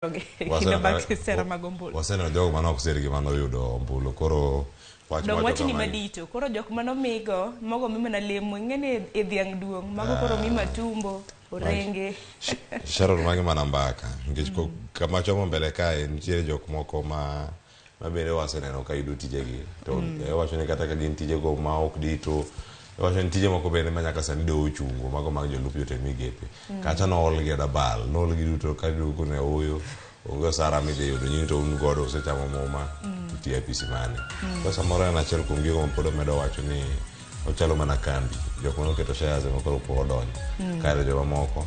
Kinde mag sera mag ombulu. Waseneno jogo mane ok sir gi mane oyudo ombulu koro wach Dong mwacho wachni kama ni- madito koro jok mane omigo mogo mi mana lemo ing'e ni e dhiang' duong' mago koro mi matumbo orenge Sharon magi mana mbaka nikech ko- kama chomo mbele kae nitiere jok moko ma ma bende waseneno ka yudo tijegi to iwacho ni kata ka gin tijego ma ok dito iwacho ni tije moko bende ma nyaka sani doho ochungo mago mag jolup jotend migepe kacha noolgi e dabal noolgi duto ka duogo ne ooyo onge osara midhi yudo nyinyi to un godo usechamo muma tutiyo e apisi mane koro samoro en achiel kuom gigo ma pod omedo wacho ni ochalo mana kambi jok mane oketo shares ema koro pok odonjo kaeto jomamoko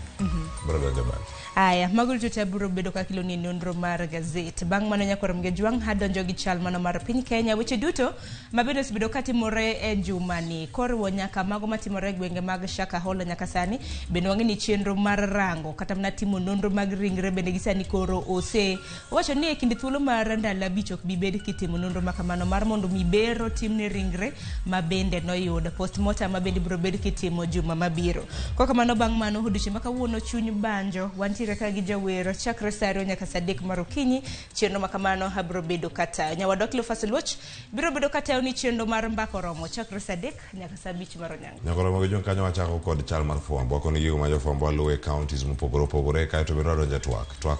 biro donjo bang'e Aya, mago duto te biro bedo kaka iloni e nonro mar gazet. Bang' mano nyakwar Mgejwang' adonjo gi chal mano mar piny Kenya. Weche duto ma bende osebedo katimore e jumani koriwo nyaka mago matimore e gwenge mag Shakahola nyaka sani. Bende wang'e ni chenro mar rango kata mana timo nonro mag ringre bende gi sani koro ose wacho ni e kind thuolo mar ndalo abich ok bi bed kitimo nonro ma kamano mar mondo mi bero timne ringre ma bende noyud postmortem ma bende biro bed kitimo juma mabiro. Kok kamano bang' mano odiochieng' ma kawuono chuny banjo wantiere ka gi jawer chakre saa ariyo nyaka saa adek mar okinyi chenro ma kamano abiro bedo katayo. Nyawadwa Cleophas Oluoch biro bedo katayo ni chenro mar mbaka oromo chakre saa adek nyaka saa abich mar onyango. Nyakoro mag jong kanyo wachako kod chal mar fwambo wakoni gigo ma jofwambo waluwo e counties mopogore opogore kaeto bende wadonjo e twak twak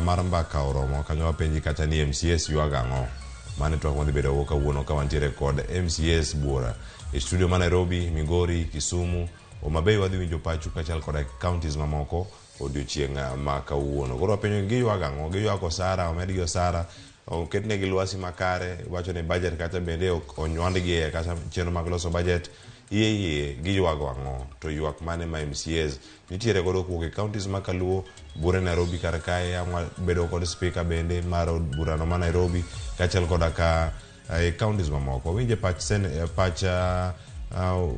mar mbaka oromo kanyo wapenji kacha ni MCAs ywago ang'o mano e twak madhi bedo go kawuono ka wantiere kod MCAs buora e studio ma Nairobi, Migori, Kisumu, Homa Bay wadhi winjo pachu kaachiel koda counties mamoko odiochieng' ma kawuono. Koro wapenjo ni giywago ang'o? Giywago osara, omedgi osara, oketnegi lwasi makare, iwacho ni budget kacha bende ok onywandgi e kacha chenro mag loso budget. Iye iye giywago ang'o? To ywak mane ma MCAs nitiere godo kowuok e counties ma kaluo, buore Nairobi kar kae, ang' wabedo kod speaker bende mar od burano ma Nairobi kaachiel koda ka e counties mamoko. Winje pach sen, pach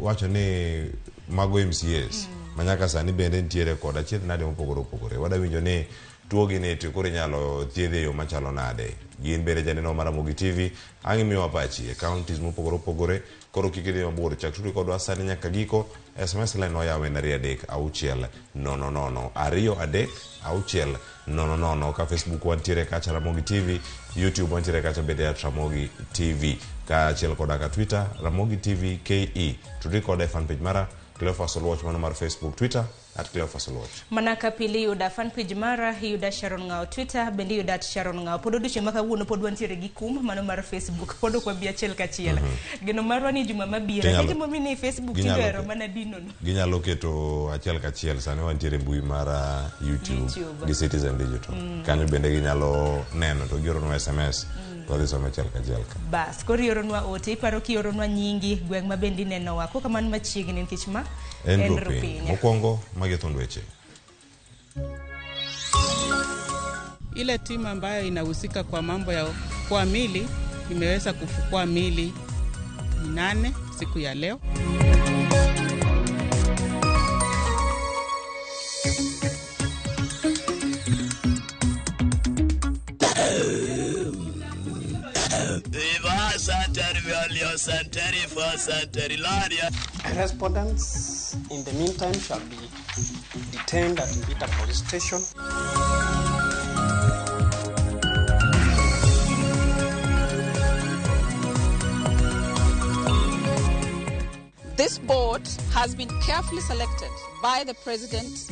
wacho ni mago MCAs ma nyaka sani bende nitiere kod achiedh nade mopogore opogore. Wada winjo ni tuo gi ni to koro inyalo thiedhe e yo machalo nade. Gin bende janeno mar Ramogi TV ang' imiwa pachi e counties mopogore opogore. Koro kik idhi mabor, chak tudri kodwa sani nyaka giko. SMS line wayawo en 2 3 6 0 0 2 3 6 0 0 ka Facebook wantiere kacha Ramogi TV, YouTube wantiere kacha bende at Ramogi TV, kaachiel koda ka Twitter Ramogi TV KE. Tudri koda e fan page mara Cleophas Oluoch mano mar Facebook, Twitter at Cleophas Oluoch. Mana ka pile iyuda fan page mara, iyuda Sharon Ng'ao Twitter, bende iyuda at Sharon Ng'ao. Pod odiochieng' ma kawuono pod wantiere gi kum mano mar Facebook, pod ok wabi achiel kachiel. Geno marwa ni juma mabiro. Ginyalo- Akia gimomiyo ni Facebook tinde ginyalo ohero ke- mana dinono. Ginyalo keto achiel kachiel sani wantiere e mbui mar YouTube, YouTube. gi Citizen Digital. Kanyo bende ginyalo neno to gioronwa SMS to wadhi somo achiel kachiel ka. Bas, koro ioronwa ote, iparo kioronwa nyingi, gweng' ma bende inenowa. Kok kamano machiegni nikech ma En en rupiny. rupiny. Mokwongo magi thund weche. Ile timu ambayo inahusika kwa mambo ya kufukua mili imeweza kufukua mili 8 siku ya leo. Respondents, in the meantime, shall be detained at Mbita Police Station. This board has been carefully selected by the President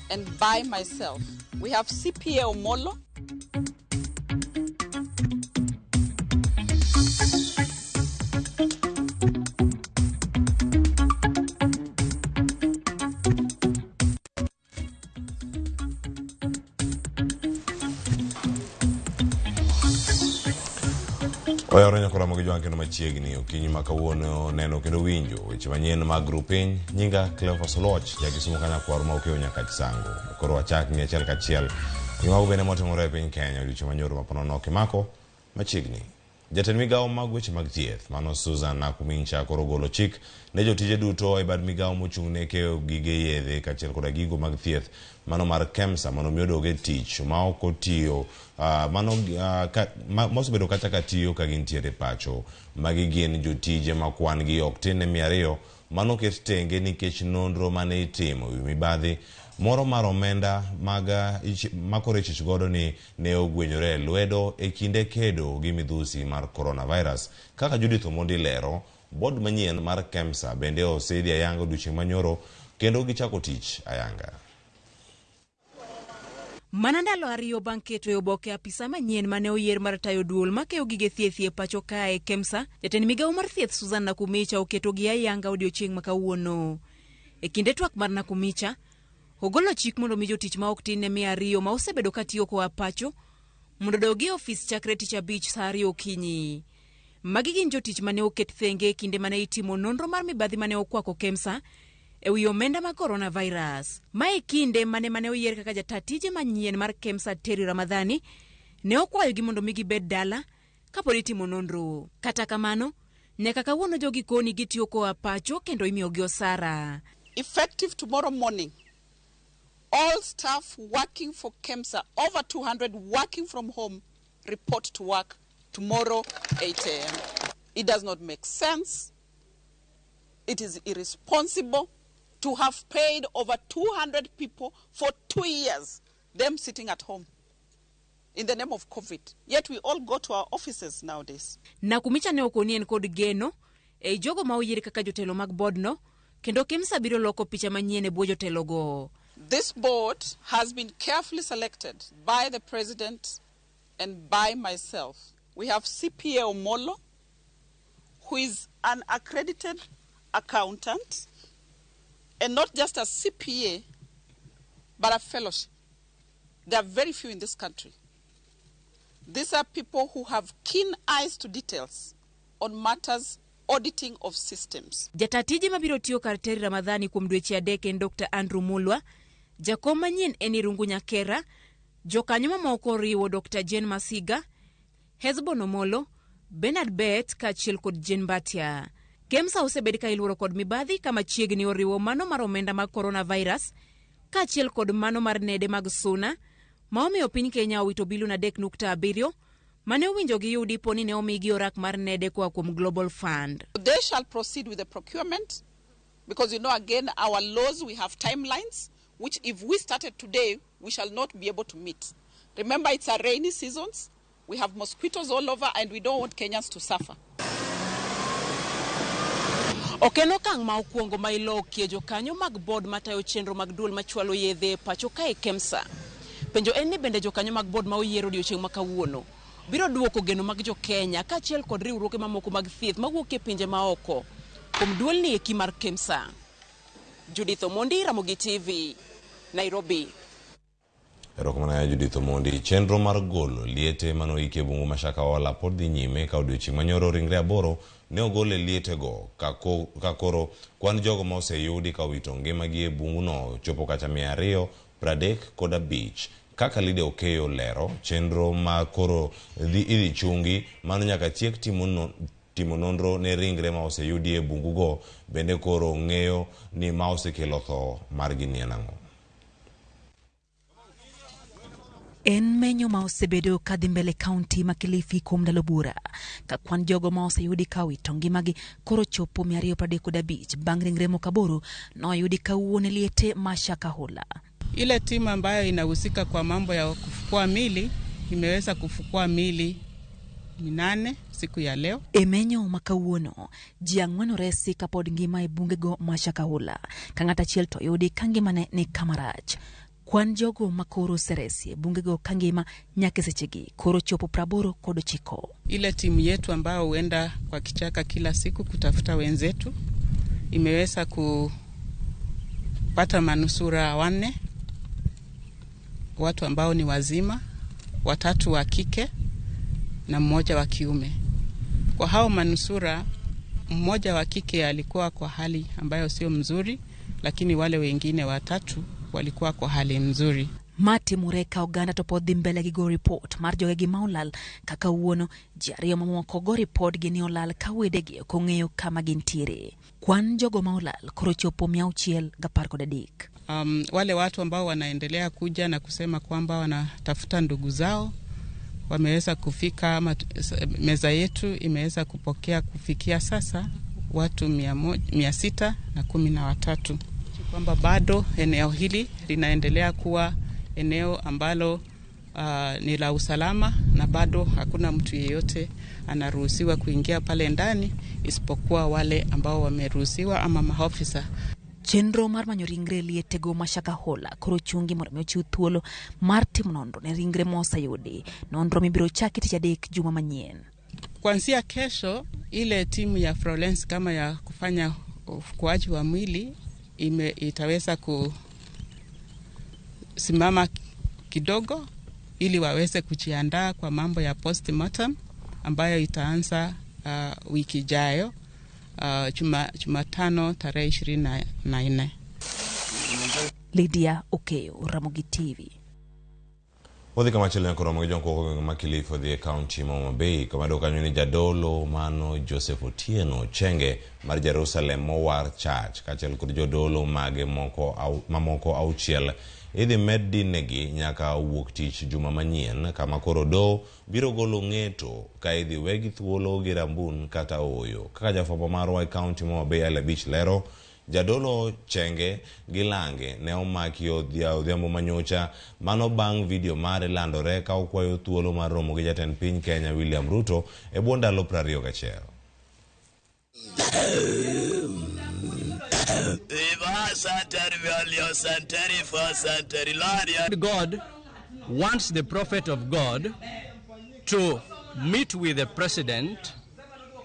and by myself. We have CPA Omolo. Oyawore nyaka Ramogi Jwang' kendo machiegni okinyi ma kawuono neno kendo winjo weche manyien mag rupiny. Nyinga Cleophas Oluoch, ja Kisumu Kanyakwar ma okewo nyaka Chisango. Koro wachak ni achiel kachiel gi mago bende motimore e piny Kenya odiochieng' manyoro ma ponono kimako machiegni. Jatend migawo mag weche mag thieth mano Susan Nakumincha koro ogolo chik ne jotije duto e bad migawo mochung' ne keyo gige yedhe kaachiel koda gigo mag thieth mano mar KEMSA mondo mi odog e tich ma ok otiyo mano ka, ma, mosebedo kacha ka tiyo ka gintiere pacho. Magi gin jotije ma kwan gi ok tin ne 200 mano oket tenge nikech nonro mane itimo ewi mibadhi Moro mar omenda mag makoro ichich godo ni ne ogwenyore e lwedo e kinde kedo gi midhusi mar coronavirus. Kaka Judith Omondi lero, board manyien mar KEMSA bende osedhi ayanga odiochieng' manyoro kendo gichako tich ayanga. Mana ndalo 2 bang' keto e oboke apisa manyien mane oyier mar tayo duol makeyo gige thieth e pacho kae KEMSA, jatend migawo mar thieth Susan Nakumicha oketogi ayanga odiochieng' ma kawuono. E kinde twak mar Nakumicha, ogolo chik mondo mi jotich ma ok tin ne 200 ma osebedo katiyo koa pacho mondo odogi e ofis chakre tich abich saa 2 okinyi. Magi gin jotich mane oket thenge e kinde mane itimo nonro mar mibadhi mane okwako KEMSA e wi omenda mag coronavirus. Ma e kinde mane oyier kaka jata tije manyien mar KEMSA Terry Ramadhani ne okwayogi mondo mi gibed dala kapod itimo nonro. Kata kamano, nyaka kawuono jogi koni gitiyo koa pacho kendo imiyogi osara. Effective tomorrow morning, all staff working for KEMSA, over 200 working from home, report to work tomorrow 8 a.m. It does not make sense. It is irresponsible to have paid over 200 people for 2 years, them sitting at home in the name of COVID. Yet we all go to our offices nowadays. Nakumicha ne okoni en kod geno e jogo ma oyier kaka jotelo mag board no, kendo KEMSA biro loko picha manyien e bwo jotelogo. This board has been carefully selected by the president and by myself. We have CPA Omolo, who is an accredited accountant, and not just a CPA, but a fellowship. There are very few in this country. These are people who have keen eyes to details on matters auditing of systems. Jatatije mabiro tiyo kar Terry Ramadhani kuom dweche 3 en Dr. Andrew Mulwa, jakom manyien en Irungu Nyakera, jokanyo mamoko oriwo Dr. Jane Masiga, Hesbon Omolo, Bernard Bet kaachiel kod Jane Mbatia. KEMSA osebed ka iluoro kod mibadhi kama chiegni oriwo mano mar omenda mag coronavirus kaachiel kod mano mar nede mag suna ma omiyo piny Kenya owito bilion 3.7 mane owinjo giyudi poni ne omigi orak mar nede koa kuom Global Fund. They shall proceed with the procurement because, you know, again, our laws, we have timelines, which if we started today, we shall not be able to meet. Remember, it's a rainy season. We have mosquitoes all over and we don't want Kenyans to suffer. Ok en okang' ma okwongo ma ilokie jokanyo mag board matayo chenro mag duol machwalo yedhe e pacho kae KEMSA. Penjo en ni bende jokanyo mag board ma oyier odiochieng' ma kawuono biro duoko geno mag jo-Kenya kaachiel kod riwruoge mamoko mag thieth mawuok e pinje maoko kuom duolni eki mar KEMSA. Judith Omondi, Ramogi TV, Nairobi. Erokamano Judith Omondi. Chenro mar golo liete manoiki e bungu ma Shakahola pod dhi nyime ka odiochieng' manyoro ringre 8 ne ogol e lietego ka koro kwan jogo ma oseyudi ka owito ngimagi e bunguno chopo kacha 235. Kaka Lydia Okeyo lero, chenro ma koro idhi chungi mano nyaka tiek timo nonro ne ringre ma oseyudi e bungugo, bende koro ng'eyo ni ma osekelo tho margi ni en ang'o. En menyo ma osebedo kadhi mbele kaunti ma Kilifi kuom ndalo bura ka kwan jogo ma oseyudi ka owito ngimagi koro chopo 235 bang' ringre moko 8 noyudi kawuono e liete ma Shakahola. Ile timu ambayo inahusika kwa mambo ya kufukua mili imeweza kufukua mili 8 siku ya leo. E menyo ma kawuono ji 4 oresi kapod ngima e bungego ma Shakahola ka ng'at achiel to oyudi ka ngimane ni kama rach. Kwan jogo makoro oseresi e bungego kangima nyaka sechegi koro chopo 89. Ile timu yetu ambayo huenda kwa kichaka kila siku kutafuta wenzetu imeweza kupata manusura 4, watu ambao ni wazima, 3 wa kike na 1 wa kiume. Kwa hao manusura, 1 wa kike alikuwa kwa hali ambayo sio mzuri, lakini wale wengine 3 walikuwa kwa hali nzuri. Mati Mureka oganda to pod dhi mbele gi go report mar jogegi ma olal kaka wuono ji 2 mamoko go report gi ni olal ka wedegi ok ong'eyo kama gintiere. Kwan jogo ma olal koro chopo 613. Wale watu ambao wanaendelea kuja na kusema kwamba wanatafuta ndugu zao wameweza kufika, ama meza yetu imeweza kupokea kufikia sasa watu 613. Kwamba bado eneo hili linaendelea kuwa eneo ambalo ni la usalama na bado hakuna mtu yeyote anaruhusiwa kuingia pale ndani isipokuwa wale ambao wameruhusiwa ama maofisa. Chenro mar manyo ringre lietego ma Shakahola koro chungi mondo mi ochiw thuolo mar timo nonro ne ringre moseyudi. Nonro mibiro chaki tich adek juma manyien. Kuanzia kesho ile timu ya forensic kama ya kufanya ufukuaji wa mwili itaweza kusimama kidogo ili waweze kujiandaa kwa mambo ya postmortem ambayo itaanza wiki ijayo, Jumatano tarehe 24. Lydia Okeyo, Ramogi TV. Odhi kamachielo nyaka romo gi jonkwo gweng' ma Kilifi odhi e kaunti ma Homa Bay kama yudo kanyo ni jadolo mano Joseph Otieno Chenge mar Jerusalem Mowar Church kaachiel kod jodolo mage mamoko 6 idhi med dinegi nyaka wuok tich juma manyien kama koro doho biro golo ng'eto ka idhi wegi thuolo gi rambun kata ooyo. Kaka jafwambo marwa e kaunti ma Homa Bay Ali Abich lero, Jadolo Chenge gi lange ne omaki odhiambo manyocha mano bang' video mare landore ka okwayo thuolo mar romo gi jatend piny Kenya William Ruto e bwo ndalo 21. God wants the prophet of God to meet with the president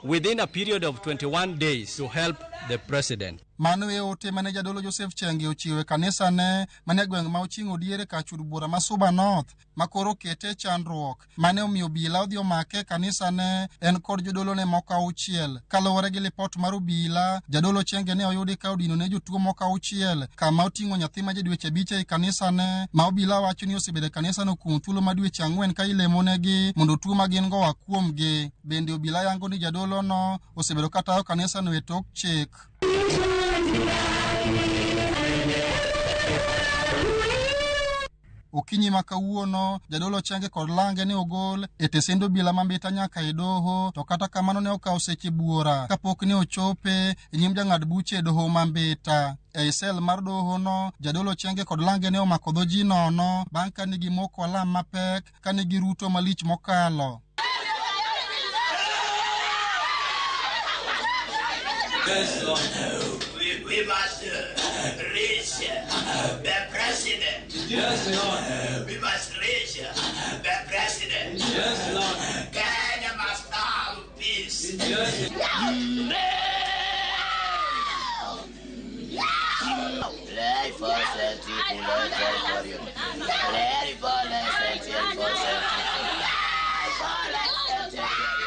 within a period of 21 days to help the president. Mano e ote mane jadolo Joseph Chenge ochiwo e kanisa ne mane gweng' ma oching'o diere kachud bura ma Suba North ma koro kete chandruok mane omiyo obila odhi omake kanisa ne en kod jodolo ne moko 6. Kaluwore gi lipot mar obila, jadolo Chenge ne oyudi ka odino ne jotuo moko 6 kama oting'o nyathi ma ja dweche 5 e kanisa ne ma obila wacho ni osebedo e kanisa no kuom thuolo ma dweche 4 ka ilemonegi mondo tuo ma gin go oa kuomgi. Bende obila yango ni jadolo no osebedo ka tayo kanisa no e tok chik. Okinyi ma kawuono, jadolo Chenge kod lange ne ogol e tesend obila ma Mbita nyaka e doho, to kata kamano ne okawo seche buora kapok ne ochope e nyim jang'ad buche e doho ma Mbita. Ei sel mar doho no, jadolo Chenge kod lange ne omako dho ji nono bang' ka ne gimoko alam mapek ka ne giruto malich mokalo. We must reach the president. Yes, Lord. We must reach the president. Yes, Lord. Kenya must have peace. Yes.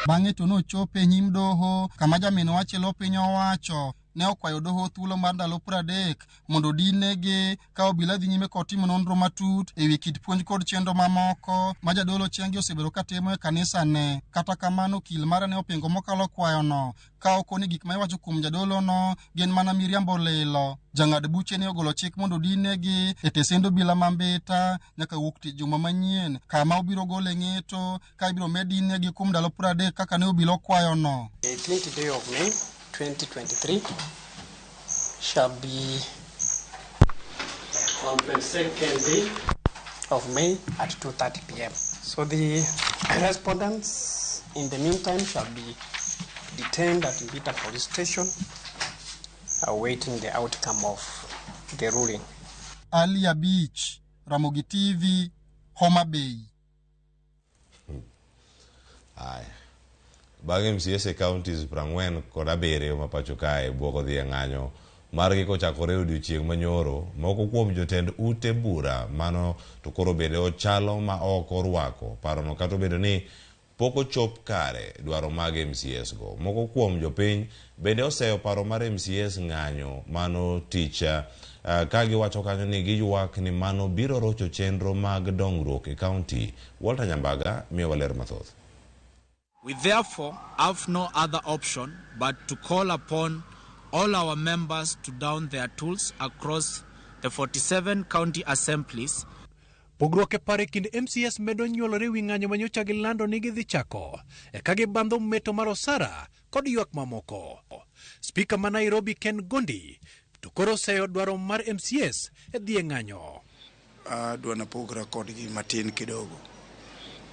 Bang'e to nochopo e nyim doho kama jamin wachilo piny owacho ne okwayo doho thuolo mar ndalo 30 mondo odinegi ka obila dhi nyime kod timo nonro matut ewi kit puonj kod chenro mamoko ma jadolo Chenge osebedo ka timo e kanisa ne. Kata kamano okil mare ne opingo mokalo kwayono ka okoni gik ma iwacho kuom jadolo no gin mana miriambo lilo. Jang'ad buche ne ogolo chik mondo odinegi e tesend obila ma Mbita nyaka wuok tich juma manyien kama obiro gole ng'eto ka ibiro med dinegi kuom ndalo 30 kaka ne obila okwayono. The 18th day of May 2023 shall be on 22nd day of May at 2:30 p.m. So the respondents in the meantime shall be detained at Mbita Police Station awaiting the outcome of the ruling. Alia Beach, Ramogi TV, Homa Bay. Aya. Bang' MCAs e counties 47 ma pacho kae bwoko dhi e ng'anyo margi kochakore odiochieng' manyoro, moko kuom jotend ute bura mano to koro bende ochalo ma ok orwako parono kata obedo ni pok ochop kare dwaro mag MCAs go. Moko kuom jopiny bende oseyo paro mar MCAs ng'anyo mano tich ka giwacho kanyo ni giywak ni mano biro rocho chenro mag dongruok e county. Walter Nyambaga miyowa ler mathoth. We therefore have no other option but to call upon all our members to down their tools across the 47 county assemblies. Pogruok e paro e kind MCAs medo nyuolore wi ng'anyo manyocha gilando ni gidhi chako eka gibandho meto mar osara kod ywak mamoko. Spika ma Nairobi Ken Gondi to koro oseyo dwaro mar MCAs e dhi e ng'anyo. Adwa napogra kodgi matin kidogo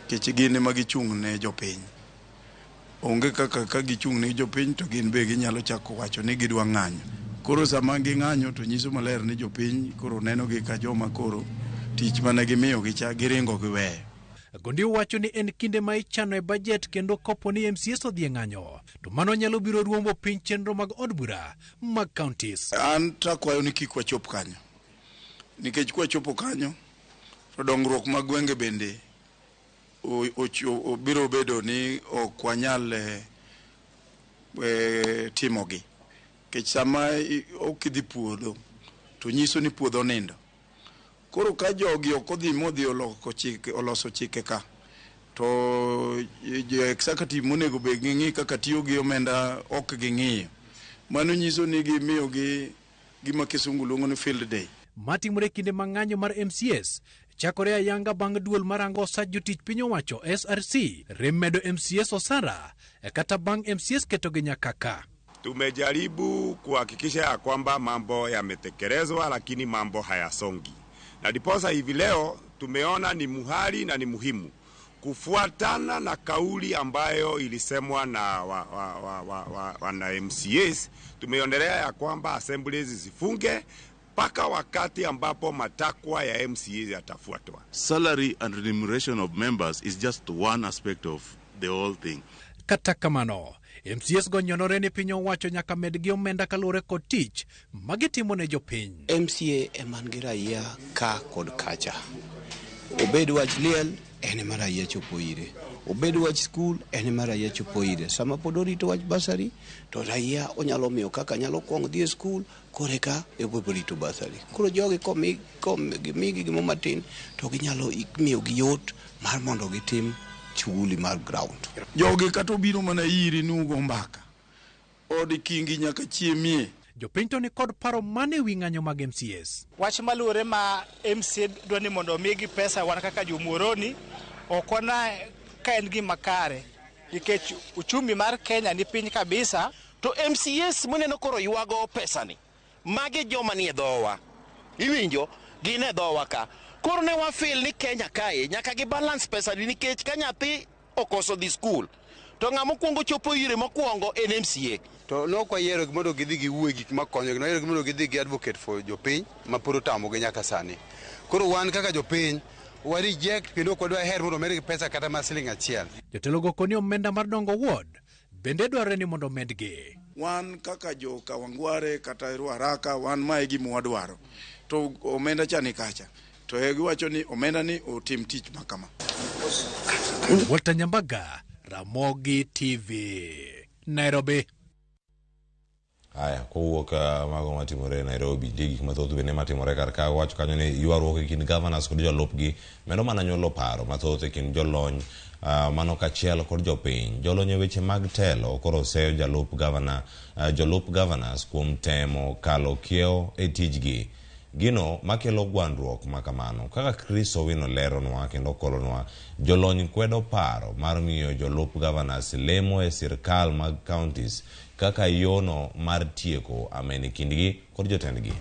nikech gin ema gichung' ne jopiny. Onge kaka ka gichung' ne jopiny to gin be ginyalo chako wacho ni gidwa ng'anyo. Koro sama ging'anyo to nyiso maler ni jopiny koro nenogi ka joma koro tich mane gimiyogi cha giringo giweyo. Gondi wacho ni en kinde ma ichano e bajet kendo kopo ni MCAs odhi e ng'anyo to mano nyalo biro ruombo piny chenro mag od bura mag counties. An takwayo ni kik wachop kanyo. Nikech kwachopo kanyo to dongruok mag gwenge bende biro bedo ni ok wanyal timogi. Nikech sama ok idhi puodho to nyiso ni puodho nindo. Koro ka jogi ok odhi modhi oloso chike ka to jo executive monego bed ging'i kaka tiyo gi omenda ok ging'iyo. Mano nyiso ni gimiyogi gima kisungu luongo ni field day. Matimore kinde ma ng'anyo mar MCAs chakore ayanga bang' duol marango osach jotich piny owacho SRC rem medo MCAs osara kata bang' MCAs ketogi nyaka ka. Tumejaribu kuhakikisha ya kwamba mambo yametekelezwa, lakini mambo hayasongi, na ndiposa hivi leo tumeona ni muhali na ni muhimu kufuatana na kauli ambayo ilisemwa na wana MCAs. Tumeonelea ya kwamba assemblies zifunge mpaka wakati ambapo matakwa ya MCAs yatafuatwa. Salary and remuneration of members is just one aspect of the whole thing. Kata kamano, MCAs go nyonore ni piny owacho nyaka medgi omenda kaluwore kod tich magitimo ne jopiny. MCA ema nigi raia ka kod kacha. Obed wach liel, en ema raia chopo ire. Obed wach skul, en ema raia chopo ire. Sama pod orito wach basari, to raia onyalo miyo kaka nyalo kwongo dhi e skul, koreka ebo rito basari. Koro jogi komigi gimo matin, to ginyalo miyogi yot mar mondo gitim shughuli mar ground. Jogi kata obiro mana iri ni ugo mbaka. Od kingi nyaka chiemie. Jopiny to ni kod paro mane wi ng'anyo mag MCAs. Wach maluwore ma MCA dwa ni mondo omigi pesa wan kaka jomuoroni ok wana ka en gima kare nikech uchumi mar Kenya ni piny kabisa. To MCAs muneno koro ywago pesani, magi joma nie dhowa. Iwinjo? Gin e dhowa ka. Koro ne wafeel ni Kenya kae nyaka gi balance pesani nikech ka nyathi okoso dhi skul to ng'ama okuongo chopo ire mokwongo en MCA. To nok wayiero mondo gidhi giwuo e gik makonyogi, nwayierogi mondo gidhi gi advocate for jopiny ma pod otamogi nyaka sani. Koro wan kaka jopiny wa reject kendo ok wadwa her mondo omedgi pesa kata ma siling achiel. Jotelo go koni omenda mar dongo ward bende dwarore ni mondo omedgi. Wan kaka jo Kawangware kata Ruaraka wan mae gima wadwaro. To omenda cha ni kacha. To giwacho ni omenda ni otim tich ma kama. Walter Nyambaga, Ramogi TV, Nairobi. Haya, kowuok mago matimore Nairobi, nitie gik mathoth bende matimore kar ka. Wacho kanyo ni ywaruok e kind governors kod jolupgi medo mana nyuolo paro mathoth e kind jolony mano kachiel kod jopiny. Jolony e weche mag telo koro oseyo jalup governor, jolup governors kuom temo kalo kiewo e tijgi. Gino makelo gwandruok makamano kaka Chris Owino leronwa kendo kolonwa, jolony kwedo paro mar miyo jolup governors lemo e sirkal mag counties kaka yono mar tieko amen kindgi kod jotendgi.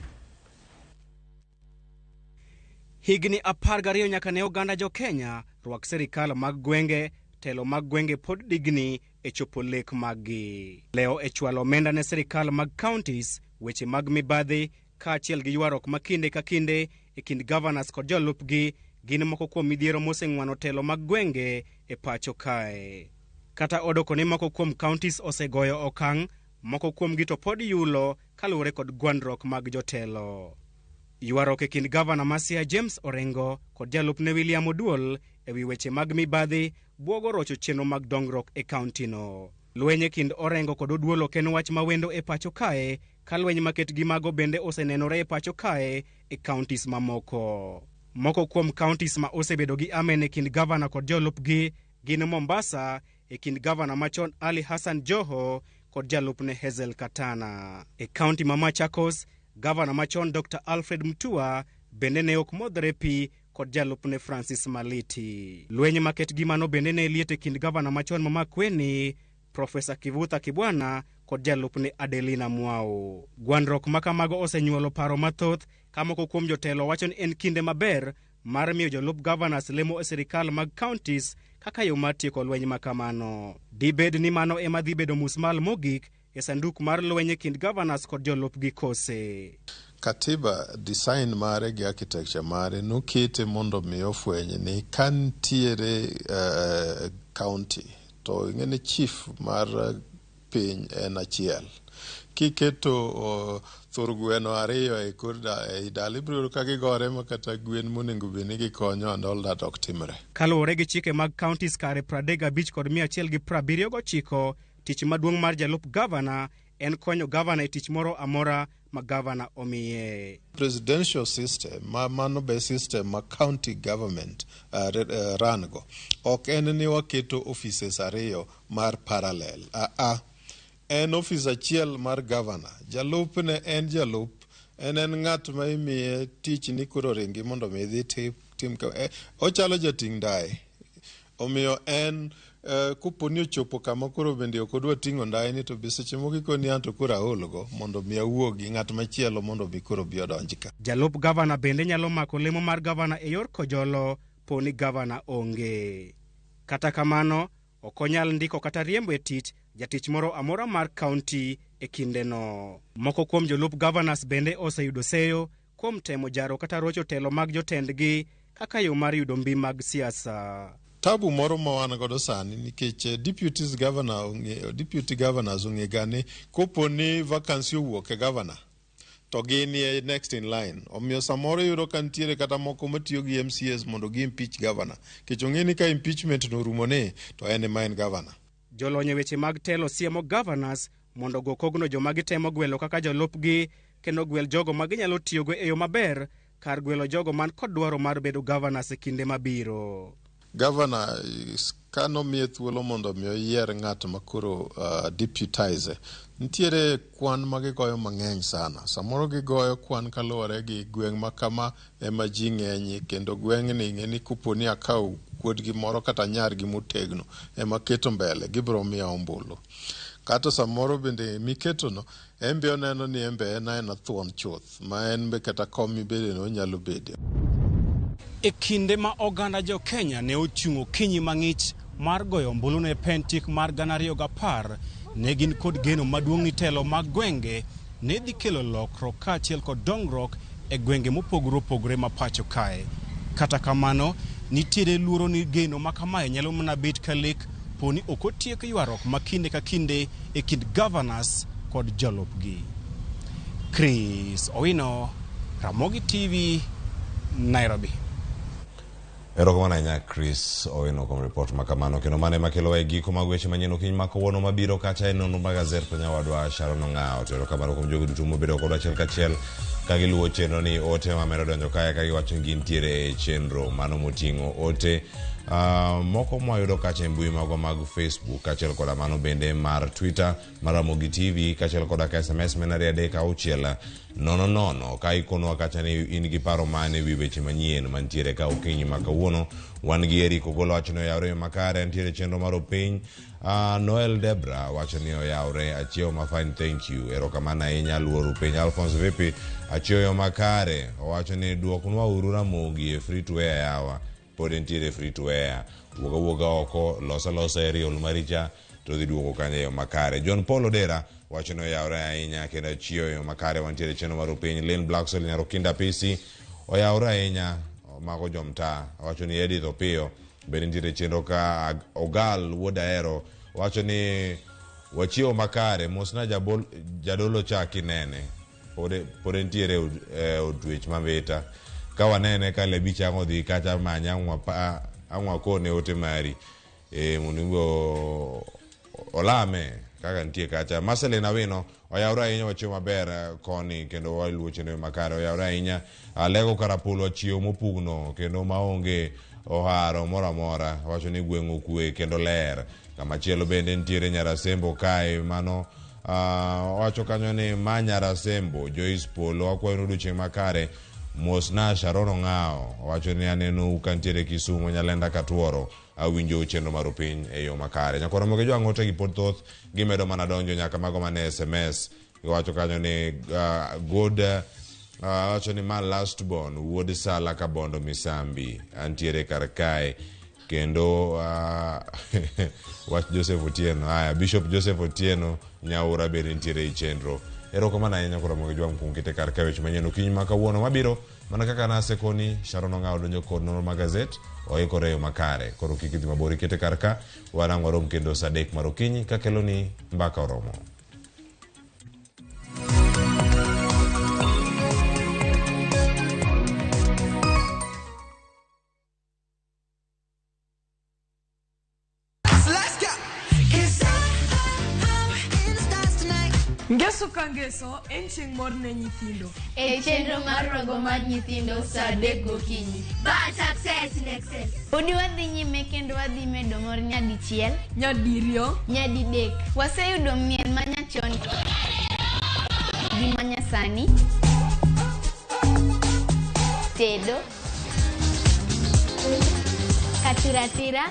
Higni 12 nyaka ne oganda jo Kenya rwak sirikal mag gwenge, telo mag gwenge pod digni e chopo lek maggi. Leo e chwalo omenda ne sirikal mag counties, weche mag mibadhi kaachiel gi ywaruok ma kinde ka kinde e kind governors kod jolupgi gin moko kuom midhiero moseng'wano telo mag gwenge e pacho kae. Kata odoko ni moko kuom counties osegoyo okang', moko kuomgi to pod yulo kaluwore kod gwandruok mag jotelo. Ywaruok e kind gavana ma Siaya James Orengo kod jalupne William Oduol e wi weche mag mibadhi bwogo rocho chenro mag dongruok e kauntino. Lweny e kind Orengo kod Oduol ok en wach mawendo e pacho kae, ka lweny maket gi mago bende osenenore e pacho kae e counties mamoko. Moko kuom counties ma osebedo gi amen e kind gavana kod jolupgi gin Mombasa e kind gavana machon Ali Hassan Joho kod jalupne Hazel Katana. E county ma Machakos, gavana machon Dr. Alfred Mutua bende ne ok modhre pi kod jalupne Francis Maliti. Lweny maket gi mano bende ne liet e kind gavana machon ma Makueni, Profesa Kivutha Kibwana kod jalupne Adelina Mwau. Gwandruok ma kamago osenyuolo paro mathoth ka moko kuom jotelo wacho ni en kinde maber mar miyo jolup governors lemo e sirikal mag counties kaka yo mar tieko lweny ma kamano. Dibed ni mano ema dhi bedo musmal mogik e sanduk mar lweny e kind governors kod jolupgi kose? Katiba design mare gi architecture mare nokete mondo mi ofweny ni ka nitiere county to ing'e ni chief mar piny en achiel. Kiketo thur gweno ariyo e kor ei dala ibiro yudo ka gigore ma kata gwen monego bed ni gikonyo and all that ok timre. Kaluwore gi chike mag counties kare 35 kod 179, tich maduong' mar jalup gavana en konyo gavana e tich moro amora ma gavana omiye. Presidential system ma mano be system ma county government run go. Ok en ni waketo offices ariyo mar parallel. En office achiel mar governor. Jalupne en jalup. En ng'at ma imiye tich ni koro ringi mondo mi idhi tim ochalo jating' ndaye. Omiyo en kopo ni ochopo kama koro bende ok odwa ting'o ndaye ni to be seche moko ikoni an to koro aol go mondo mi awuo gi ng'at machielo mondo mi koro obi odonj ka. Jalup gavana bende nyalo mako lemo mar gavana e yor kojolo po ni gavana onge. Kata kamano, ok onyal ndiko kata riembo e tich jatich moro amora mar kaunti e kindeno. Moko kuom jolup governors bende oseyudo seyo kuom temo jaro kata rocho telo mag jotendgi kaka yo mar yudo mbi mag siasa. Tabu moro ma wan godo sani nikech deputy governors ong'e ga ni kopo ni vacancy owuok e governor to gin e next in line. Omiyo samoro iyudo ka nitiere kata moko matiyo gi MCAs mondo gi impeach governor. Nikech ong'e ni ka impeachment no orumo ni to en ema en governor. Jolony e weche mag telo siemo governors mondo ogo kogno joma gitemo gwelo kaka jolupgi kendo gwel jogo ma ginyalo tiyogo e yo maber kar gwelo jogo man kod dwaro mar bedo governors e kinde mabiro. Governor kanomiye thuolo mondo mi oyier ng'at ma koro deputize, nitiere kwan ma gigoyo mang'eny sana. Samoro gigoyo kwan kaluwore gi gweng' ma kama ema ji ng'enye kendo gweng'ni ing'e ni kopo ni akawo wuodgi moro kata nyargi motegno ema keto mbele gibiro miya ombulu. Kata samoro bende miketono en be oneno ni en be en aena thuon chuth ma en be kata kom mibedeno onyalo bede. E kinde ma oganda jo Kenya ne ochung' okinyi mang'ich mar goyo ombulu ne pend chik mar 2010, ne gin kod geno maduong' ni telo mag gwenge ne dhi kelo lokruok kaachiel kod dongruok e gwenge mopogore opogore ma pacho kae. Kata kamano, nitiere luoro ni geno ma kamae nyalo mana bet ka lek po ni ok otiek ywaruok ma kinde ka kinde e kind governors kod jolupgi. Chris Owino, Ramogi TV, Nairobi. Erokamano ahinya Chris Owino kuom ripot ma kamano kendo mano ema kelowa e giko mag weche manyien okinyi ma kawuono mabiro kacha e nonro mag gazet to nyawadwa Sharon Ong'awo. To erokamano kuom jogo duto mobedo kodwa achiel kachiel ka giluwo chenro ni ote mamedo donjo kae ka giwacho ni gintiere e chenro mano moting'o ote moko mwayudo kacha e mbui magwa mag Facebook kaachiel koda mano bende mar Twitter mar Ramogi TV kaachiel koda ka SMS men 2 3 6 0 0 ka ikonwa kacha ni in gi paro mane ewi weche manyien mantiere ka okinyi ma kawuono. Wan gi Eric Ogolo wacho ni oyawre makare nitiere chenro mar opiny. Noel Debra wacho ni oyawre achiewo ma fine thank you. Erokamano ahinya luoro piny. Alphonse vipi achiewo makare owacho ni duoknwa uru Ramogi e free to air yawa pod entiere free to air wuog awuoga oko losa losa aerial maricha to dhi duogo kanyo e yo makare. John Paul Odera wacho ni oyawre ahinya kendo achiewo e yo makare wantiere chenro mar opiny. Lynn Blackswell Nyarokinda PC oyawre ahinya mago jomtaa wacho ni Edith Opiyo bende nitiere chenro ka Ogal wuod Ahero wacho ni wachiewo makare mosna jadolo cha kinene pod entiere e od twech ma Mbita ka wanene ka Lebich ang' odhi kacha manye ang' wakone ote mari mondo inbe olame kaka nitie kacha. Marceline Awino oyawre ahinya wachiewo maber koni kendo waluwo chenro makare oyawre ahinya. Alego Karapolo achiewo mopugno kendo maonge oharo moro amora wacho ni gweng' okwe kendo ler. Kamachielo bende nitiere Nyarasembo kae mano owacho kanyo ni ma Nyarasembo Joyce Polo akwayo ni odiochieng' makare mosna Sharon Ong'awo owacho ni anenou kantiere Kisumu Nyalenda Katuoro. winjo chenro mar opiny e yo makare. Nyakwar Ramogi Ojwang' ote gi pod thoth gimedo mana donjo nyaka mago mane SMS giwacho kanyo ni good wacho ni ma last born wuod Sala Kabondo Misambi antiere kar kae kendo wach Joseph Otieno aya Bishop Joseph Otieno Nyaura bende nitiere ei chenro. Erokamano ahinya koro Ramogi Ojwang' kuom kete kar kae weche manyien okinyi ma kawuono mabiro mana kaka nasekoni Sharon Ong'awo donjo kod nonro mag gazet oikore e yo makare koro kik idhi mabor ikete kar ka warang warom kendo saa 3 mar okinyi kakeloni mbaka oromo. Ngeso ka ngeso en chieng' mor ne nyithindo. E chenro mar rogo mar nyithindo saa 3 gokinyi. Bad success in excess. Podi wadhi nyime kendo wadhi medo mor nyadichiel, nyadiriyo, nyadidek. Waseyudo miel manyachon gi manyasani, tedo, katiratira,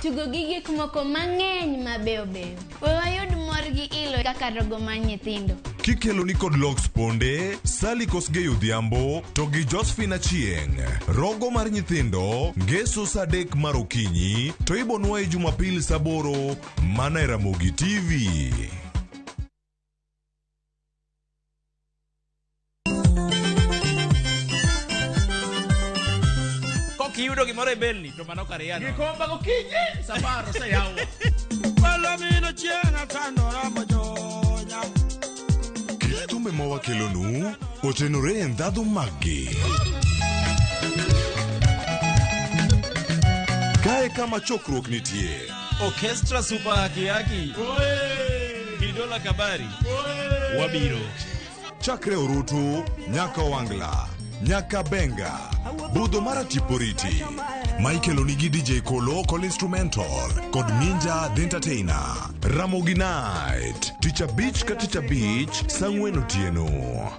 tugo gi gik moko mang'eny mabeyo beyo. We wayud mor gi ilo kaka rogo mar nyithindo. Kikelo ni kod Lox Ponde, Sally Kosgei Odhiambo to gi Josephine Achieng'. Rogo mar nyithindo ngeso saa 3 mar okinyi to ibonwaye Jumapil saa 8 mana e Ramogi TV. Kiyudo gimoro e belni to mano kar yano. Gikomba gokinyi safar oseyawo. Palomino chieng' atandora mojonya. Kit thumbe ma wakelonu otenore e ndhadhu maggi. Kae kama chokruok nitie. Orchestra Super Haki Haki. Kidola Kabari. Wabiro. Chakre Orutu nyaka Wangla, nyaka Benga, budho mar Atiporiti. Michael Onigi DJ Kolo Kol Instrumental kod Ninja The Entertainer. Ramogi Night, tich abich ka tich abich, saa 4 otieno.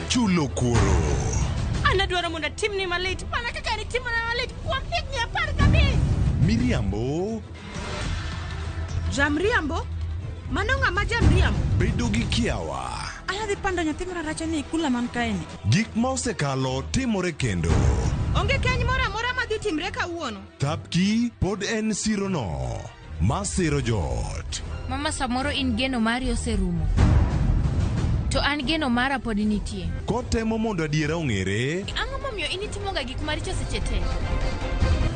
Chulo kuoro. An adwaro mondo atimni malit mana kaka nitimona malit kuom higni 15. Miriambo. Jamriambo? Mano ng'ama jamriambo? Bedo gi kiawa. An adhi pando nyathi mararacha ni e kula man kaeni. Gik ma osekalo timore kendo. Onge keny moro amora madhi timre kawuono. Thapki pod en sirono ma siro joot. Mama, samoro in geno mari oserumo. To an geno mara pod nitie. Kotemo mondo adiera ong'ere. Ang'o momiyo in itimoga gik maricho seche te?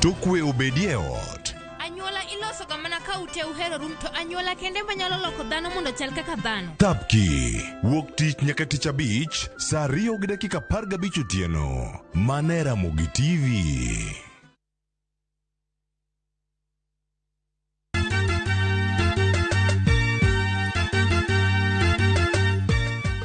To kwe obedie ot. Anyuola ilosoga mana ka ute uheroru, to anyuola kende manyalo loko dhano mondo chal kaka dhano. Thapki wuok tich nyaka tich abich saa 2:15 otieno. Mana e Ramogi TV.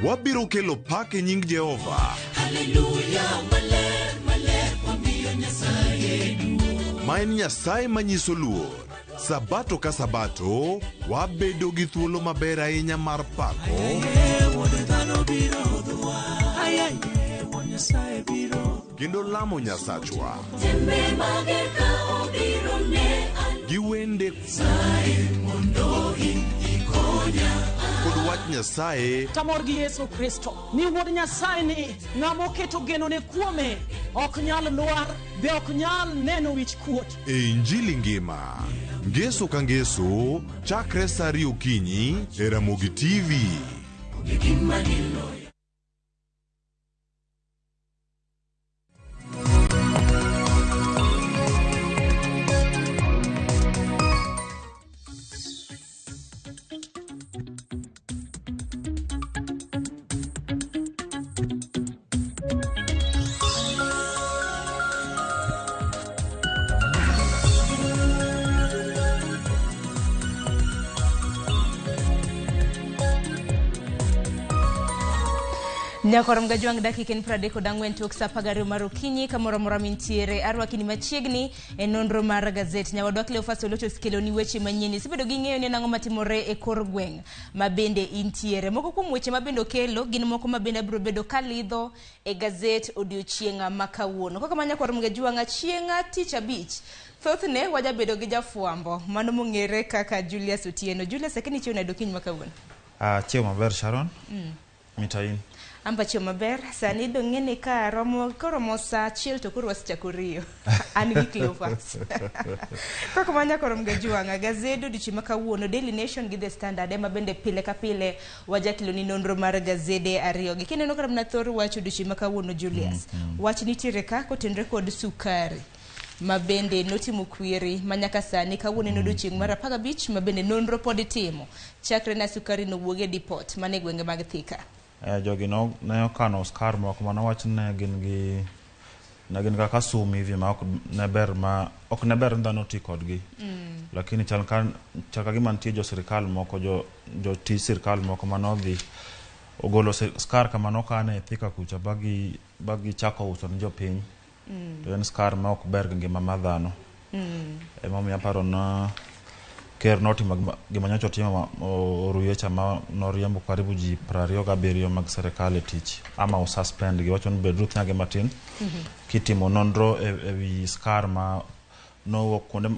Wabiro kelo pak e nying Jehova. Haleluya, maler, maler, wamiyo Nyasaye duong'. Ma en Nyasaye manyiso luor. Sabato ka sabato, wabedo gi thuolo maber ahinya mar pako. Kendo lamo Nyasachwa. Gi wende kod wach Nyasaye. Tamor gi Yesu Kristo ni wuod Nyasaye ni ng'ama oketo genone kuome ok nyal lwar be ok nyal neno wich kuot. E Injili ngima, ngeso ka ngeso, chakre saa 2 okinyi e Ramogi TV. Nyakorom Gajwang' dakika en 34 tok sa 12 mar okinyi kamoro amora mintiere arwaki ni machiegni e nonro mar gazet nyawadwa Cleophas Olocho osekeloni weche manyien isebedo gi ng'eyo ni en ang'o matimore e kor gweng' ma bende intiere moko kuom weche ma bende okelo gin moko ma bende abiro bedo kalidho e gazet odiochieng' ma kawuono kaka ma nyakorom Gajwang' chieng' tich abich thothne wajabedo gi jafwambo mano mong'ere kaka Julius Otieno Julius akeni chiew nade okinyi ma kawuono Achiew maber Sharon. Mita in. Amba chiew maber sani dong' ng'e ni ka romo koromo saa achiel to koro wasechako riyo an gi Cleophas kaka ma nyakorom Gajwang'a gazed odiochieng' ma kawuono Daily Nation gi The Standard ema bende pile ka pile wajakeloni nonro mar gazede ariyogi kineno kata mana thor wach odiochieng' ma kawuono Julius wach nitiere ka kotenore kod sukari ma bende notimo kwiri ma nyaka sani kawuono en odiochieng' mar 15 ma bende nonro pod itimo chakre na sukari nowuog e depot mane gwenge mag Thika. Jogi no, ne okano skar moko manowach ni ne gin gi ne gin kaka sum hivi ma ok ne ber ma ok ne ber ni dhano ti kodgi. Lakini chal ka chal ka gima nitie jo sirikal moko jo jotij sirikal moko manodhi ogolo skar kama nokane e Thika kucha ba gi ba gichako uso ne jopiny. To en skar ma ok ber gi ngima mar dhano. Emomiyo aparo na ker notimo gima nyocha otimo oruye cha ma noriembo karibu ji 27 mag sirikal e tich ama osuspend gi wacho ni beduru thiange matin kitimo nonro e wi skar ma nowuok kuonde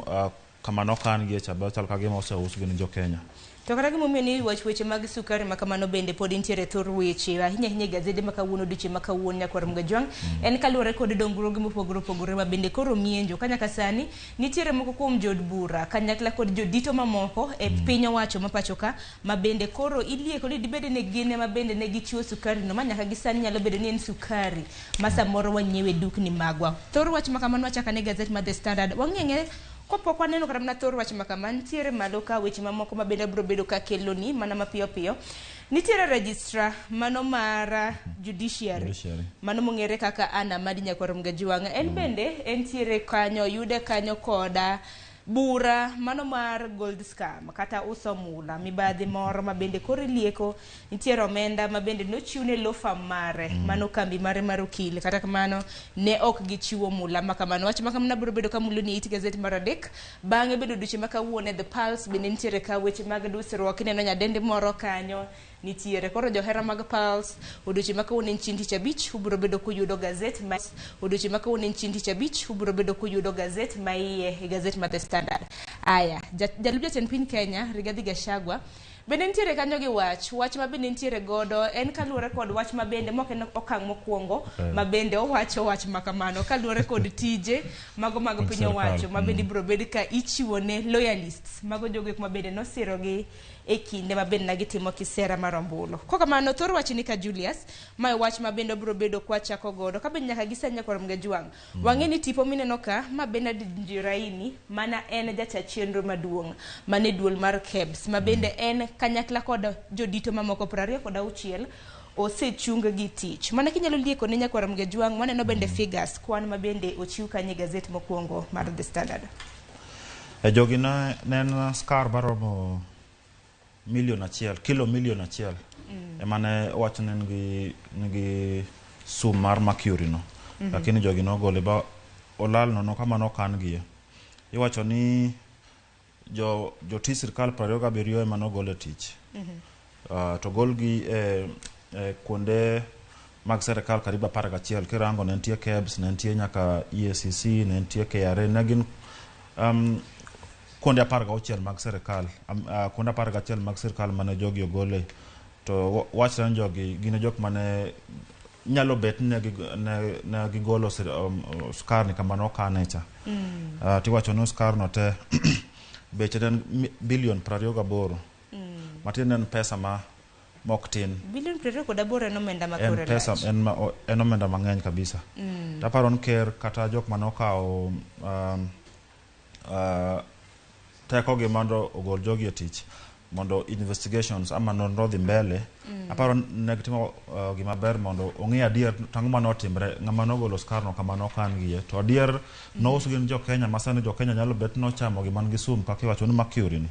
kama nokan gie cha ba chal ka gima oseusgi ne jo Kenya. To kata gimomiyo ni wach weche mag sukari ma kamano bende pod nitiere thor weche ahinya ahinya e gazede ma kawuono odiochieng' ma kawuono nyakwar Mgajwang' en kaluwore kod dongruoge mopogore opogore ma bende koro mienjo ka nyaka sani nitiere moko kuom jood bura kanyakla kod jodito mamoko e piny owacho ma pacho ka ma bende koro ilieko ni dibed ni gin ema bende ne gichiwo sukari no ma nyaka gi sani nyalo bedo ni en sukari ma samoro wanyiewe dukni magwa. Thor wach ma kamano wachako ane gazet mar The Standard wang'eng'e kopok waneno kata mana thor wach ma kama nitiere malo ka weche mamoko ma bende abiro bedo ka keloni mana mapiyo piyo nitiere registrar mano mar judiciary mano mong'ere kaka Anna Madi Nyakwar Mgajwang' en bende entiere kanyo yude kanyo koda bura mano mar gold scam kata uso mula mibadhi moro ma bende koro ilieko nitiere omenda ma bende nochiw ne law firm mare mano kambi mare mar okil kata kamano ne ok gichiwo mula ma kamano wach ma kamano biro bedo kamulo ni it gazet mar adek bang'e bedo odiochieng' ma kawuono e The Pulse bende nitiere ka weche mag dusruok ineno nyadendi moro kanyo nitiere koro johera mag Pulse odiochieng' ma kawuono en chieng' tich abich ubiro bedo kuyudo gazet ma odiochieng' ma kawuono en chieng' tich abich ubiro bedo kuyudo gazet ma iye e gazet mar The Standard. Aya, jalup jatend piny Kenya Rigathi Gachagua bende nitiere kanyo gi wach wach ma bende nitiere godo en kaluwore kod wach ma bende mok en okang' mokwongo ma bende owacho wach ma kamano kaluwore kod tije mago mag piny owacho ma bende ibiro bed ka ichiwo ne loyalists mago jogo eko ma bende nosirogi e kinde ma bende gitimo kisera mar ombulu. Kokamano thor wach ni ka Julius mae wach ma bende obiro bedo kwachako godo ka bende nyaka gisani nyakwar Mgajwang' wang'e ni tipo mineno ka ma Bernard Njiraini mana en jacha chenro maduong' mane duol mar KEBS ma bende en kanyakla kod jodito mamoko 26 osechung gi tich. Mana kinyalo lieko ne nyakwar Mgajwang' waneno bende figures kwan ma bende ochiw kanyo e gazet mokwongo mar The Standard. Jogi ne en skar maromo milion achiel, kilo milion achiel. Ema ne owach ni nigi sum mar mercury no. Lakini jogi nogole ba olal nono kama nokan gie. Iwacho ni jotij sirikal 27 ema nogol e tich. To golgi e kuonde mag sirikal karibu 11 kirango ne nitie KEBS, ne nitie nyaka EACC, ne nitie KRA, ne gin kuonde 16 mag sirikal, kuonde 11 mag sirikal mane jogi ogole. To wachre ni jogi gin jok mane nyalo bet ni ne gigolo skar ni kama nokane cha. Tiwacho ni skar no te beche ne en bilion 28. Matiende en pesa ma mok tin. Bilion 28 en omenda ma kore lach. En omenda mang'eny kabisa. Taparo ni ker kata jok manokawo tekogi mondo ogol jogi e tich mondo investigations ama nonro odhi mbele. Aparo ne gitimo gima ber mondo ong'e adier tang'o mane otimre ng'ama nogolo skar no kama nokan gie to adier nousgi ne jo Kenya ma sani jo Kenya nyalo bet nochamo gima nigi sum kaka iwacho ni mercury ni.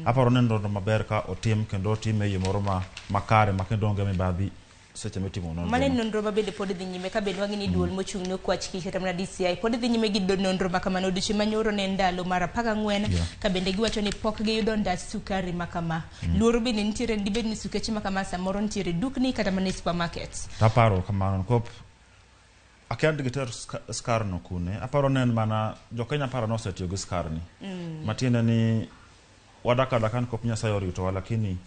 Aparo ni nonro maber ka otim kendo otim e yo moro makare ma kendo onge mibadhi seche mitimo nonro. Mano en nonro ma bende pod dhi nyime ka bende wang'e ni duol mochung' ne okwach kich kata mana DCI pod dhi nyime gi nonro ma kamano odiochieng' manyoro ne en ndalo mar 14 ka bende giwacho ni pok giyudo ndach sukari ma kama. Luoro bende nitiere ni dibed ni sukeche ma kama samoro nitiere e dukni kata mana e supermarkets. Taparo kamano nikop akia ni giter skar no kune. Aparo ni en mana jo Kenya aparo ni osetiyo gi skar ni. Matiende ni wadak adaka nikop Nyasaye oritowa lakini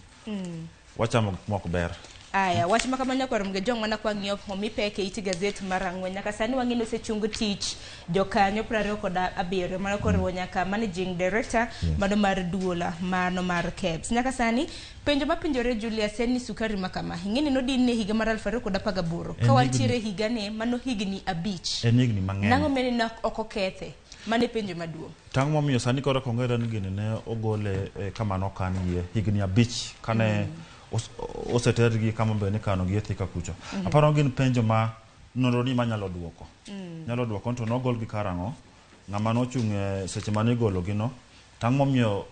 wachamo gik mok ber. Aya, wach ma kamano nyakwar Mgejong mana kwa ng'iyo omi pek e it gazet mar ang'wen. Nyaka sani wang'e ni osechung tich jokanyo 27 mano koriwo nyaka managing director mano mar duola mano mar KEBS. Nyaka sani penjo mapenjore Julius en ni sukari ma kama ing'e ni nodin ne higa mar 2018 En ka wantiere higani mano higni 5. En higni mang'eny. Nang'o mene ne ok okethe? Mano e penjo maduong'. Tang' momiyo sani koro ok ong'ere ni gini ne ogole kama nokan-gie higni 5 kane osetergi kama bende ikano gi e Thika kucho. Aparo ni gin penjo ma nonro ni manyalo duoko. Nyalo duoko ni to nogolgi karang'o, ng'ama nochung' e seche mane igologi no, tang' momiyo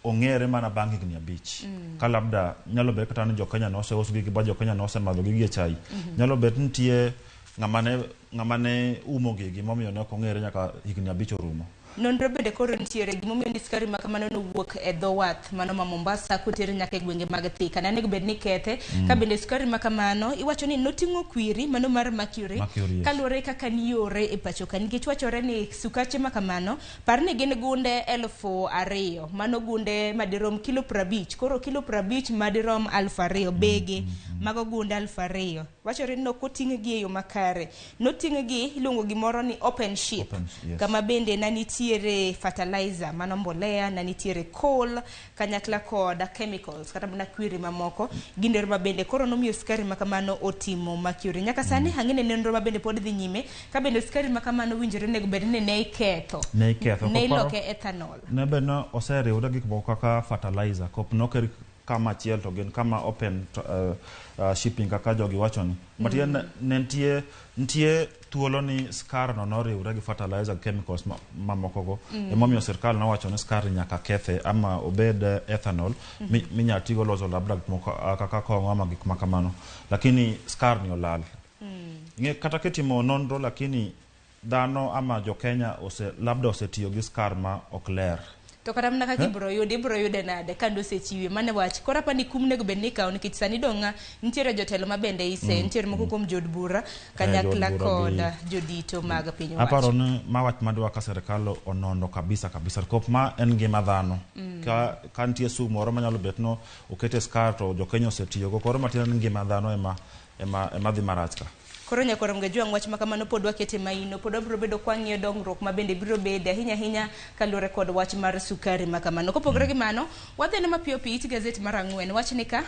ong'ere mana bang' higni 5. Ka labda nyalo bet kata ni jo Kenya noseus gigi ba jo Kenya nosemadho gigi e chai. Nyalo bet nitie ng'ama ne umo gigi momiyo ne ok ong'ere nyaka higni 5 orumo. Nonro bende koro nitiere gimomiyo ni sukari ma kamano nowuok e dho wath mano ma Mombasa koter nyaka e gwenge mag Thika. Ne onego bed ni kethe ka bende sukari ma kamano iwacho ni noting'o kwiri mano mar mercury, Mercury, yes. kaluwore kaka niyore e pacho ka nikech wachore ni sukache ma kamano par ni gin gunde 2000 mano gunde madirom kilo 50 koro kilo 50 madirom 2000 bege mago gunde 2000 wachore ni nokoting'gi e yo makare noting'gi iluongo gimoro ni open ship. Open, yes. Kama bende na nitiere fertilizer mano mbolea na nitiere coal kanyakla kod chemicals kata mana kwiri mamoko gin ma bende koro nomiyo sukari ma kamano otimo mercury. Nyaka sani ang'e ni nonro ma bende pod dhi nyime ka bende sukari ma kamano winjore onego bed ni ne iketho Ne iketho. ne Koparo- iloke ethanol. Ne bed ni oseriwre gik moko kaka fertilizer kop noker kama achiel to gin kama open shipping kaka jogi wacho ni. Matiende ne nitie thuolo ni skar no noriwre gi fertilizer gi chemicals mamoko go. Emomiyo sirkal nowacho ni skar nyaka kethe ama obed ethanol minyalo tigo loso labda gik moko kaka kong'o ama gik makamano. Lakini skar ni olal. Ng'e kata kitimo nonro lakini dhano ama jo Kenya labda osetiyo gi skar ma ok ler. To kata mana kaka ibiro yude ibiro yude nade kando osechiwe mane wach koro apa ni kum nego bed ni ikawo nikech sani dong' nitiere jotelo ma bende ise nitiere moko kuom jood bura kanyakla jood bura kod gi- jodito mag piny Aparo owacho. ni ma wach madwa ka sirkal onono kabisa kabisa kop ma en ngima dhano. Ka nitie sum moro manyalo bet no okete skar to jo Kenya osetiyogo koro matiende ni ngima dhano ema dhi marach ka. Koro nyakwar Mgajwang' wach ma kamano pod wakete maino pod wabiro bedo kwang'iyo dongruok ma bende biro bede ahinya ahinya kaluwore kod wach mar sukari ma kamano. Kopogore gi mano wadhi mapiyo piyo it gazet mar 4 wach ni ka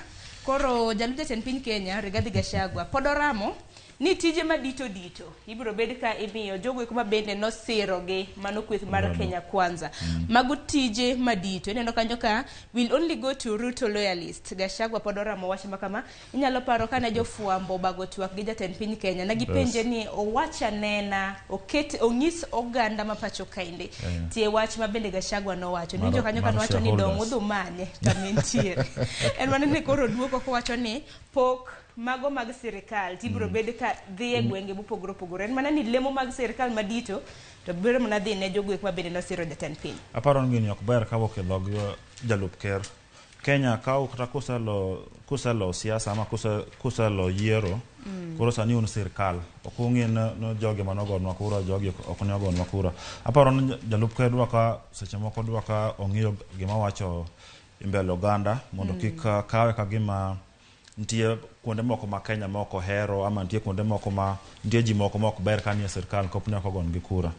koro jalup jatend piny Kenya Rigathi Gachagua pod oramo ni tije madito dito ibiro bed ka imiyo jogo eko ma bende nosirogi mano kweth mar Kenya Kwanza. Mago tije madito ineno kanyo ka will only go to Ruto loyalist. Gachagua pod oramo wach ma kama inyalo paro kane jofwambo obago twak gi jatend piny Kenya ne gipenje ni owach anena oket onyis oganda ma pacho kaende tie wach ma bende Gachagua nowacho niwinjo kanyo Mar ka nowacho ni dong' shareholders. udhi umanye kama entiere en mana ni koro duoko kowacho ni pok mago mag sirikal tibiro bed ka dhi e gwenge mopogore opogore en mana ni lemo mag sirikal madito to biro mana dhi ne jogo eko ma bende nosiro jatend piny. Aparo ni gini ok ber kawuok e dhog jalup ker. Kenya ka kata kuselo siasa ama kuselo yiero koro sani un sirkal ok ung'i ni jogi manogonwa kura jogi ok ne ogonwa kura. Aparo ni jalup ker dwa ka seche moko dwa ka ong'iyo gima wacho e mbele oganda mondo kik kawe ka gima nitie kuonde moko ma Kenya ma ok ohero ama nitie kuonde moko ma nitie ji moko ma ok ber ka nie sirkal kopni ok ogon gi kura.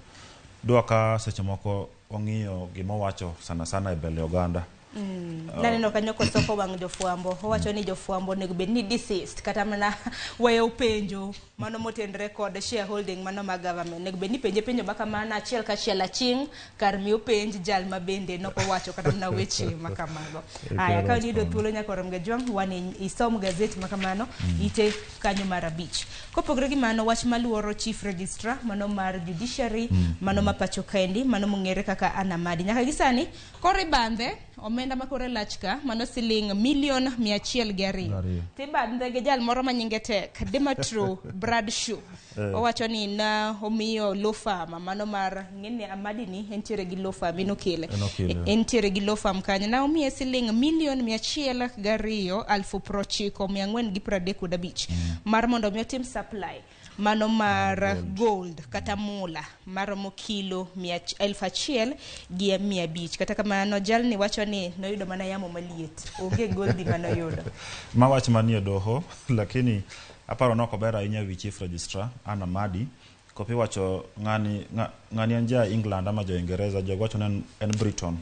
Dwa ka seche moko ong'iyo gima owacho sana sana e mbele oganda. Naneno kanyo kosoko wang' jofwambo owacho ni jofwambo onego bed ni desist kata mana weyo penjo mano motenre kod shareholding mano mag government onego bed ni penje penjo ma kamano achiel kachiel aching' kar miyo penj jal ma bende nokowacho kata mana weche ma kamago. Aya ka niyudo thuolo nyakwar Mgajwang' wan isom gazet ma kamano ite kanyo mar 5. Kopogore gi mano wach maluoro chief registrar mano mar judiciary mano ma pacho kaendi mano mong'ere kaka Anna Madi nyaka gi sani koro ibandhe omenda makore lach ka mano siling milion 102. Ariyo. Tibandhe gi jal moro ma nyinge tek Demetro Bradshaw. Owacho ni na omiyo law firm mano mar ng'eni Amadi ni entiere gi law firm enokele. Enokele. Entiere gi law firm kanyo na omiye siling milion 102,90,435 mar mondo mi otim supply mano mar gold kata mula maromo kilo 1500. Kata kamano jalni wacho ni noyudo mana yamo maliet, onge goldi manoyudo. Ma wach manie doho, lakini aparo ni ok ober ahinya wi chief registrar Anna Madi kopi wacho ng'ani ng'ani en ja England ama ja Ingereza, jogo wacho ni en Britain.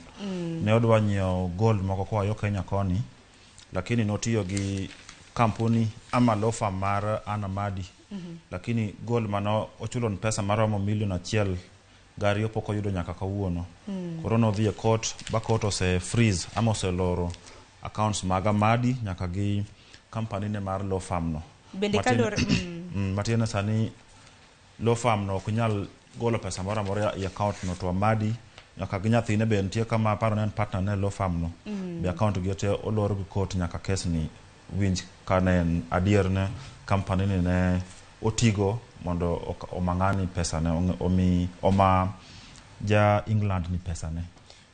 Ne odwa nyiewo gold moko koa yo Kenya koni, lakini notiyo gi kampuni ama law firm mar Anna Madi. Lakini gold mano ochulo ni pesa maromo milion 1.2 pok oyudo nyaka kawuono. Koro nodhi e court ba court ose freeze ama oseloro accounts mag Amadi nyaka gi company ne mar law firm no. Bende kaluwore Matiende sani law firm no ok nyal golo pesa moro amora e account no, to Amadi nyaka gi nyathine be nitie kama aparo ni en partner ne law firm no. Be account gi te olor gi court nyaka kes ni winj ka ne en adier ne company ni ne otigo mondo omang'ani pesa ne omi oma ja England ni pesa ne.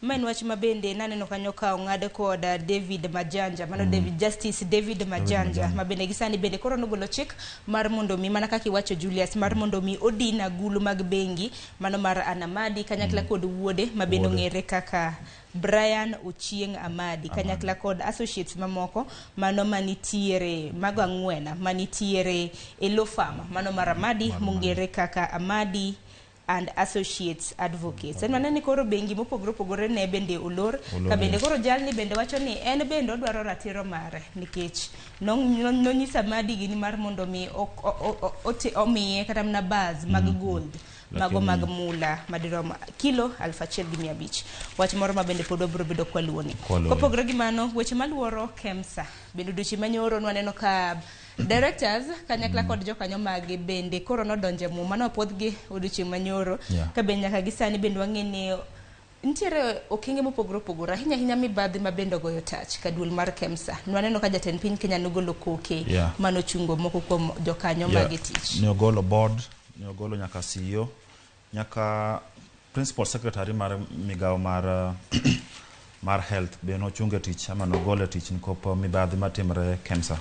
Ma en wach ma bende naneno kanyo ka ong'ad kod David Majanja mano David Justice David Majanja, Majanja. Ma bende gisani bende koro nogolo chik mar mondo mi mana kaka iwacho Julius mar mondo mi odin agulu mag bengi mano mar Anamadi kanyakla kod wuode ma bende Wuode. ong'ere kaka Brian Ochieng Amadi kanyakla kod associates mamoko mano manitiere mago ang'wen manitiere e law firm mano mar Amadi mong'ere kaka Amadi and Associates Advocates. En mana ni koro bengi mopogore opogore ne bende olor, Olor, ka bende yes. koro jalni bende wacho ni en bende odwaro ratiro mare nikech nonyiso Amadi gini mar mondo mi omiye kata mana bars mag gold mago mag mula madirom kilo 1500. Wach moro ma bende pod wabiro bedo kwaluwoni. Kwaluwo. Kopogore gi mano, weche maluoro KEMSA bende odiochieng' manyoro nwaneno ka directors kanyakla kod jokanyo mage bende koro nodonje muma nopuodhgi odiochieng' manyoro. Ka bende nyaka gi sani bende wang'e ni nitiere okenge mopogore opogore ahinya ahinya mibadhi ma bende ogoyo tach ka duol mar KEMSA. Nwaneno ka jatend piny Kenya nogolo koke manochungo moko kuom jokanyo mage tich. Ne ogolo board, ne ogolo nyaka CEO, nyaka principal secretary mar migawo mar health be nochung e tich ama nogol e tich nikop mibadhi matimre KEMSA.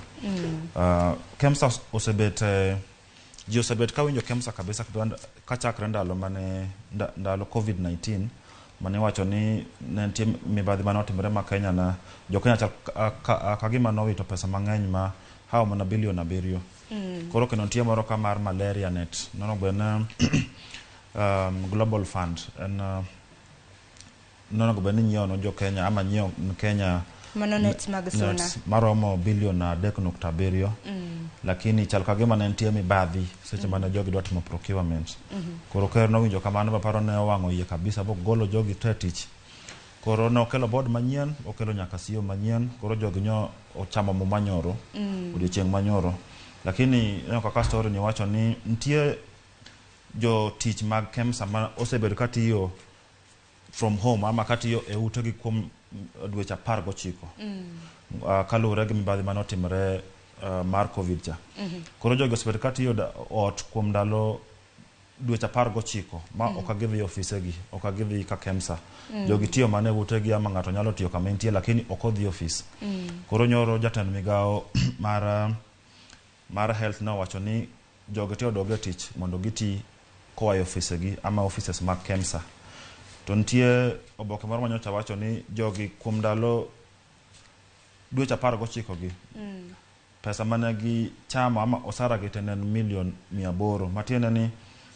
KEMSA osebet ji osebet kawinjo KEMSA kabisa kachakre ndalo mane ndalo COVID-19 mane iwacho ni ne nitie mibadhi mane otimore ma Kenya na jo Kenya chal ka gima nowito pesa mang'eny ma hawo mana bilion 7. Koro kendo nitie moro ka mar malaria net nono bed ne Global Fund en nonego bed ni nyiewo no jo Kenya ama nyiewo Kenya Mano net mag suna. nets maromo bilion 3.7. Lakini chal ka gima ne nitie mibadhi seche mane jogi dwa timo procurement. Koro ker nowinjo kamano maparo ne owang'o iye kabisa bogolo jogi te tich. Koro nokelo board manyien, okelo nyaka CEO manyien, koro jogi nyo ochamo muma nyoro, odiochieng' manyoro. Lakini ineno kaka story ni wacho ni nitie jotich mag KEMSA ma osebedo katiyo from home ama katiyo e utegi kuom dweche 19. Kaluwore gi mibadhi mane otimore mar COVID cha. Koro jogi osebedo katiyo ot kuom ndalo dweche 19 ma ok gidhi ofisegi, ok gidhi ka KEMSA. Jogi tiyo mana e utegi ama ng'ato nyalo tiyo kama entie lakini ok odhi ofis. Koro nyoro jatend migawo mar health nowacho ni jogi te odog e tich mondo giti koa e ofisegi ama offices mag KEMSA. To nitie oboke moro manyocha wacho ni jogi kuom ndalo dweche 19 gi pesa mane gichamo ama osara gi te ne en milion 800, matiende ni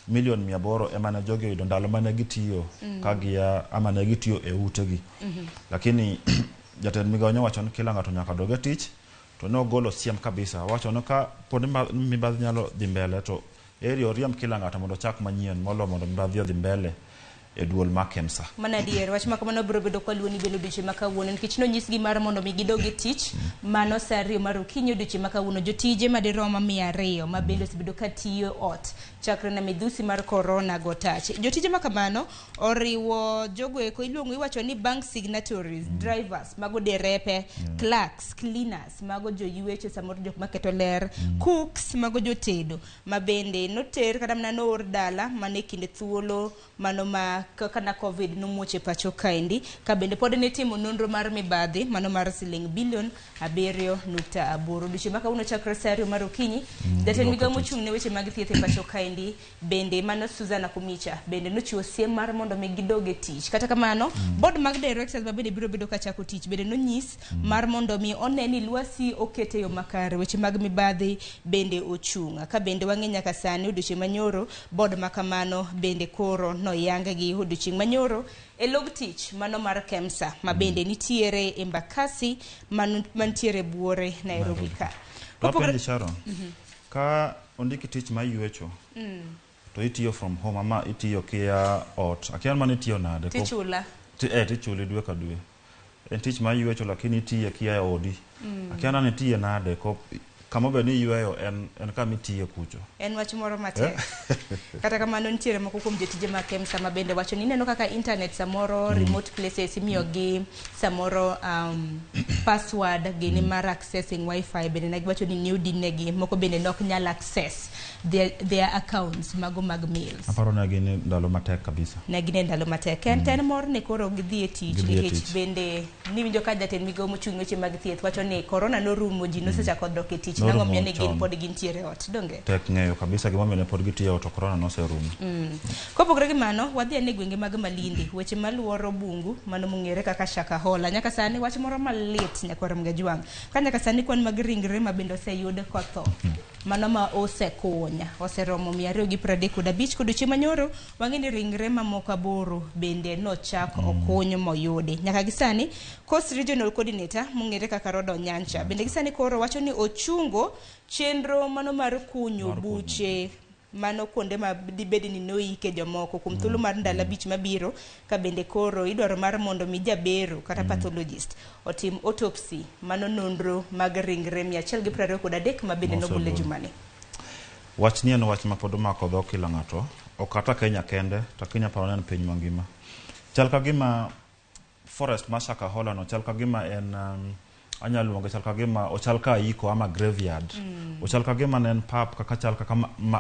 milion 800 ema ne jogi oyudo ndalo mane gitiyo ka gia ama ne gitiyo e utegi. Lakini jatend migawo nyowacho ni kila ng'ato nyaka dog e tich, to ne ogolo siem kabisa. Owacho ni ka pod mibadhi nyalo dhi mbele to eri oriemb kila ng'ato mondo ochak manyien molo mondo mibadhi odhi mbele e duol mar KEMSA. Mano adier, wach ma kamano biro bedo kwa luo ni bende odiochieng' ma kawuono nikech nonyisgi mar mondo mi gidog e tich mano saa 2 mar okinyi odiochieng' ma kawuono. Jotije madirom 200 ma bende osebedo ka tiyo ot chakre na midhusi mar corona go tach. Jotije ma kamano oriwo jogo eko iluongo iwacho ni bank signatories, drivers, mago derepe, clerks, cleaners, mago joywecho samoro jok maketo ler, cooks, mago jotedo ma bende noter kata mana noor dala mana e kinde thuolo mano ma kaka na Covid nomuoch e pacho kaendi, ka bende pod ne timo nonro mar mibadhi mano mar siling bilion 7.8. Odiochieng' ma kawuono chakre saa 2 mar okinyi, jatend migawo mochung' ne weche mag thieth e pacho kaendi bende mano Susan Nakhumicha bende nochiwo siem mar mondo mi gidog e tich. Kata kamano, board mag directors ma bende biro bedo ka chako tich bende nonyis mar mondo mi one ni lwasi oket e yo makare, weche mag mibadhi bende ochung'. Ka bende wang'e nyaka sani odiochieng' manyoro, board ma kamano bende koro noyang gi odiochieng' manyoro e log tich mano mar KEMSA ma bende nitiere Embakasi mantiere buore Nairobi ka. Wapenji Sharon, ka ondiki tich mar ywecho to itiyo from home ama itiyo kia ot, akia mana itiyo nade? Tichula. Tichuli dwe ka dwe. En tich mar ywecho lakini itiye kia e odi. Akia nani itiye nade ko kama bed ni yweyo en kama itiye kucho. En wach moro matek. Kata kamano nitiere moko kuom jotije mag KEMSA ma bende wacho ni ineno kaka internet samoro remote places imiyo gi samoro password gini mar accessing wifi bende ne giwacho ni ne odinegi, moko bende ne ok nyal access their accounts mago mag mails. Aparo ne gin ndalo matek kabisa. Ne gin e ndalo matek. En ten mor ne koro gidhi e tich nikech bende niwinjo ka jatend migawo mochung' weche mag thieth wacho ni corona norumo, ji nosechako dok e tich, nang'o miyo ne gin pod gintiere ot, donge? Tek ng'eyo kabisa gimomiyo ne pod gitiyo ot to corona noserumo. Kopogore gi mano, wadhi ane gwenge mag Malindi, weche maluoro bungu mano mong'ere kaka Shakahola. Nyaka sani wach moro malit nyakwar Mgajwang'. Ka nyaka sani kwan mag ringre ma bende oseyud kotho mano ma osekunya oseromo 235 kod odiochieng' manyoro wang'e ni ringre mamoko 8 bende nochak okuny moyudi. Nyaka gi sani Coast Regional Coordinator mong'ere kaka Roda Onyancha bende gi sani koro wacho ni ochungo chenro mano mar kunyo buche mano kuonde ma dibed ni noike jomoko kuom thuolo mar ndalo 5 mabiro, ka bende koro idwaro mar mondo mi jabero kata pathologist otim autopsy mano nonro mag ringre 123 ma bende nogol e jumani. Wach ni en wach ma pod omako dho kila ng'ato, ok kata Kenya kende, to Kenya paro en piny mangima. Chal ka gima forest mar Shakahola no chal ka gima en anyalo luonge chal ka gima ochal ka iko ama graveyard. Ochal ka gima ne en pap kaka chal kaka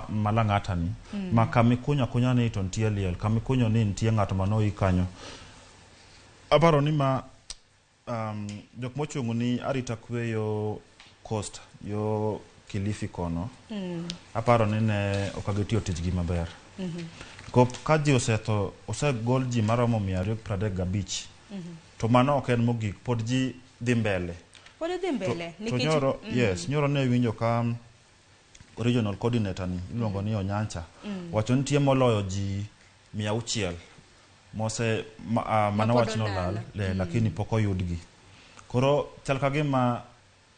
Malang'ata ni. Ma kama ikunyo akunya ni to nitie liel, kama ikunyo ni nitie ng'ato manoik kanyo. Aparo ni ma jok mochung' ni arita kwe yo Coast, yo Kilifi kono. Aparo ni ne ok gitiyo tijgi maber. Ka ji osetho, osegol ji maromo 235. To mano ok en mogik, pod ji dhi mbele. Pod dhi mbele. To nyoro, yes, nyoro ne winjo ka regional coordinator ni iluongo ni Onyancha. Wacho nitie moloyo ji 600 mose mano wach nolal, lakini pok oyudgi. Koro chal ka gima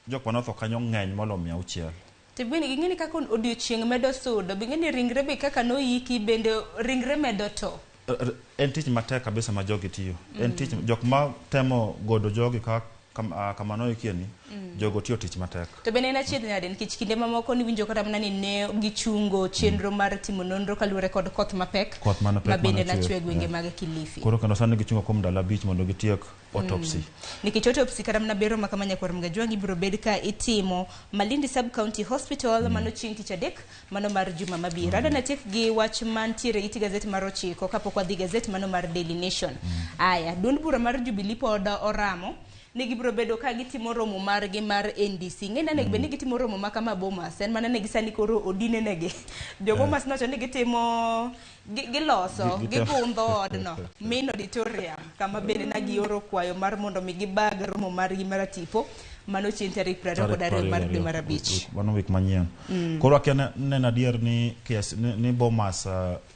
jok manotho kanyo ng'eny moloyo 600. To bende ging'e ni kaka odiochieng' medo sudo, bing'e ni ringre be kaka noiki bende ringre medo to. En tich matek kabisa ma jogi tiyo. En tich jok ma temo godo jogi ka kama noikie ni, jogo tiyo tich matek. To bende en achiedh nade nikech kinde mamoko niwinjo kata mana ni ne gichungo chenro mar timo nonro kaluwore kod koth mapek ma bende nachwe e gwenge mag Kilifi. Koro kendo sani gichungo kuom ndalo 5 mondo gitiek autopsy. Nikech autopsy kata mana bero ma kama nyakwar Mgajwang' ibiro bed ka itimo Malindi Sub County Hospital mano chieng' tich adek mano mar juma mabiro. Adwa natiek gi wach mantiere it gazet mar 9 kapok wadhi gazet mano mar Daily Nation. Aya, duond bura mar Jubilee pod oramo ni gibiro bedo ka gitimo romo margi mar NDC. Ng'e ni bende gitimo romo ma kama Bomas, en mana ne gisani koro odine negi. Jo Bomas nowacho ni gitimo giloso, gigundho odno, main auditorium, kama bende na gioro kwayo mar mondo mi gibag romo margi mar tipo mano chieng' tarik 22 mar dwe mar 5. Mano wik manyien. Koro akia neno adier ni ni Bomas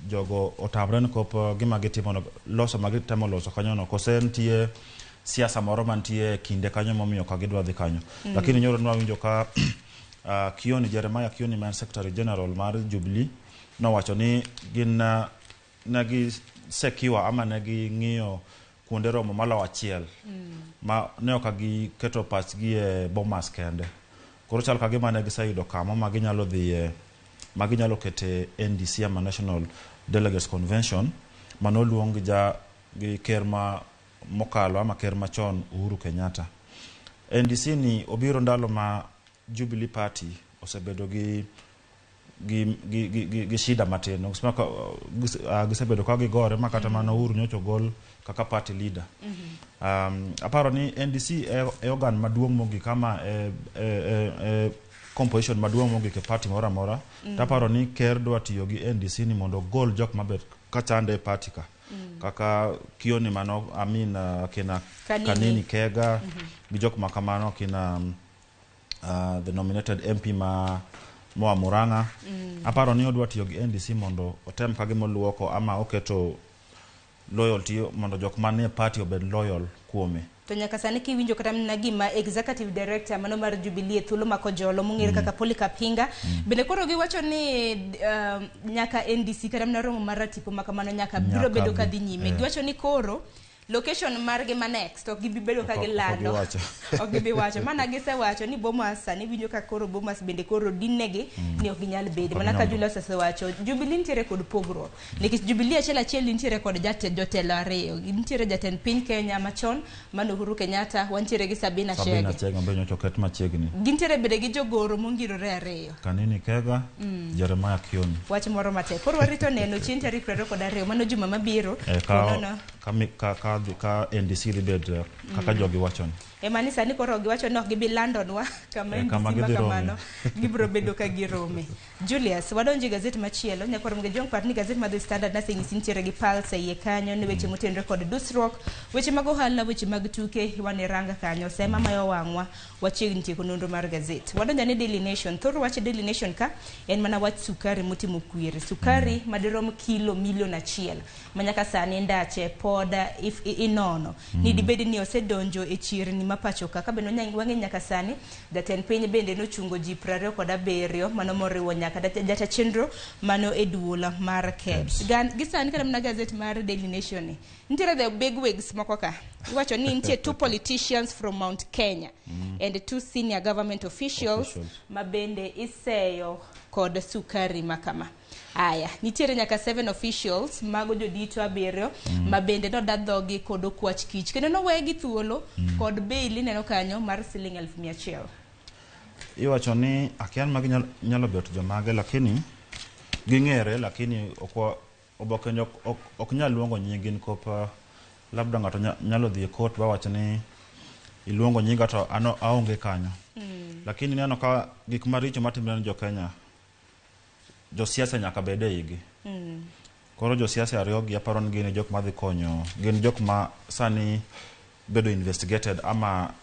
jogo otamre nikop gima gitimo no, loso ma gitemo loso kanyo no, kose nitie siasa moro mantie kinde kanyo momiyo ka gidwa dhi kanyo. Lakini nyoro nwawinjo ka Kioni, Jeremiah Kioni ma en Secretary General mar Jubilee nowacho ni gin ne gi secure ama ne ging'iyo kuonde romo maloyo achiel ma ne ok giketo pachgi e Bomas kende. Koro chal ka gima ne giseyudo kama ma ginyalo dhiye ma ginyalo kete NDC ama National Delegates Convention manoluong gi ja gi ker ma mokalo ama ker machon Uhuru Kenyatta. NDC ni obiro ndalo ma Jubilee Party osebedo gi gi, gi, gi, gi, gi shida matin. Gisema ka- gise- ah, gisebedo ka gigore ma kata mana Uhuru nyocha ogol kaka party leader. Aparo ni NDC e organ maduong' mogik ama e composition maduong' mogik e party moro amora. Taparo ni ker dwa tiyo gi NDC ni mondo ogol jok mabet kachande e party ka. Kaka Kioni mano, I mean, kina Kanini. Kanini Kega gi jok ma kamano kina the nominated MP ma moa Murang'a. Aparo ni odwa tiyo gi NDC mondo otem ka gima oluoko ama oketo loyalty mondo jok manie party obed loyal kuome. To nyaka sani kiwinjo kata mana gima executive director mano mar Jubilee e thuolo ma Kojolo mong'ere kaka Polycarp Hinga bende koro giwacho ni nyaka NDC kata mana romo mar ratipo ma kamano nyaka biro Nyaka bedo ka bi, dhi nyime. Giwacho ni koro location margi ma next ok gibi bedo ka Ok gilando. giwacho. Ok gibi wacho. Mana gisewacho ni Bomas sani winjo ka koro Bomas bende koro dinnegi ni ok ginyal bedo. Ok Mana ka ginyal. Julius osewacho Jubilee nitiere kod pogruok. Nikech Jubilee achiel achiel nitiere kod jotelo ariyo. Nitiere jatend piny Kenya machon mano Uhuru Kenyatta, wantiere gi Sabina Sabina Chege. Chege mabe nyocha oket machiegni. Gintiere bende gi jogoro mongirore ariyo. Kanini Kega, Jeremiah Kioni. Wach moro matek. Koro warito neno chieng' tarik 22 mano juma mabiro. Ka, Konono. ka, mi- ka, ka, dhi- ka NDC dhi bet kaka jogi wacho ni. Ema ni sani koro giwacho ni ok gibi landonwa kama NDC Kama ma gidhi rome. kamano gibiro bedo ka girome. Julius, wadonjo e gazet machielo. Nyakwar Mgejong par ni gazet mar The Standard nasenyisi nitiere gi Pulse e iye kanyo ne weche motenore kod dusruok, weche mag ohala, weche mag tuke, wan e ranga kanyo. Sema mayo wang'wa wachiegni tieko nonro mar gazet. Wadonjo ne Daily Nation. Thor wach Daily Nation ka en mana wach sukari motimo kwiri. Sukari madirom kilo milion 1 ma nyaka sani ndache pod inono. Ni dibed ni osedonjo e chirni ma pacho ka. Ka bende wang'e nyaka sani jatend piny bende nochungo ji 27 mano moriwo nyaka jata chenro mano e duol mar KEBS. Gi sani kata mana gazet mar Daily Nation ni nitiere the big wigs moko ka. Iwacho ni nitie 2 politicians from Mount Kenya and 2 senior government officials ma bende iseyo kod sukari makama. Aya, nitiere nyaka 7 officials mago jodito 7 ma bende noda dhogi kod okwach kich kendo nowegi thuolo kod bail ineno kanyo mar siling 1,100. Iwacho ni akia ni magi nyalo bet jomage lakini ging'ere lakini ok oboke ni ok nyal luongo nying gi nikop labda ng'ato nyalo dhi e court ba wacho ni iluongo nyinga to an aonge kanyo. Lakini ineno ka gik maricho matimore ne jo Kenya, josiasa nyaka bed e igi. Koro josiasa ariyo gi aparo ni gin e jok madhi konyo, gin jok ma sani bedo investigated ama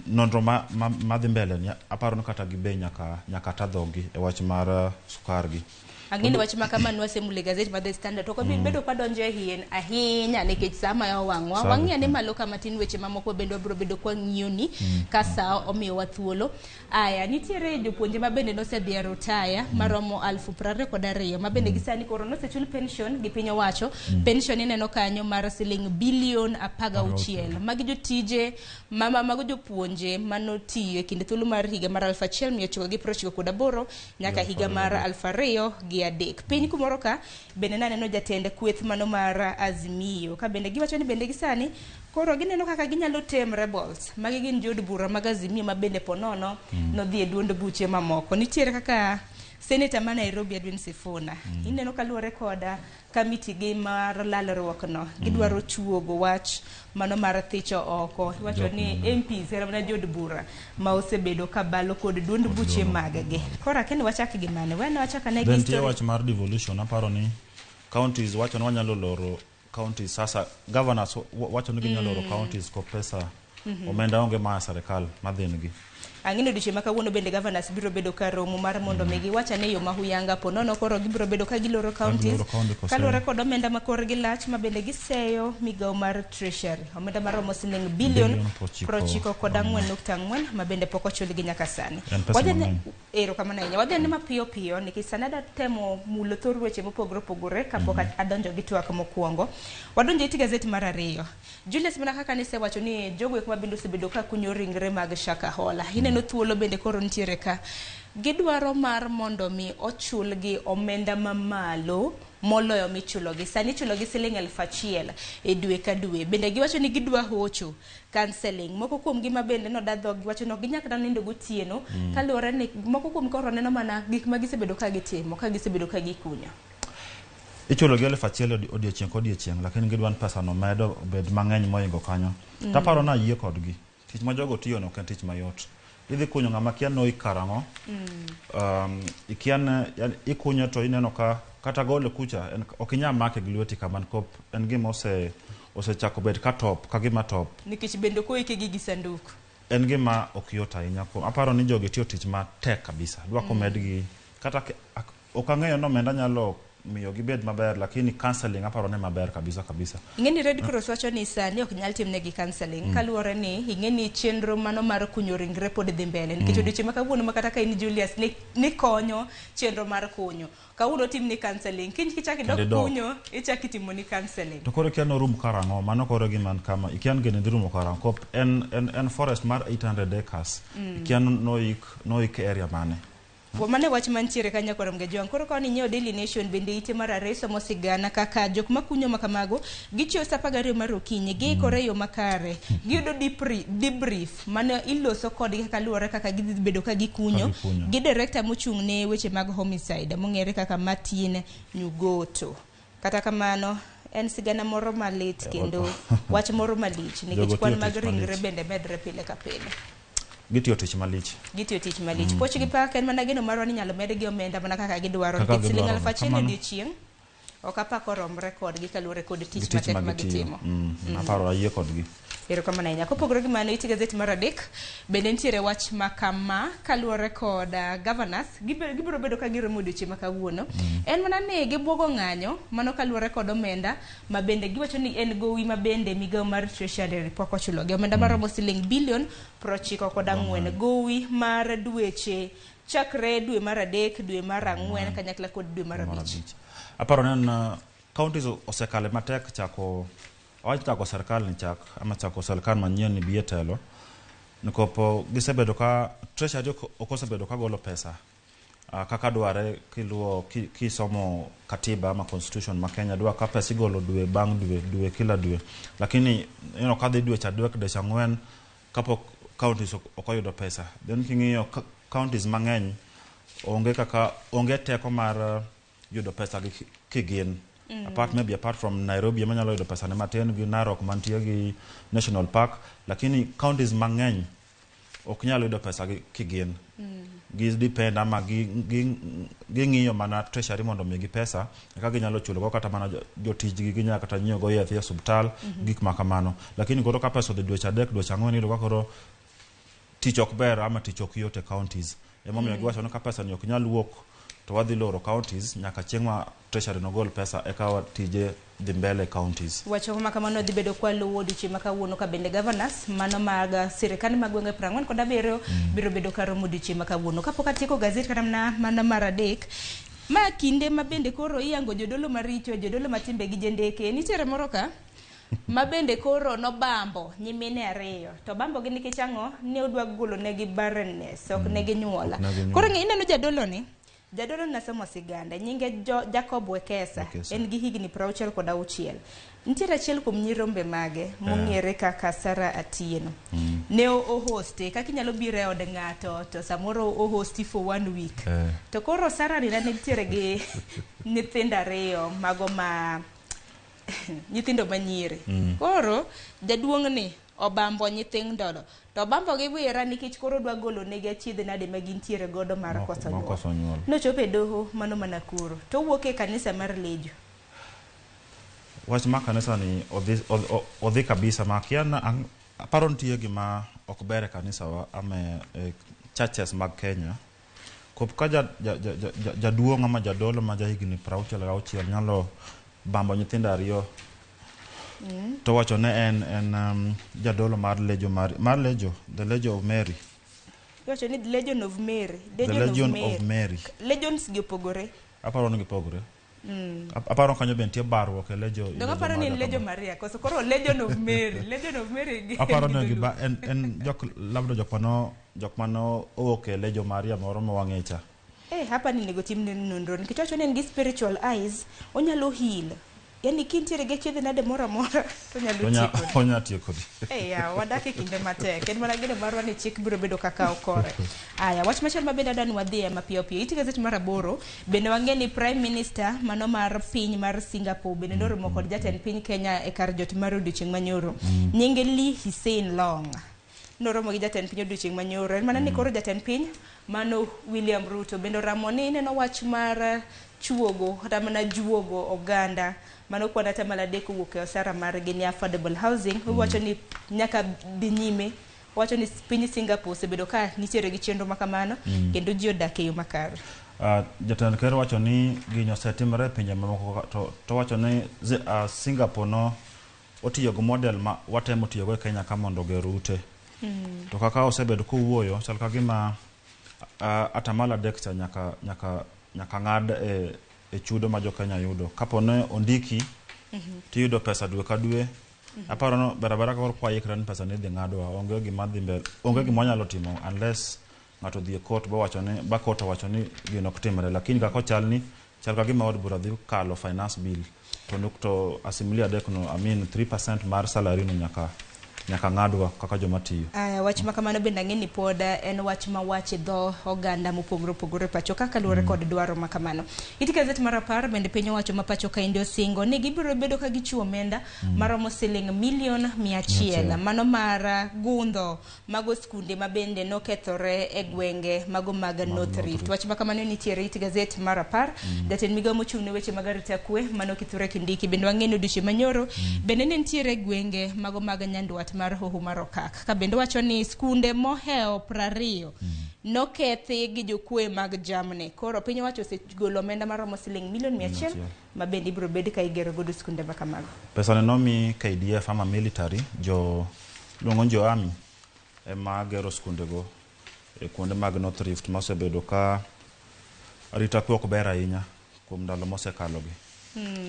nonro madhi mbele ni aparo ni kata gibe nyaka ta dhogi e wach mar sukar gi. Ang'e ni wach ma kama nwasemule gazet mar The Standard to ok wabi bedo kwadonjo e iye ahinya nikech sa mayo wang'wa. Sa Wang'i ane malo kama tin weche mamoko bende wabiro bedo kwang'iyo ni ka sa omiyowa thuolo. Aya, nitiere jopuonje ma bende nosedhi e rutaya maromo 22,000 ma bende gisani koro nosechul pension gi piny owacho. Pension ineno kanyo mar siling bilion 16. Magi jotije mago jopuonje manotiyo e kinde thuolo mar higa mar 1998 nyaka higa mar 2003. Piny kumoro ka bende naneno jatend kweth mano mar Azimio ka bende giwacho ni bende gisani koro gineno kaka ginyalo tem rebels. Magi gin jood bura mag Azimio ma bende ponono nodhi e duond buche mamoko. Nitiere kaka Senator ma Nairobi Edwin Sifuna. Ineno kaluwore koda kamiti gi mar lalruok no. Gidwaro chuogo wach mano mar thicho oko. Iwacho ni MPs kata mana jood bura ma osebedo ka balo kod duond buche mag gi. Koro akia ni wachak gi mane. We ne wachak ane gi Then nitie story. wach mar devolution aparo ni counties wacho ni wanyalo loro counties sasa governors wacho ni ginyalo loro counties ko pesa omenda onge maa sirikal madhi negi. Ang'ino odiochieng' ma kawuono bende governors biro bedo ka romo mar mondo mi giwach ane yo ma huyanga po nono koro gibiro bedo ka giloro counties giloro county kose- kaluwore kod omenda ma korgi lach ma bende giseyo migawo mar treasury omenda maromo siling bilion Bilion 94 94.4 ma bende pok ochulgi nyaka sani. En pesa Wadhi ane- mang'eny. Erokamano ahinya. Wadhi ane mapiyo piyo nikech sani adwa temo mulo thor weche mopogore opogore kapok adonjo gi twak mokwongo. Wadonjo e it gazet mar ariyo. Julius, mana kaka nisewacho ni jogo eko ma bende osebedo ka kunyo ringre mag Shakahola. Ineno thuolo bende koro nitiere ka. Gidwaro mar mondo mi ochulgi omenda mamalo moloyo michulogi. Sani ichulogi siling 1000 e dwe ka dwe. Bende giwacho ni gidwa hocho counseling. Moko kuomgi ma bende noda dhog giwacho ni ok ginyal kata nindo gotieno kaluwore ni moko kuom koro neno mana gik ma gisebedo ka gitimo, ka gisebedo ka gikunyo. Ichulo gi 1000 odiochieng' kodiochieng', lakini gidwa ni pesa no medo obed mang'eny moingo kanyo. Taparo ni ayie kodgi. Tich ma jogo tiyo no ok en tich mayot. Idhi kunyo ng'ama kia noik karang'o. Ikia ne, yani, ikunyo to ineno ka kata gole kucha en, ok inyal make gi lweti kama nikop en gima osechako bet ka top, ka gima top. Nikech bende ok oike gi sanduk. En gima ok yot ahinya. Aparo ni jogi tiyo tich matek kabisa. Dwa komedgi kata ok ang'eyo ni omenda nyalo miyo gibed maber, lakini counseling aparo ni maber kabisa kabisa. Ing'e ni Red Cross wacho ni sani ok nyal timnegi counseling kaluwore ni ing'e ni chenro mano mar kunyo ringre pod dhi mbele nikech odiochieng' ma kawuono ma kata ka in Julius ni konyo chenro mar kunyo. Kawuono timni counseling, kiny kichak idok Kendo idok. kunyo, ichak itimoni counseling. To koro ikia norum karang'o, mano koro gima en kama, ikia ni gini dhi rumo karang'o. Kop en forest mar 800 acres. Ikia noik area mane. Mano e wach mantiere ka nyakwar Mgejwang'. Koro ka inyiewo Daily Nation bende ite mar ariyo somo sigana kaka jok makunyo ma kamago gichiewo sa 12 mar okinyi, giikore e yo makare, giyudo debrief mane iloso kodgi kaka luwore kaka gidhi bedo ka gikunyo, Ka gikunyo. gi director mochung' ne weche mag homicide mong'ere kaka Martin Nyugoto. Kata kamano en sigana moro malit kendo wach moro malich nikech Jogo kwan tiyo mag tich ringre malich. bende medre pile ka pile. Gitiyo tich malich. Gitiyo tich malich. Puoch gi pak en mana geno marwa ni inyalo medgi omenda mana kaka gidwaro. Kaka Nikech siling gidwaro. 1000 Kamano. odiochieng' ok apako romre kodgi kaluwore kod tich Gi tich matek ma ma gitiyo. gitimo. Aparo ayie kodgi. Erokamano ahinya. Kopogore gi mano, it gazet mar adek bende nitiere wach ma kama kaluwore kod governors gibiro bedo ka giromo odiochieng' ma kawuono. En mana ni gibuogo ng'anyo mano kaluwore kod omenda ma bende giwacho ni en gowi ma bende migawo mar Treasury pok ochulogi. Omenda maromo siling bilion 94 gowi mar dweche chakre dwe mar 3, dwe mar 4 kanyakla kod dwe mar 5. Aparo ni en counties osekale matek chako awach chako sirkal ni chak ama chako sirkal manyien ni bi e telo nikopo gisebedo ka Treasury ok osebedo ka golo pesa kaka dware kiluwo kisomo katiba ama constitution ma Kenya dwa ka pesa igolo dwe bang' dwe, dwe kila dwe, lakini ineno ka dhi dweche 3 dweche 4 kapok counties ok oyudo pesa. Then king'iyo counties mang'eny onge kaka onge teko mar yudo pesa gi kigin. Apart maybe apart from Nairobi ema nyalo yudo pesa ne matin gi Narok mantie gi National Park, lakini counties mang'eny ok nyal yudo pesa gi kigin. Gi depend ama ging'iyo mana Treasury mondo omigi pesa eka ginyalo chulo go kata mana jotijgi, ginyalo kata nyiewo go yath e osiptal, gik ma kamano. Lakini koro ka pesa odhi dweche 3 dweche 4 iyudo ka koro tich ok ber ama tich ok yot e counties. Emomiyo giwacho ni ka pesa ni ok nyal wuok to wadhi loro counties nyaka chieng' ma Treasury nogol pesa eka tije dhi mbele counties. Wacho ma kamano dhi bedo kwa luwo odiochieng' ma kawuono ka bende governors mano mag sirkal mag gwenge 47 biro bedo ka romo odiochieng' ma kawuono. Kapok atieko gazet kata mana mar 3, ma kinde ma bende koro iyango jodolo maricho, jodolo matimbe gi jendeke, nitiere moro ka ma bende koro nobambo nyimine 2 to bambo gi nikech ang'o? Ne odwa golo negi barrenness, ok negi nyuola. Ok negi nyuola. Koro ineno jadolo ni, jadolo nasomo siganda, nyinge Jacob Wekesa, Wekesa. en gi higni 66. Nitiere achiel kuom nyirombe mage mong'ere kaka Sarah Atieno. Ne ohoste, kaka inyalo biro e od ng'ato to samoro ohosti for 1 week. To koro Sarah ni ne nitiere gi nyithindo 2 mago ma nyithindo manyiri. Koro jaduong' ni obambo nyithindo to obambo gi wira nikech koro dwa golo negi achiedh nade ma gintiere godo mar koso nyuol. Koso nyuol. Nochopo e doho mano mana kuro to owuok e kanisa mar Lejo. Wach mar kanisa ni odhi kabisa ma kia na aparo nitie gima ok ber e kanisa wa ama e churches mag Kenya. Kop ka jaduong' ama jadolo ma jahigni 66 nyalo bambo nyithindo ariyo to wacho ne en jadolo mar Legio mar Legio, the Legio of Mary. Iwacho ni Legion of Mary. The Legion of Mary. Legions gi opogore. Aparo ni gipogore. Aparo kanyo be nitie barruok e Legio. Donge aparo ni en Legio Maria, koso koro Legion of Mary. Legion of Mary gi. Aparo ni giba en jok labda jok mano owuok e Legio Maria moro ma wang'e cha. Hapa ni nego tim nonro nikech wacho ni en gi spiritual eyes, onyalo heal. Yani kintiere gi achiedh nade moro amora to onyalo tieko. Onyalo tiyo kodi. Ya wadak e kinde matek. En mana geno marwa ni chik biro bedo kaka okore. Aya, wach machielo ma bende adwa ni wadhiye mapiyo piyo. Iti gazet mar 8 bende wang'e ni Prime Minister mano mar piny mar Singapore bende noromo kod jatend piny Kenya e kar jot mar odiochieng' manyoro. Nyinge Lee Hsien Loong. Noromo gi jatend piny odiochieng' manyoro. En mana ni koro jatend piny mano William Ruto bende oramo ni ineno wach mar chuogo kata mana juogo oganda mano kwan atamalo 3 owuok e osara margi ni affordable housing. Owacho ni nyaka dhi nyime. Owacho ni piny Singapore osebedo ka nitiere gi chenro makamano kendo ji odak e yo makare. Jatend ker wacho ni gino osetimore e pinje mamoko to wacho ni Singapore no otiyo gi model ma watemo tiyogo e Kenya ka mondo oger ute. To kaka osebedo kowuoyo chal ka gima atamalo 3 cha nyaka ng'ad e chudo ma jo Kenya yudo. Kapo ne ondiki tiyudo pesa dwe ka dwe. Aparo no barabara koro kwa ikre ni pesa ni dhi ng'adwa, onge gima dhi mbele, onge gima wanyalo timo unless ng'ato dhi e court bo wacho ni ba court owacho ni gino ok timre, lakini kaka ochal ni chal ka gima od bura dhi kalo finance bill to nukto asilimia 3 no, I mean 3% mar salary no nyaka ng'adwa kaka joma tiyo. Aya, wach ma kamano bende ang'e ni pod en wach ma wach e dho oganda mopogore opogore pacho kaka luwore kod dwaro ma kamano. Iti gazet mar 10 bende piny owacho ma pacho kaendi osingo ni gibiro bedo ka gichiwo omenda maromo siling milion 100 mano mar gundho mago skunde ma bende nokethore e gwenge mago mag North Rift. Wach ma kamano nitiere iti gazet mar 10. Jatend migawo mochung' ne weche mag arita kwe mano Kithure Kindiki bende wang'e ni odiochieng' manyoro bende ne nitiere gwenge mago mag Nyandwat mar Hoho mar Okak ka bende wacho ni skunde mohewo 20 nokethi gi jokwe mag jamni. Koro piny owacho osegolo omenda maromo siling milion 100 ma bende ibiro bed ka igero godo skunde ma kamago. Pesa ne nomi KDF ama military jo luongo jo army ema gero skundego e kuonde mag North Rift ma osebedo ka arita kwe ok ber ahinya kuom ndalo mosekalogi.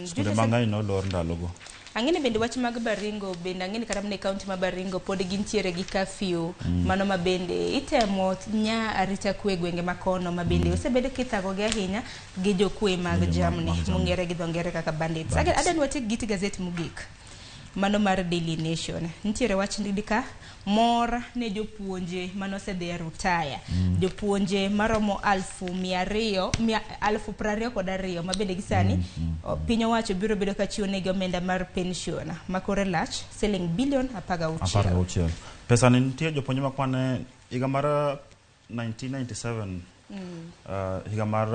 Skunde mang'eny nolor ndalogo. Ang'e bende wach mag Baringo bende ang'e ni kata mana e kaunti ma Baringo pod gintiere gi curfew mano ma bende itemo nya arita kwe gwenge makono ma bende osebedo kithagogi ahinya gi jokwe mag jamni mong'ere gi dho ngere kaka bandits. Adwa ni watiek gi iti gazet mogik mano mar Daily Nation. Nitiere wach ndika mor ne jopuonje manosedhi e rutaya. Jopuonje maromo 222,000 ma bende gi sani piny owacho biro bedo ka chiwo negi omenda mar pension ma kore lach siling bilion 16. Pesa ni nitie jopuonje ma kwane higa mar 1997 higa mar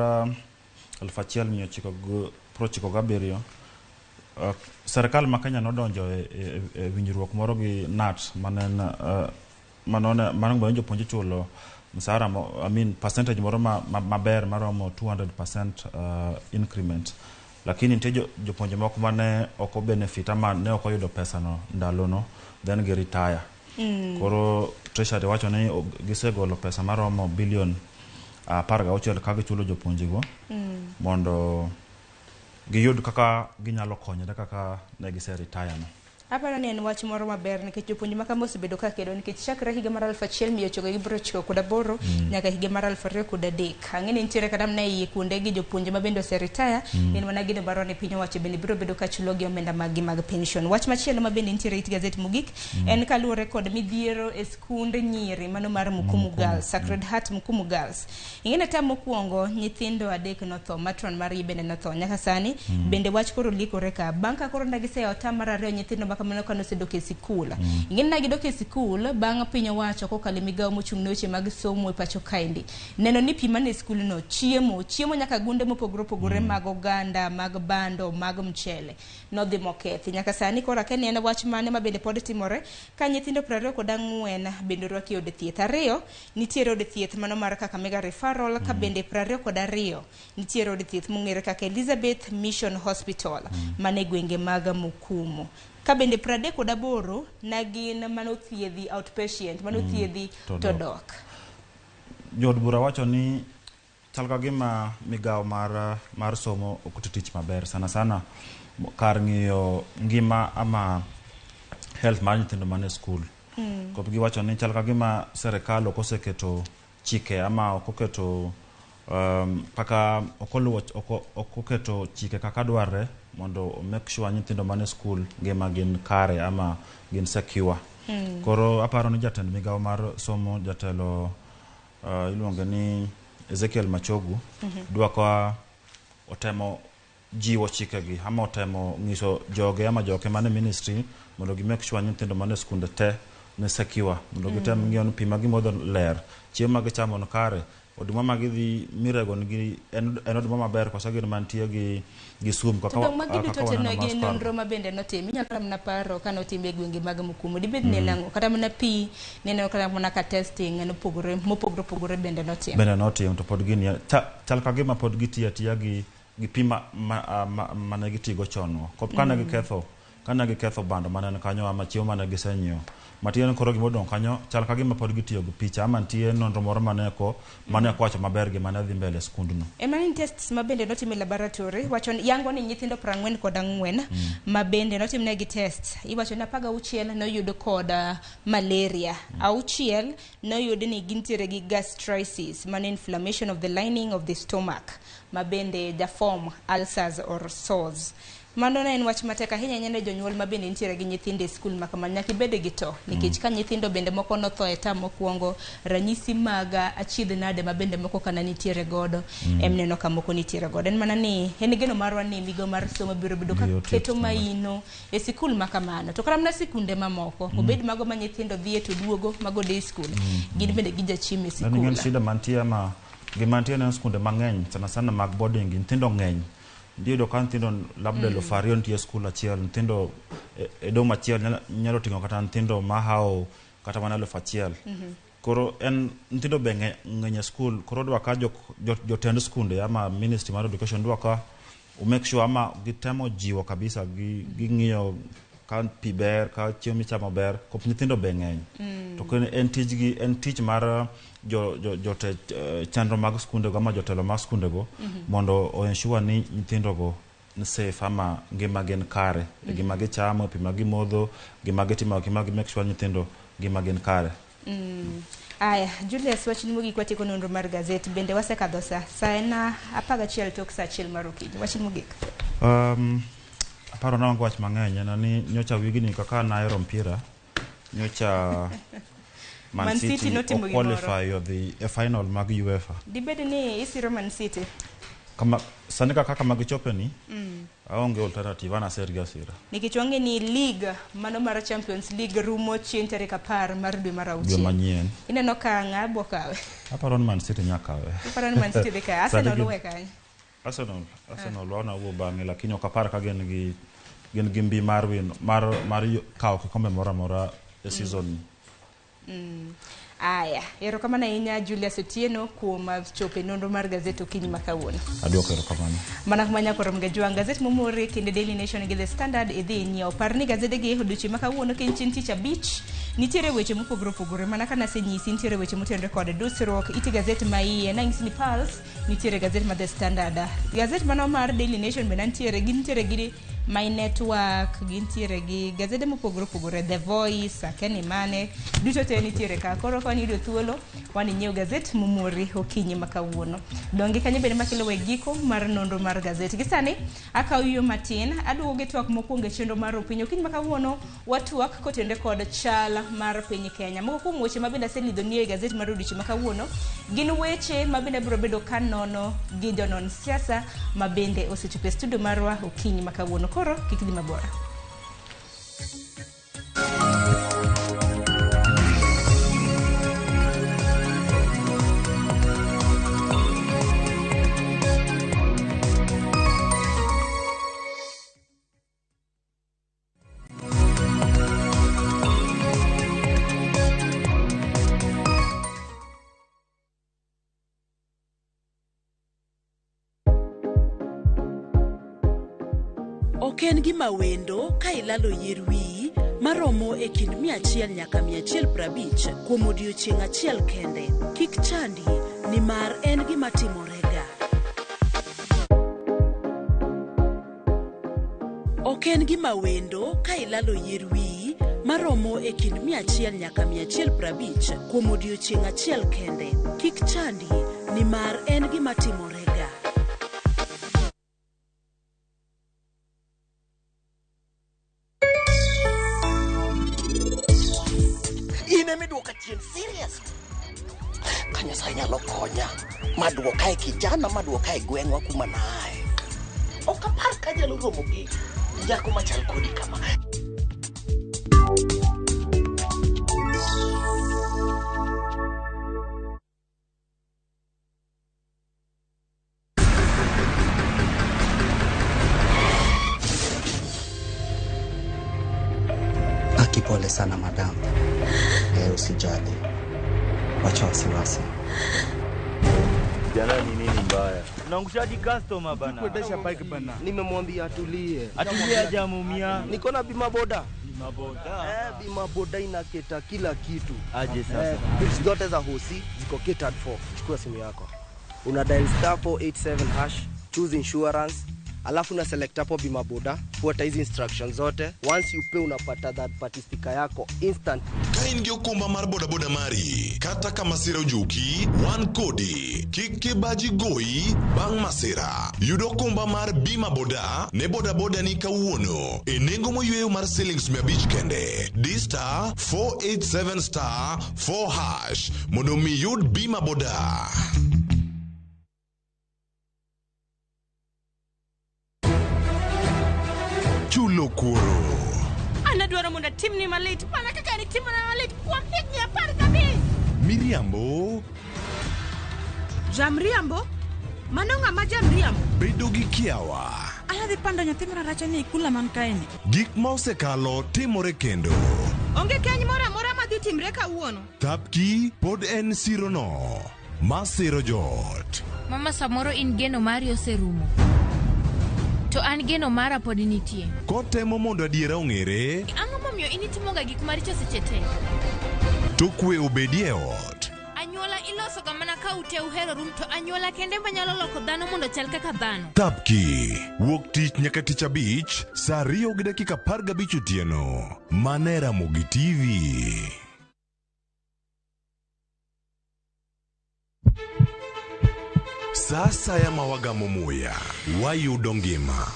1997 serikal ma Kenya nodonjo e winjruok moro gi KNUT manene jopuonje chulo msara I mean percentage moro maber maromo 200% increment, lakini nitie jopuonje moko mane ok benefit ama ne ok oyudo pesa no ndalono then gi retire. Koro Treasury wacho ni gisegolo pesa maromo bilion 16 ka gichulo jopuonjego mondo giyud kaka ginyalo konyore kaka ne gise retire no. Aparo ni en wach moro maber nikech jopuonj ma kama osebedo ka kedo nikech chakre higa mar 1998 nyaka higa mar 2003. Ang'e ni nitiere kata mana e iye kuonde gi jopuonje ma bende oseretire, en mana geno marwa ni piny owacho bende biro bedo ka chulo gi omenda mag gi mag pension. Wach machielo ma bende nitiere e it gazet mogik en kaluwore kod midhiero e skund nyiri mano mar Mukumu Girls, Sacred Heart Mukumu Girls. Ing'e ni tam mokwongo nyithindo 3 notho, matron margi bende notho. Nyaka sani bende wach koro likore ka bang' ka koro ne giseyawo tam mar 2 nyithindo makamano kane osedok e sikul. Ing'eni na gidok e sikul bang' piny owacho kokalo e migawo mochung' ne weche mag somo e pacho kaendi. Neno ni pi mane skulno, chiemo, chiemo nyaka gunde mopogore opogore mag oganda, mag bando, mag mchele nodhi mokethi. Nyaka sani koro akia ni en wach mane ma bende pod timore ka nyithindo 24 bende orwaki e od thieth. Ariyo, nitiere od thieth mano mar Kakamega Referral ka bende 22 nitiere od thieth mong'ere kaka Elizabeth Mission Hospital mane gwenge mag Mukumu. Ka bende 38 na gin manothiedhi outpatient, manothiedhi to to dok. dok. Jood bura wacho ni chal ka gima migawo mar somo ok oti tich maber sana sana kar ng'iyo ngima ama health mar nyithindo man e skul. Kop giwacho ni chal ka gima serikal ok oseketo chike ama ok oketo kaka ok oluwo ok oketo chike kaka dwarre mondo make sure nyithindo man e skul ngima gin kare ama gin secure. Koro aparo ni jatend migawo mar somo jatelo iluonge ni Ezekiel Machogu dwa ka otemo jiwo chikegi ama otemo ng'iso joge ama joke mane ministry mondo gi make sure nyithindo mane skunde te ni secure mondo gitem ng'iyo ni pi ma gimodho ler, chiemo ma gichamo ni kare, oduma ma gidhi mirego nigi en oduma maber koso gin mantie gi sum kaka To dong' magi kaka duto te waneno ne mar gin skar. nonro ma bende notim. Inyalo kata mana paro ka notim e gwenge mag Mukumu. Dibed ni en ang'o? Kata mana pi, neno kata mana ka testing en opogore, mopogore opogore bende notim. Bende notim to pod gini chal ka gima pod gitiyo atiya gi pi mane gitigo chon no. Kop kane giketho bando mane ni kanyo ama chiemo mane gisenyiewo. Matiende koro gimodong' kanyo chal ka gima pod gitiyo gi picha ama nitie nonro moro mane ok wacho maber gima ne dhi mbele e skundno. Ema ni tests ma bende notim e laboratory wacho ni yango ni nyithindo 44 ma bende notimnegi test iwacho ni 16 noyud kod malaria, 6 noyud ni gintiere gi gastritis mano inflammation of the lining of the stomach ma bende jafom ulcers or sores. Mano ne en wach matek ahinya ahinya ne jonyuol ma bende nitiere gi nyithindo e skul ma kamano nyaka ibed gi to nikech ka nyithindo bende moko notho e tam mokwongo ranyisi mag achiedh nade ma bende moko kana nitiere godo em neno ka moko nitiere godo en mana ni en geno marwa ni migawo mar somo biro bedo ka Biro tich keto maber. maino e sikul ma kamano to kata mana sikunde mamoko obed mago ma nyithindo dhiye to duogo mago day school gin bende gijachiemo e Then ing'e sikul. shida mantie ama gima nitie en skunde mang'eny sana sana mag boarding nyithindo ng'eny. Iyudo ka nyithindo labda 2000 nitie e skul achiel, nyithindo e dom achiel nyalo ting'o kata nyithindo mahawo kata mana 1000. Koro en nyithindo be ng'eny e skul, koro dwa ka jotend skunde ama ministry mar education dwa ka make sure ama gitemo jiwo kabisa ging'iyo ka pi ber, ka chiemo michamo ber, kop nyithindo be ng'eny. To kendo en tijgi, en tich mar jote chenro mag skundego ama jotelo mag skundego mondo o ensure ni nyithindogo ni safe ama ngima gin kare. E gima gichamo, pi ma gimodho, gima gitimo, gima gi make sure nyithindo ngima gin kare. Aya, Julius, wachni mogik watieko nonro mar gazet bende wasekadho sa. Sa en 11 tok sa 1 mar okinyi. Wachni mogik. Aparo na wach mang'eny en ni nyocha wigni kaka nahero mpira nyocha Man City notimo o gimoro. qualify odhi e final mag UEFA. Dibed ni isiro Man City? Kama sani kaka magichope ni aonge alternative an aser gi asira. Nikech wang'e ni league mano mar Champions League rumo chieng' tarik 10 mar dwe mar Dwe auchiel. manyien. Ineno ka ng'a bo kawe? Aparo ni Man City nya kawe. Iparo ni Man City dhi kawe? Sani Arsenal we kanyo. Arsenal wana wuo bang'e lakini ok apar ka gin gi mbi mar win mar kawo kikombe moro amora e season ni. Aya, erokamano ahinya Julius Otieno kuom chopo e nonro mar gazet okinyi ma kawuono. Aduoko erokamano. Mana kuma nyako rom gajwang' gazet momore kinde Daily Nation gi The Standard idhi inyiew. Par ni gazede gi odiochieng' ma kawuono ka en chieng' tich abich nitiere weche mopogore opogore mana ka nasenyisi nitiere weche motenore kod dusruok iti gazet ma iye nang'isi ni Pulse nitiere gazet ma The Standard. Gazet mano mar Daily Nation bende nitiere gintiere gi My Network, gintiere gi gazede mopogore opogore, The Voice, Akeni Mane, duto te nitiere ka. Koro ka wan yudo thuolo, wan inyiew gazet momori okinyi ma kawuono. Donge kanyo bende makelo we giko mar nonro mar gazet. Gi sani, akawo yueyo matin, aduogo gi twak mokwongo e chenro mar opiny. Okinyi ma kawuono, watwak kotenore kod chal mar piny Kenya. Moko kuom weche ma bende aselidho nie e gazet mar odiochieng' ma kawuono, gin weche ma bende abiro bedo ka nono gi jonon siasa ma bende osechopo e studio marwa okinyi ma kawuono. Koro kik dhi mabor. Ok en gima wendo ka ilalo yier wiyi maromo e kind 100 nyaka 150 kuom odiechieng' achiel kende. Kik chandi nimar en gima timorega. Ok en gima wendo ka ilalo yier wiyi maromo e kind 100 nyaka 150 kuom odiechieng' achiel kende. Kik chandi nimar en gima timorega. In ema iduoka chien serious. Ka Nyasaye nyalo konya maduoka e kijana maduoka e gweng'wa kuma naaye. Ok apar ka anyalo romo gi nyako machal kodi kama. Aki, pole sana madam. Usijali, wacha wasiwasi. Jana ni nini mbaya? Unaangushaji customer bana. Kuendesha bike bana. Nimemwambia atulie. Atulie hajamuumia. Niko na bima boda. Bima boda. Bima boda inaketa kila kitu. Aje sasa. Bills zote za hosi ziko catered for. Chukua simu yako. Una dial star 487 hash, choose insurance, alafu una select hapo bima boda, fuata hizi instructions zote. Once you pay unapata that party sticker yako instant. Ka in gi okumba mar bodaboda mari, kata ka masira ojuki, wan kodi. Kik kibaji goyi bang' masira. Yud okumba mar bima boda ne bodaboda ni kawuono e nengo moyweyo mar silings 500 kende. Di star 487 star 4 hash mondo mi yud bima boda. Chulo kuoro. An adwaro mondo atimni malit mana kaka nitimona malit kuom higni 15. Miriambo. Jamriambo? Mano ng'ama jamriambo? Bedo gi kiawa. Anadhi pando nyathi mararacha ni e kula man kaeni. Gik ma osekalo timore kendo. Onge keny moro amora madhi timre kawuono. Thapki pod en sirono masiro joot. Mama, samoro in geno mari oserumo. To an geno mara pod nitie. Kotemo mondo adiera ong'ere. Ang'o momiyo in itimoga gik maricho seche te? To kwe obedie e ot. Anyuola ilosoga mana ka ute uheroru, to anyuola kende manyalo loko dhano mondo chal kaka dhano. Thapki wuok tich nyaka tich abich saa 2:15 otieno. Mana e Ramogi TV. Sa asaya ma wagamo muya, wayudo ngima.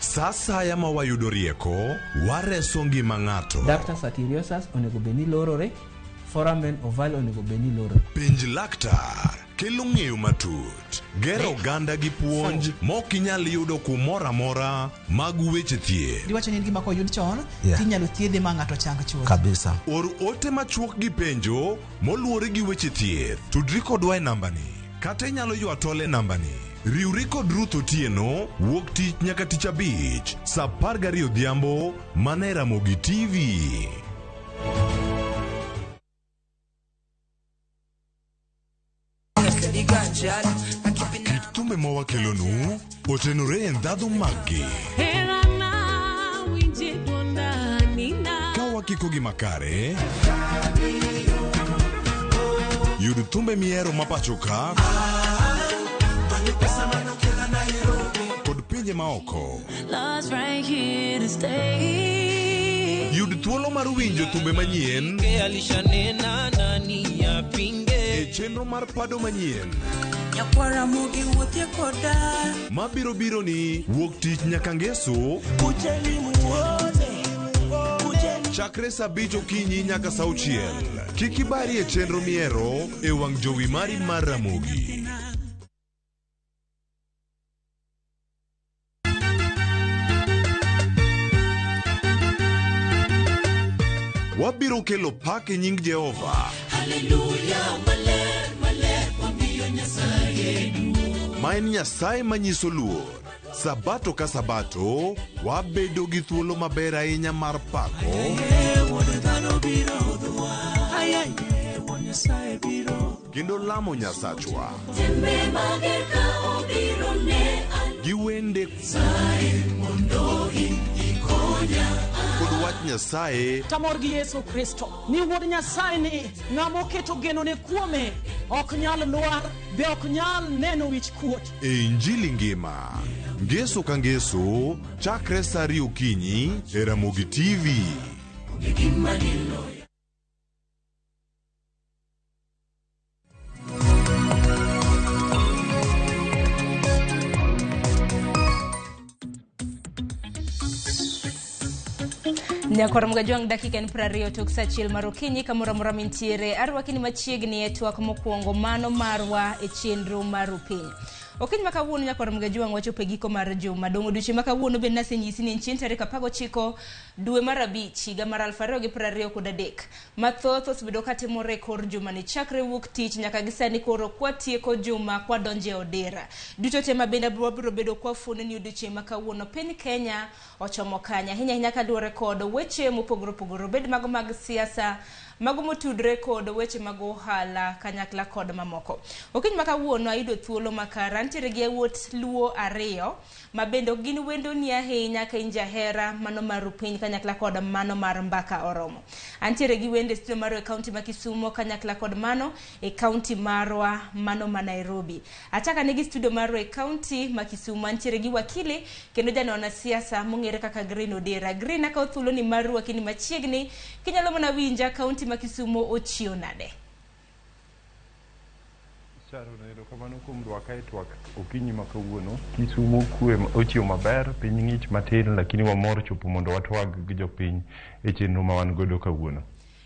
Sa asaya ma wayudo rieko, wareso ngima ng'ato. Ductus arteriosus onego bed ni lorore, foramen ovale onego bed ni lorore. Penj laktar kelo ng'eyo matut, gero oganda gi puonj mok inyal yudo kumoro amora mag weche thieth. Giwacho ni en gima koyud chon, tinyalo thiedhe ma ng'ato chang chuth. Kabisa. Or ote machuok gi penjo moluwore gi weche thieth. Tudri kodwa e nambani kata inyalo ywa tol e nambani. Riwri kod Ruth Otieno wuok tich nyaka tich abich saa 12 odhiambo mana e Ramogi TV. Kit thumbe ma wakelonu otenore e ndhadhu maggi. Ka wakiko gi makare, yud thumbe mihero ma pacho ka kod pinje maoko. Love's right here to stay. Yud thuolo mar winjo thumbe manyien Alishanena nani apinge e chenro mar pado manyien Nyakwara mugi wuothie koda mabiro biro ni wuok tich nyaka ngeso Kujeni muone chakre saa 5 okinyi nyaka saa 6. Kik ibari e chenro mihero e wang' jowi mari mar Ramogi. Wabiro kelo pak e nying Jehova. Haleluya maler maler wamiyo Nyasaye duong'. Ma en Nyasaye manyiso luor. Sabato ka sabato, wabedo gi thuolo maber ahinya mar pako Wuod dhano biro hudhwa Ayaye wuod Nyasaye biro kendo lamo Nyasachwa. Tembe mager ka obiro ne Gi wende kod wach Nyasaye Tamor gi Yesu Kristo ni wuod Nyasaye ni ng'ama oketo genone kuome ok nyal lwar be ok nyal neno wich kuot. E Injili ngima. Ngeso ka ngeso, chakre sa 2 okinyi e Ramogi TV. Nyakwar Mgajwang' dakika en 20 tok sa 1 mar okinyi kamoro amora mintiere arwaki ni machiegni e twak mokwongo mano marwa e chenro mar Upiny. Okinyi ma kawuono nyakwar Mgajwang' wachopo e giko mar juma. Dong' odiochieng' ma kawuono bende nasenyisi ni en chieng' tarik 19 dwe mar 5 higa mar 2023. Mathoth osebedo katimore e kor juma ni chakre wuok tich nyaka gi sani koro kwatieko juma kwadonjo e odira. Duto te ma bende wabiro bedo kwafuono ni odiochieng' ma kawuono piny Kenya ochomo kanye ahinya ahinya kaluwore kod weche mopogore opogore obed mago mag siasa mago motudre kod weche mag ohala kanyakla kod mamoko. Okinyi ma kawuono ayudo thuolo makare antiere gi yawuot Luo ariyo ma bende ok gin wendoni ahinya ka in jahera mano mar Upiny kanyakla kod mano mar Mbaka Oromo. Antiere gi wende e studio marwa e kaunti ma Kisumo kanyakla kod mano e kaunti marwa mano ma Nairobi. Achako ane gi studio marwa e kaunti ma Kisumo antiere gi wakili kendo janon siasa mong'ere kaka Green Odera. Green akawo thuolo ni mar rwaki ni machiegni kinyalo mana winja kaunti ma Kisumo ochiew nade? Sharon, erokamano kuom rwaka e twak okinyi ma kawuono. Kisumo kwe ochiew maber, piny ng'ich matin, lakini wamor chopo mondo watwag gi jopiny e chenro ma wan godo kawuono.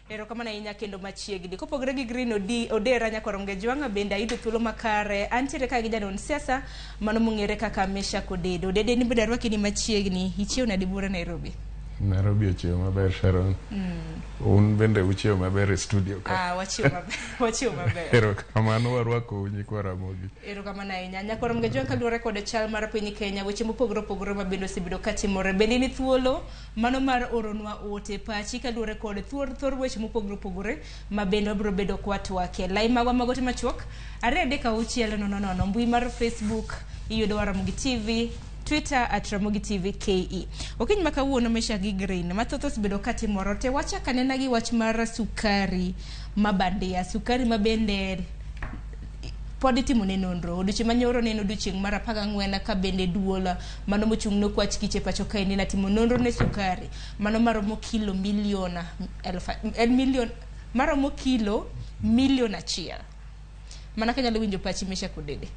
Erokamano ahinya kendo machiegni. Kopogore gi Green Odera nyakwar Mgajwang'a bende ayudo thuolo makare. Antiere ka gi janon siasa mano mong'ere kaka Meshack Odede. Odede ni bende arwaki ni machiegni. Ichiew nade buora Nairobi? Nairobi ochiew maber Sharon. Un bende uchiew maber e studio ka. Wachiew maber. Wachiew maber. Erokamano warwakou nyikwa Ramogi. Erokamano ahinya. Nyakwar Mgajwang' kaluwore kod chal mar piny Kenya, weche mopogore opogore ma bende osebedo katimore. Bende ni thuolo mano mar oronwa ote pachi kaluwore kod thor weche mopogore opogore ma bende wabiro bedo kwatwakie. Lai magwa mag ote machuok 2 3 6 0 0 mbui mar Facebook iyudo Ramogi TV, Twitter at Ramogi TV KE. Okinyi ma kawuono Meshack gi Green mathoth osebedo katimore te wachak anena gi wach mar sukari ma bandia, sukari ma bende pod itimo ne nonro. Odiochieng' manyoro ne en odiochieng' mar 14 ka bende duol mano mochung' ne okwach kich e pacho kaendi natimo nonro ne sukari mano maromo kilo milion milion maromo kilo milion 1. Mana kanyalo winjo pachi Meshack Odede.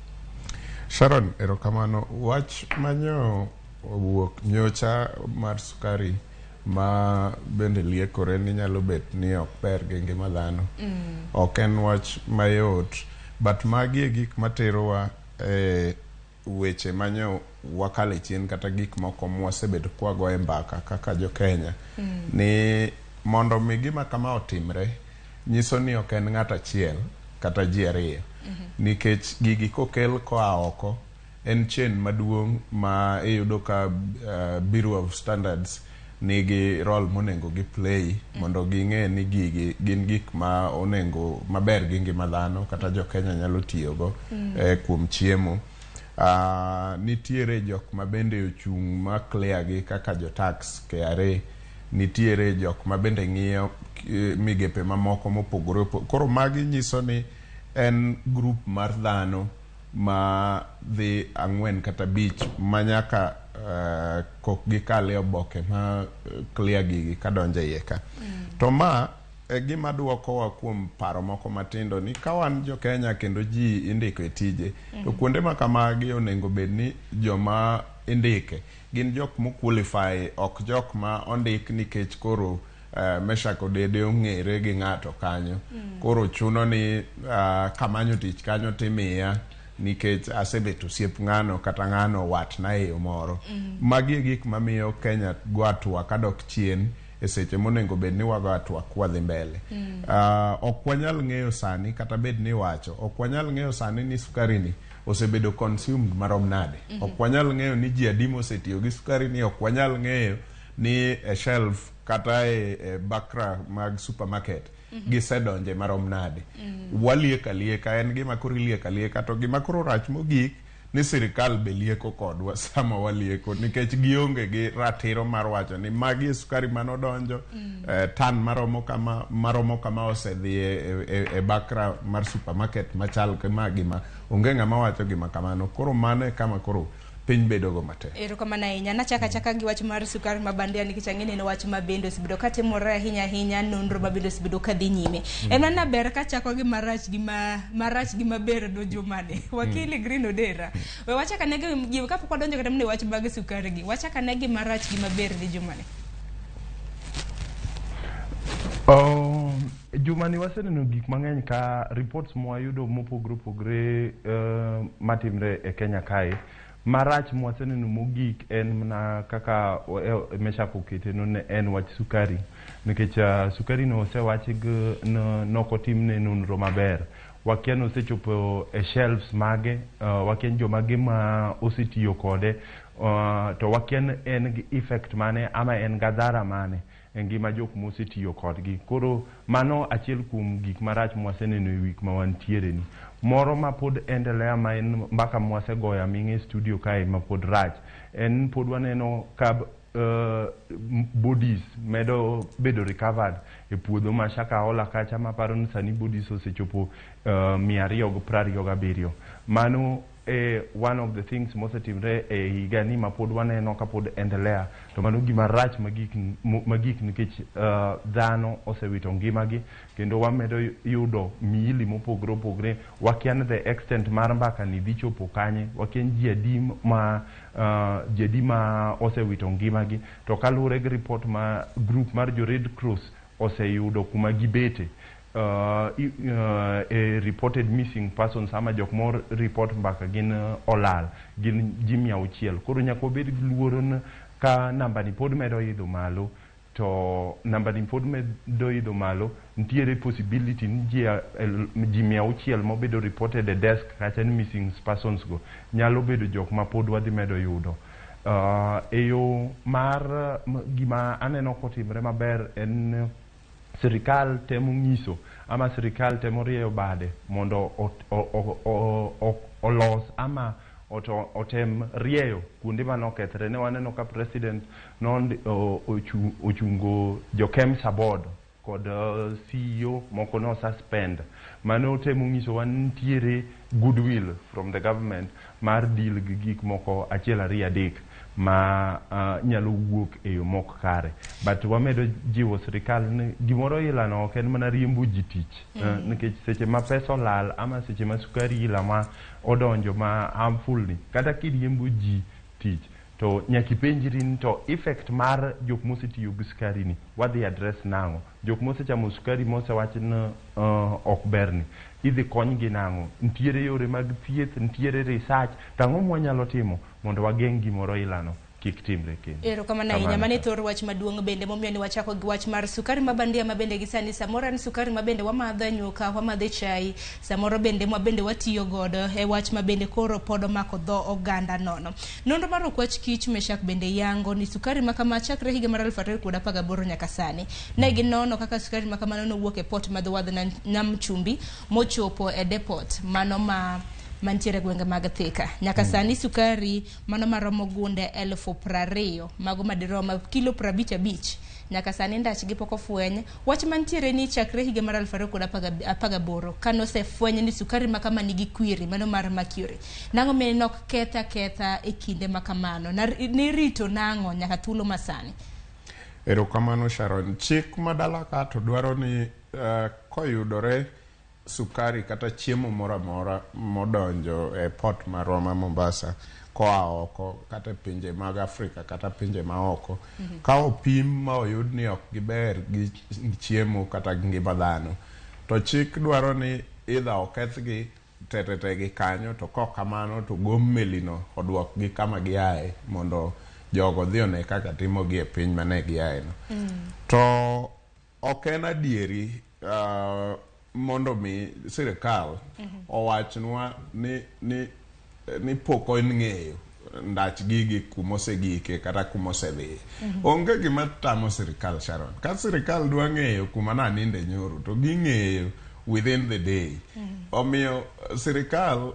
Sharon, erokamano. Wach manyo owuok nyocha mar sukari ma bende liekore ni nyalo bet ni ok ber gi ngima dhano. Ok en wach mayot, but magi e gik materowa e weche manyo wakale chien kata gik moko mwasebedo kwagoye mbaka kaka jo Kenya. Ni mondo mi gima kama otimre, nyiso ni ok en ng'at achiel kata ji ariyo. Nikech gigi kokel koa oko, en chain maduong' ma iyudo ka Bureau of Standards nigi role monego gi play mondo ging'e ni gigi gin gik ma onego maber gi ngima dhano kata jo Kenya nyalo tiyogo kuom chiemo. Nitiere jok ma bende ochung' ma clear gi kaka jo tax KRA, nitiere jok ma bende ng'iyo migepe mamoko mopogore. Koro magi nyiso ni en group mar dhano ma dhi 4 kata 5 ma nyaka kok gikale oboke ma clear gigi kadonjo e iye ka. To ma e gima duokowa kuom paro moko matindo ni ka wan jo Kenya kendo ji indiko e tije, to kuonde ma kamagi onego bed ni joma indike gin jok mo qualify, ok jok ma ondik nikech koro Meshack Odede ong'ere gi ng'ato kanyo. Koro chuno ni kamanyo tich kanyo timiya nikech asebet osiep ng'ano kata ng'ano watna e yo moro. Magi e gik mamiyo Kenya go hatua kadok chien e seche monego bed ni wago hatua kwadhi mbele. Ok wanyal ng'eyo sani kata bed ni iwacho, ok wanyal ng'eyo sani ni sukari ni osebedo consumed marom nade. Ok wanyal ng'eyo ni ji adi mosetiyo gi sukari ni, ok wanyal ng'eyo ni e shelf kata e bakra mag supermarket gisedonje marom nade. Waliek alieka, en gima koro iliek alieka, to gima koro rach mogik ni sirikal be lieko kodwa sama walieko nikech gionge gi ratiro mar wacho ni magi e sukari manodonjo tan maromo kama osedhi e bakra mar supermarket machal kama gima onge ng'ama wacho gima kamano. Koro mano e kama koro piny bedogo matek. Erokamano ahinya. Nachaka achaka gi wach mar sukari ma bandia nikech ang'e ni en wach ma bende osebedo katimore ahinya ahinya, nonro ma bende osebedo kadhi nyime. En mana ber kachako gi marach gi marach gi maber do jumani. Wakili Green Odera. We wachak ane gi kapok wadonjo kata mana e wach mag sukari gi. Wachak ane gi marach gi maber gi jumani. Jumani waseneno gik mang'eny ka reports mwayudo mopogore opogore matimre e Kenya kae. Marach mwaseneno mogik en mana kaka Meshak okete no ne en wach sukari nikech sukari no osewachi nokotimne nonro maber. Wakia ni osechopo e shelves mage, wakia ni jomage ma osetiyo kode, to wakia ni en gi effect mane ama en gadhara mane e ngima jok mosetiyo kodgi. Koro mano achiel kuom gik marach mwaseneno e wik ma wantiere ni. Moro ma pod endelea ma en mbaka mwasegoyo aming'a e studio kae ma pod rach en pod waneno ka bodies medo bedo recovered e puodho ma Shakahola kacha maparo ni sani bodies osechopo 227. Mano e one of the things mosetimre e higa ni ma pod waneno ka pod endelea, to mano gima rach magik nikech dhano osewito ngimagi kendo wamedo yudo miili mopogore opogore. Wakia ni the extent mar mbaka ni dhi chopo kanye, wakia ni ji adi ma osewito ngimagi, to kaluwore gi report ma group mar jo Red Cross oseyudo kuma gibete, reported missing persons ama jok mor report mbaka gin olal gin ji 600. Koro nyaka wabed gi luoro ni ka namba ni pod medo idho malo, to namba ni pod medo idho malo, nitiere possibility ni ji 600 mobedo reported e desk kacha ni missing persons go nyalo bedo jok ma pod wadhi medo yudo. E yo mar gima aneno kotimre maber en sirikal temo ng'iso ama sirikal temo rieyo bade mondo olos ama otem rieyo kuonde manokethre. Ne waneno ka president ochungo jo KEMSA board kod CEO moko no suspend. Mano temo ng'isowa ni nitiere goodwill from the government mar deal gi gik moko achiel ariyo adek ma nyalo wuok e yo mok kare. But wamedo jiwo sirikal ni gimoro ilano ok en mana riembo ji tich. Nikech seche ma pesa olal ama seche ma sukari ila ma odonjo ma harmful ni, kata kiriembo ji tich to nyaka ipenjri ni to effect mar jok mosetiyo gi sukari ni wadhi address nang'o? Jok mosechamo sukari mosewach ni ok berni, idhi konygi nang'o? Nitiere yore mag thieth, nitiere research, to ang'o mwanyalo timo mondo wageng' gimoro ilano kik timre kendo? Erokamano ahinya. Mano e thor wach maduong' bende momiyo ni wachako gi wach mar sukari ma bandia ma bende gi sani samoro en sukari ma bende wamadho e nyuka, wamadho e chai, samoro bende ma bende watiyo godo e wach ma bende koro pod omako dho oganda nono. Nonro mar okwach kich Meshak bende yango ni sukari ma kama chakre higa mar 2018 nyaka sani ne ginono kaka sukari ma kamano nowuok e port ma dho wadh Nam Chumbi mochopo e depot mano ma mantiere gwenge mag Thika. Nyaka sani sukari mano maromo gunde 20,000 mago madirom kilo 55 nyaka sani ndachgi pok ofweny. Wach mantiere ni chakre higa mar 2018 kanosefweny ni sukari ma kama nigi kwiri mano mar mercury, nang'o mane ok ketha ketha e kinde ma kamano? Nirito nang'o nyaka thuolo masani? Erokamano Sharon. Chik ma dala ka to dwaro ni koyudore sukari kata chiemo moro amora modonjo e port marwa ma Mombasa koa oko kata e pinje mag Afrika kata pinje ma oko, ka opim ma oyud ni ok giber gi chiemo kata gi ngima dhano, to chik dwaro ni either okethgi tetete gi kanyo, to kok kamano to gom melino oduokgi kama giaye mondo jogo dhi one kaka timogi e piny mane giaye no. To ok en adieri mondo mi sirikal owachnwa ni pok ong'eyo ndach gigi kumosegike kata kumosedhiye. Onge gima tamo sirikal Sharon. Ka sirikal dwa ng'eyo kuma naninde nyoro to ging'eyo within the day. Omiyo sirikal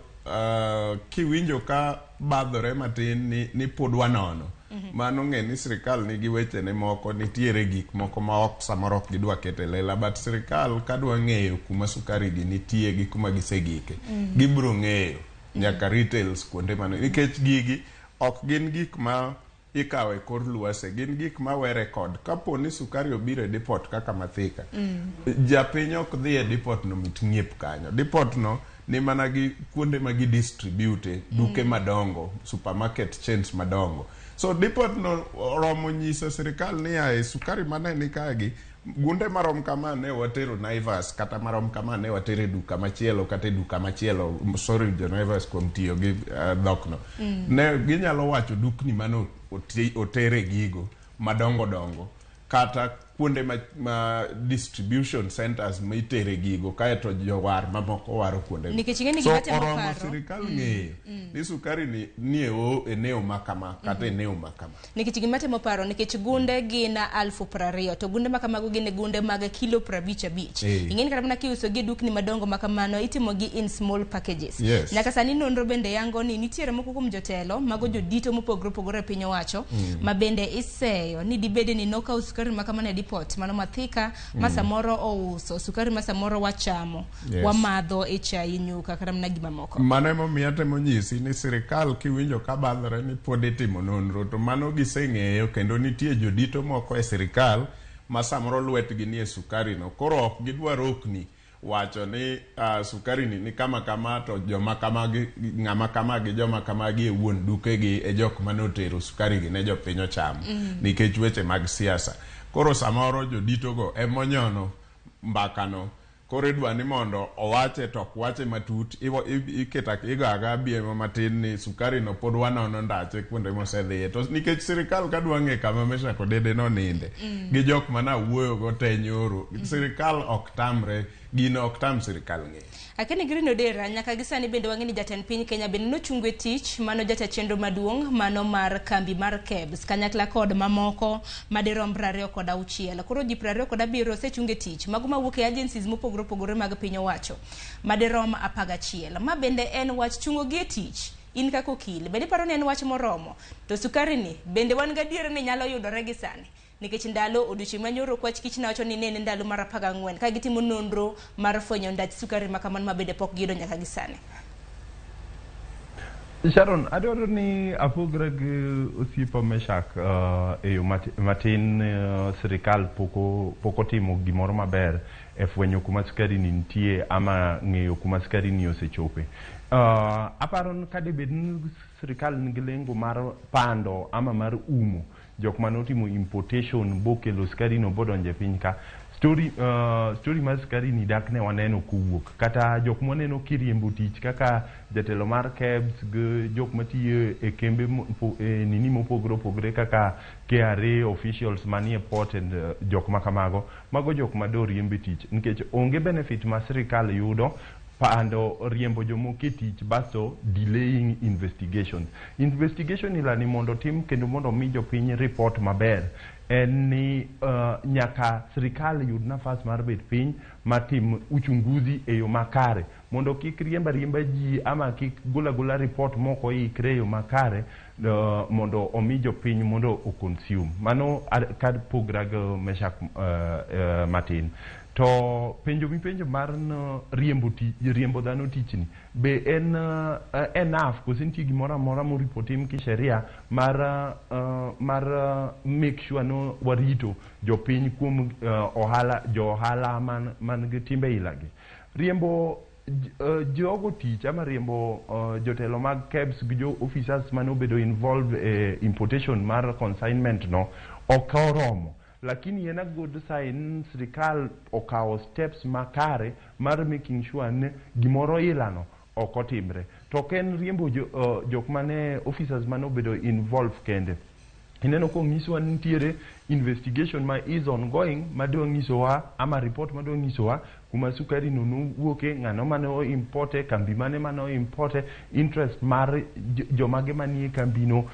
Kiwinjo ka badhore matin ni pod wanono, mano ng'e ni sirikal nigi wechene moko, nitiere gik moko ma ok samoro ok gidwa keto e lela, but sirikal kadwa ng'eyo kuma sukari gi nitie gi kuma gisegike, gibiro ng'eyo nyaka retails kuonde mano, nikech gigi ok gin gik ma ikawo e kor lwasi, gin gik ma we record. Kapo ni sukari obiro e depot kaka Mathika, japiny ok dhi e depot no mit ng'iep kanyo. Depot no ni mana gi kuonde ma gi distribute, duke madongo, supermarket chains madongo. So depot no oromo nyiso sirikal ni ae sukari mane ni kagi gunde marom kama ne watero Naivas, kata marom kama ne watero e duka machielo kata e duka machielo. Sorry jo Naivas kuom tiyo gi dhokno. Ne ginyalo wacho dukni mane otere gigo madongo dongo, kata kuonde ma distribution centers ma itere gigo, kaeto jowar mamoko waro kuonde. Nikech ing'e ni So gima temo oromo paro. sirikal ng'eyo ni sukari ni e eneo ma kama kata eneo ma kama. Nikech gima temo paro, nikech gunde gin 20,000, to gunde ma kamago gin gunde mag kilo 55. Ing'e ni kata mana kiuso gi e dukni madongo ma kamano, itimo gi in small packages. Nyaka sani nonro bende yango ni nitiere moko kuom jotelo mago jodito mopogore opogore e piny owacho, ma bende iseyo ni dibede ni nokawo sukari ma kamano e depot mano Mathika, ma samoro ouso sukari ma samoro wachamo, wamadho e chai, nyuka, kata mana gima moko. Mano emomiyo atemo nyisi ni sirikal kiwinjo ka badhore ni pod itimo nonro, to mano giseng'eyo, kendo nitie jodito moko e sirikal ma samoro lwetgi nie sukari no, koro ok gidwa rokni wacho ni sukari ni kama kama, to joma kama gi ng'ama kama gi joma kama gi e wuon duke gi e jok mane otero sukari gi ne jopiny ochamo, nikech weche mag siasa. Koro samoro jodito go emonyono mbakano, koro idwa ni mondo owache to ok wache matut, iketo igo aga biemo matin ni sukari no pod wanono ndache kuonde mosedhiye, to nikech sirikal kadwa ng'e kama Meshack Odede noninde gi jok mana wuoyo go te nyoro, sirikal ok tamre gino, ok tam sirikal ng'eyo. Akeni Green Odera, nyaka gi sani bende wang'e ni jatend piny Kenya bende nochungo e tich mano jata chenro maduong' mano mar kambi mar KEBS kanyakla kod mamoko madirom 26. Koro ji 27 osechung e tich, mago mawuok e agencies mopogore opogore mag piny owacho madirom 11. Ma bende en wach chungo gi e tich. In kaka okil, bende iparo ni en wach moromo? To sukari ni bende wan gadier ni nyalo yudore gi sani? Nikech ndalo odiochieng' manyoro kwach kich nawacho ni ne en ndalo mar 14 ka gitimo nonro mar fwenyo ndach sukari ma kamano ma bende pok giyudo nyaka gi sani. Sharon, adwaro ni apogra gi osiepa Meshack e yo matin. Sirikal pok otimo gimoro maber e fwenyo kuma sukari ni nitie ama ng'eyo kuma sukari ni osechope. Aparo ni kadebed ni sirikal nigi lengo mar pando ama mar umo jok mane otimo importation bokelo sukari no bodonjo e piny ka, story mar sukari ni dak ne waneno kowuok, kata jok mwaneno kiriembo tich kaka jatelo mar KEBS gi jok matiyo e kembe e nini mopogore opogore kaka KRA officials manie port and jok makamago, mago jok ma do riemb e tich nikech onge benefit ma sirikal yudo pando riembo jomoko e tich, basto delaying investigations. Investigation ilani mondo tim kendo mondo mi jopiny report maber en ni nyaka sirikal yud nafas mar bet piny matim uchunguzi e yo makare mondo kik riemb ariemba ji ama kik gol agola report mok oikre e yo makare, mondo omi jopiny mondo o consume mano. Ka pogra gi Meshack matin, to penjo mipenjo mar no, riembo dhano tichni be en enough koso nitie gimoro amora moripo tim kisheria mar make sure no warito jopiny kuom ohala jo ohala man gi timbe ilagi riembo jogo tich ama riembo jotelo mag KEBS gi jo officers mane obedo involved e importation mar consignment no ok oromo, lakini en a good sign sirikal okawo steps makare mar making sure ni gimoro ilano ok otimre. To ok en riembo jok mane officers mane obedo involved kende. Ineno kong'iswa ni nitiere investigation ma is ongoing madwa ng'isowa ama report madwa ng'isowa kuma sukari no nowuoke, ng'ano mane o importe, kambi mane mane o importe, interest mar jomage manie kambino.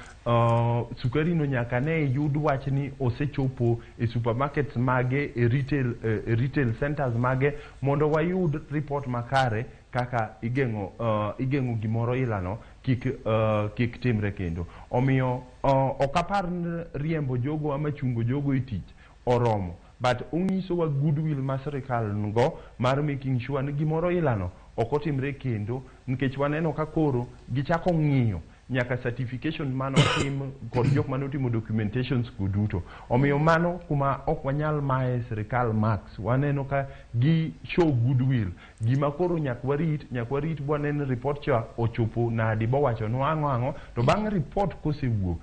Sukari no nyaka ne yud wach ni osechopo e supermarkets mage, e retail centers mage, mondo wayud report makare. kaka igeng'o igeng'o gimoro ilano kik timre kendo. Omiyo ok apar ni riembo jogo ama chungo jogo e tich oromo, but onyisowa goodwill ma sirikal nigo mar making sure ni gimoro ilano ok otimre kendo, nikech waneno ka koro gichako ng'iyo nyaka certification manotim kod jok manotimo documentations go duto. Omiyo mano kuma ok wanyal maye sirikal marks. Waneno ka gi show goodwill. Gima koro nyaka warit bwanen report cha ochopo nadi, bowachonwa ang'o ang'o, to bang' report kosewuok,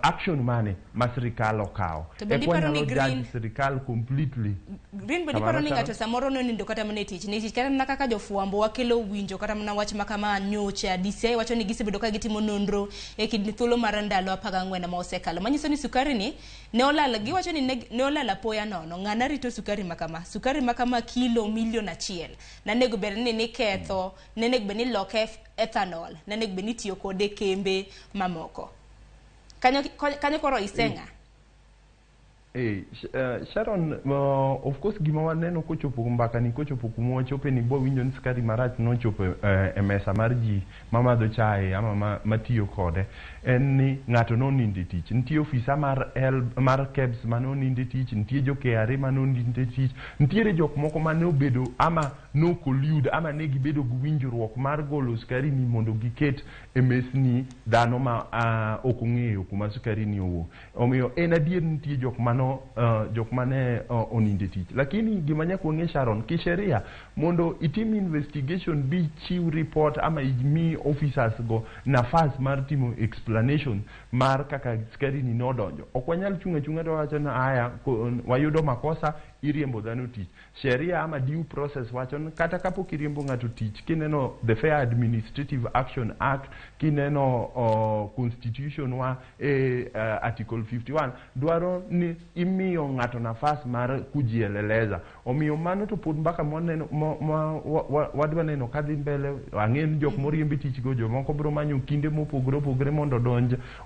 action mane ma sirikal okawo, To bende eka iparo ni wanyalo judge Green- sirikal completely. Green bende Kamano, iparo ni Sharon. ng'ato samoro nonindo kata mana e tich nikech kata mana kaka jofwambo wakelo winjo kata mana wach ma kama nyocha DCI wacho ni gisebedo ka gitimo nonro e kind thuolo mar ndalo 14 ma osekalo, manyiso ni sukari ni ne olal. Giwacho ni ne olal apoya nono. Ng'ana rito sukari ma kama, sukari ma kama kilo 1 million nanego bed ni niketho, nenego bed ni loke ethanol, nenego bed ni itiyo kode e kembe mamoko kanyo kanyo. Koro iseng'a. Sharon, of course gima waneno kochopo mbaka ni, kochopo kuma wachope ni, bwawinjo ni sukari marach nochopo e mesa mar ji mamadho chae ama matiyo kode, en ni ng'ato nonindo e tich. Nitie ofisa mar L, mar KEBS manonindo e tich, nitie jo KRA manonindo e tich, nitiere jok moko mane obedo ama no collude ama ne gibedo gi winjruok mar golo sukari ni mondo giket e mesni dhano ma ok ong'eyo kuma sukari ni owuok. Omiyo en adier nitie jok mano jok mane onindo e tich, lakini gima nyaka wang'e, Sharon, kisheria mondo itim investigation bi chiw report ama imi officers go nafas mar timo explanation mar kaka sukari ni nodonjo. Ok wanyal chung' achung'a to wacho ni aya wayudo makosa, iriembo dhano tich. Sheria ama due process wacho ni kata kapok iriembo ng'ato tich, kineno the Fair Administrative Action Act, kineno constitution wa e article 51 dwaro ni imiyo ng'ato nafas mar kujieleleza. Omiyo mano to pod mbaka mwaneno ma wadwa neno kadhi mbele. Ang'e ni jok moriemb e tich go, jomoko biro manyo kinde mopogore opogore mondo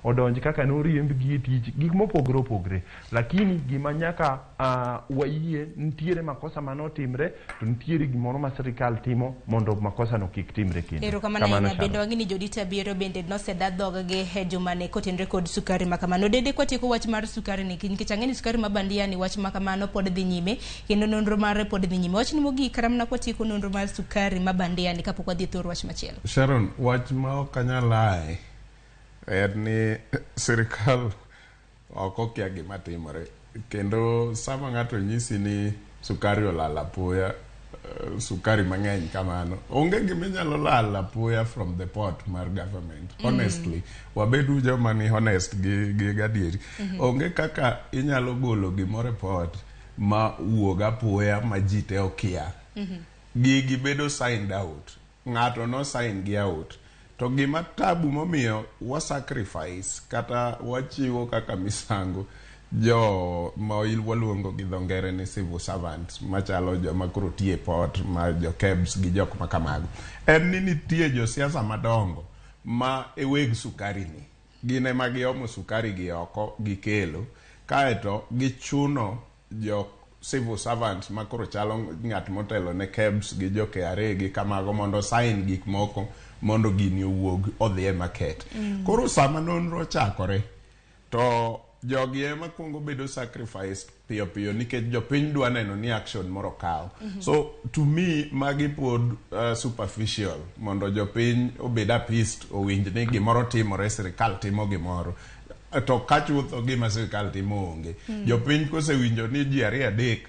odonj kaka noriembgi e tich, gik mopogore opogore. Lakini gima nyaka wayie, nitiere makosa manotimre, to nitiere gimoro ma sirikal timo mondo makosa no kik timre kendo. Erokamano Kamano, ahinya. Bende Sharon. wang'e ni jodito abiriyo bende noseda dhoggi e jumani kotenore kod sukari ma kamano. Dede, kwatieko wach mar sukari ni, nikech ang'e ni sukari ma bandia ni wach ma kamano pod dhi nyime kendo nonro mare pod dhi nyime. Wachni mogik kata mana kwatieko nonro mar sukari ma bandia ni kapok wadhi e thor wach machielo. Sharon, wach ma ok anyal aye en ni sirikal ok okia gima timore, kendo sama ng'ato nyisi ni sukari olal apoya, sukari mang'eny kamano, onge gima inyalo lal apoya from the port mar government. Honestly, wabedu joma ni honest gi gadieri. Onge kaka inyalo golo gimoro e port ma wuog apoya ma ji te okia. Gigi bedo signed out, ng'ato no sign gi out. To gima tabu momiyo wa sacrifice kata wachiwo kaka misango jo ma waluongo gi dho ngere ni civil servants, machalo joma koro tiyo e port, ma jo KEBS gi jok ma kamago, en ni nitie josiasa madongo ma e weg sukari ni, gin ema giomo sukari gi oko gikelo, kaeto gichuno jo civil servants ma koro chalo ng'at motelo ne KEBS gi jo KRA gi kamago mondo sign gik moko mondo gini owuog odhi e market. Koro sama nonro ochakore to jogi ema kuongo bedo sacrificed piyo piyo nikech jopiny dwa neno ni action moro kaw. So to me magi pod superficial mondo jopiny obed appeased, owinj ni gimoro timore, sirikal timo gimoro, to ka chutho gima sirikal timo onge. Jopiny kosewinjo ni ji ariyo adek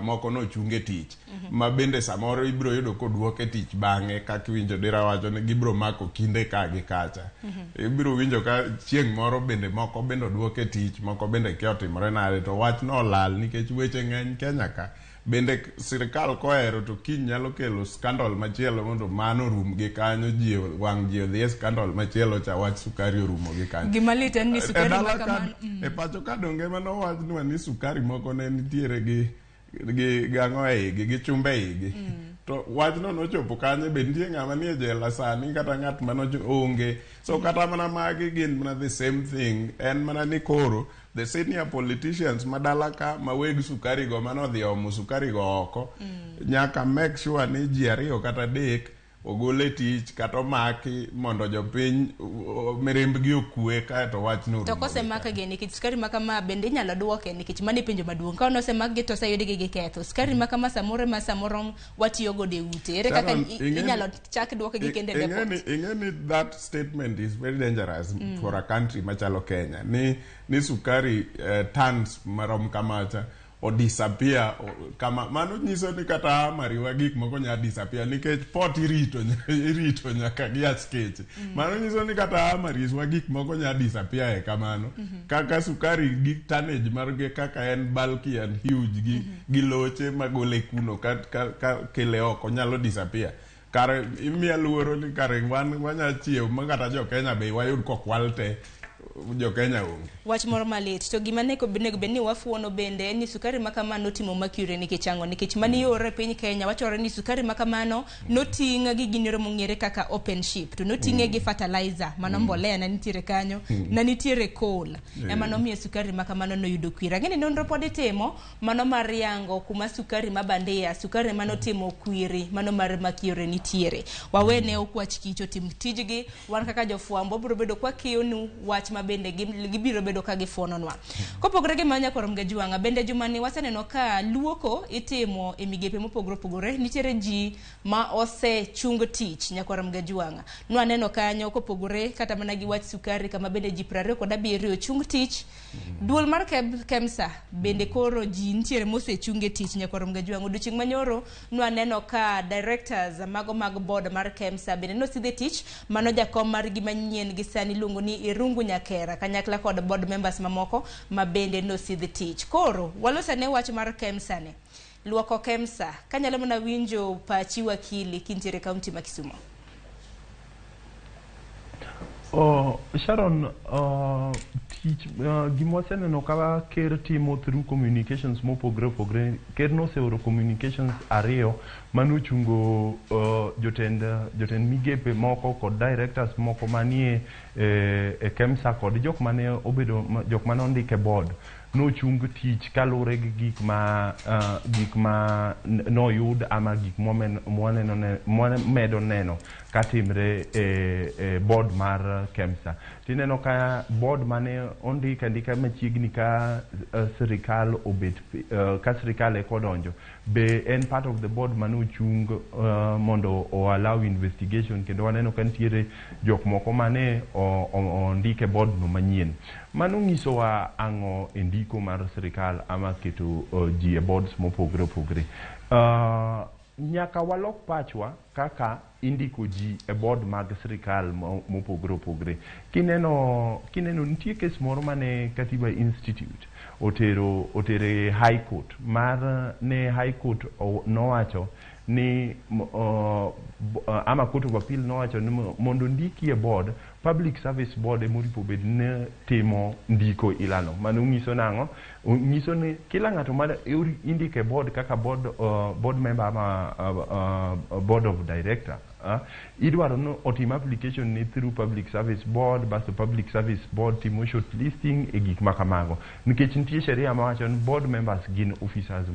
moko nochung e tich, ma bende samoro ibiro yudo koduok e tich bang'e, kaka iwinjo Dira wacho ni gibiro mako kinde ka gi kacha. Ibiro winjo ka chieng' moro bende moko bende oduok e tich, moko bende kia otimore nade, to wach no olal nikech weche ng'eny Kenya ka. Bende sirikal kohero to kiny nyalo kelo scandal machielo mondo mano orum gi kanyo, ji wang' ji odhi e scandal machielo cha, wach sukari orumo gi kanyo. Gima lit en ni E sukari dala ma ka- kamano e pacho ka donge manowachnwa ni sukari moko ne nitiere gi gang'o e igi, gi chumbe e igi. To wachno nochopo kanye? Be nitie ng'ama nie jela sani kata ng'at mano onge? So kata mana magi gin mana the same thing. En mana ni koro the senior politicians madala ka ma weg sukari go manodhi omo sukari go oko nyaka make sure ni ji ariyo kata adek ogol e tich kata omaki mondo jopiny mirimbgi okwe kaeto wachno To orumo. kosemakgi, nikech sukari ma kama bende inyalo duoke? Nikech mano e penjo maduong'. Ka nosemakgi to oseyudgi gi ketho, sukari ma kama samoro ma samoro watiyo godo e ute, ere kaka Sharon, inyalo chak duokgi kendo e depot? Ing'e ni that statement is very dangerous for a country machalo Kenya ni sukari tons marom kamacha o disappear kama mano nyiso ni kata mariwa gik moko nya disappear nikech port irito nyaka gi askeche. Mano nyiso ni kata mariswa gik moko nya disappear e kamano. Kaka sukari gi tonnage margi kaka en bulky and huge gi loche magole kuno ka kele oko nyalo disappear. Kare imiya luoro ni kare wan wanya chiew ma kata jo Kenya be wayud kokwal te, jo Kenya onge. Wach moro malit. To gima nego bed ni wafuono bende en ni sukari ma kamano notimo mercury nikech ang'o? Nikech mani yore e piny Kenya wachore ni sukari ma kamano noting' gi ginero mong'ere kaka open ship, to noting'e gi fertilizer, mano mbolea na nitiere kanyo, na nitiere coal, ema nomiyo sukari ma kamano noyudo kwiri. Ang'e ni nonro pod itimo mano mar yango kuma sukari ma bandia, sukari manotimo kwiri mano mar mercury nitiere. Wawene okwach kich otim tijgi. Wan kaka jofwambo wabiro bedo kwa kiyonu wach ma bende gibiro bedo ka gifuononwa. Kopogore gi mano, nyakwar Mgajwang'a, bende jumani waseneno ka luoko itimo e migepe mopogore opogore. Nitiere ji ma osechung tich, nyakwar Mgajwang'a. Nwaneno kanyo kopogore kata mana gi wach sukari kama bende ji 27 ochung tich. Duol mar KEMSA bende koro ji nitiere mosechung e tich, nyakwar Mgajwang'a. Odiochieng' manyoro nwaneno ka directors mago mag board mar KEMSA bende nosidhe tich. Mano jakom margi manyien gi sani iluongo ni Irungu Nyakera kanyakla kod board members mamoko ma bende nosidh tich. Koro walosane wach mar KEMSA ni. Luoko KEMSA, kanyalo mana winjo pachi wakili kintiere kaunti ma Kisumo. Oh, Sharon, tich gima waseneno ka ker timo through communications mopogore opogore. Ker noseoro communications ariyo manochungo jotend migepe moko kod directors moko manie e KEMSA kod jok mane obedo jok mane ondik e board nochung tich kaluwore gi gik ma noyud ama gik mwamedo neno katimre e board mar KEMSA. Tineno ka board mane ondik andika machiegni ka sirikal obet ka sirikal eka odonjo be en part of the board mane ochung mondo o allow investigation, kendo waneno ka nitiere jok moko mane ondik e board no manyien. Mano nyisowa ang'o e ndiko mar sirikal ama keto ji e boards mopogore opogore? Nyaka walok pachwa kaka indiko ji e board mag sirikal mopogore opogore. Kineno nitie kes moro mane Katiba Institute otere High Court mar ne High Court nowacho ni ama Court of Appeal nowacho ni mondo ndiki e board, Public Service Board ema oripo bed ni timo ndiko ilano. Mano nyiso nang'o? Nyiso ni kila ng'ato ma indiko e board kaka board member ama board of director, idwaro ni otim application ni through Public Service Board, basto Public Service Board timo shortlisting e gik ma kamago, nikech nitie sheria mawacho ni board members gin officers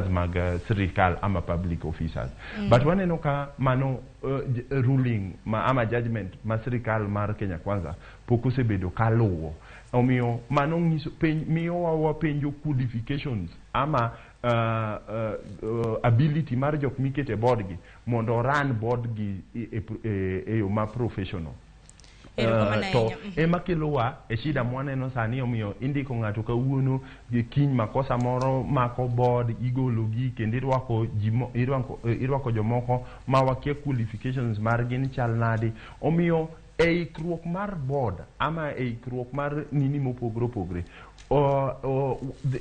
mag sirikal ama public officers. But waneno ka mano ruling ma ama judgment ma sirikal mar Kenya Kwanza pok osebedo kaluwo. Omiyo mano nyiso penj, miyowa wapenjo qualifications ama ability mar jok mikete e board gi mondo run board gi e yo ma professional. Erokamano To ahinya. Ema kelowa e shida mwaneno sani. Omiyo indiko ng'ato kawuono gi kiny makosa moro mako board, igolo gi kendo irwako ji irwako jomoko ma wakia qualifications margi ni chal nade. Omiyo E ikruok mar board ama e ikruok mar nini mopogore opogore,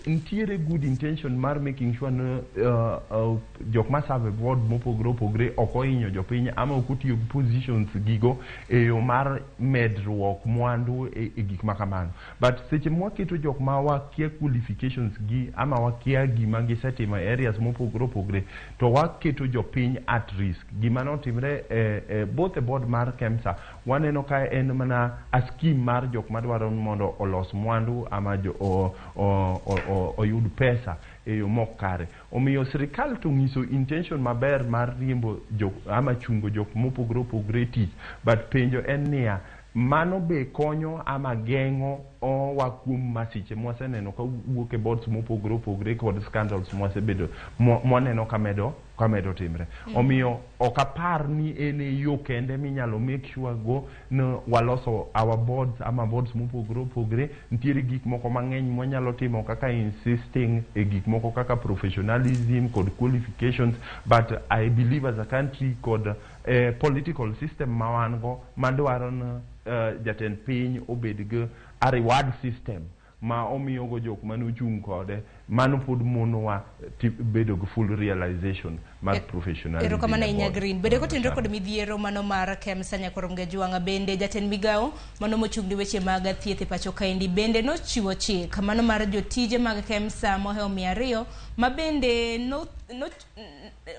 nitiere good intention mar making sure ni jok ma serve e board mopogore opogore ok ohinyo jopiny ama ok otiyo gi positions gigo e yo mar medruok mwandu e gik ma kamano. But seche mwaketo jok ma wakia qualifications gi ama wakia gima gisetimo e areas mopogore opogore, to waketo jopiny at risk. Gima notimre e both e board mar KEMSA, waneno ka en mana a scheme mar jok madwaro ni mondo olos mwandu ama jo, o, o, o, o, oyud pesa e yo mok kare. Omiyo sirikal to ng'iso intention maber mar riembo jok ama chungo jok mopogore opogore e tich, but penjo en niya, mano be konyo ama geng'o owa kuom masiche mwaseneno ka wuok e boards mopogore opogore kod scandals mwasebedo mwaneno ka medo timre. Omiyo ok apar ni en e yo kende minyalo make sure go ni waloso our boards ama boards mopogore opogore. Nitiere gik moko mang'eny mwanyalo timo kaka insisting e gik moko kaka professionalism kod qualifications, but I believe as a country kod political system ma wan go madwaro ni jatend piny obed gi a reward system ma omiyogo jok mane ochung' kode, mano pod monowa bedo gi full realization mar professionalism Erokamano e ahinya. board. Green bende kotenore kod midhiero mano mar KEMSA, nyakorom Gajwang'a bende jatend migawo mano mochung' ne weche mag thieth e pacho kaendi bende nochiwo chik mano mar jotije mag KEMSA mohewo 200 ma bende no, no,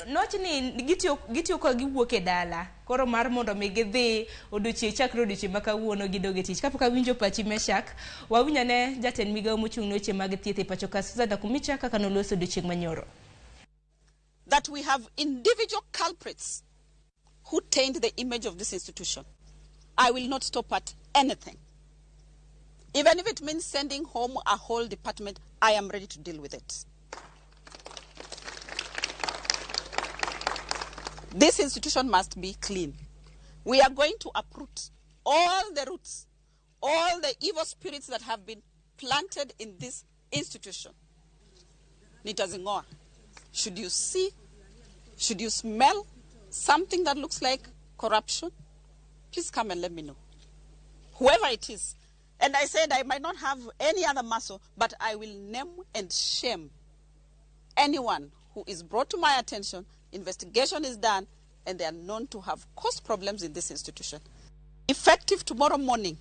nowach ni gitiyo ka giwuok e dala koro mar mondo mi gidhi odiochieng' chakre odiochieng' ma kawuono gidog e tich. Kapok awinjo pachi Meshak, wawinj ane jatend migawo mochung' ne weche mag thieth e pacho ka, Susan Nakhumicha, kaka noloso odiochieng' manyoro. That we have individual culprits who taint the image of this institution. I will not stop at anything. Even if it means sending home a whole department, I am ready to deal with it. This institution must be clean. We are going to uproot all the roots, all the evil spirits that have been planted in this institution. Nitazingoa. Should you see, should you smell something that looks like corruption, please come and let me know. Whoever it is. And I said I might not have any other muscle, but I will name and shame anyone who is brought to my attention, investigation is done, and they are known to have caused problems in this institution. Effective tomorrow morning,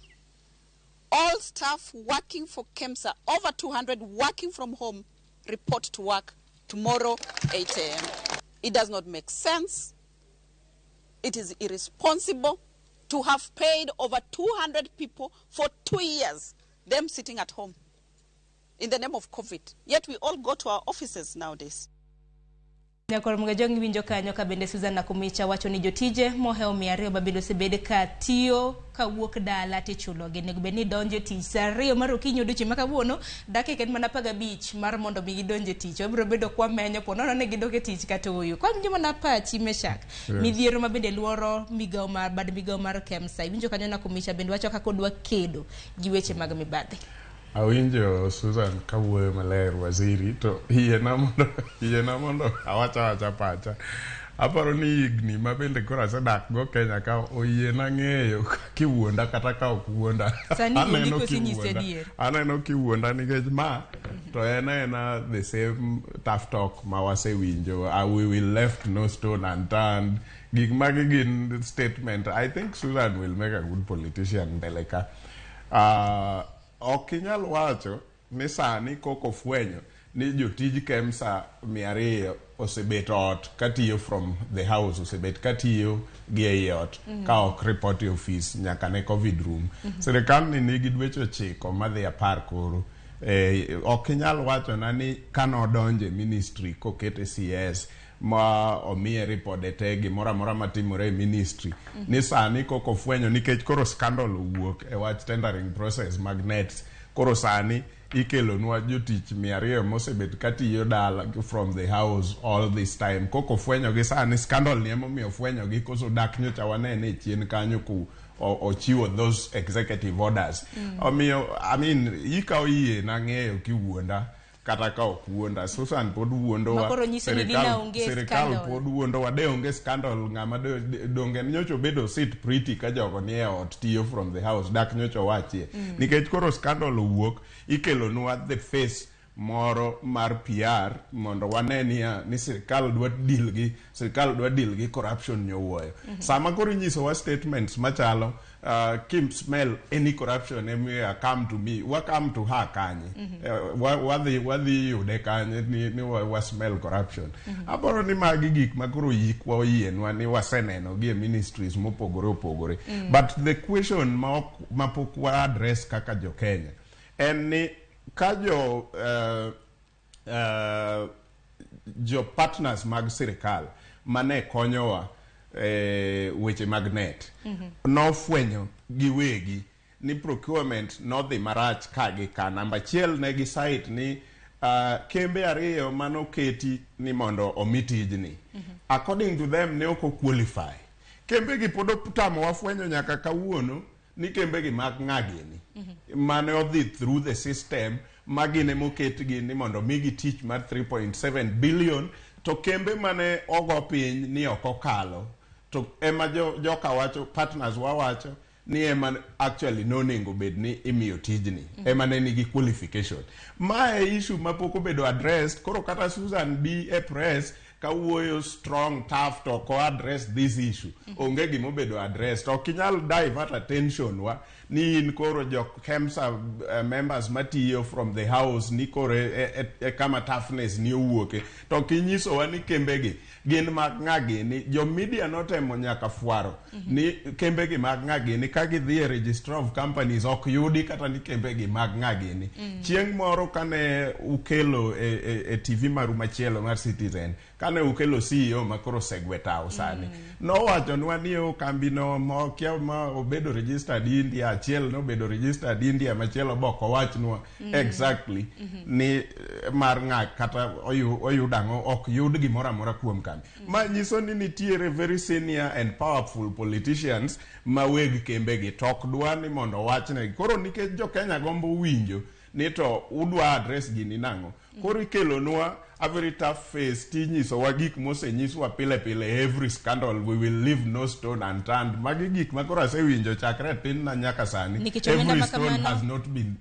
all staff working for KEMSA, over 200 working from home, report to work tomorrow, 8 a.m. It does not make sense. It is irresponsible to have paid over 200 people for 2 years, them sitting at home in the name of COVID. Yet we all go to our offices nowadays. Nyakor Mgajong iwinjo kanyo ka bende Susan Nakhumicha wacho ni jotije mohewo 200 ma bende osebed ka tiyo kawuok dala tichulogi onego bed ni donjo e tich saa 2 mar okinyi odiochieng' ma kawuono, dakika en mana 15 mar mondo mi gidonj e tich. Wabiro bedo kwamenyo po nono ni gidok e tich kata ooyo. Kwawinjo mana pachi Meshak, midhiero ma bende luoro migawo mar bad migawo mar KEMSA, iwinjo kanyo Nakhumicha bende wacho kaka odwa kedo gi weche mag mibadhi. Awinjo Susan kawuoyo maler waziri, to yiena mondo awach awacha pacha. Aparo ni higni ma bende koro asedak go Kenya ka oyiena ng'eyo kiwuonda kata ka ok wuonda. Sani wuondi Aneno koso inyisi kiwuonda. adier? Aneno kiwuonda nikech ma to en aena the same tough talk ma wasewinjo. We will left no stone unturned. Gik magi gin statement. I think Susan will make a good politician mbele ka. Ok inyal wacho ni sani koko fwenyo ni jotij KEMSA 200 osebet ot katiyo from the house, osebet katiyo gi ei ot ka ok report e ofis nyaka ne COVID rum. Sirikal ni nigi dweche 9 madhi 10 koro. Ok inyal wachona ni kanodonje ministry kokete CS ma omiye ripode te gimoro amora matimore e ministry ni sani koko fwenyo nikech koro scandal owuok e wach tendering process mag nets, koro sani ikelonwa jotich 200 mosebet katiyo dala from the house all this time, koko fwenyogi sani. Scandal ni emomiyo fwenyogi koso dak nyocha wanene e chien kanyo ku ochiwo those executive orders. Omiyo, I mean, ikawo yie na ng'eyo kiwuonda. Kata ka ok wuonda, Susan pod wuondowa. Ma koro nyiso ni dina onge Sirikal scandal. pod wuondowa, de onge scandal ng'ama donge nyocha obedo sit pretty ka jogo nie ot tiyo from the house, dak nyocha owachie. Nikech koro scandal owuok, ikelonwa the face moro mar PR mondo wane niya ni sirikal dwa deal gi sirikal dwa deal gi corruption nyowuoyo. Sama koro inyisowa statements machalo Kim smell any corruption anywhere, come to me, wa come to her kanye? Wadhi yude kanye ni wa smell corruption? Aparo ni magi gik ma koro yikwa oyienwa ni waseneno gi e ministries mopogore opogore. But the question ma ok ma pok wa address kaka jo Kenya en ni ka jo partners mag sirikal mane konyowa weche mag net nofwenyo giwegi ni procurement nodhi marach ka gi ka. Namba achiel, ne gi cite ni kembe ariyo manoketi ni mondo omi tijni, according to them, ne ok oqualify. Kembe gi pod otamowa fwenyo nyaka kawuono ni kembe gi mag ng'a gini mane odhi through the system ma gin emoketgi ni mondo migi tich mar 3.7 billion, to kembe mane ogo piny ni ok okalo to ema joka wacho, partners wawacho ni ema actually nonego bed ni imiyo tijni, ema ne nigi qualification. Mae issue mapok obedo addressed. Koro kata Susan bi e press kawuoyo strong, tough, to ok address this issue, onge gimobedo addressed. Ok inyal divert attention wa ni in koro jo KEMSA members matiyo from the house ni koro e kama toughness ni owuoke, to ok inyisowa ni kembegi gin mag ng'a gini. Jo media notemo nyaka fwaro ni kembegi mag ng'a gini, ka gidhi e registrar of companies ok yudi kata ni kembegi mag ng'a gini. Chieng' moro kane ukelo e TV maru machielo mar Citizen, kane ukelo CEO ma koro osegwe tao sani, nowachonwa ni o kambino mokia ma obedo registered India, achiel nobedo registered India, machielo bok owachnwa exactly ni mar ng'a kata oyud ang'o, ok yud gimoro amora kuom kambi. Ma nyiso ni nitiere very senior and powerful politicians ma weg kembegi to ok dwa ni mondo owachnegi. Koro nikech jo Kenya gombo winjo ni to udwa address gini nang'o, koro ikelonwa a very tough face tinyisowa gik mosenyiswa pile pile, every scandal we will leave no stone unturned. Magi gik ma koro asewinjo chakre tin na nyaka sani. Nikech omenda Every ma stone has not been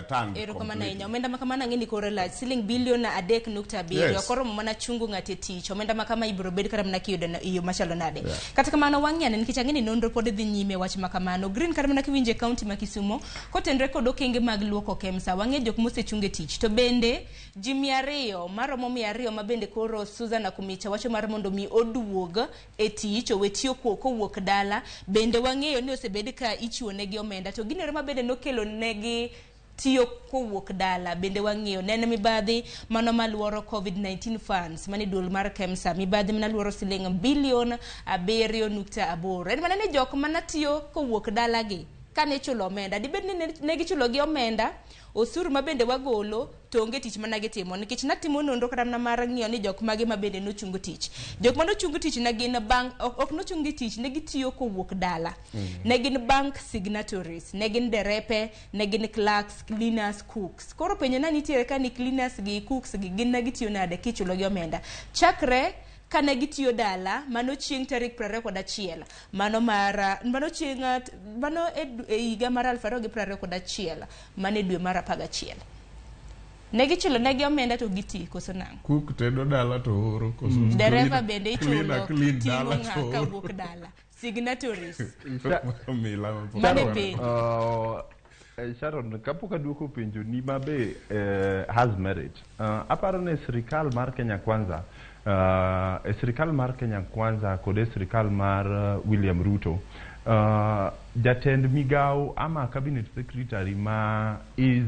turned Erokamano completely. ahinya. Omenda ma kamano ang'e ni koro lach siling bilion 3.7. Koromo mana chungo ng'ato e tich. Omenda ma kama ibiro bed kata mana kiyudo e yo machalo nade? Kata kamano wang'iyane nikech ang'e ni nonro pod dhi nyime e wach ma kamano. Green, kata mana kiwinjo e kaunti ma Kisumo kotenre kod okenge mag luoko KEMSA, wang'e jok mosechung e tich. To bende ji 200 maromo 200 ma bende koro Susan Nakhumicha wacho mar mondo mi oduog e tich owe tiyo kowuok dala, bende wang'eyo ni osebed ka ichiwo negi omenda, to ginero ma bende nokelo negi tiyo kowuok dala bende wang'eyo ne en mibadhi mano maluoro COVID-19 funds mane duol mar KEMSA, mibadhi mana luoro siling bilion 7.8. En mana ni jok mana tiyo kowuok dala gi kane ichulo omenda, dibed ni ne gichulo gi omenda osuru ma bende wagolo, to onge tich mana gitimo, nikech natimo nonro kata mana mar ng'iyo ni jok mage ma bende nochungo tich. Jok manochung tich ne gin bank, ok nochung gi tich, ne gitiyo kowuok dala. Ne gin bank signatories, ne gin derepe, ne gin clerks, cleaners, cooks. Koro penjo na nitiere ka ni cleaners gi cooks gi gin ne gitiyo nade kichulo gi omenda chakre kane gitiyo dala? Mano chieng' tarik 21 mano mar mano chieng' mano e higa mar 2021, mano e dwe mar 11 ne gichulo negi omenda to giti koso nang'o? Cook tedo dala to oro koso? Dereva bende ichulo Cleaner clean ting'o dala ng'a to oro. Kawuok dala, signatories. Mila ma Mano e pok penjo. Sharon, kapok aduoko penjo ni ma be has merit. Aparo ni sirikal mar Kenya Kwanza, e sirikal mar Kenya Kwanza kod e sirikal mar William Ruto, jatend migao ama cabinet secretary ma is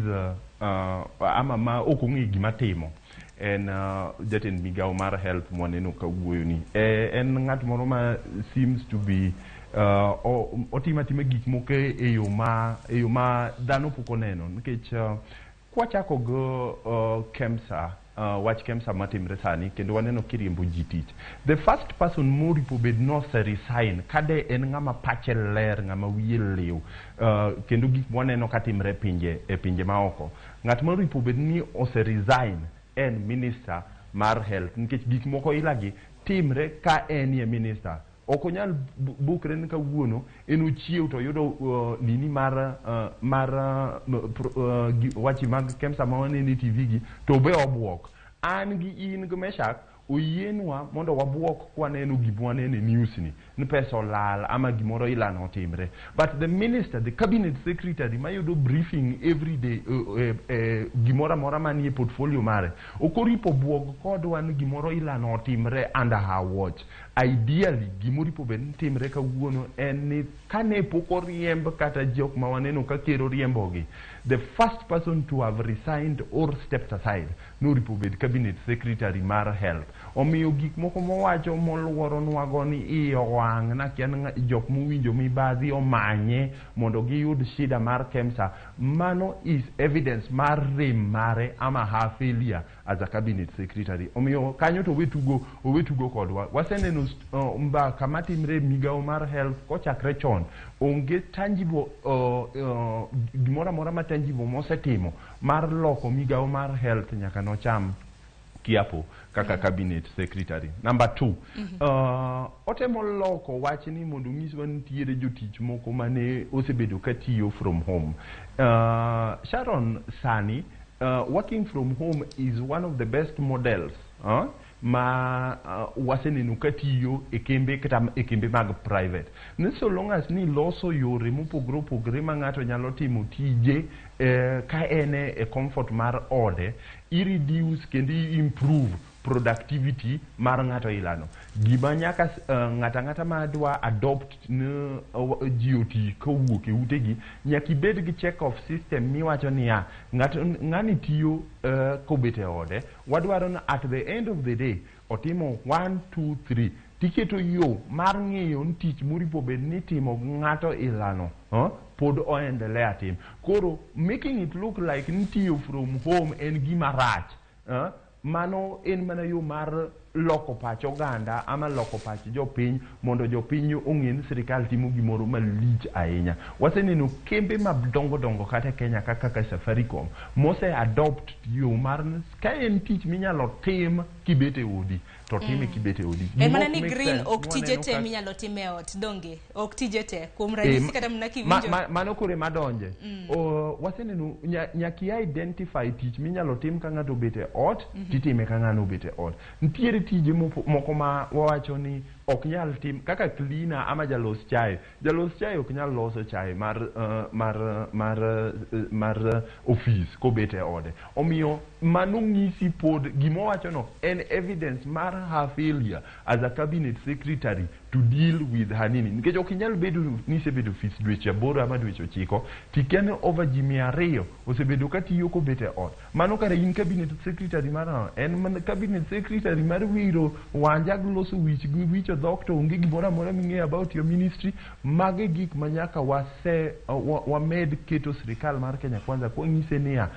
ama ma ok ong'e gima timo en jatend migao mar health mwaneno kawuoyo ni en ng'at moro ma seems to be otimo atima gik moko e yo ma dhano pok oneno nikech Kwachako go KEMSA, wach KEMSA matimre sani kendo waneno kiriembo ji tich. The first person moripo bed nose resign kade en ng'ama pache ler, ng'ama wiye liw, kendo gik mwaneno katimre e pinje maoko. Ng'at moripo bed ni ose resign en minister mar health, nikech gik moko ilagi timre ka enie minister. Ok onyal bukre ni kawuono en ochiew to yudo nini mar wachi mag KEMSA ma waneno e TV gi to be obuok. An gi in gi Meshak oyienwa mondo wabuok kwaneno gima waneno e news ni pesa olal ama gimoro ilano otimre, but the minister, the cabinet secretary mayudo briefing every day, gimoro amora manie portfolio mare, ok oripo buog kodwa ni gimoro ilano otimre under her watch. Ideally, gimoripo bed ni timre kawuono en ni kane pok oriemb kata jok ma waneno ka ker oriembogi, the first person to have resigned or stepped aside noripo bed cabinet secretary mar health. Omiyo gik moko mowacho moluoronwago ni iye owang' nakia ni jok mowinjo mibadhi omanye mondo giyud shida mar KEMSA, mano is evidence mar rem mare ama her failure as a cabinet secretary. Omiyo kanyo to owetugo kodwa. Waseneno mbaka matimre e migawo mar health kochakre chon, onge tangible gimoro amora ma tangible mosetimo mar loko migawo mar health nyaka nocham kiapo kaka cabinet secretary. Number 2, otemo loko wach ni mondo onyiswa ni nitiere jotich moko mane osebedo katiyo from home. Sharon, sani working from home is one of the best models ma waseneno katiyo e kembe kata e kembe mag private. Ni so long as ni loso yore mopogore opogore ma ng'ato nyalo timo tije ka en e comfort mar ode, i reduce kendo i improve productivity mar ng'ato ilano. Gima nyaka ng'ata ang'ata ma dwa adopt ne ji oti kowuok e utegi, nyaka ibed gi check off system miwacho niya, ng'ato ng'ani tiyo kobet e ode, wadwaro ni at the end of the day otimo 1 2 3, tiketo yo mar ng'iyo ni tich moripo bed ni itimo gi ng'ato ilano pod oendelea tim. Koro making it look like ni tiyo from home en gima rach, mano en mana yo mar loko pach oganda ama loko pach jopiny mondo jopiny ong'e ni sirikal timo gimoro malich ahinya. Waseneno kembe madongo dongo kata e Kenya kaka Safaricom mose adopt yo mar ka en tich minyalo tim kibet e odi to time kibet e odi. En mana Gima ni ok make green sense, ok tije mwaneno te minyalo tim e ot, donge? Ok tije te. Kuom ranyisi kata mana kiwinjo mano kore madonje. Waseneno nyaka i identify tich minyalo tim ka ng'ato obet e ot, titime ka ng'ano obet e ot. Nitiere tije moko ma wawacho ni ok nyal tim kaka cleaner ama jalos chae. Jalos chae ok nyal loso chae mar ofis kobet e ode. Omiyo mano ng'isi pod gimowacho no en evidence mar her failure as a cabinet secretary to deal with her nini. Nikech ok inyal bedo ni isebedo ofis dweche 8 ama dweche 9 tikia ni over ji 200 osebedo katiyo kobet e ot. Mano kare in cabinet secretary mar ang'o? En mana cabinet secretary mar wiro wanja gi loso wich gi wicho dhok to onge gimoro amora ming'eyo about your ministry. Mago e gik ma nyaka wamed keto sirikal mar Kenya Kwanza kwang'ise niya,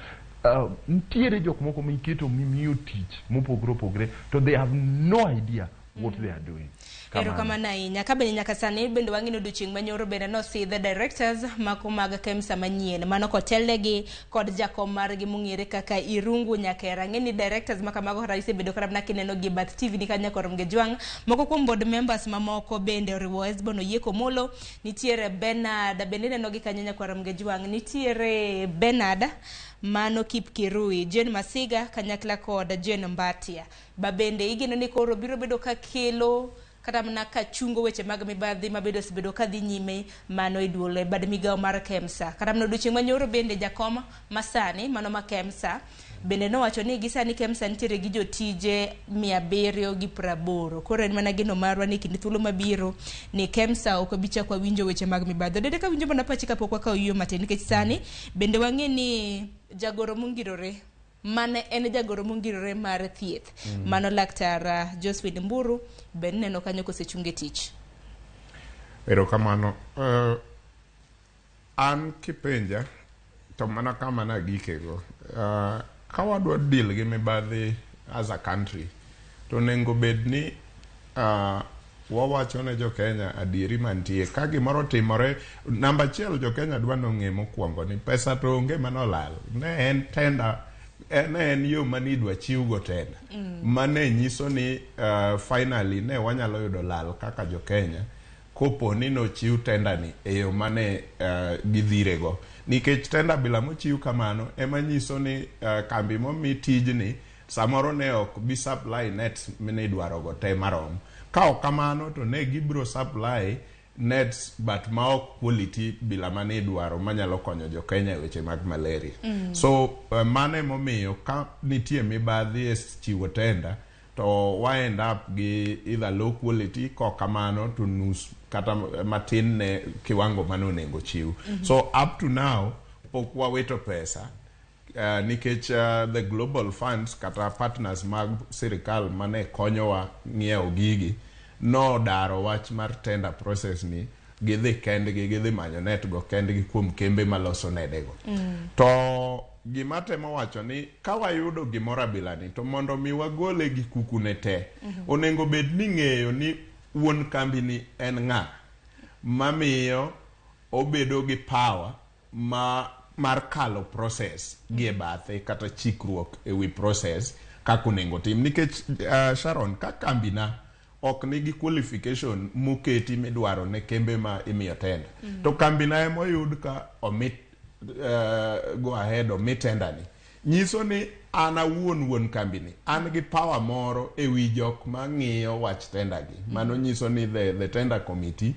nitiere jok moko miketo mimiyo tich mopogore opogore to they have no idea what they are doing. Erokamano ahinya. Ka bende nyaka sani bende wang'ino odiochieng' manyoro bende nosidhe directors mako mag KEMSA manyien. Mano kotelnegi kod jakom margi mong'ere kaka Irungu Nyakera. Ang'e ni directors makamago kata isebedo kata mana kineno gi bath TV ni kanyo kor Mgejwang'. Moko kuom board members mamoko bende oriwo Hesbon Oyieko Molo, nitiere Bernard, bende ineno gi kanyo nyakwar Mgejwang', nitiere Bernard mano Kipkirui, Jane Masiga kanyakla kod Jane Mbatia. Ba bende igeno ni koro biro bedo ka kelo kata mana ka chungo weche mag mibadhi mabedo osebedo ka dhi nyime mano e duol e bad migawo mar KEMSA. Kata mana odiochieng' manyoro bende jakom masani mano ma KEMSA bende nowacho ni gisani KEMSA nitiere gi jotije 780. Koro en mana geno marwa ni kinde thuolo mabiro ni KEMSA ok obi chako winjo weche mag mibadhi. Odede ka winjo mana pachi kapok wakawo yueyo matin, nikech sani bende wang'e ni jagoro mongirore mane en jagoro mongirore mar thieth. Mano laktar Josephine Mburu bende neno kanyo kosechunge tich. Erokamano. An kipenja To mana kama nagikego, ka wadwa deal gi mibadhi as a country, to onego bed ni wawacho ne jo-Kenya adieri mantie. Ka gimoro timore, namba achiel jo-Kenya dwa nong'e mokwongo ni pesa to onge manolal. Ne en tender, ne en yo mane idwa chiwgo tender. Mane nyiso ni finally ne wanyalo yudo lal kaka jo-Kenya kopo ni nochiw tender ni e yo mane gidhirego. Nikech tender bila mochiw kamano ema nyiso ni kambi momi tijni samoro ne ok bi supply nets minidwarogo te marom. Ka ok kamano to ne gibiro supply nets but ma ok quality bila mane idwaro manyalo konyo jo-Kenya e weche mag malaria. So mano emomiyo ka nitie mibadhi e chiwo tender to wa end up gi either low quality, kok kamano to nus kata matin ne kiwango mane onego chiw. So up to now pok wawito pesa nikech the global funds kata partners mag sirikal mane konyowa ng'iewo gigi nodaro wach mar tender process ni, gidhi kendgi, gidhi manyo net go kendgi kuom kembe maloso nedego. To gima temo wacho ni ka wayudo gimoro abila ni to mondo mi wagole gi kuku ne te, onego bed ni ng'eyo ni wuon kambi ni en ng'a mamiyo obedo gi power ma mar kalo process gi e bathe kata chikruok e wi process kaka onego tim. Nikech Sharon, ka kambina ok nigi qualification moketi midwaro ne kembe ma imiyo tender, to kambina emoyud ka omi go ahead omi tender ni, nyiso ni an awuon wuon kambini an gi power moro e wi jok mang'iyo wach tender gi. Mano nyiso ni the tender committee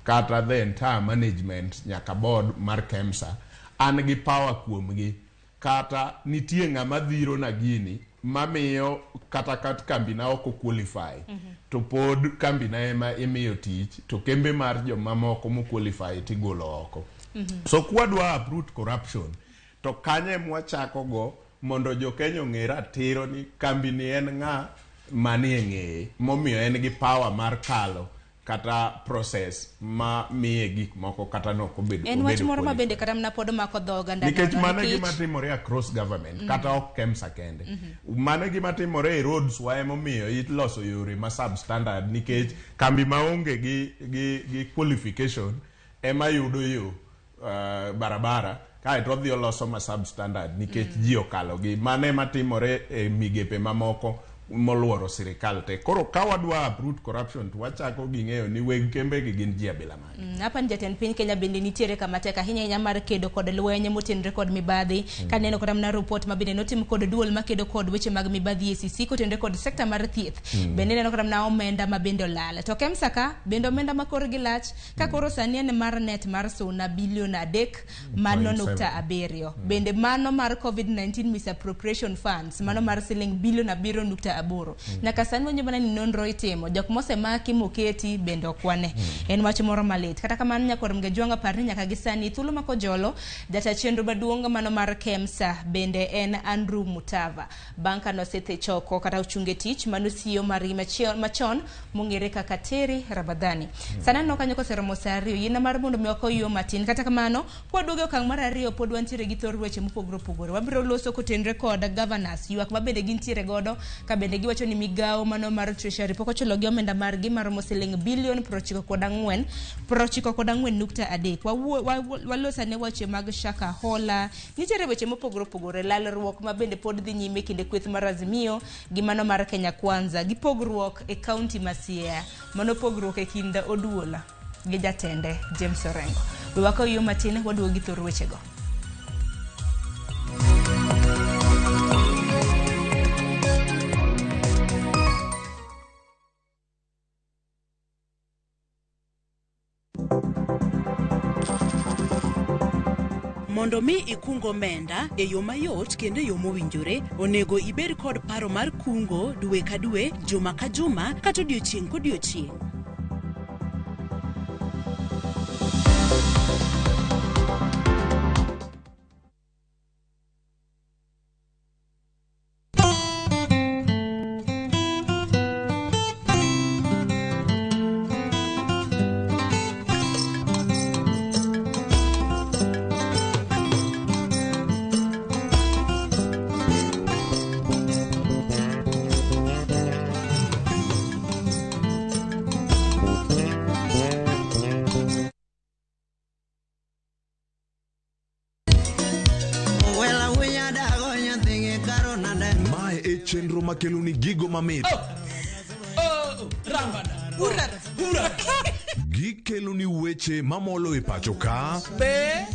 kata the entire management nyaka board mar KEMSA an gi power kuomgi, kata nitie ng'ama dhiro na gini mamiyo kata kat kambina ok qualify, to pod kambina ema imiyo tich to kembe mar jomamoko mo qualify tigolo oko. So kwadwa uproot corruption to kanye mwachako go mondo jo-Kenya ong'e ratiro ni kambi ni en ng'a manie ng'eye momiyo en gi power mar kalo kata process ma miye gik moko kata nok obedo En wach obedo moro ma qualified. bende kata mana pod mako dho oganda Nikech nono, mano e nikech- gima timore across government, kata ok KEMSA kende. Mano e gima timore e roads wa, emomiyo iloso yore ma substandard nikech kambi maonge gi qualification ema yudo yo barabara kaeto odhi oloso ma substandard nikech ji okalo gi. Mano ema timore e migepe mamoko moluoro sirikal te. Koro ka wadwa uproot corruption to wachako gi ng'eyo ni weg kembe gi gin ji abila mage. Hapa ni jatend piny Kenya bende nitiere kama tek ahinya ahinya mar kedo kod lweny motenore kod mibadhi. Kaneno kata mana report ma bende notim kod duol makedo kod weche mag mibadhi EACC kotenore kod sekta mar thieth. Bende ineno kata mana omenda ma bende olal. To KEMSA ka bende omenda ma korgi lach ka koro sani en mar net mar suna bilion 3 mano Point nukta seven. 7. Bende mano mar COVID-19 misappropriation funds mano mar siling bilion 7.8. Nyaka sani wanyo mana ni nonro itimo. Jok mosemaki moketi bende ok wane. En wach moro malit. Kata kamano nyakwar Mgejwanga par ni nyaka gi sani thuolo ma kojolo jata chenro maduong' mano mar KEMSA bende en Andrew Mutava. Bang' ka nosethe choko kata ochunge tich mano CEO margi machon mong'ere kaka Terry Ramadhani. Sani aneno kanyo koseromo saa 2, yiena mar mondo mi wakoyo matin. Kata kamano, kwaduogo e okang' mar 2 pod wantiere gi thor weche mopogore opogore. Wabiro loso kotenore kod governors, ywak ma bende gintiere godo ka bende giwacho ni migawo mano mar Treasury pok ochulo gi omenda margi maromo siling bilion 94.3. Walos ane weche mag Shakahola, nitiere weche mopogore opogore, lalruok ma bende pod dhi nyime kinde kweth mar Azimio gi mano mar Kenya Kwanza, gi pogruok e kaunti ma Siaya, mano pogruok e kind Oduola gi jatende James Orengo. We wakaw yo matin waduogo gi thor wechego. Mondo mi ikung omenda e yo mayot kendo e yo mowinjore, onego ibed kod paro mar kungo dwe ka dwe, juma ka juma, kata odiochieng' kodiochieng'. chenro makeloni gigo mamit. Gikeloni weche mamolo e pacho ka. Be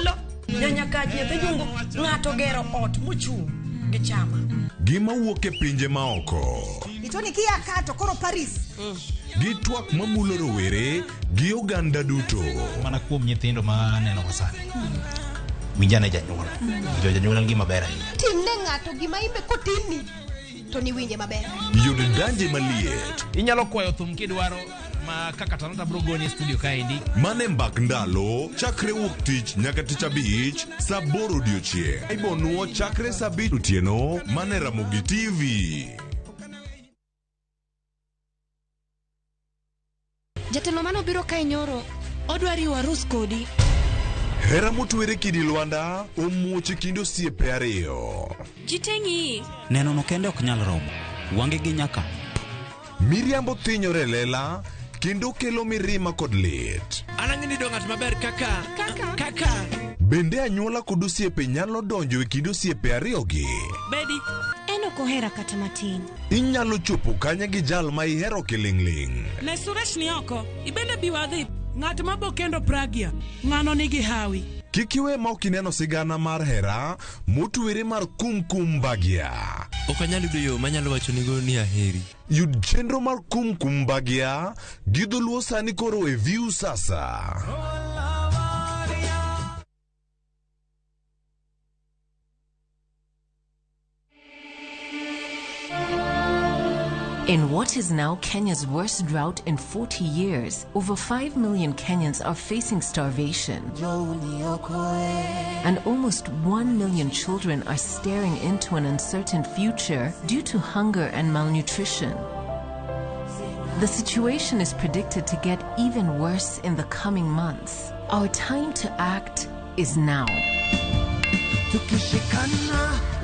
lo nyanyakaji nyathi jungu ng'ato gero ot mochung' gi chama. Gima wuok e pinje maoko. Itoni kia kato koro Paris. Gi twak mamulo rowere gi oganda duto. Mana kuom nyithindo ma aneno go sani. Winjane janyuol. Winjo janyuol en gima ber ahinya. Timne ng'ato gima imbe kotimni to niwinje maber. Yud danje maliet. Inyalo kwayo thum kidwaro ma kaka Talanta bro goni e studio kaendi. Mane mbak ndalo chakre wuok tich nyaka tich abich saa 8 odiochieng'. Ibonuo chakre saa 5 otieno mane Ramogi TV. Jatelo manobiro kae nyoro odwa riwo arus kodi. Hera motwere kidi Lwanda omuoch e kind osiepe ariyo. Jiteng'i. Neno no kende ok nyal romo. Wange gi nyaka. Miriambo thinyore e lela kendo kelo mirima kod lit. An ang'e ni ng'at maber kaka kaka. Bende anyuola kod osiepe nyalo donjo e kind osiepe ariyogi. Bedi. En ok ohera kata matin. Inyalo chopo kanye gi jal ma ihero kiling'ling'. Ne Suresh ni oko. Ibende bi wadhi. Ng'at ma bo kendo Pragya. Ng'ano nigi hawi. Kik iwe ma ok ineno sigana mar hera motwere mar Kumkum Bhagya. Ok anyal yudo yo manyalo wachonigo ni aheri. Yud chenro mar Kumkum Bhagya gi dholuo sani koro e View Sasa. In what is now Kenya's worst drought in 40 years, over 5 million Kenyans are facing starvation. And almost 1 million children are staring into an uncertain future due to hunger and malnutrition. The situation is predicted to get even worse in the coming months. Our time to act is now.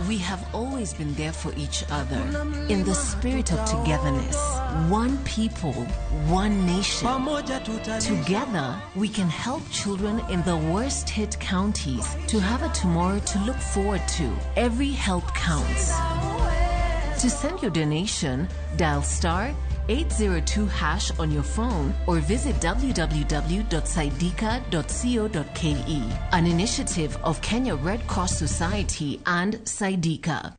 We have always been there for each other. In the spirit of togetherness, one people, one nation. Together, we can help children in the worst hit counties to have a tomorrow to look forward to. Every help counts. To send your donation, dial star 802 hash on your phone or visit www.saidika.co.ke. An initiative of Kenya Red Cross Society and Saidika.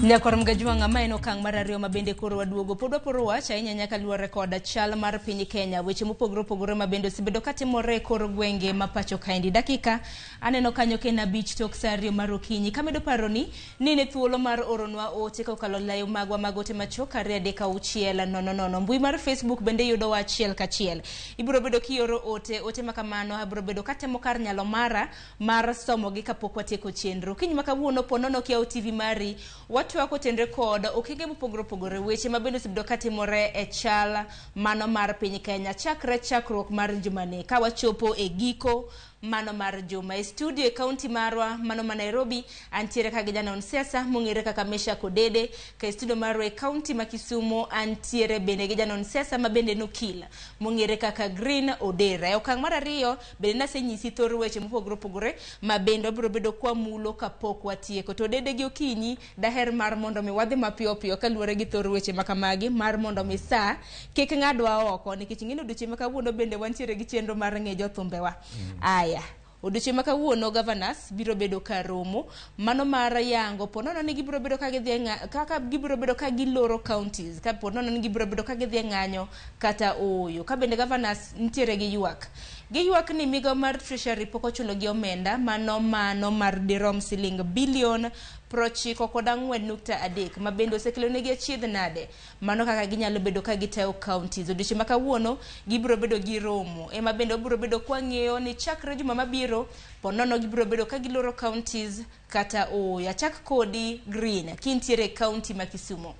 Nyakwar Mgajwang'a, ma en okang' mar ariyo ma bende koro waduogo. Pod waporo wach ahinya nyaka luwore koda chal mar piny Kenya. Weche mopogore opogore ma bende osebedo katimore e kor gwenge ma pacho kaendi. Dakika aneno kanyo ka en 5 tok saa 2 mar okinyi. Kamedo paroni ni ne thuolo mar oronwa ote kokalo layo magwa mag ote machuok 2 3 6 0 0. Mbui mar Facebook bende yudowa achiel kachiel. Ibiro bedo kioro ote, ote ma kamano abiro bedo katemo kar nyalo mara mar somogi kapok watieko chenro. Kiny ma kawuono po nono kiyawo TV mari, watwako tenre kod okenge mopogore opogore, weche ma bende osebedo katimore e chal mano mar piny Kenya chakre chakruok mar jumani ka wachopo e giko mano mar juma. E studio e kaunti marwa mano ma Nairobi antiere ka gi janon siasa mong'ere kaka Mesha Kodede, ka e studio marwa e kaunti ma Kisumu antiere bende gi janon siasa ma bende nokil mong'ere kaka Green Odera. E okang' mar ariyo bende nasenyisi thor weche mopogore opogore ma bende wabiro bedo kwamulo kapok watieko. To Odede gi okinyi daher mar mondo mi wadhi mapiyo piyo kaluwore gi thor weche makamagi mar mondo mi saa kik ng'adwa oko, nikech ing'e ni odiochieng' ma kawuono bende wantiere gi chenro mar ng'e jothumbewa. Aya, odiochieng' ma kawuono governors biro bedo ka romo mano mar yango po nono ni gibiro bedo ka gidhi kaka gibiro bedo ka giloro counties, ka po nono ni gibiro bedo ka gidhi e ng'anyo kata ooyo. Ka bende governors nitiere gi ywak, giywak ni migawo mar Treasury pok ochulo gi omenda mano mar dirom siling bilion 94.3 ma bende osekelo negi achiedh nade mano kaka ginyalo bedo ka gitayo counties. Odiochieng' ma kawuono gibiro bedo gi romo ema bende obiro bedo kwang'eyo ni chakre juma mabiro po nono gibiro bedo ka giloro counties kata ooyo. Achak kodi Green kintiere e county ma Kisumu.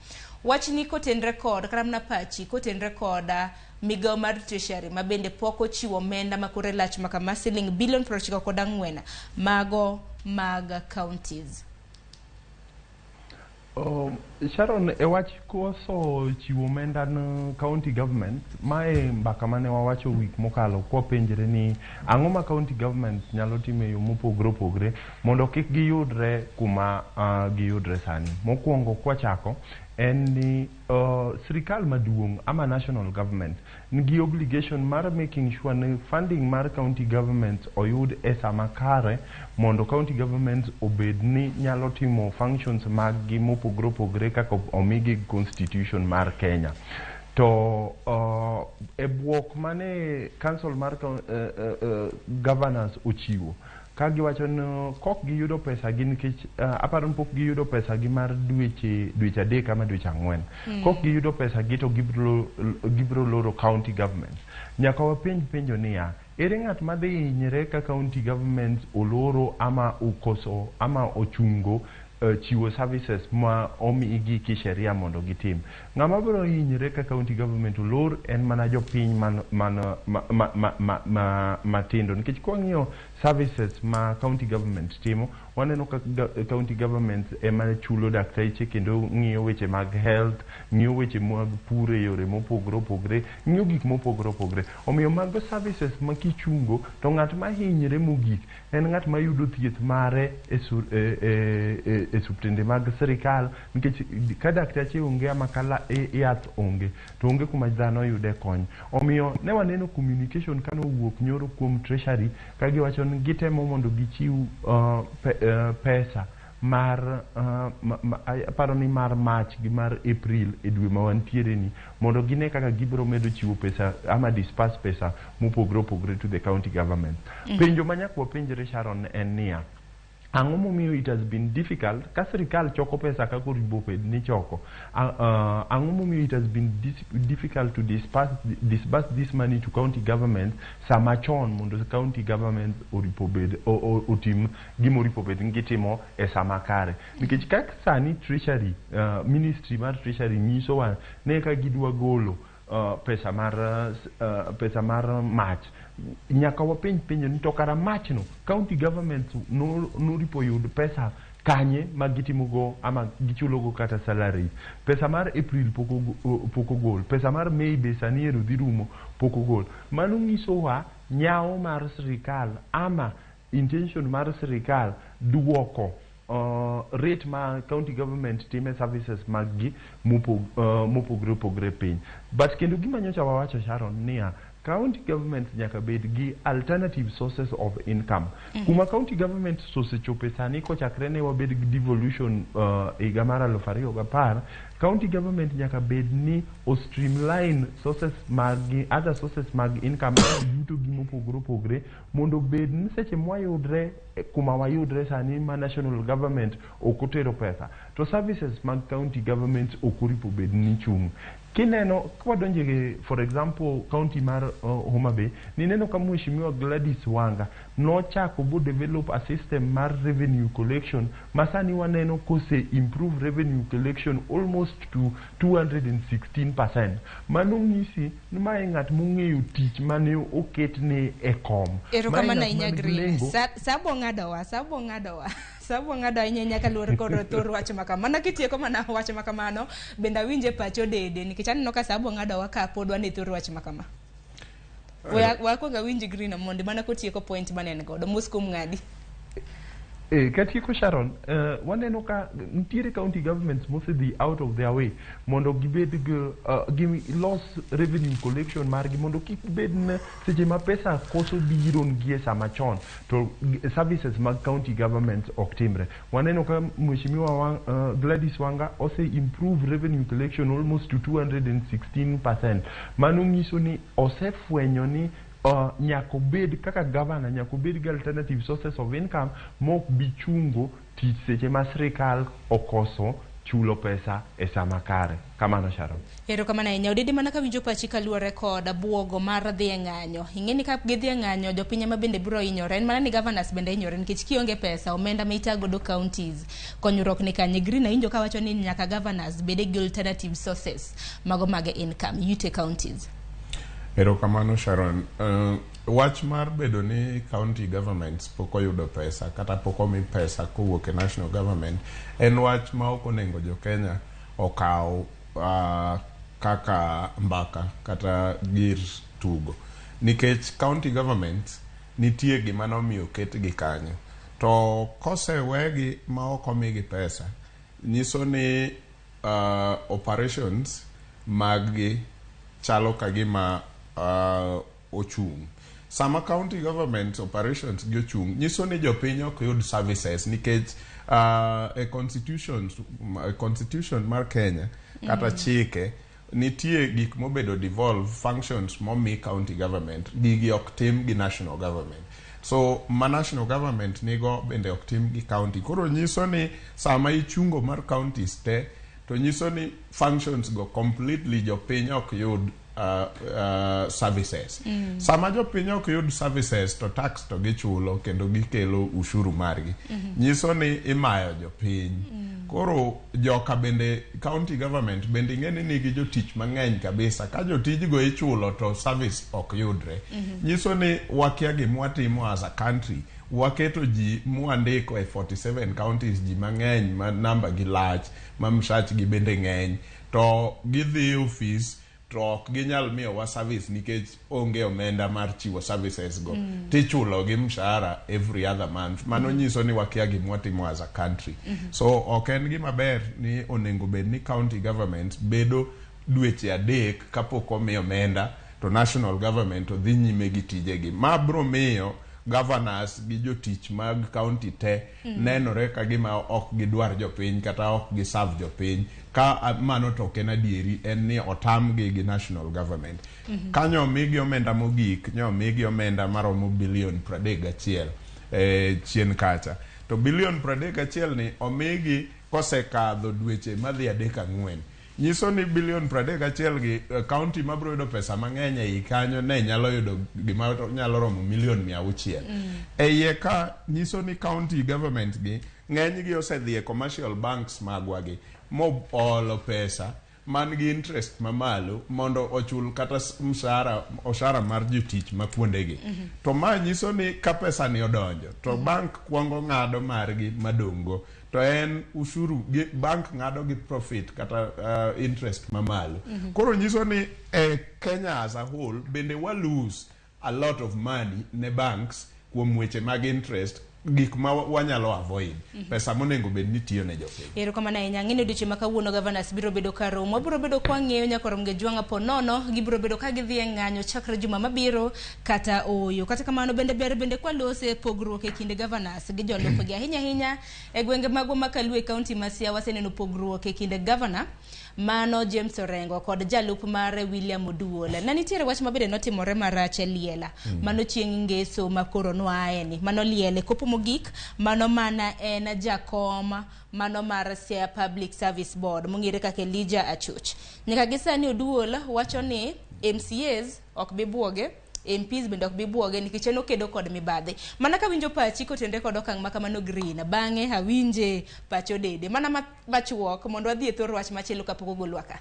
Wachni kotenre kod kata mana pachi kotenre kod migawo mar Treasury ma bende pok ochiwo omenda ma kore lach ma kama siling bilion 94 mago mag counties. Sharon, e wach koso chiwo omenda ne county government, mae mbaka mane wawacho wik mokalo kwapenjre ni ang'o ma county government nyalo timo e yo mopogre opogre mondo kik giyudre kuma giyudre sani. Mokwongo kwachako en ni sirikal maduong' ama national government nigi obligation mar making sure ni funding mar county government oyud e sama kare mondo county government obed ni nyalo timo functions mag gi mopogre opogre kaka omigi constitution mar Kenya. To e bwok mane council mar governors ochiwo ka giwacho ni kok giyudo pesa gi nikech aparo ni pok giyudo pesa gi mar dweche 3 ama dweche 4. Kok giyudo pesa gi to gibiro loro county government. Nyaka wapenj penjo niya, ere ng'at madhi hinyre ka county government oloro ama okoso ama ochungo chiwo services ma omigi kisheria mondo gitim? Ng'ama biro hinyre ka county government olor en mana jopiny man, man, ma, ma, ma, ma, ma, matindo nikech kwang'iyo services ma county government timo, waneno ka county government ema chulo dakteche kendo ng'iyo weche mag health, ng'iyo weche mag pur e yore mopogore opogre, ng'iyo gik mopogore opogre. Omiyo mago services ma kichungo to ng'at ma hinyre mogik en ng'at ma yudo thieth mare e osiptende mag sirikal, nikech ka dakteche onge ama ka yath onge to onge kuma dhano yude kony. Omiyo ne waneno communication kanowuok nyoro kuom treasury ka giwacho ni gitemo mondo gichiw pesa mar aparo ni mar March gi mar April e dwe ma wantiere ni mondo gine kaka gibiro medo chiwo pesa ama disperse pesa mopogore opogore to the county government. Penjo ma nyaka wapenjre, Sharon, en niya, ang'o momiyo it has been difficult ka sirikal choko pesa kaka onego bed ni choko? Ang'o momiyo it has been difficult to disburse this money to county government sama chon mondo county government oripo bed otim gima oripo bed ni gitimo e sama kare? Nikech kaka sani treasury, ministry mar treasury nyisowa ne ka gidwa golo pesa mar March, nyaka wapenj penjo ni to kara March no county government noripo yud pesa kanye ma gitimogo ama gichulogo kata salary? Pesa mar April pok ogol, pesa mar May be sani ero dhi rumo pok ogol. Mano nyisowa nyawo mar sirikal ama intention mar sirikal duoko rate ma county government time services mag gi mopogre opogre piny. But kendo gima nyocha wawacho, Sharon, niya county government nyaka bed gi alternative sources of income. Kuma county government osechope sani kochakre ne wabed gi devolution higa mar 2010, county government nyaka bed ni o streamline sources mag gi, other sources mag income, yuto gi mopogore opogre mondo bed ni seche mwayudre kuma wayudre sani ma national government ok otero pesa to services mag county government ok oripo bed ni chung'. Kineno kwadonjo e, for example, county mar Homa Bay, nineno ka Mheshimiwa Gladys Wanga nochako bo develop a system mar revenue collection ma sani waneno kose improve revenue collection almost to 216%. Mano nyisi ni mae ng'at mong'eyo tich mane oketne e kom. Mae Erokamano ng'at ahinya man gi Green. lengo. Sabo ng'adowa ahinya ahinya kaluwore kod thor wach ma kama. Mana kitieko mana wach ma kamano, bende awinje pacho dede nikech aneno ka sabo ng'adowa ka pod wan e thor wach ma kama. Wakwongo awinj Green mondo mana kotieko point mane en godo. Mos kuom ng'adi. Katieko Sharon, waneno ka nitiere county governments mosedhi out of their way mondo gibed gi gilos revenue collection margi mondo kik bed ni seche ma pesa koso biro gi e sama chon to services mag county government ok timre. Waneno ka Mheshimiwa Gladys Wanga ose improve revenue collection almost to 216%. Mano nyiso ni osefwenyo ni nyaka obed kaka governor nyaka obed gi alternative sources of income mok bi chungo tich seche ma sirikal okoso chulo pesa e sama kare. Kamano, Sharon. Erokamano ahinya. Odede mana kawinjo pachi kaluwore kod buogo mar dhi e ng'anyo. Ing'e ni ka gidhi e ng'anyo, jopiny ema bende biro hinyore. En mana ni governors bende hinyore nikech kionge pesa, omenda ma itagodo counties, konyruok ni kanye. Green awinjo kawacho ni nyaka governors bede gi alternative sources mago mag income, yute counties. Erokamano Sharon. Wach mar bedo ni county governments pok oyudo pesa kata pok omi pesa kowuok e national government en wach ma ok onego jo Kenya okaw kaka mbaka kata gir tugo. Nikech county governments nitie gima nomiyo oketgi kanyo. To kosewegi ma ok omigi pesa, nyiso ni operations maggi chalo ka gima ochung'. Sama county government operations gi ochung', nyiso ni jopiny ok yud services nikech e constitution mar Kenya kata chike nitie gik mobedo devolve functions momi county government, gigi ok tim gi national government. So ma national government nigo bende ok tim gi county. Koro nyiso ni sama ichungo mar counties te, to nyiso ni functions go completely jopiny ok yud services. Sama jopiny ok yud services to tax to gichulo kendo gikelo ushuru margi. Nyiso ni imayo jopiny. Koro joka bende county government bende ing'e ni nigi jotich mang'eny kabisa. Ka jotijgo ichulo to service ok yudre. Nyiso ni wakia gima watimo as a country. Waketo ji mwandiko e 47 counties ji mang'eny ma namba gi lach, ma msach gi bende ng'eny. To gidhi ofis to ok ginyal miyowa service nikech onge omenda mar chiwo services go. Tichulo gi mshahara every other month. Mano nyiso ni wakia gima watimo as a country. So ok en gima ber ni onego bed ni county government bedo dweche 3 kapok omi omenda to national government to dhi nyime gi tijegi. Ma bro miyo governors gi jotich mag county te nenore ka gima ok gidwar jopiny kata ok giserve jopiny. Ka mano to ok en adieri, en ni otamgi gi national government. Kanyo omigi omenda mogik, nyo omigi omenda maromo bilion 31 chien kacha. To bilion 31 ni omigi kosekadho dweche madhi 3-4. Nyiso ni bilion 31 gi county mabiro yudo pesa mang'eny ei kanyo ne nyalo yudo gima nyalo romo milion 600. E iye ka nyiso ni county government gi ng'eny gi osedhi e commercial banks magwa gi moolo pesa man gi interest mamalo mondo ochul kata mshahara mar jotich ma kuondegi. To ma nyiso ni ka pesa ni odonjo to bank kuongo ng'ado margi madong'go. To en ushuru gi bank ng'ado gi profit kata interest mamalo. Koro nyiso ni Kenya as a whole bende wa lose a lot of money ne banks kuom weche mag interest gik ma wanyalo avoid. Pesa monego bed ni tiyo ne jopiny. Erokamano ahinya. Ang'e ni odiochieng' ma kawuono governors biro bedo ka romo. Wabiro bedo kwa ng'eyo nyaka rom gi Jwang'a po nono. Gibiro bedo ka gidhi e ng'anyo chakre juma mabiro kata ooyo. Kata kamano bende ber bende kwa lose pogruok e kind governors gi jolupgi. Ahinya ahinya e gwenge magwa ma Kalue e county ma Siaya waseneno pogruok e kind governor mano James Orengo kod jalup mare William Oduol. Na nitiere wach mabende notimore marach e liela. Mano chieng' ngeso ma koro noae ni. Mano liel e kopo mogik, mano mana en jakom mano mar Siaya Public Service Board mong'ere kaka Elijah Achuch. Nyaka gi sani Oduol wacho ni MCAs ok bi buoge, MPs bende ok bi buoge nikech en okedo kod mibadhi. Mana kawinjo pachi kotenre kod okang' ma kamano Green, bang'e awinje pach Odede. Mana machuok mondo wadhi e thor wach machielo kapok ogolwa ka.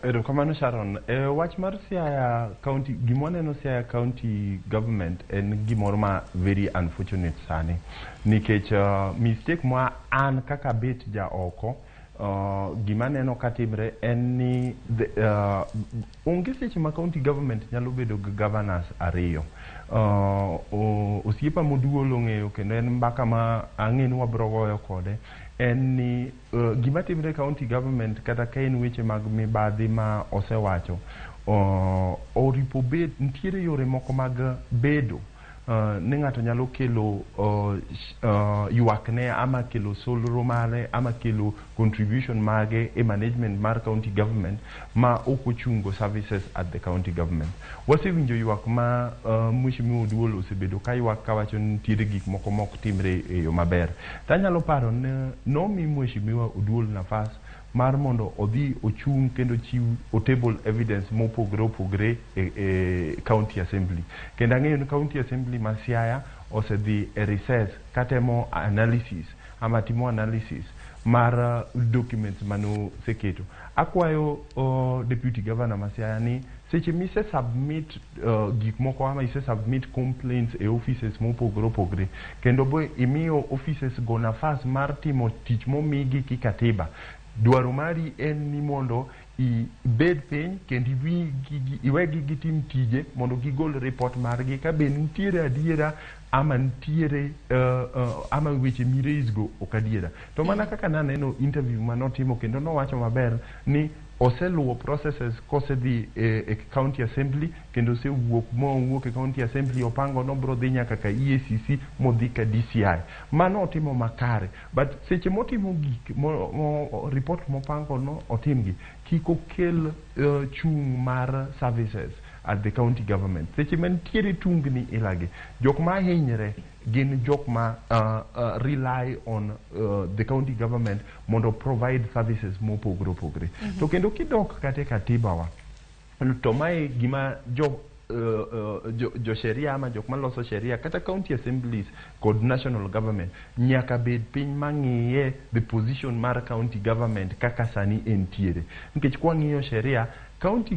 Erokamano Sharon. Wach mar Siaya County, gima waneno Siaya County government en gimoro ma very unfortunate sani. Nikech mistake ma an kaka bet ja oko, gima aneno katimre en ni onge seche ma county government nyalo bedo gi governors ariyo. Osiepa Moduol ong'eyo kendo en mbaka ma ang'e ni wabiro goyo kode en ni gima timre e county government kata ka en weche mag mibadhi ma osewacho, oripo bed nitiere yore moko mag bedo ni ng'ato nyalo kelo ywakne ama kelo solro mare ama kelo contribution mage e management mar county government ma ok ochungo services at the county government. Wasewinjo ywak ma Mheshimiwa Oduol osebedo ka ywak kawacho ni nitiere gik moko mok timre e yo maber. Tanyalo paro ni nomi Mheshimiwa Oduol nafas mar mondo odhi ochung' kendo chiw table evidence mopogore opogore e county assembly. Kendo ang'eyo ni county assembly ma Siaya osedhi e recess katemo analysis ama timo analysis mar documents mane oseketo. Akwayo Deputy Governor ma Siaya ni seche mise submit gik moko ama ise submit complaints e offices mopogore opogore, kendo bo imiyo offices go nafas mar timo tich momigi ki katiba, dwaro mari en ni mondo ibed piny kendo iwegi gitim tije mondo gigol report margi ka be nitiere adiera ama nitiere ama weche mi raise go ok adiera. To mana kaka naneno interview manotimo, kendo nowacho maber ni oseluwo processes kosedhi e county assembly, kendo osewuok mowuok e county assembly, opango nobro dhi nyaka ka EACC, modhi ka DCI. Mano otimo makare, but seche motimo gik mo report mopango no otimgi, kik okel chung' mar services at the county government. Seche mantiere tungni ilagi, jok ma hinyre gin jok ma rely on the county government mondo provide services mopogore opogore. To kendo kidok kata e katiba wa, to mae gima jo sheria ama jok maloso sheria kata county assemblies kod national government nyaka bed piny mang'iye the position mar county government kaka sani entiere, nikech kwang'iyo sheria, county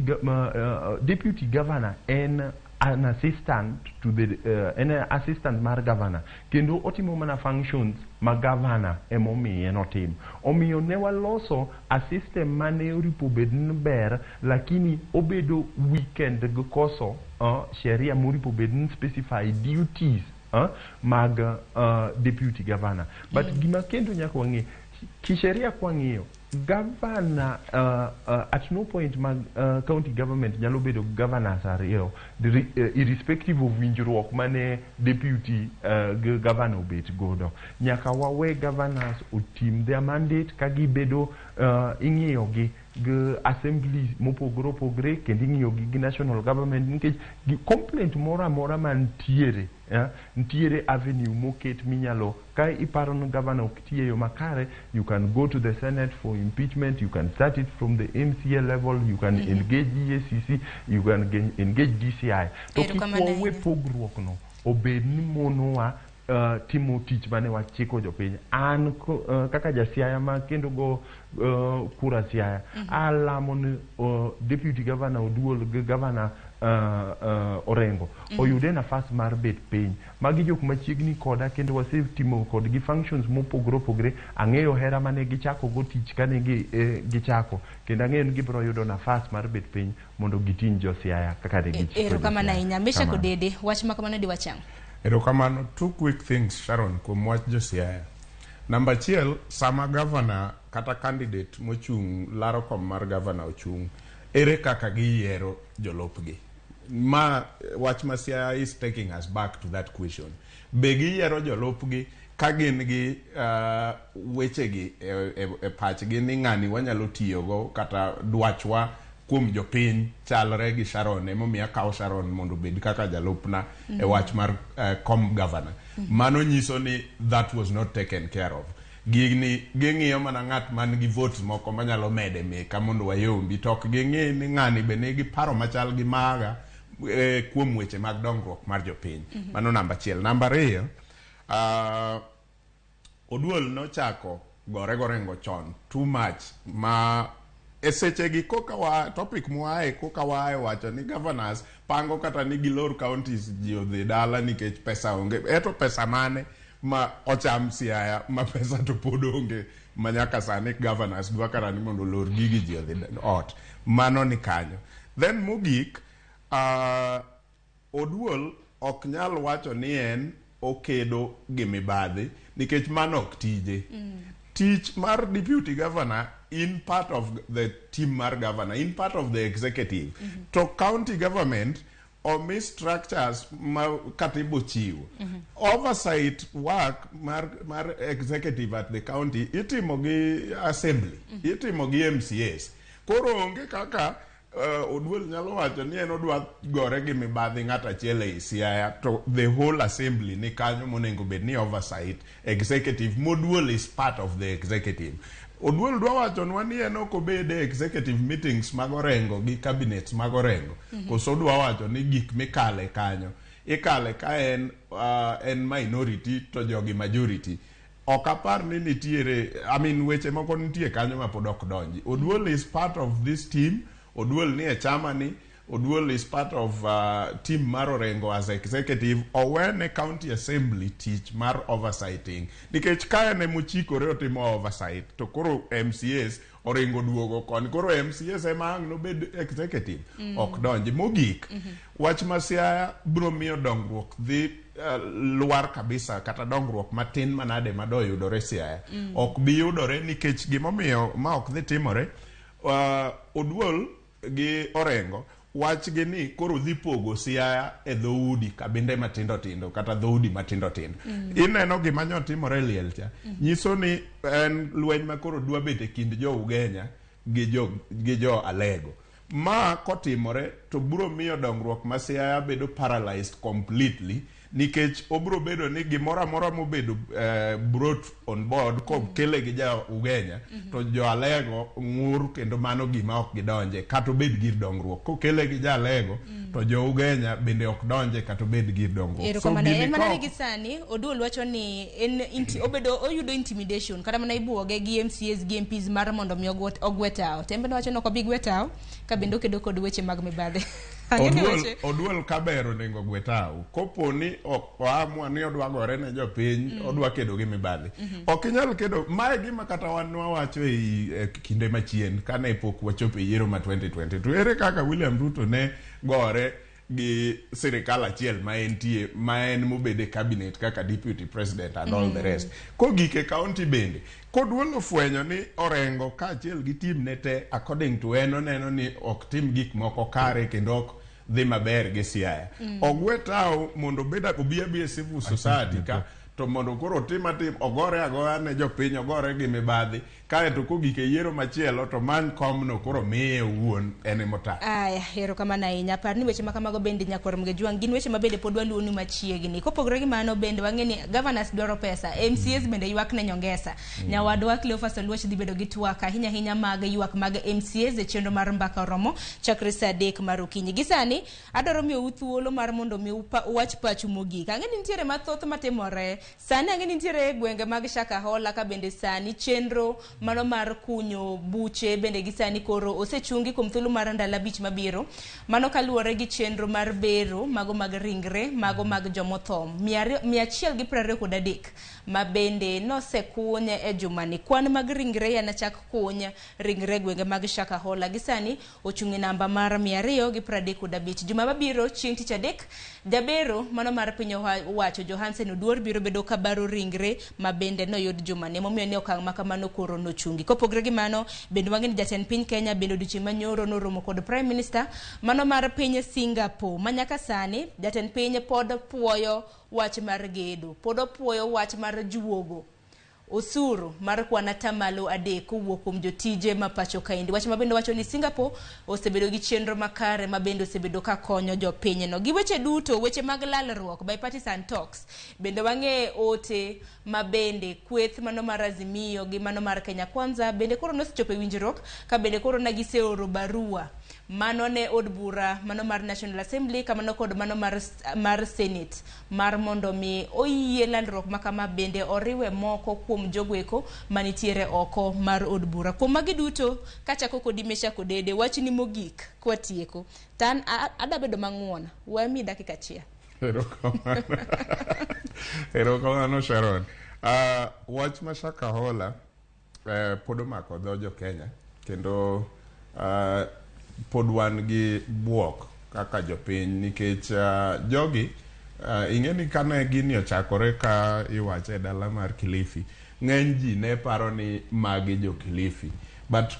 deputy governor en an assistant to the en assistant mar governor, kendo otimo mana functions ma governor emomiye notim. Omiyo ne waloso a system mane oripo bed ni ber, lakini obedo weekend gi koso sheria moripo bed ni specify duties mag deputy governor. But gima kendo nyaka wang'e kisheria, kwang'iyo governor, at no point mag county government nyalo bedo governors ariyo, irrespective of winjruok mane deputy gi governor obet godo. Nyaka wawe governors otim their mandate ka gibedo ing'iyo gi gi assembly mopogore opogore, kendo ing'iyo gi gi national government, nikech gi complaint moro amora mantiere, nitiere avenue moket minyalo ka iparo ni governor ok ti e yo makare, you can go to the Senate for impeachment, you can start it from the MCA level, you can engage EACC, you can engage DCI. To kik Erokamano wawe ahinya. pogruok no obed ni monowa timo tich mane wachiko jopiny. An kaka jasiaya ma kendo go kura Siaya, alamo ni Deputy Governor Oduol gi Governor Orengo oyude nafas mar bet piny. Magi jok machiegni koda, kendo wasetimo kodgi functions mopogore opogore. Ang'eyo hera mane gichako go tich kane gichako, kendo ang'eyo ni gibiro yudo nafas mar bet piny mondo giting jo Siaya kaka ne gichiko Erokamano jo Siaya. ahinya. Mesha Kamano. Kodede, wach ma kamano diwachang. Erokamano. Two quick things, Sharon, kuom wach jo Siaya. Namba achiel, sama governor kata candidate mochung' laro kom mar governor ochung', ere kaka giyiero jolupgi? Ma wach ma Siaya is taking us back to that question. Be giyiero jolupgi ka gin gi wechegi e pachgi ni ng'ani wanyalo tiyogo, kata dwachwa kuom jopiny chalre gi Sharon, emomiyo akawo Sharon mondo obed kaka jalupna e wach mar kom governor. Mano nyiso ni that was not taken care of. Gini ging'iyo mana ng'at man gi votes moko manyalo mede meka mondo wayombi, to ok ging'i ni ng'ani be nigi paro machal gi maga kuom weche mag dongruok mar jopiny. Mano namba achiel. Namba ariyo, Oduol nochako gore gorengo chon too much ma e sechegi koka wa topic mwae koka wae wacho ni governors pango kata ni gilor counties, ji odhi dala nikech pesa onge. Eto pesa mane ma ocham Siaya ma pesa to pod onge ma nyaka sani governors dwa kata ni mondo olor gigi, ji odhi ot? Mano ni kanyo. Then mogik, Oduol ok nyal wacho ni en okedo gi mibadhi nikech mano ok tije. Tich mar deputy governor in part of the team mar governor, in part of the executive. To county government omi structures ma katiba ochiwo. Oversight work mar executive at the county itimo gi assembly, itimo gi MCAs. Koro onge kaka Oduol nyalo wacho ni en odwa gore gi mibadhi ng'at achiel ei Siaya, to the whole assembly ni kanyo monego bed ni oversight executive. Moduol is part of the executive. Oduol dwa wachonwa ni en ok obed e executive meetings mag Orengo gi cabinets mag Orengo? Koso dwa wacho ni gik mikale kanyo ikale ka en minority to jogi majority? Ok apar ni nitiere, I mean, weche moko nitie kanyo ma pod ok donji. Oduol is part of this team, Oduol ni e chama ni, Oduol is part of team mar Orengo as executive. Owene county assembly tich mar oversighting. Nikech ka en emochikore otimo oversight, to koro MCAs oringo duogo koni. Koro MCAs ema ang' nobed executive. Ok donji. Mogik, wach ma Siaya biro miyo dongruok dhi lwar kabisa kata dongruok matin manade madoyudore Siaya. Ok bi yudore nikech gimomiyo ma ok dhi timore, Oduol gi Orengo wachgi ni koro dhi pogo Siaya e dhoudi kabinde matindo tindo kata dhoudi matindo tindo. Ineno gima nyo timore e liel cha. Nyiso ni en lweny ma koro dwa bet e kind jo Ugenya gi jo Alego. Ma kotimore to biro miyo dongruok ma Siaya bedo paralyzed completely nikech obiro bedo ni gimoro amora mobedo brought on board kokele gi ja Ugenya to jo Alego ng'ur kendo mano gima ok gidonje kata obed gir dongruok. Kokele gi ja Alego to jo Ugenya bende ok donje kata obed gir dongruok. So Erokamano. gini En mana ka ni gi sani Oduol wacho ni en obedo oyudo intimidation kata mana ibuoge gi MCAs gi MPs mar mondo mi ogwe tao. Tembe nowacho ni ok obi gwe tao ka bende okedo kod weche mag mibadhi. Ang'e ni Oduol, weche Oduol kaber onego gwe tao. Kopo ni oamua ni odwa gore ne jopiny, odwa kedo gi mibadhi. Ok inyal kedo, mae gima kata wan nwawacho e kinde machien kane pok wachopo e yiero ma 2020. To ere kaka William Ruto ne gore gi sirikal achiel ma entie, ma en mobedo e cabinet kaka deputy president and all the rest. Kogik e county bende, Koduol ofwenyo ni Orengo kaachiel gi team ne te according to en oneno ni ok tim gik moko kare kendo ok dhi maber gi Siaya. Ogwe tao mondo obed obi abi e civil society ka to mondo koro otim atim ogore agoya ne jopiny ogore gi mibadhi kaeto kogik e yiero machielo to many komno koro miye owuon en emotako. Aya, erokamano ahinya. Par ni weche ma kamago bende nyakwar Mgejwang' gin weche ma bende pod waluwoni machiegni. Kopogore gi mano bende wang'e ni governors dwaro pesa, MCAs bende ywak ne nyongesa. Nyawadwa Cleophas Oluoch dhi bedo gi twak ahinya ahinya mag ywak mag MCAs e chenro mar mbaka oromo chakre saa 3 mar okinyi. Gi sani adwaro miyou thuolo mar mondo mi uwach pachu mogik. Ang'e ni nitiere mathoth matimore. Sani ang'e ni nitiere gwenge mag Shakahola ka bende sani chenro mano mar kunyo buche bende gi sani koro osechungi kuom thuolo mar ndalo 5 mabiro. Mano kaluwore gi chenro mar bero mago mag ringre mago mag jomotho 123 ma bende nosekuny e jumani. Kwan mag ringre yana chak kuny ringre gwenge mag Shakahola gi sani ochung' e namba mar 235. Juma mabiro chieng' tich adek, jabero mano mar piny owacho Johansen Oduor biro bedo ka baro ringre ma bende noyud jumani. Emomiyo ni okang' ma kamano koro nochungi. Kopogore gi mano, bende wang'e ni jatend piny Kenya bende odiochieng' manyoro noromo kod Prime Minister mano mar piny Singapore. Ma nyaka sani jatend piny pod puoyo wach mar gedo, pod opuoyo wach mar juogo osuru mar kwan 3% kowuok kuom jotije ma pacho kaendi. Wach ma bende wacho ni Singapore osebedo gi chenro makare ma bende osebedo ka konyo jopinyno. Gi weche duto, weche mag lalruok, bipartisan talks, bende wang'e ote ma bende kweth mano mar Azimio gi mano mar Kenya Kwanza bende koro nosechopo e winjruok ka bende koro ne giseoro barua mano ne od bura mano mar National Assembly kamano kod mano mar Senate mar mondo mi oyie lalruok ma kama bende oriwe moko kuom jogoeko manitiere oko mar od bura. Kuom magi duto, kachako kodi Meshack Odede, wachni mogik kwatieko. Tan adwa bedo mang'won, we mi dakika achiel. Erokamano. Erokamano Sharon. Wach ma Shakahola pod omako dho jo Kenya kendo pod wan gi buok kaka jopiny nikech jogi ing'e ni kane gini ochakore ka iwache e dala mar Kilifi, ng'eny ji ne paro ni magi jo Kilifi, but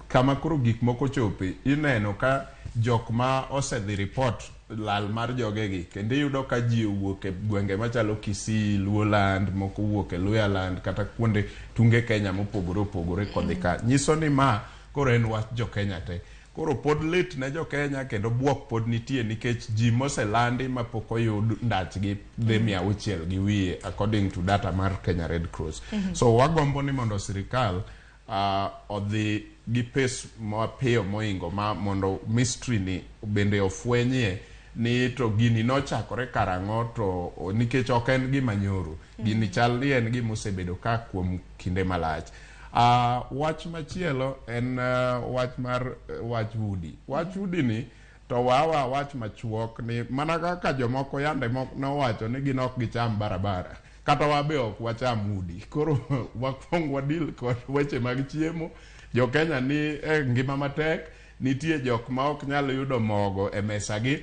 kama koro gik moko chope ineno ka jok ma osedhi report lal mar jogegi kendo iyudo ka ji owuok e gwenge machalo Kisii, Luoland, moko owuok e Luhyaland kata kuonde tunge Kenya mopogore opogore kodhi ka. Nyiso ni ma koro en wach jo Kenya te. Koro pod lit ne jo Kenya kendo buok pod nitie nikech ji moselandi mapok oyud ndachgi dhi 600 gi wiye according to data mar Kenya Red Cross. So wagombo ni mondo sirikal odhi gi pace mapiyo moingo ma mondo mystery ni bende ofwenyie. ni to gini nochakore karang'o, to nikech ok en gima nyoro. Gini chal ni en gima osebedo ka kuom kinde malach. Wach machielo en wach mar wach udi. Wach udi ni to wawa wach machuok ni mana kaka jomoko yande nowacho ni gin ok gicham barabara, kata wabe ok wacham udi. Koro wakwong wadil kod weche mag chiemo. Jo Kenya ni e ngima matek, nitie jok ma ok nyal yudo mogo e mesa gi.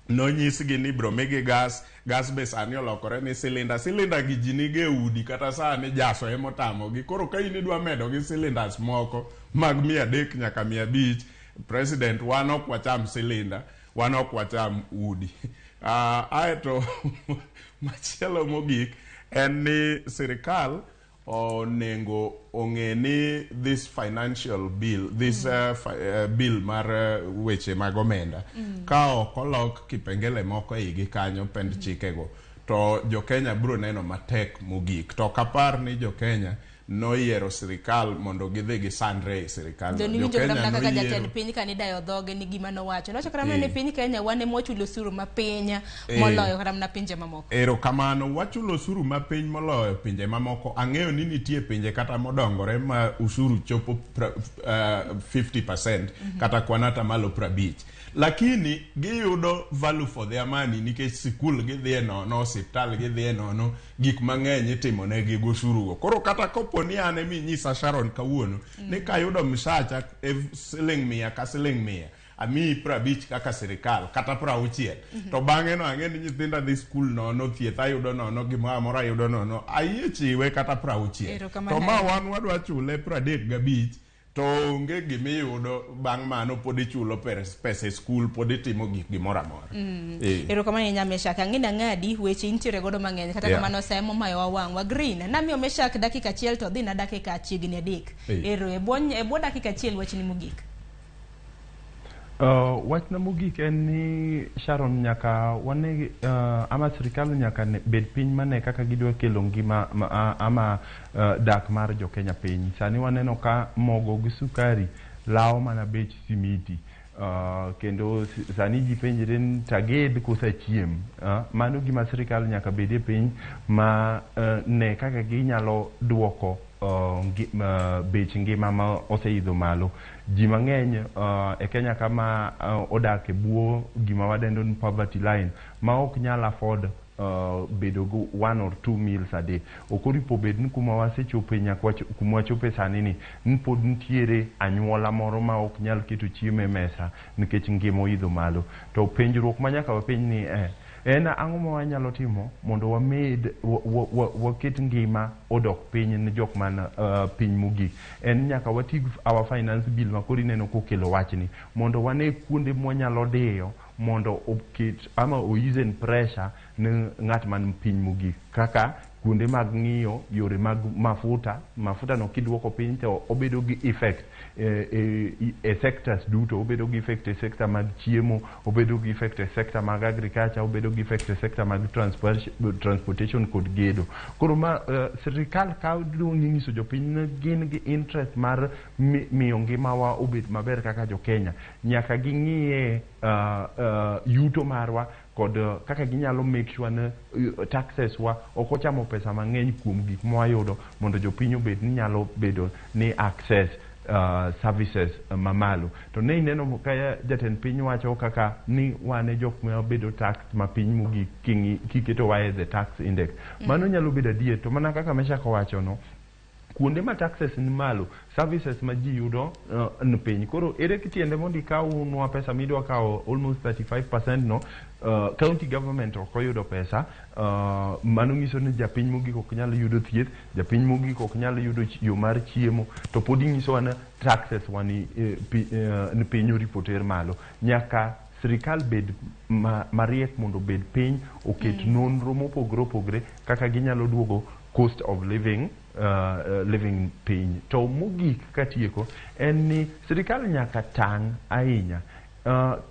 Nonyisgi ni ibro migi gas. Gas be sani olokore ni cylinder. Cylinder gi ji nigo e udi, kata sani jaso emotamogi. Koro ka in idwa medo gi cylinders moko mag 300 nyaka 500, president, wan ok wacham cylinder, wan ok wacham udi. Aeto machielo mogik en ni sirikal onego ong'e ni this financial bill, this bill mar weche mag omenda, ka ok olok kipengele moko e igi kanyo, pend chikego, to jo Kenya biro neno matek mogik. To ok apar ni jo Kenya noyiero sirikal mondo gidhi gisandre e sirikal. To niwinjo kata mana kaka jatend piny ka nidayo dhoge ni gima nowacho. Nowacho kata mana ni piny Kenya wan ema wachulo osuru mapiny moloyo kata mana pinje mamoko. Erokamano, wachulo osuru mapiny moloyo pinje mamoko. Ang'eyo ni nitie pinje kata modongore ma osuru chopo 50% kata kwan atamalo 50. Lakini giyudo value for their money nikech sikul gidhiye nono, osiptal gidhiye nono, gik mang'eny itimo negi gosuru go. Koro kata kopo ni an eminyisa Sharon kawuono ni kayudo msacha e siling 100 ka siling 100, amiyi 50 kaka sirikal kata 60, to bang'e no ang'e ni nyithinda dhi skul nono, thieth ayudo nono, gimoro amora ayudo nono, ayie chiwe kata 60. Erokamano To ma ahinya. wan wadwa chule 35, to onge gimiyudo bang' mano, pod ichulo pesa e skul, pod itimo gik gimoro amora. Erokamano ahinya, Meshak. Ang'e ni ang'adi weche intiere godo mang'eny, kata kamano sa emomayowa wang'wa. Green, namiyo Meshak dakika 1 to dhi na dakika chiegni 3. Ero, e bwo dakika 1, wachni mogik. Wachna mogik en ni Sharon, nyaka wane ama sirikal nyaka bed piny mane kaka gidwa kelo ngima ama dak mar jo Kenya piny. Sani waneno ka mogo gi sukari lawo mana bech simiti. Kendo sani ji penjre ni taged kosa chiem. Mano gima sirikal nyaka bedie piny ma ne kaka ginyalo duoko bech ngima ma oseidho malo. Ji mang'eny e Kenya kama odak e bwo gima wadendo ni poverty line, ma ok nyal afford bedo go one or two meals a day. Ok oripo bed ni kuma wasechope nyaka kuma wachope sani ni pod nitiere anyuola moro ma ok nyal keto chiemo e mesa nikech ngima oidho malo. To penjruok ma nyaka wapenj ni en ang'o ma wanyalo timo mondo wamed waket ngima odok piny ne jok man piny mogik. En nyaka wati gi our finance bill ma koro ineno kokelo wachni mondo wane kuonde mwanyalo diyo mondo oket ama o ease pressure ne ng'at man piny mogik, kaka kuonde mag ng'iyo yore mag mafuta. Mafuta no kiduoko piny to obedo gi effect e sectors duto. Obedo gi effect e sector mag chiemo, obedo gi effect e sector mag agriculture, obedo gi effect e sector mag transportation kod gedo. Koro ma sirikal ka dong nyiso jopiny ni gin gi interest mar miyo ngimawa obed maber kaka jo Kenya, nyaka ging'iye yuto marwa kod kaka ginyalo make sure ni taxes wa ok ochamo pesa mang'eny kuom gik mwayudo, mondo jopiny obed ni nyalo bedo ni access services mamalo. To ne ineno ka jatend piny wacho kaka ni wan e jok ma bedo tax mapiny mogik kiketowa e the tax index. Mano nyalo bedo adier, to mana kaka Meshak owacho no, kuonde ma taxes ni malo, services ma ji yudo ni piny. Koro ere tiende mondo ikawnwa pesa midwa kawo almost 35% no, county government ok oyudo pesa? Mano nyiso ni japiny mogik ok nyal yudo thieth, japiny mogik ok nyal yudo yo mar chiemo, to pod inyisowa ni taxes wa ni, ni piny oripo ter malo. Nyaka sirikal bed mariek mondo obed piny oket nonro mopogore opogore kaka ginyalo duogo cost of living piny. To mogik katieko en ni sirikal nyaka tang' ahinya.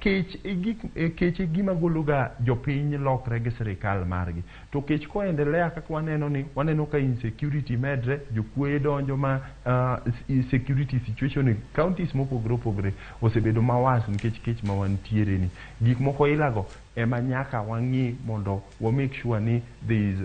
Kech e kech e gima gologa jopiny lokre gi sirikal margi. To kech koendelea kaka waneno ni, waneno ka insecurity medre, jokuoye donjo ma security situation e counties mopogore opogore osebedo mawas nikech kech ma wantiere ni. Gik moko ilago ema nyaka wang'i mondo wa make sure ni there is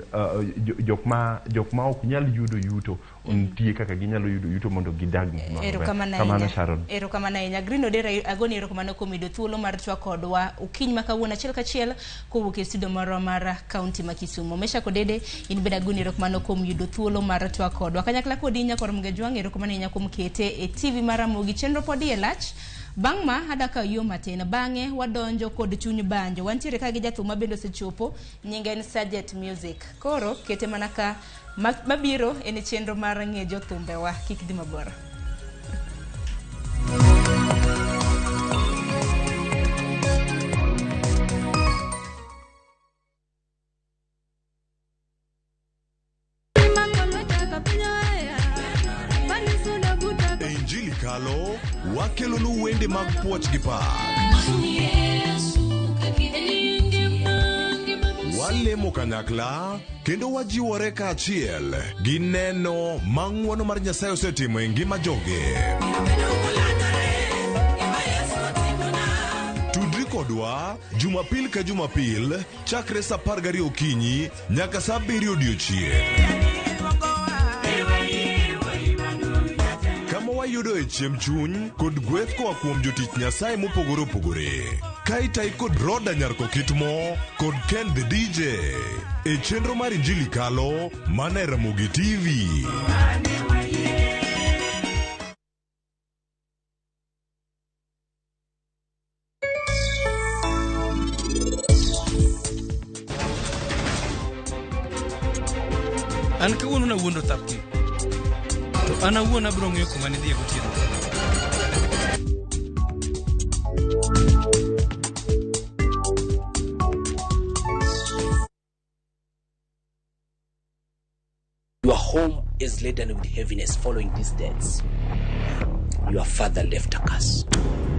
jok ma ok nyal yudo yuto nitie kaka ginyalo yudo yuto mondo gidag ngima maber. Erokamano Kamano ahinya. Sharon. Erokamano ahinya. Green Odera, agoni erokamano kuom yudo thuolo mar twak kodwa okinyi ma kawuono achiel kachiel kowuok e studio marwa mar kaunti ma Kisumu. Mesha Kodede, in bende agoni erokamano kuom yudo thuolo mar twak kodwa. Kanyakla kodi Nyakwar Mgejwang', erokamano ahinya kuom kete e TV mar Ramogi. Chenro pod iye lach. Bang' ma adaka yo matin, bang'e wadonjo kod chuny banjo. Wantiere ka gi jathum ma bende osechopo, nyinge en Sajet Music. Koro kete mana ka mabiro en chenro mar ng'e jothumbewa, kik dhi mabor. E Injili Kalo, wakelonu wende mag puoch gi pak. Walemo kanyakla kendo wajiwore kaachiel gi neno ma ng'wono mar Nyasaye osetimo e ngima joge. Tudri kodwa Jumapil ka Jumapil chakre saa 12 okinyi nyaka saa 7 odiochieng'. Kama wayudoe chiemb chuny kod gweth koa kuom jotich Nyasaye mopogore opogore. Ka itai kod Roda Nyar Kokitmo kod Ken the DJ e chenro mar Injili Kalo mana e Ramogi TV. An kawuono nawuondo thapgi. To an awuon abiro ng'eyo kuma nidhiye gotieno. Your home is laden with heaviness following these deaths. Your father left a curse.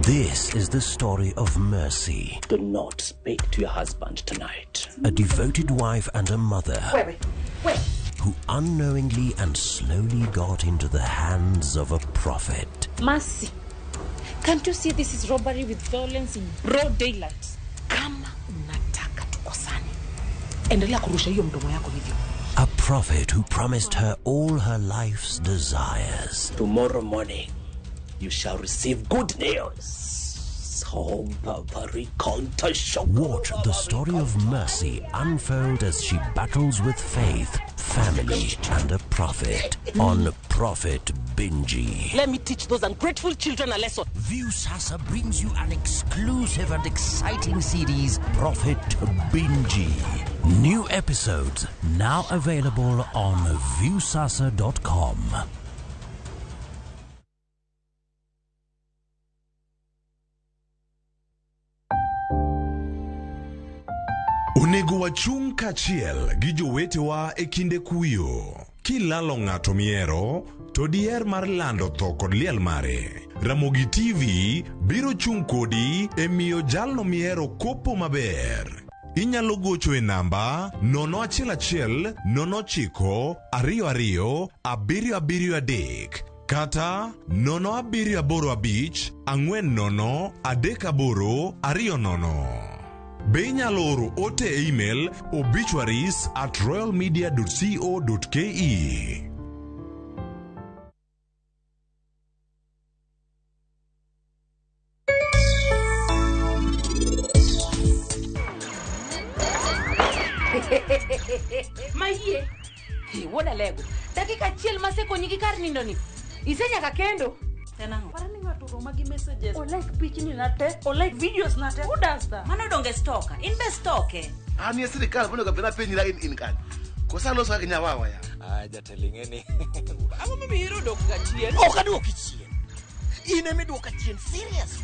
This is the story of Mercy. Do not speak to your husband tonight. A devoted wife and a mother Wait. who unknowingly and slowly got into the hands of a prophet. Mercy, can't you see this is robbery with violence in broad daylight? Kama unataka tukosane, endelea kurusha hiyo mdomo yako hivyo. A prophet who promised her all her life's desires. Tomorrow morning, you shall receive good news. Watch the story of Mercy unfold as she battles with faith, family, and a prophet on Prophet Binji. Let me teach those ungrateful children a lesson. Viusasa brings you an exclusive and exciting series, Prophet Binji. New episodes now available on viusasa.com. Onego wachung' kaachiel gi jowetewa e kinde kuyo. Kilalo ng'ato mihero, to diher mar lando tho kod liel mare. Ramogi TV biro chung' kodi e miyo jalno mihero kopo maber. Inyalo gocho e namba 011 09 22 773 kata 0785 40 38 20. Be inyalo oro ote e email obituaries@royalmedia.co.ke. Mayie. Hi, wuod Alego. Dakika achiel masekonyi gi kar nindo ni. Isenyaka kendo. Para ni ng'ato roma gi messages. Olike pichni na te, olike videos na te. Who does that? Mano donge stalker. In be stalke. An e sirikal monego bed apenjra in kanyo. Koso aloso kaka nyawawa ya. Ah, jatelo ing'e ni Ang'o momiyo iro dok ga chien? Ok aduoki chien. In ema iduoka chien, serious.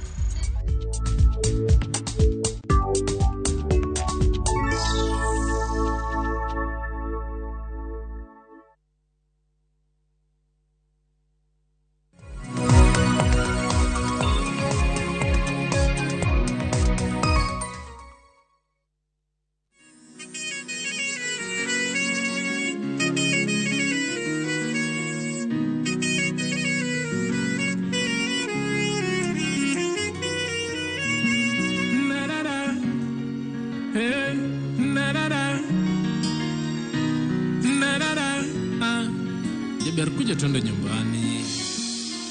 twende nyumbani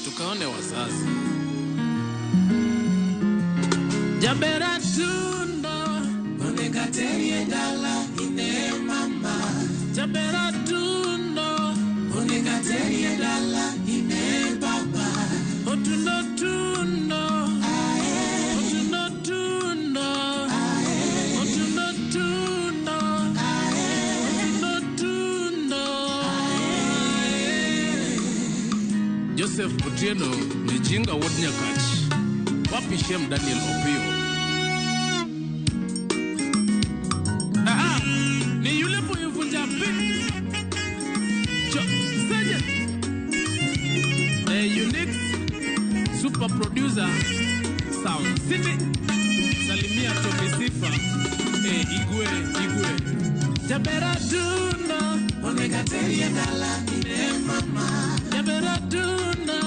tukaone wazazi. Jabera tundo onegaterie dala ine mama. Jabera tundo onegaterie dala ine baba. Otundo tundo ae. Otundo tundo ae. Otundo tundo ae. Otundo tundo ae. Joseph Otieno ni jinga wuod Nyakach. Wapi Shem Daniel Opio? Aha, ni yule kuyuvunja pin. Cho, Seje. The unique super producer Sound City. Salimia Tommy Sifa. Igwe, Igwe. Jabera tunda, onegaterie dala ine mama. Jabera tunda,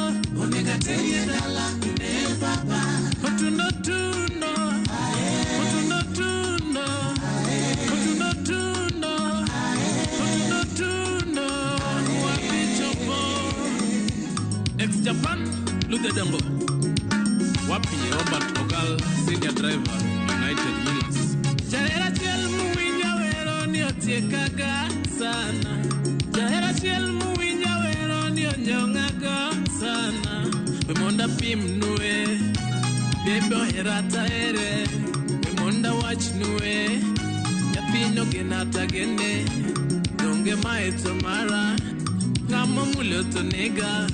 onegaterie dala ine baba. Otundo tundo, ae. Otundo tundo, ae. Otundo tundo, ae. Otundo tundo, wapi chopo. Ex Japan, Luther Dambo. Wapi Robert Ogal, senior driver, United Millers. Jahera chiel muwinja wero ni otiekaga sana. Jahera chiel muwinja wero ni onyong'aga sana. We monda pim nue. Bebe ohera taere, we monda wach nue. Nyathino gena tagene, donge mae to mara. Ng'ama mulo to nega,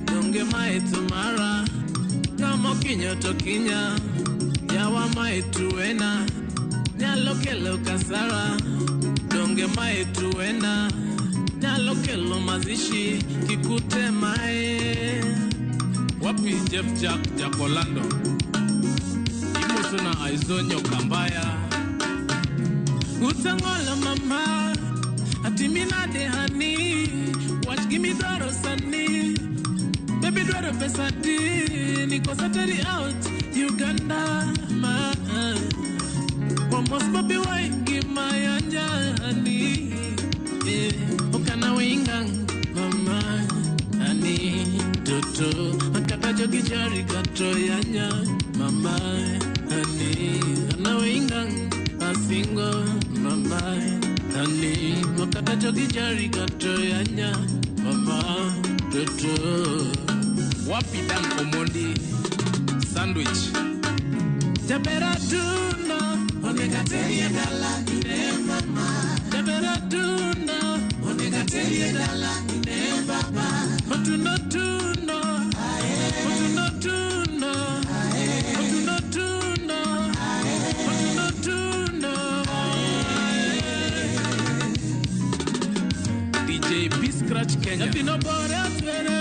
donge mae to mara. Ng'ama okinyo to kinya, yawa mae tuwena. Nyalo kelo kasara, donge mae tuwena. Nyalo kelo mazishi, kikute mae. Wapi Jeff Jack Jakolando. Imosona Aizonyo Kambaya. Utangola mama, atimina dehani. Watch gimme doro sani. Baby doro pesati. Niko sateri out Uganda ma. Wamos baby waingi mayanja hani. Okana wingang mama ani. Toto akata jogi jari kato yanya mama ani. Ana asingo mama ani. Akata jogi jari kato yanya mama toto. Wapi Dan Omondi sandwich. Jabera tunda onegaterie dala ine mama. Jabera tunda onegaterie dala ine baba. Otundo tundo ae. Otundo tundo ae. Otundo tundo ae. Otundo tundo ae. DJ P Scratch Kenya. Nyathino bore atwere,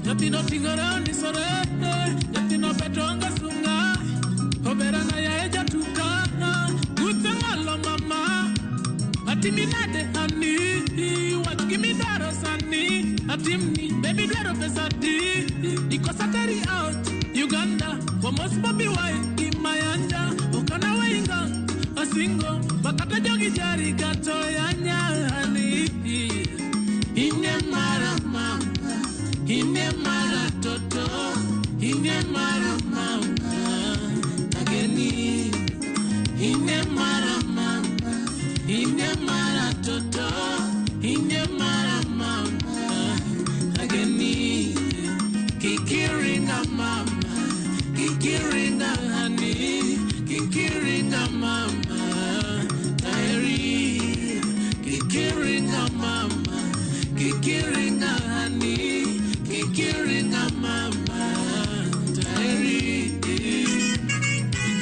nyathino ting'ore ondisore, nyathino beto onge sunga, obera na yae jatuka. Gutse ng'alo mama, atimi nade hani, wach gimidwaro sani. Atimni, baby dwaro pesa di. Ikosa teri out Uganda. Wamos baby wai imayanja. Okana wainga asingo. Makata jogi jari kato yanya hani. Ine mara mama, ine mara toto, ine mara mama ageni. Ine mara mama, ine mara toto, ine mara mama ageni. Kikiringa mama, kikiringa honey, kikiringa mama taeri. Kikiringa mama, kikiringa honey, kikiringa mama taeri.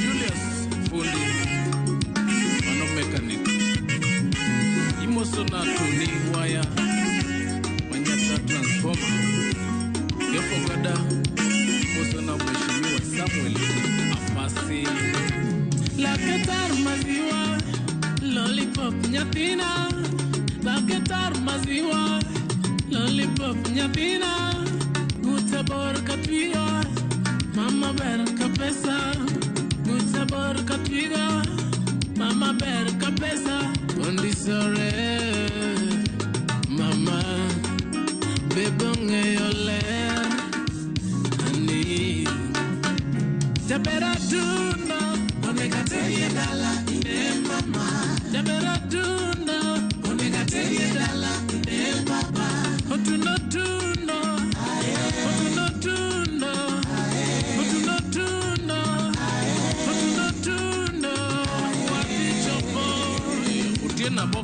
Julius Fundi, mano mechanic. Imosona Tony Waya, Manyata Transformer. Gefogada, imosona Mheshimiwa Samuel Apasi. Laketar maziwa, lollipop nyathina. Laketar maziwa, lollipop nyathina. Gute bor katwiga, mama ber kapesa. Gute bor katwiga, mama ber kapesa. Ondisore, mama, baby.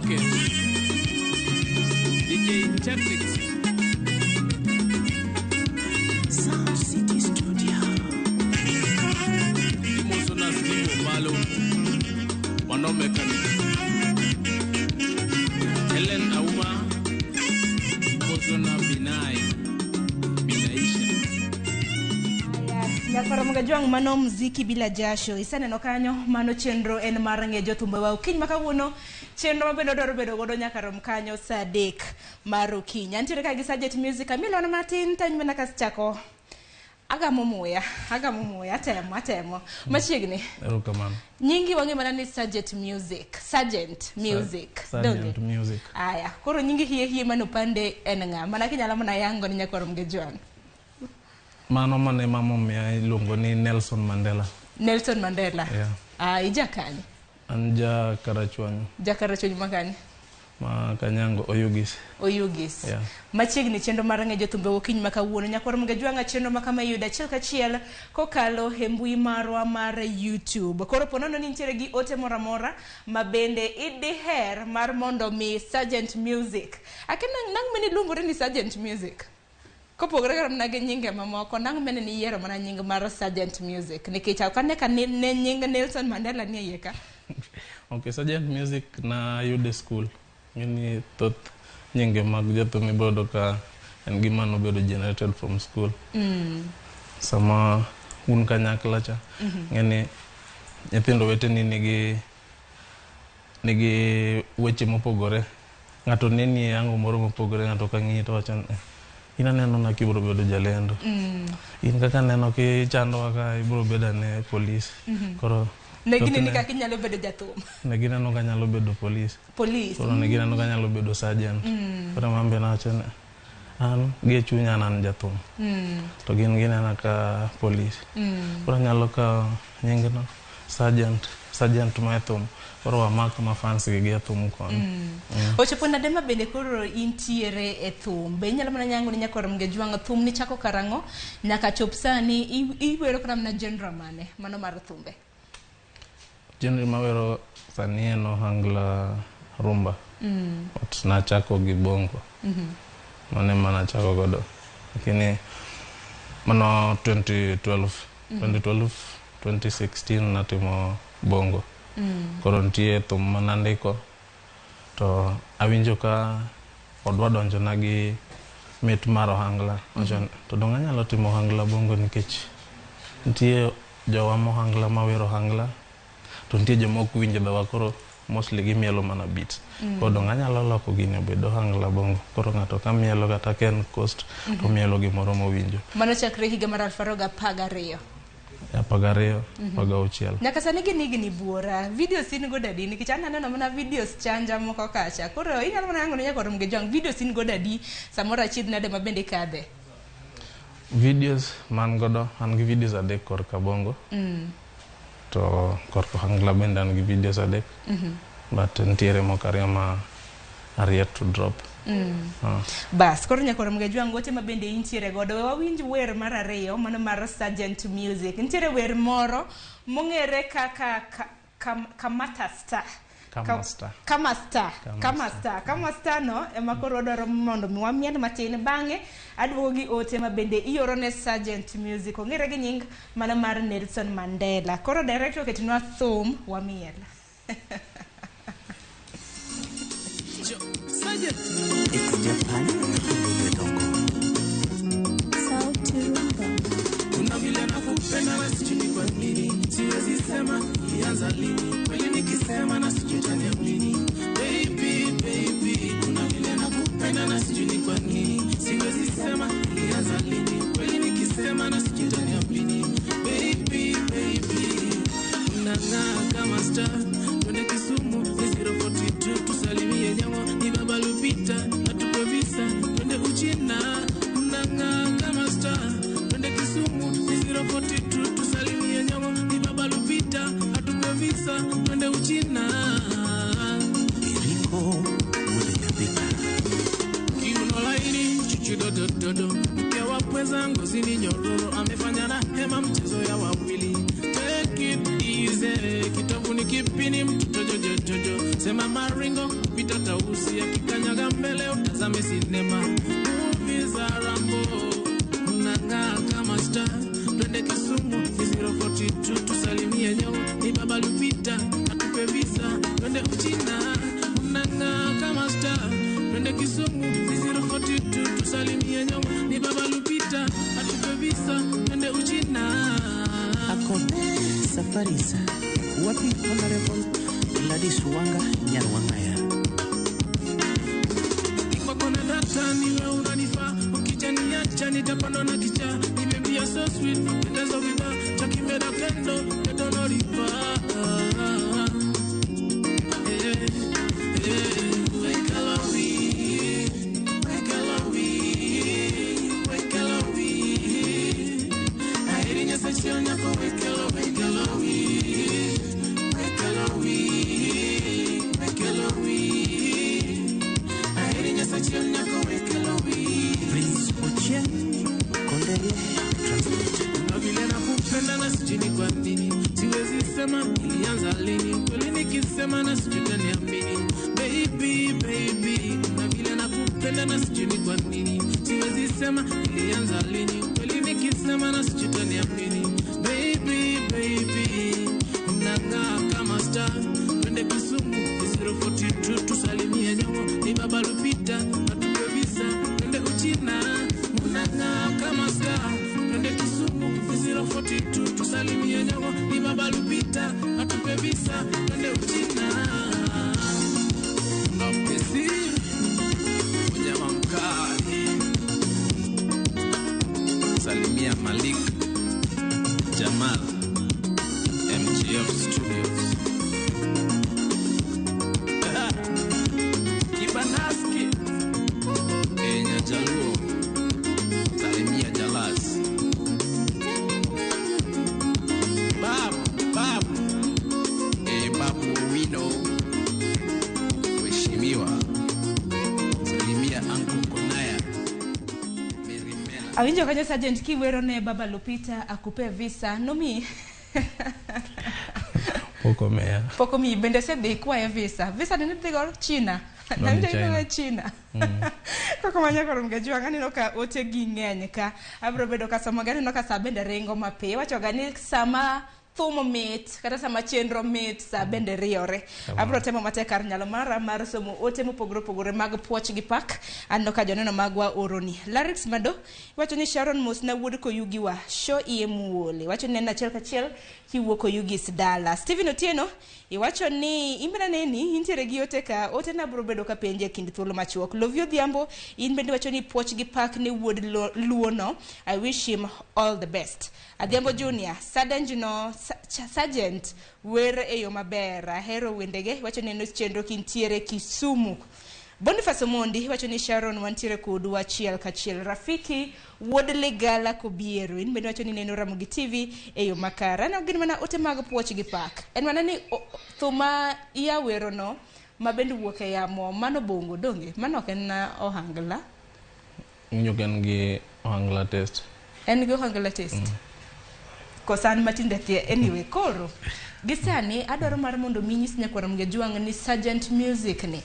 Rocket, DJ Tactics. Sound City Studio. Imosona Steve Obalo, Mano Mechanic. Helen Auma, Imosona Binai, Binaisha. Nyakwar Mgajwang' mano mziki bila jasho iseneno kanyo mano chenro en mar ng'e jothumbe wa okinyi ma kawuono chenro mabende odwaro bedo godo nyaka rom kanyo saa 3 mar okinyi. Antiere ka gi Sergeant Music amilono matin tanyime kasechako agamo muya atemo machiegni. Erokamano. Nyingi wang'e mana ni Sergeant Music. Sergeant Music. Sergeant Music. Aya, koro nyingi hie mano pande en ng'a? Mana kinyalo mana yango ni nyakwar Mgajwang'. Mano mane mama omiya iluongo ni Nelson Mandela. Nelson Mandela. Yeah. Ah, ija kanye? An ja Karachuonyo. Ja Karachuonyo ma kanye? Ma Kanyango, Oyugis. Oyugis. Yeah. Machiegni chenro mar ng'e jothumbe okinyi ma kawuono. Nyakwar Mgajwang' chenro ma kama iyudo achiel kachiel kokalo e mbui marwa mar YouTube. Koro ponono ni nitiere gi ote moro amora ma bende idiher mar mondo mi Sergeant Music. Akia nang' mane iluongore ni Sergeant Music? Kopogore kata mana gi nyinge mamoko, nang' mane niyiero mana nying mar Sergeant Music? Nikech ok ane ka ne nying Nelson Mandela nie iye ka. Okay, Sergeant Music na yude school. Ng'eni thoth nyinge mag jothum iboyudo ka en gima nobedo generated from school. Sama un kanyakla cha, ng'eni nyithindo weteni nigi weche mopogore. Ng'ato neni e ango moro mopogore, ng'ato ka ng'iyi to wacho ni in aneno na kibiro bedo jalendo. In kaka aneno kichandowa ka ibiro bedo ane polis. Koro ne gineni kaka inyalo bedo jathum. Ne gineno ka anyalo bedo polis. Polis. Koro ne gineno ka anyalo bedo sergeant. Koro an be nawacho ni an gi e chunya an jathum. To gin ginena ka polis. Koro anyalo kawo nyingno sergeant, sergeant ma e thum. Koro wamak ma fans gi e thum koni. Ochopo nade ma bende koro intiere e thum? Be inyalo mana nyango ni nyakwar Mgajwang' thum ni chako karang'o nyaka chop sani iwero kata mana genre mane mano mar thumbe? Genre mawero sani en ohangla rumba. But nachako gi bongo. Mano ema nachako godo. Lakini mano 2012, 2012, 2016 natimo bongo. Koro nitie thum manandiko to awinjo ka odwa donjona gi mit mar ohangla. Wacho to dong' anyalo timo ohangla bongo nikech nitie jowa mohangla mawero ohangla to nitie joma ok winj dhowa koro mostly gimielo mana beats. Koro dong' anyalo loko gini obed ohangla bongo. Koro ng'ato ka mielo kata ka en coast to mielo gimoro mowinjo. Mano chakre higa mar 2012. 12, 16. Nyaka sani gin higni buora. Videos in godo adi? Nikech an aneno mana videos chanja moko kacha. Koro inyalo mana yango ni nyakwar Mgajwang' videos in godo adi? Samoro achiedh nade ma bende ikadhe? Videos man godo, an gi videos 3 korka bongo. To korka ohangla bende an gi videos 3. But nitiere moko 2 ma are yet to drop. Bas, koro nyakwar Mgajwang' ote ma bende intiere godo. We wawinj wer mar 2 mano mar Sergeant Music. Nitiere wer moro mong'ere kaka Kamata Star. Kama Star no ema koro wadwaro mondo mi wamiel matin. Bang'e aduogo gi ote ma bende ioro ne Sergeant Music. Ong'ere gi nying mana mar Nelson Mandela. Koro director oketnwa thum wamiel. It's Japan. Kuna vile nakupenda na sijui kwa nini. Siwezi sema ilianza lini. Kweli nikisema na sijui utaniamini. Baby, baby, kuna vile nakupenda na sijui kwa nini. Siwezi sema ilianza lini. Kweli nikisema na sijui utaniamini. Baby, baby, unang'aa kama star. Twende Kisumu ni 042 tusalimie Nyango ni Baba Lupita atupe visa twende Uchina. Unang'aa kama star. Twende Kisumu ni 042 tusalimie Nyango ni Baba Lupita atupe visa twende Uchina. Eriko Wuod Nyambita. Kiuno laini chuchu dodo dodo mke wa pweza Mlima ngozi ni nyororo, amefanya na hema mchezo ya wawili. Take it easy, kitovu ni kipini, mtoto jojo jojo. Sema maringo kupita tausi, akikanyaga mbele utazame sinema. Movies za Rambo, unang'aa kama star. Twende Kisumu, ni 042, tusalimie nyoo, ni baba Lupita, atupe visa, twende Uchina, unang'aa kama star. Twende Kisumu, ni 042, tusalimie nyoo, ni baba Lupita, atupe visa, twende Uchina. Akone safarisa wapi Honorable Gladys Wanga Nyarwangaya. Kwako na data niwe unanifaa, ukijaniacha nitapandwa na kichaa. Ni baby you're so sweet, pendezo vibaa, chakimeda kendo, teto no ripa. Eh, eh, wekalawi, wekalawi, wekalawi. Aheri nyasaye nyako wekelo, wekalawi, wekalawi, wekalawi. Aheri nyasaye nyako wekalawi. Prince Ochieng Kondele Transport. Na vile nakupenda na sijui ni kwa nini, siwezi sema ilianza lini, kweli nikisema na sijui utaniamini. Baby, baby, na vile nakupenda na sijui ni kwa nini, siwezi sema ilianza lini, kweli nikisema na sijui utaniamini. Baby, baby, unang'aa kama star, twende Kisumu 042 tusalimie nyongo, ni baba Lupita atupe visa, twende Uchina, unang'aa kama star, twende Kisumu 042 tusalimie nyongo, ni baba Lupita atupe visa, twende Uchina. Nopesi mnyama mkali, salimia Malik Jamal MGF Studios. Kibanaski Enya Jaluo, salimia Jalas. Babu, babu Babu Owino, mheshimiwa, salimia Uncle Konaya. Awinjo kanyo Sergeant kiwero ne baba Lupita akupe visa nomi Pok omiya. Pok omiyi bende osedhi ikwayo visa. Visa ni nidhi go China. Nodhi Nawinjo China. idhi China. Koko manya koro mgajwang' aneno ka ote gi ng'eny ka. Abiro bedo ka somo gi aneno ka sa bende ringo mapiyo. Iwacho ga ni sama thum mit kata sama chenro mit sa bende riyore. Abiro temo matek kar nyalo mara mar somo ote mopogore opogore mag puoch gi pak. Aneno ka joneno magwa oroni. Larix Mado iwacho ni Sharon mosna wuod Koyugi wa show iye muole. Iwacho ni en achiel kachiel kiwuok Oyugis dala. Steven Otieno iwacho ni imbena neni intiere gi ote ka ote na biro bedo ka penje e kind thuolo machuok. Lovio Odhiambo in bende iwacho ni puoch gi pak ne wuod Luono. I wish him all the best. Adhiambo Junior, Sergeant wer e yo maber. Ahero wendege. Iwacho ni en chenro kintiere Kisumu. Boniface Omondi iwacho ni Sharon wantiere kodu achiel kachiel. Rafiki wuod Ligala Kobiero in bende iwacho ni neno Ramogi TV e yo makare. Aneno gin mana ote mag puoch gi pak. En mana ni thuma iya werono ma bende wuok e yamo mano bongo donge mano ok en ohangla. Winjo ka en gi ohangla test. En gi ohangla test. Kosan matinde tie anyway koro gisani adwaro mar mondo mi nyis nyakwar Mgejwang' ni Sergeant Music ni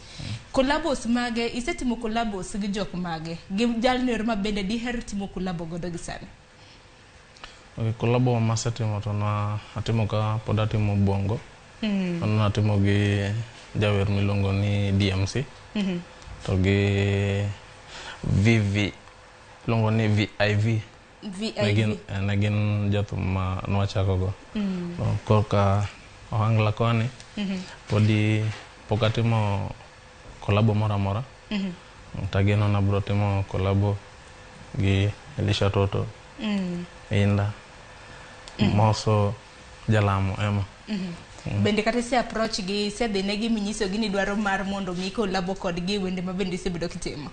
collabos mage isetimo collabos gi jok mage gi jalno ma bende diher timo collabo godo gi sani. Okay, collabo masetimo to na atimo ka pod atimo bongo. Mano natimo gi jawer miluongo ni DMC. To gi VV iluongo ni VIV. VIV. Ne gin jathum ma nwachako go. Korka ohangla koni podi pok atimo collabo moro amora. Tageno nabiro timo collabo gi Elisha Toto, Inda, Moso, Jalamo Ema. Bende kata ise approach gi isedhi negi minyiso gi ni dwaro mar mondo mi collabo kodgi wende ma bende isebedo kitimo.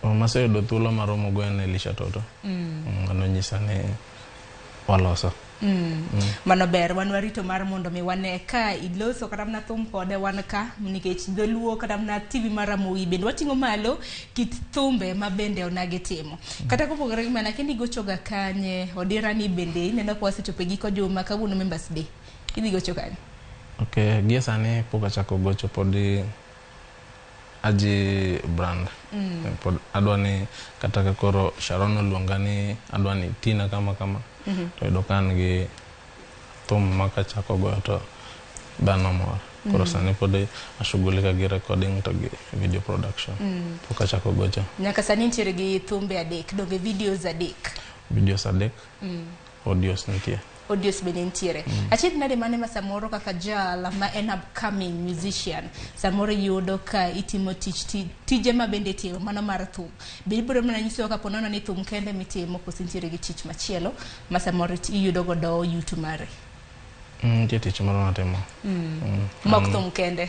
Maseyudo thuolo maromo go en Elisha Toto. Nonyisa ni waloso. Mano ber, wan warito mar mondo mi wane ka iloso kata mana thum kode wan ka nikech dholuo kata mana TV mar Ramogi bende wating'o malo kit thumbe ma bende onagi timo. Kata kopogore gi mano, kendo igochoga kanye, odira ni bende ineno ka wasechopo e giko juma kawuono Members Day. Idhi gocho kanye? Okay, gie sani pok achako gocho podi aji brand. Pod adwa ni kata ka koro Sharon oluonga ni adwa ni tina kama kama. To yudo ka an gi thum ma kachako goyo to dhano mor. Koro sani pod ashughulika gi recording to gi video production. Pok achako gocho. Nyaka sani nitiere gi thumbe 3, donge videos 3. Videos 3, audios nitie. Audios bende nitiere. Achiedh nade mane ma samoro kaka jal ma en upcoming musician, samoro yudo ka itimo tich tije ma bende itimo mano mar thum. Be ibiro mana nyisowa kapo nono ni thum kende mitimo koso nitiere gi tich machielo ma samoro iyudo godo yuto mare? Nitie tich moro matimo. Mok thum kende.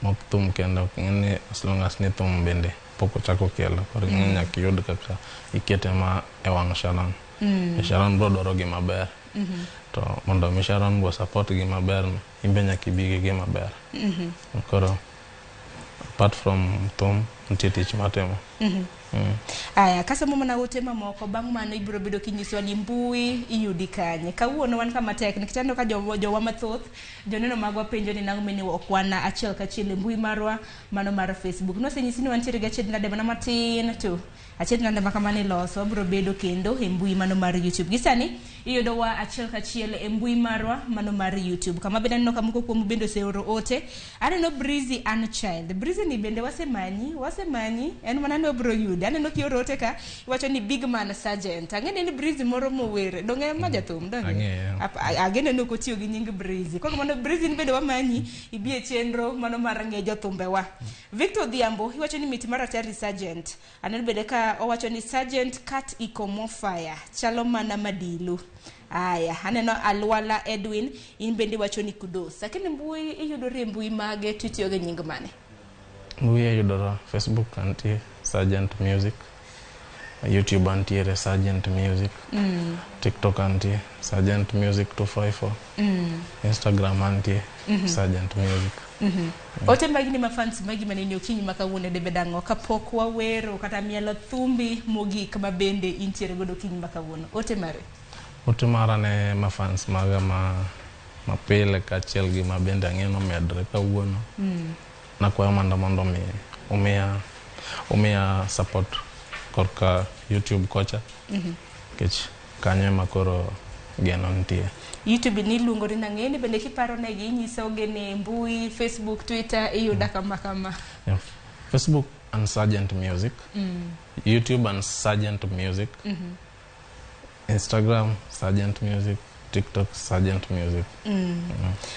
Mok thum kende, ok ing'e ni as long as ni thum bende pok ochako kelo. Koro ing'e ni nyaka iyud kaka ikete ma e wang' Sharon. Sharon biro dwaro gima ber. To mondo mi Sharon bo support gima ber no, in be nyaka ibi gi gima ber. Koro apart from thum, nitie tich matimo. Aya, kasomo mana ote mamoko, bang' mano ibiro bedo kinyisowa ni mbui iyudi kanye. Kawuono wan kama tek, nikech aneno ka jowa mathoth, joneno magwa penjo ni nang'o mine ok wan achiel kachiel e mbui marwa, mano mar Facebook. Nosenyisi ni wantiere gi achiedh nade mana matin to achiedh nade ma kamano iloso, wabiro bedo kendo e mbui mano mar YouTube. Gi sani iyudowa achiel kachiel e mbui marwa mano mar YouTube. Kama bende aneno ka moko kuomu bende oseoro ote. Aneno Breezy Unchild. Breezy ni bende wasemanyi, en mana ni wabiro yude. Aneno kioro ote ka iwacho ni Big Man Sergeant. Ang'e ni Breezy moro mower, donge ma jathum, donge? Ang'eyo. Ageno ni ok otiyo gi nying Breezy. Koro kamano Breezy ni bende wamanyi ibi e chenro mano mar ng'e jothumbewa. Victor Odhiambo iwacho ni mit mar atari Sergeant. Aneno bende ka owacho ni Sergeant kat iko fire chalo mana madilu. Aya, aneno Alwala Edwin in bende iwacho ni kudos. Lakini mbui iyudore e mbui mage to itiyo gi nying mane? Mbui yudora Facebook antie Sergeant Music, YouTube antiere Sergeant Music, TikTok antie Sergeant Music 254, Instagram antie Sergeant Music. Ote magi ni mafans magi maneni okinyi ma kawuono debe dang'o kapok wawero kata mielo thumbi mogik ma bende intiere godo okinyi ma kawuono. Ote mare? Ote mara ne mafans maga ma mapile kaachiel gi ma bende ang'e ni omedre kawuono. Nakwayo mondo mi umiya support korka YouTube kocha. Nikech kanyo ema koro geno nitie. YouTube ni iluongo ni nang'e ni bende kiparo negi inyisogi ni mbui, Facebook, Twitter iyuda kama kama. Yeah. Facebook and Sergeant Music. YouTube and Sergeant Music. Instagram Sergeant Music, TikTok Sergeant Music.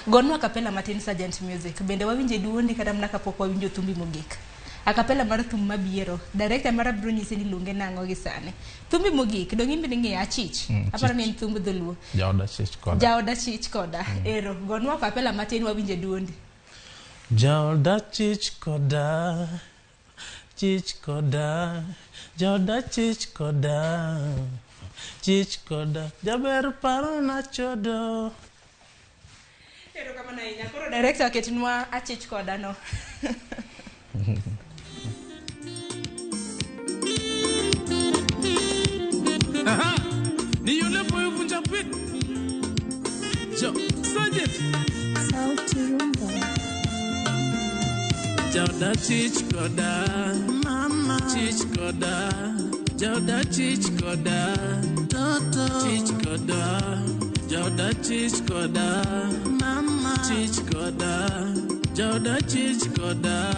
Gonwa kapela matin Sergeant Music. Bende wawinje duondi kata mana kapok wawinjo thumbi mogik. Akapela mar thum mabiro. Director mara biro nyise ni luonge nang'o gi sani. Thumbi mogik, dong' in bende ing'eyo achich. Aparo ni en thumb dholuo. Jaoda chich koda. Jaoda chich koda. Ero, gonwa kapela matin wawinje duondi. Jaoda chich koda. Chich koda. Jaoda chich koda. Chich koda. Jaber parona chodo. Ero kamano ahinya. Koro director oketnwa achich koda no. Aha, ni yule boy vunja pit. Jo, Sergeant. Sauti Rumba. Jaoda chich koda, mama chich koda. Jaoda chich koda, toto chich koda. Jaoda chich koda, mama chich koda. Jaoda chich koda,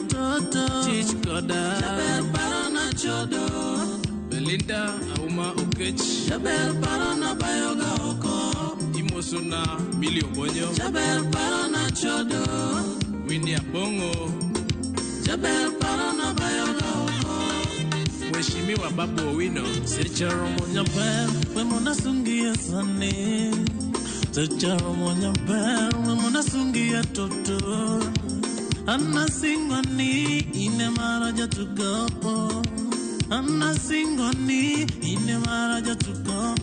toto chich koda. Jaber parona chodo. Belinda Auma Okech. Jaber parona bayoga oko. Imosona Milio Bonyo. Jaber parona chodo. Winnie Abongo. Jaber parona bayoga oko. Mheshimiwa Babu Owino. Secharo monya ber, we mona sungia sani. Secharo monya ber, we mona sungia toto. Anasingoni ine maraja tugo. Anasingoni ine maraja tugo.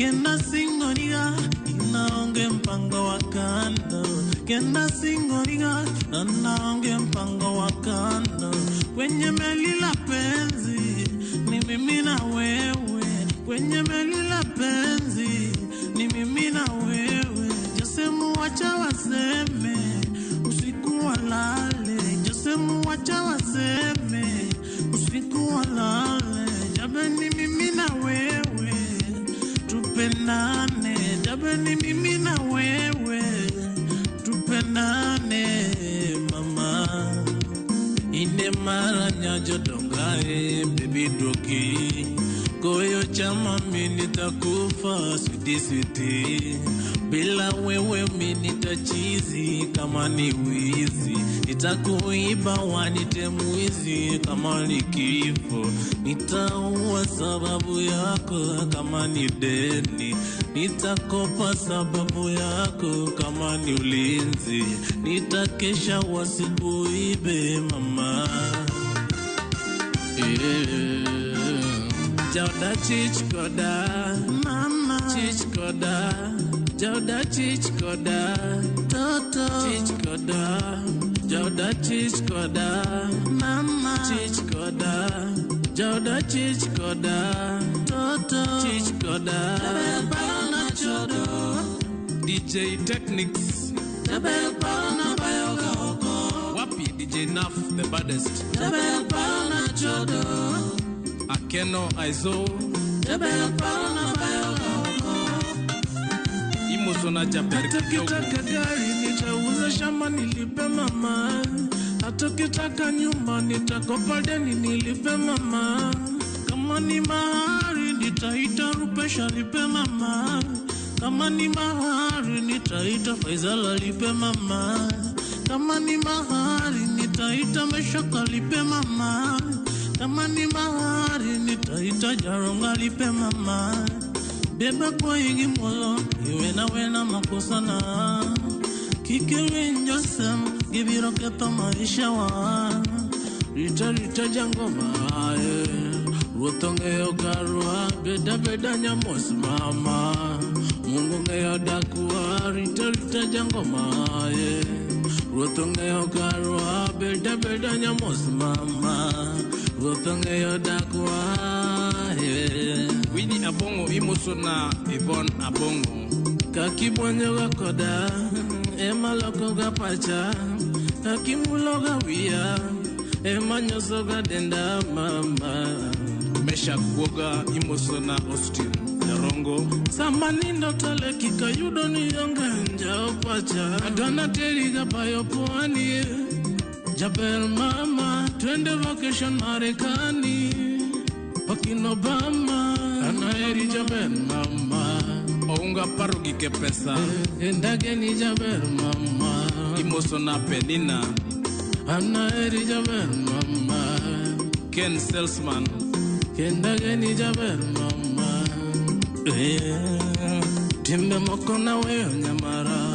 Kenda singoriga inaonge mpango wa kando. Kenda singoriga anaonge mpango wa kando. Kwenye meli la penzi ni mimi na wewe. Kwenye meli la penzi ni mimi na wewe. Josemu wacha waseme usiku walale. Josemu wacha waseme usiku walale. Jabeni mimi na wewe tupendane. Jabeni mimi na wewe tupendane mama. Ine mara nyajo dongae baby doki. Koyo chama mimi nitakufa switi switi. Bila wewe mimi nitachizi kama ni wizi. Nitakuiba wanite mwizi kama ni kifo. Nitaua sababu yako kama ni deni. Nitakopa sababu yako kama ni ulinzi. Nitakesha wasikuibe mama. Jauda chichkoda mama chichkoda. Jauda chichkoda toto chichkoda. Jauda chichkoda mama chichkoda. Jauda chichkoda toto chichkoda. Tabel chodo DJ Technics Tabel pana bayoga oko. Wapi DJ Naf the baddest Tabel pana chodo. Akeno Aizo Tabel pana bayoga oko. Imosona Jaber Kidogo. Hata gari nitauza shamba nilipe mama. Hata ukitaka nyumba nitakopa deni nilipe mama. Kama ni mahari nitaita Rupesha lipe mama. Kama ni mahari nitaita Faisal lipe mama. Kama ni mahari nitaita Meshaka lipe mama. Kama ni mahari nitaita Jaronga lipe mama. Beba kwa igi molo iwe na wena makosana. Kike winjo sem gibiro ketho maisha wa. Rita rita jangoma Ruoth ong'eyo karwa beda beda nyamos mama. Mungu ong'eyo dakwa rita rita jangoma Ruoth ong'eyo karwa beda beda nyamos mama. Ruoth ong'eyo dakwa. Winnie Abongo imosona Yvonne Abongo. Kakibwanyoga koda ema lokoga pacha. Kakimuloga wiya ema nyosoga denda mama. Mesha Kuoga imosona Austin Jarongo. Sama nindo tale kikayudo ni onge njao pacha. Adana teriga payo pwani. Jaber mama twende vacation Marekani. Wakina Obama anaeri jaber mama. Ounga paro gike pesa Endageni jaber mama. Imosona Penina anaeri jaber mama. Ken Salesman Kendageni jaber mama. Timbe moko na weyo nyamara.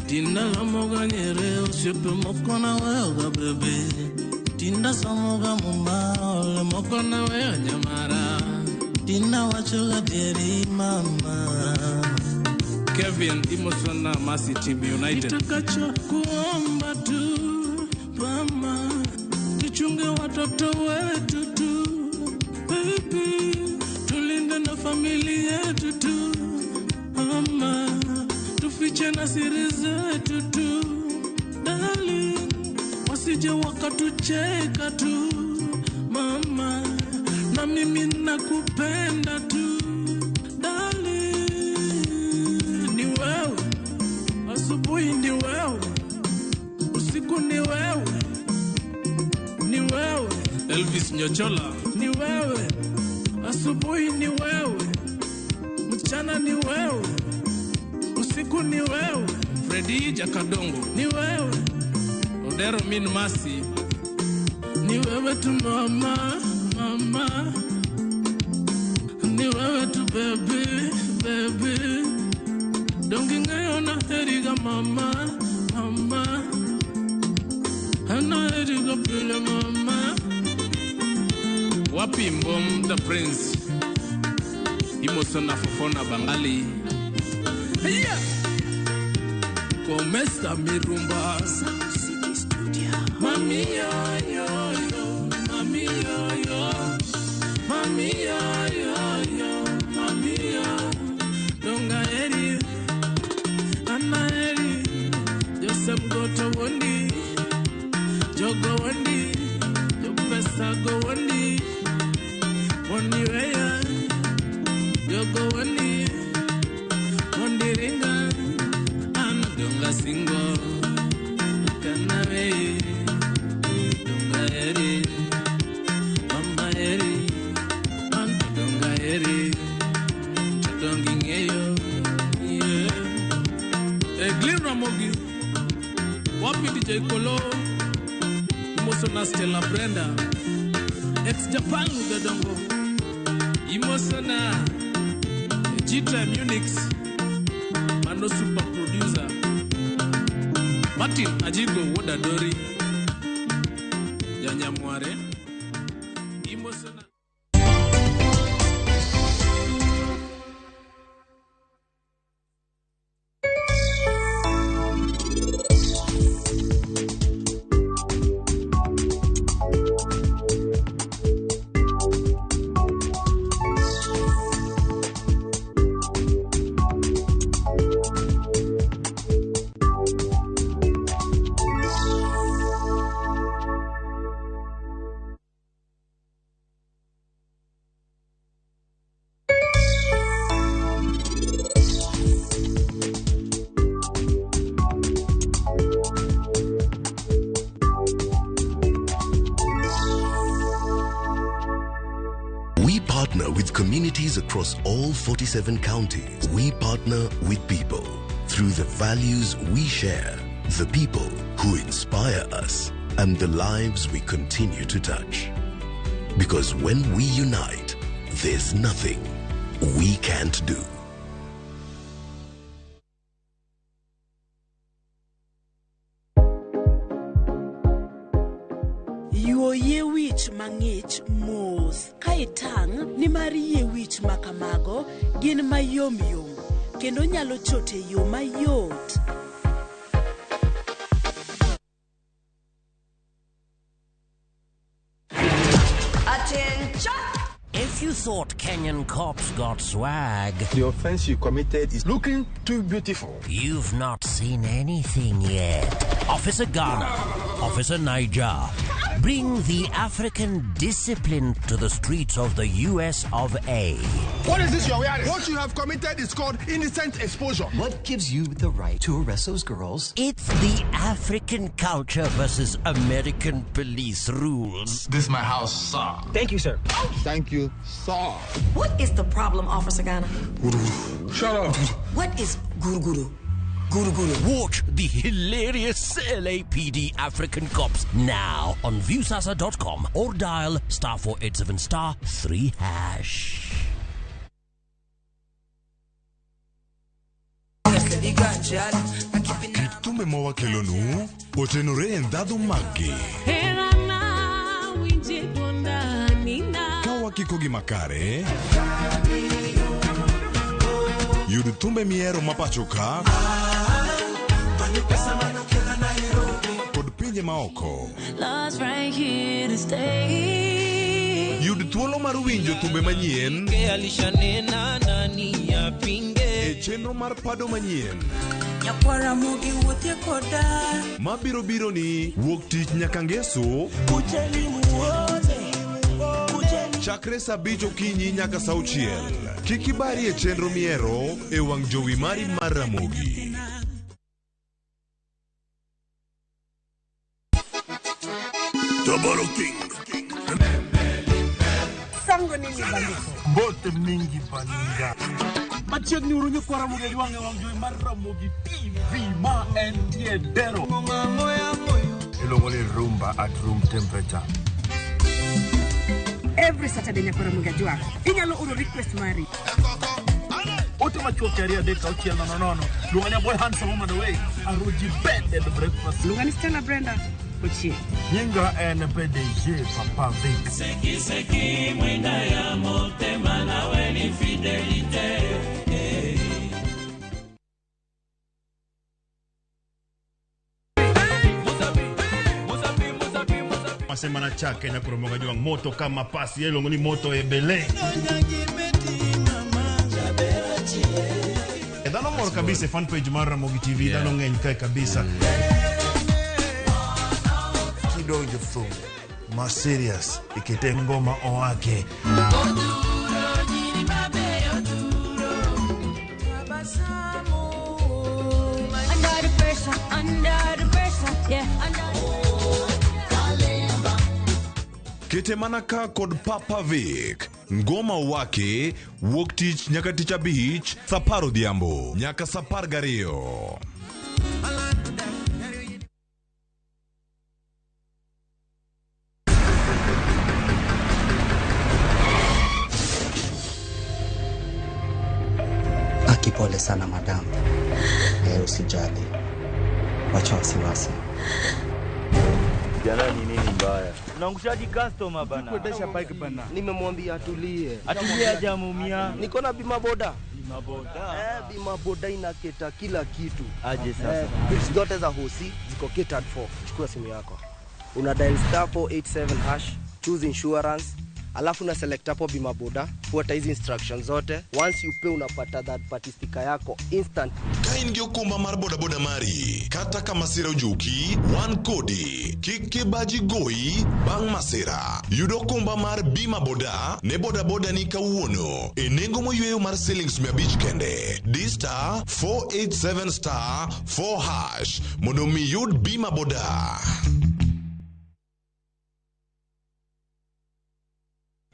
Tinda lamoga nyere osiepe moko na weyo ga bebe. Tinda somoga muma ole moko na weyo nyamara. Tinda wachoga dieri mama. Kevin imosona Mercy Team United. Nitakacho kuomba tu mama, tuchunge watoto wetu tu baby, tulinde na familia yetu tu mama, tufiche na siri zetu tu darling, wasije wakatucheka tu mama, na mimi nakupenda tu darling. Ni wewe asubuhi, ni wewe usiku, ni wewe, ni wewe Elvis Nyochola, ni wewe asubuhi, ni wewe mchana, ni wewe usiku, ni wewe Freddy Jakadongo, ni wewe Odero Min Masi, ni wewe tu mama, mama, ni wewe tu baby, baby, dongi ngayo na heriga mama, mama, ana heriga pile mama. Wapi Mbom the Prince. Imosona Fofona Bangali. Yeah. Komesa Mirumba. Sound City Studio. Mami yo yo yo, mami yo yo, mami yo yo yo, mami yo. Donga eri, Anna eri, Joseph Goto Wondi, Jogo Wondi, Jopesa go Wondi, Wondi Weya, Jogo Wondi, Wondi Ringa, and Donga Singo, Kanawe. Eri, Mama Eri, Aunt Donga Eri, Dongingeyo, yeah. Glen Ramogi, Wapi DJ Kolo, Imosona Stella Brenda, ex Japan Udodongo, Imosona, G-Time Unix, Mano Super Producer, Martin Ajigo Wodadori. Nyamware Imosona. Across all 47 counties, we partner with people through the values we share, the people who inspire us, and the lives we continue to touch. Because when we unite, there's nothing we can't do. Yuo yie wich mang'ich mos ka itang' nimar yie wich makamago gin mayomyom kendo nyalo chot e yo mayot. Attention! If you thought Kenyan cops got swag, the offense you committed is looking too beautiful. You've not seen anything yet. Officer Ghana, Officer Niger, bring the African discipline to the streets of the US of A. What is this you're wearing? What you have committed is called indecent exposure. What gives you the right to arrest those girls? It's the African culture versus American police rules. This is my house, sir. Thank you, sir. Thank you, sir. What is the problem, Officer Ghana? Shut up. What is guru guru? Guru Guru. Watch the hilarious LAPD African Cops now on Viusasa.com or dial *487 *3#. Kitume mowa kelonu otenore endhadhu magi kawa kikogi makare yud thumbe mihero mapacho ka kod pinje maoko. Yud thuolo mar winjo thumbe manyien e chenro mar pado manyien mabiro biro ni wuok tich nyaka ngeso chakre saa 5 okinyi nyaka saa 6. Kik ibari e chenro mihero e wang' jowi mari mar Ramogi. Tabaro King. Sango nini baliko? Bote mingi baninga. Machiegni uru nyikwa Ramogi Ajwang' e wang' jowi mar Ramogi TV ma entie dero. Iluongo ni rumba at room temperature. Every Saturday nyakwa Ramogi Ajwang' inyalo oro request mari. Ote machuok 2 3 6 0 0. Luonga ni boy handsome woman away. Aruji bed and breakfast. Luonga ni Stella Brenda Ochie. Nyinga en PDG Papa Vic. Seki seki mwenda ya motema nawe ni fidelité. Masema na chake nyakuro Jwang moto kama pasi yelongo ni moto ebele. Dhano mor kabisa fan page mar Ramogi TV, dhano ng'eny kae kabisa. Kidonjo thum ma serious ikete ngoma owake. Under the pressure, under the pressure, yeah. Kete mana ka kod Papa Vic. Ngoma wake wuok tich nyaka tich abich saa 10 odhiambo nyaka saa 12. Akipole sana madam. Usijali. Wacha wasiwasi. Jana ni nini mbaya? Unaangushaji customer bana. Kuendesha bike bana. Nimemwambia atulie. Atulie hajamuumia. Niko na bima boda. Bima boda. Bima boda inaketa kila kitu. Aje sasa. Bills zote za hosi ziko catered for. Chukua simu yako. Una dial *487#, choose insurance, alafu na select hapo bima boda, fuata hizi instructions zote. Once you pay unapata third party sticker yako instant. Ka in gi okumba mar boda boda mari, kata ka masira ojuki, wan kodi, kik kibaji goyi bang' masira. Yud okumba mar bima boda ne boda boda ni kawuono e nengo moyweyo mar siling 500 kende. Di *487*4# mondo mi yud bima boda.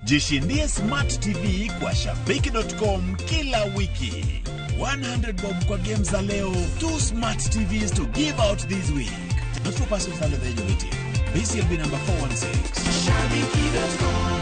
Jishindie Smart TV kwa Shabiki.com kila wiki. 100 bob kwa game za leo, 2 Smart TVs to give out this week. Not for persons under the age of 18. BCLB number 416. Shabiki.com.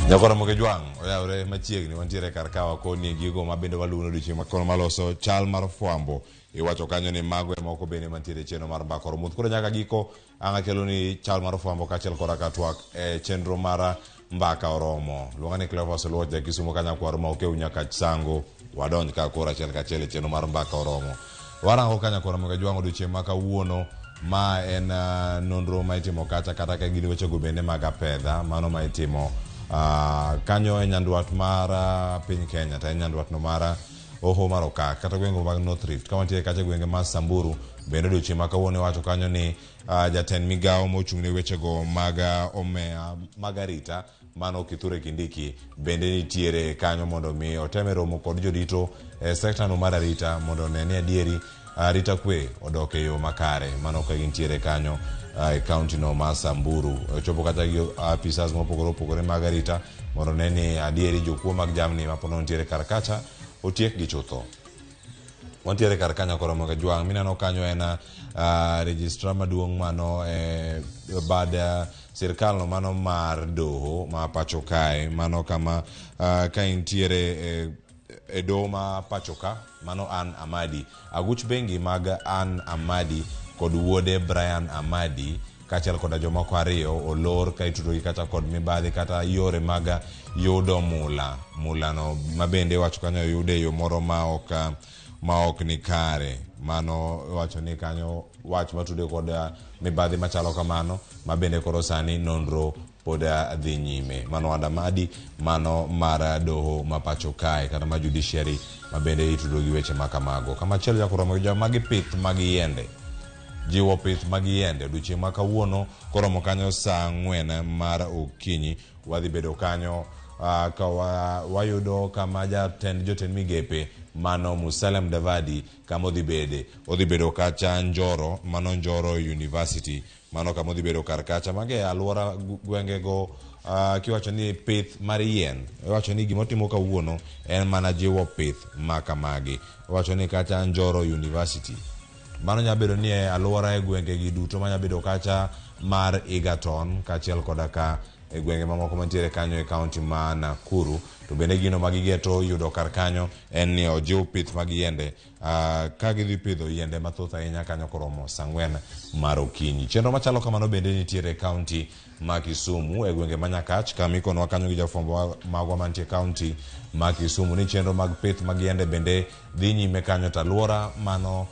Nyakoro Jwang oyawre machiegni wantiere kar kawa koni gigo mabende waluwo odiochieng' makono maloso chal mar fwambo iwacho kanyo ni mago ema moko bende mantiere chenro mar mbaka oromo. Koro nyaka giko ang' akelo ni chal mar fwambo kaachiel koda ka twak e chenro mar mbaka oromo. Luonga ni Cleophas Oluoch ja Kisumo kanyakwar ma okew nyaka Sango wadonj ka koro achiel kachiel e chenro mar mbaka oromo. Warango kanyakwar Jwang odiochieng' ma kawuono ma en nonro ma itimo kacha kata ka gin wechego bende mag apedha mano ma itimo kanyo e nyandwat mar piny Kenya to en nyandwat no mar Hoho mar Okak kata gwenge mag North Rift ka wantiere kacha gwenge mar Samburu bende odiochieng' ma kawuono iwacho kanyo ni jatend migawo mochung' ne wechego mag omea mag arita mano Kithure Kindiki bende nitiere kanyo mondo mi oteme romo kod jodito e sekta no mar arita mondo one ni adieri arita kwe odok e yo makare mano ka gintiere kanyo e county no mar Samburu. Ochopo kata gi apisas mopogore opogore mag arita mondo ne ni adieri jokuo mag jamni mapono nitiere kar kacha otiek gi chutho. Wantiere kar kanyo koro mag Jwang' mineno kanyo en registrar maduong' mano bad sirkal no mano mar doho ma pacho kae mano kama ka intiere e doho ma pacho ka mano Ann Amadi. Aguch bengi mag Ann Amadi kod wuode Brian Amadi kaachiel koda jomoko ariyo olor ka itudogi kata kod mibadhi kata yore mag yudo mula mulano mabende iwacho kanyo oyude e yo moro ma ok ni kare. Mano iwacho ni kanyo wach matude kod mibadhi machalo kamano mabende koro sani nonro pod dhi nyime. Mano Ann Amadi mano mar doho ma pacho kae kata ma judiciary mabende itudo gi weche makamago. Kamachielo jakoro magi pith mag yiende jiwo pith mag yiende odiochieng' ma kawuono koromo kanyo saa 4 mar okinyi wadhi bedo kanyo ka wayudo kama jatend jotend migepe mano Musalia Mudavadi kama odhi bede. Odhi bedo kacha Njoro, mano Njoro University, mano kama odhi bedo kar kacha. Mage e alwora gwengego. Kiwacho ni pith mar yien, iwacho ni gimotimo kawuono en mana jiwo pith ma kamagi. Iwacho ni kacha Njoro University, mano nyalo bedo ni e alwora e gwenge gi duto manya bedo kacha mar Egerton kaachiel koda ka e gwenge mamoko mantiere kanyo e kaunti ma Nakuru. To bende gino ma gigeto yudo kar kanyo en ni ojiw pith mag yiende, ka gidhi pidho yiende mathoth ahinya kanyo koromo saa 4 mar okinyi. Chenro machalo kamano bende nitiere e kaunti ma Kisumu e gwenge ma Nyakach, kama ikonwa kanyo gi jafwambo magwa mantie kaunti ma Kisumu ni chenro mag pith mag yiende bende dhi nyime kanyo. To alwora mano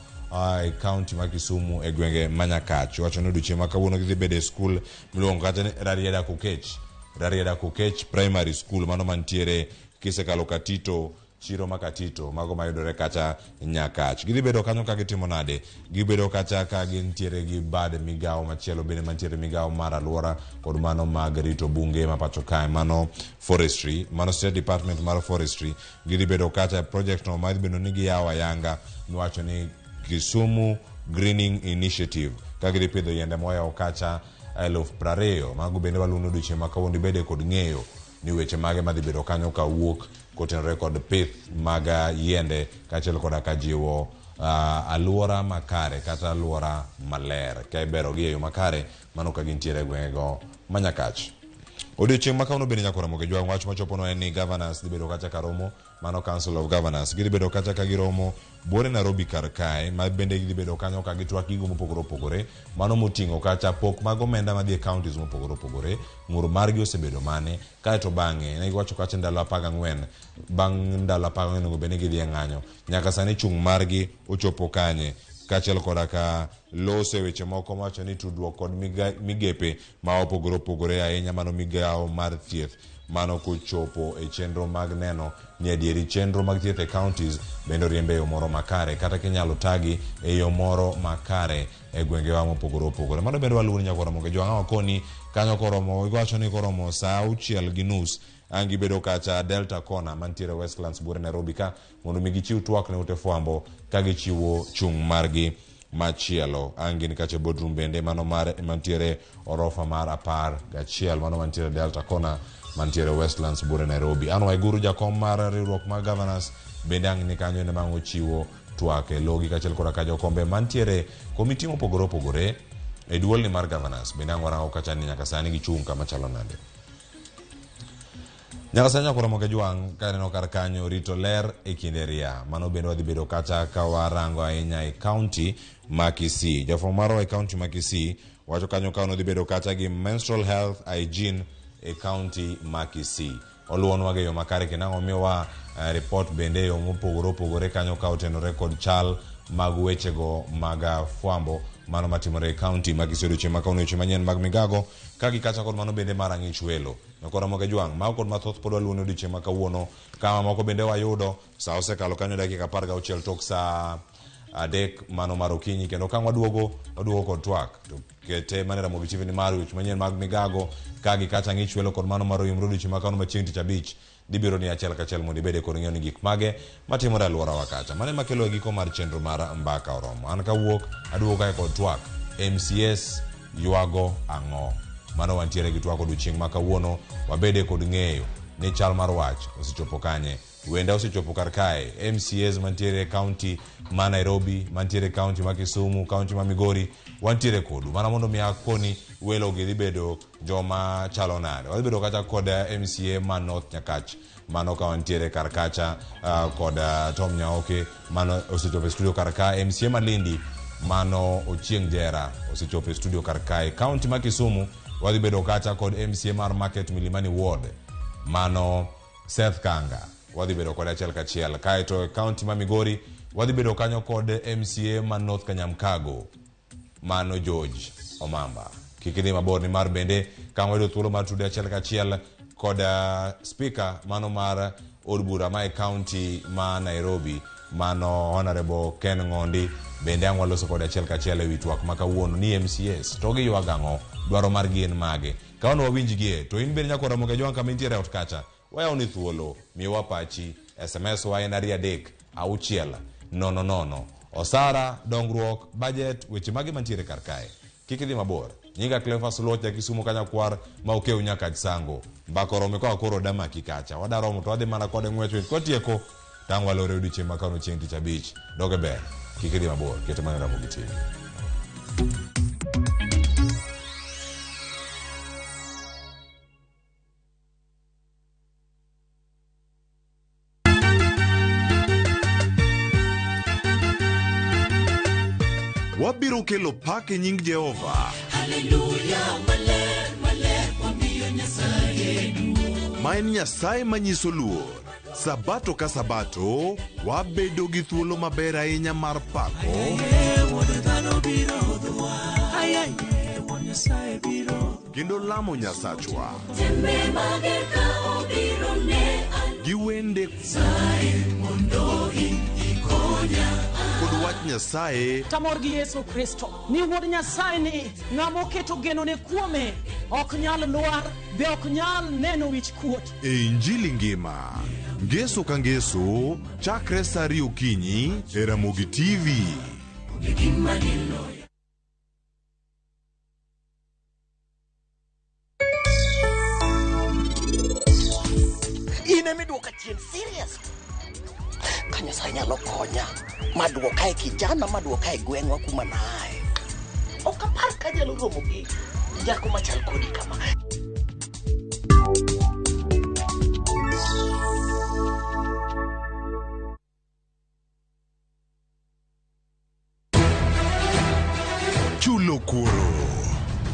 e kaunti ma Kisumu e gwenge ma Nyakach, wacho ni odiochieng' ma kawuono gidhi bedo e skul miluongo kacha ni Rarieda Kokech, Rarieda Kokech Primary School, mano mantiere kisekalo Katito, chiro ma Katito, mago mayudore kacha Nyakach. Gidhi bedo kanyo ka gitimo nade? Gibedo kacha ka gintiere gi bad migawo machielo bende mantiere migawo mar alwora kod mano mag rito bunge ma pacho kae, mano forestry, mano State Department mar Forestry. Gidhi bedo kacha e project no ma dhi bedo ni giyawo ayanga miwacho ni Kisumu Greening Initiative, ka gidhi pidho yiende moyawo kacha 20,000. Mago bende waluongo odiochieng' ma kawuono ibede kod ng'eyo ni weche mage madhi bedo kanyo kawuok kotenore kod pith mag yiende kaachiel koda ka jiwo alwora makare kata alwora maler ka iberogi e yo makare, mano ka gintiere e gwengego ma Nyakach. Odiochieng' ma kawuono bende, nyakora Ramogi Jwang', wach machopono en ni governors dhi bedo kacha karomo, mano Council of Governors gidhi bedo kacha ka giromo buore Nairobi kar kae, ma bende gidhi bedo kanyo ka gitwak gigo mopogore opogore, mano moting'o kacha pok mag omenda madhi e counties mopogore opogore, ng'ur margi osebedo mane. Kaeto bang'e ne giwacho kacha ndalo 14, bang' ndalo 14 onego bed ni gidhi e ng'anyo. Nyaka sani chung' margi ochopo kanye, kaachiel koda ka loso e weche moko mawacho ni tudruok kod migepe ma opogore opogore ahinya, mano migawo mar thieth, mano kochopo e chenro mag neno ni adieri chenro mag thieth e counties bende oriembe e yo moro makare kata kinyalo tagi e yo moro makare e gwengewa mopogore opogore. Mano bende waluwo ni nyakwara Ramogi Jwang' wakoni kanyo koromo iwacho ni koromo saa 6:30 ang' gibedo kacha Delta Corner mantiere Westlands buore Nairobi ka mondo mi gichiw twak ne ute fwambo ka gichiwo chung' margi machielo. Ang' gin kacha e boardroom bende mano mar mantiere orofa mar 11, mano mantiere Delta Corner mantiere Westlands buore Nairobi. An Waiguru jakom mar riwruok mar governors bende ang' ni kanyo ene mang' ochiwo twak e logi kaachiel koda ka jokombe mantiere komiti mopogore opogore e duolni mar governors bende ang' warango kacha ni nyaka sani gichung' kama chalo nade. Nyaka sani nyakora Ramogi Jwang' kaneno kar kanyo rito ler e kinde ria, mano bende wadhi bedo kacha ka warango ahinya e kaunti ma Kisii. Jafwambo marwa e kaunti ma Kisii wacho kanyo ka nodhi bedo kacha gi menstrual health hygiene e kaunti ma Kisii. Oluwonwa e yo makare kendo ang' omiwa report bende e yo mopogore opogore kanyo ka otenore kod chal mag wechego mag fwambo mano matimore e kaunti ma Kisii odiochieng' ma kawuono, weche manyien mag migago ka gi kacha kod mano bende mar ang'ich welo. Nyakora Ramogi Jwang', mago kod mathoth pod waluwo ni odiochieng' ma kawuono kama moko bende wayudo sa osekalo kanyo dakika 16 tok saa 3 mano mar okinyi, kendo ka waduogo waduogo kod twak to kete mana Ramogi TV ni mar weche manyien mag migago ka gi kacha ng'ich welo kod mano mar oyimro odiochieng' ma kawuono ma chieng' tich abich dhi biro ni achiel kachiel mondo ibede kod ng'eyo ni gik mage matimore e alworawa kacha. Mano ema kelo e giko mar chenro mar Mbaka Oromo. An kawuok aduogo kae kod twak MCS ywago ang'o. Mano wantiere gi twak odiochieng' ma kawuono, wabede kod ng'eyo ni chal mar wach osechopo kanye. Wenda osechopo kar kae MCAs mantiere e kaunti ma Nairobi, mantiere e kaunti ma Kisumu, kaunti ma Migori, wantiere kodu mana mondo mi akoni welo gi dhi bedo joma chalo nade. Wadhi bedo kacha kod MCA ma North Nyakach, mano ka wantiere kar kacha kod Tom Nyaoke, mano osechopo e studio kar ka. MCA ma Lindi, mano Ochieng' Jera, osechopo e studio kar kae. Kaunti ma Kisumu wadhi bedo kacha kod MCA mar Market Milimani Ward, mano Seth Kanga, wadhi bedo kode achiel kachiel. Kaeto e kaunti ma Migori wadhi bedo kanyo kod MCA ma North Kanyamkago, mano George Omamba. Kik idhi mabor nimar bende ka wayudo thuolo mar tude achiel kachiel kod speaker mano mar od bura ma e kaunti ma Nairobi, mano Honorable Ken Ng'ondi, bende ang' waloso kode achiel kachiel ewi twak ma kawuono ni MCAs to giywago ang'o, dwaro margi en mage. Ka wan wawinjgie to in bende nyakora Ramogi Ajwang' kama intiere e ot kacha, wayawoni thuolo, miwa pachi, SMS wa en 2 3 6 0 0. Osara, dongruok, budget, weche mage mantiere kar kae. Kik idhi mabor. Nyinga Cleophas Oluoch ja Kisumu Kanyakwar ma okew nyaka Sango. Mbaka oromo koa koro damaki kacha. Wadaromo to wadhi mana kode ng'wech wech kotieko. Tang' walore odiochieng' ma kawuono chieng' tich abich. Doge ber. Kik idhi mabor. Ket mana Ramogi TV. Wabiro kelo pak e nying Jehova. Haleluya, maler, maler, wamiyo Nyasaye duong'. Ma en Nyasaye manyiso luor. Sabato ka sabato, wabedo gi thuolo maber ahinya mar pako Aye, Wuod dhano biro hodhowa. Aye, aye, Wuod Nyasaye biro. kendo lamo Nyasachwa Tembe mager ka obiro ne gi wende Nyasaye mondo in ikonya. kod wach Nyasaye Tamor gi Yesu Kristo ni wuod Nyasaye ni ng'ama oketo genone kuome ok nyal lwar be ok nyal neno wich kuot. e Injili ngima. Ngeso ka ngeso, chakre sa ariyo okinyi e Ramogi TV. Onge gima diloya. In ema iduoka chien serious. Ka Nyasaye nyalo konya maduoka e kijana maduoka e gweng'wa kuma naaye. Ok apar ka anyalo romo gi nyako machal kodi kama. Chulo kuoro.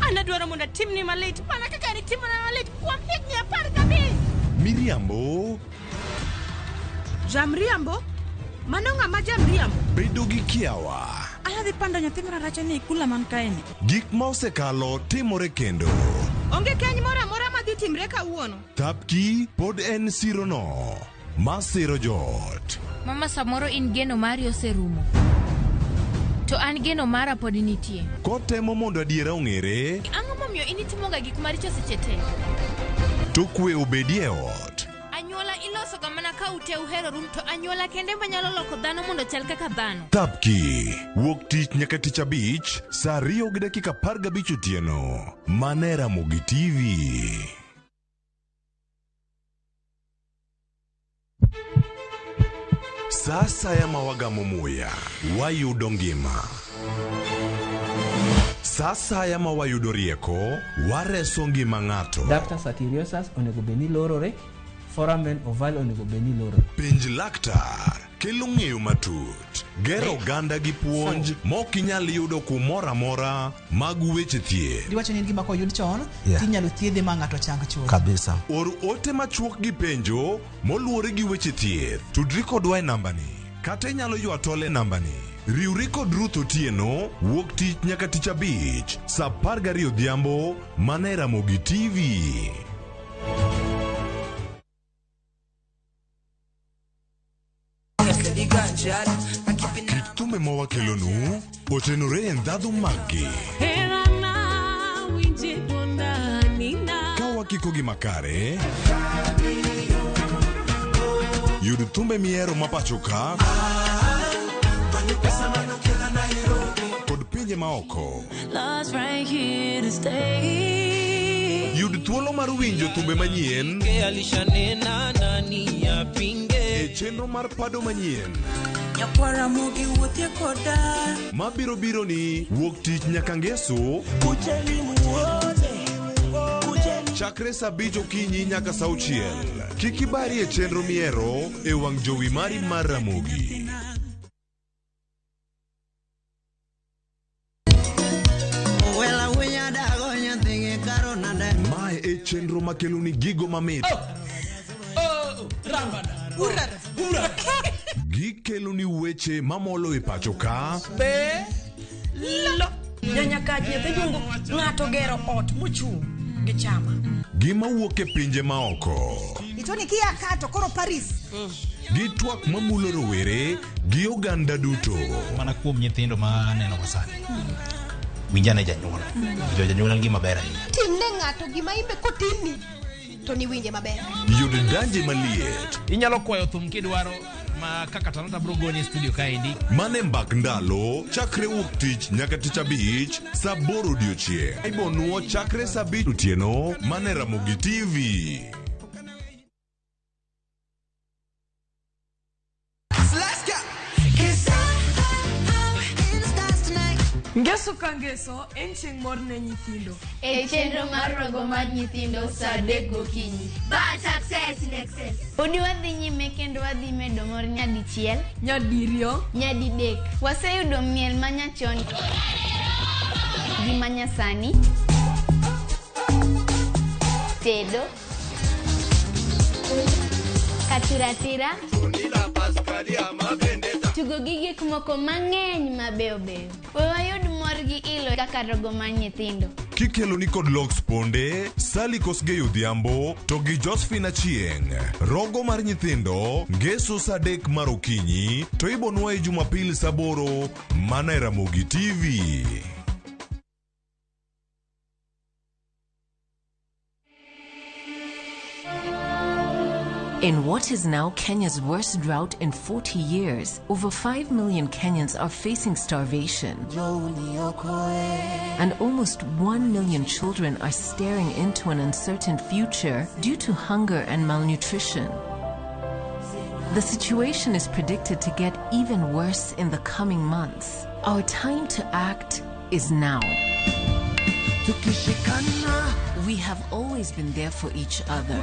An adwaro mondo atimni malit mana kaka nitimona malit kuom higni 15. Miriambo Jamriambo? Mano ng'ama jamriambo? bedo gi kiawa. Anadhi pando nyathi mararacha ni e kula man kaeni. Gik ma osekalo timore kendo. Onge keny moro amora madhi timre kawuono. Thapki pod en sirono ma siro joot. Mama samoro in geno mari oserumo. To an geno mara pod nitie. Kotemo mondo adiera ong'ere, Ang'o momiyo in itimoga gik maricho seche te? to kwe obedie e ot. Anyuola ilosoga mana ka ute uheroru to anyuola kende manyalo loko dhano mondo chal kaka dhano. Thapki wuok tich nyaka tich abich sa 2:15 otieno. Mana e Ramogi TV. Sa asaya ma wagamo muya, wayudo ngima. Sa asaya ma wayudo rieko, wareso ngima ng'ato. Ductus arteriosus onego bed ni lorore, foramen ovale onego bed ni lorore. Penj laktar kelo ng'eyo matut, gero oganda gi puonj mok inyal yudo kumoro amora mag weche thieth. Giwacho ni en gima koyud chon Yeah. tinyalo thiedhe ma ng'ato chang chuth. Kabisa. Or ote machuok gi penjo moluwore gi weche thieth. Tudri kodwa e nambani kata inyalo ywa tol e nambani. Riwri kod Ruth Otieno wuok tich nyaka tich abich sa 12 odhiambo mana e Ramogi TV. Kit thumbe ma wakelonu otenore e ndhadhu maggi. Ka wakiko gi makare, yud thumbe mihero ma pacho ka kod pinje maoko. Love's right here to stay. Yud thuolo mar winjo thumbe manyien Alishanena nani apinge. e chenro mar pado manyien Nyakwara mogi wuothie koda. mabiro biro ni wuok tich nyaka ngeso Kujeni muone. chakre sa 5 okinyi nyaka sa 6. Kik ibari e chenro mihero e wang' jowi mari mar Ramogi. Wela winya dago nyathigi karo nade. Mae e chenro makeloni gigo mamit gikeloni weche mamolo e pacho ka Be lo nyanyakach nyathi jungu ng'ato gero ot mochung' gi chama. gi mawuok e pinje maoko Itoni kia ka to koro Paris. gi twak mamulo rowere gi oganda duto. Mana kuom nyithindo ma aneno go sani, winjane janyuol. Winjo janyuol en gima ber ahinya. Timne ng'ato gima imbe kotimni to niwinje maber. Yud danje maliet Inyalo kwayo thum kidwaro ma kaka talanta bro goni e studio kaendi. Mane mbak ndalo chakre wuok tich nyaka tich abich saa aboro odiochieng'. Ibonuo chakre saa abich otieno mane Ramogi TV. Ngeso ka ngeso en chieng' mor ne nyithindo. E chenro mar rogo mar nyithindo saa 3 gokinyi. Bad success in excess. Podi wadhi nyime kendo wadhi medo mor nyadichiel, nyadiriyo, nyadidek. Waseyudo miel manyachon gi manyasani, tedo, katiratira, tugo gi gik moko mang'eny mabeyo beyo. We wayud mor gi ilo kaka rogo mar nyithindo. Kikelo ni kod Lox Ponde, Sally Kosgei Odhiambo to gi Josephine Achieng'. Rogo mar nyithindo ngeso saa 3 mar okinyi to ibonwa e Jumapil saa 8 mana e Ramogi TV. In what is now Kenya's worst drought in 40 years, over 5 million Kenyans are facing starvation. And almost 1 million children are staring into an uncertain future due to hunger and malnutrition. The situation is predicted to get even worse in the coming months. Our time to act is now. We have always been there for each other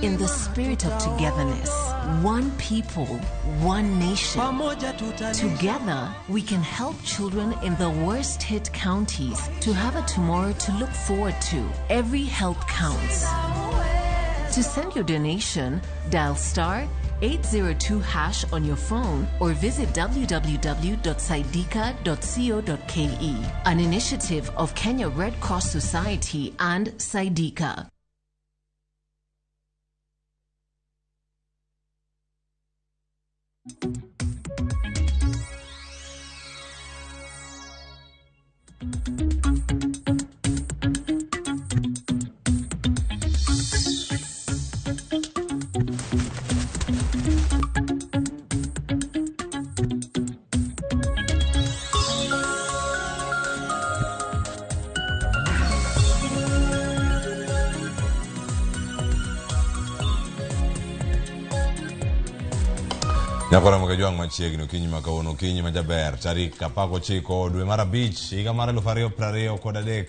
in the spirit of togetherness. One people, one nation. Together, we can help children in the worst hit counties to have a tomorrow to look forward to. Every help counts. To send your donation, dial star 802 hash on your phone or visit www.saidika.co.ke. An initiative of Kenya Red Cross Society and Saidika. Nyakora Mokajwang' machiegni okinyi ma kawuono, okinyi ma jaber, tarik 19 dwe mar 5 higa mar 2023.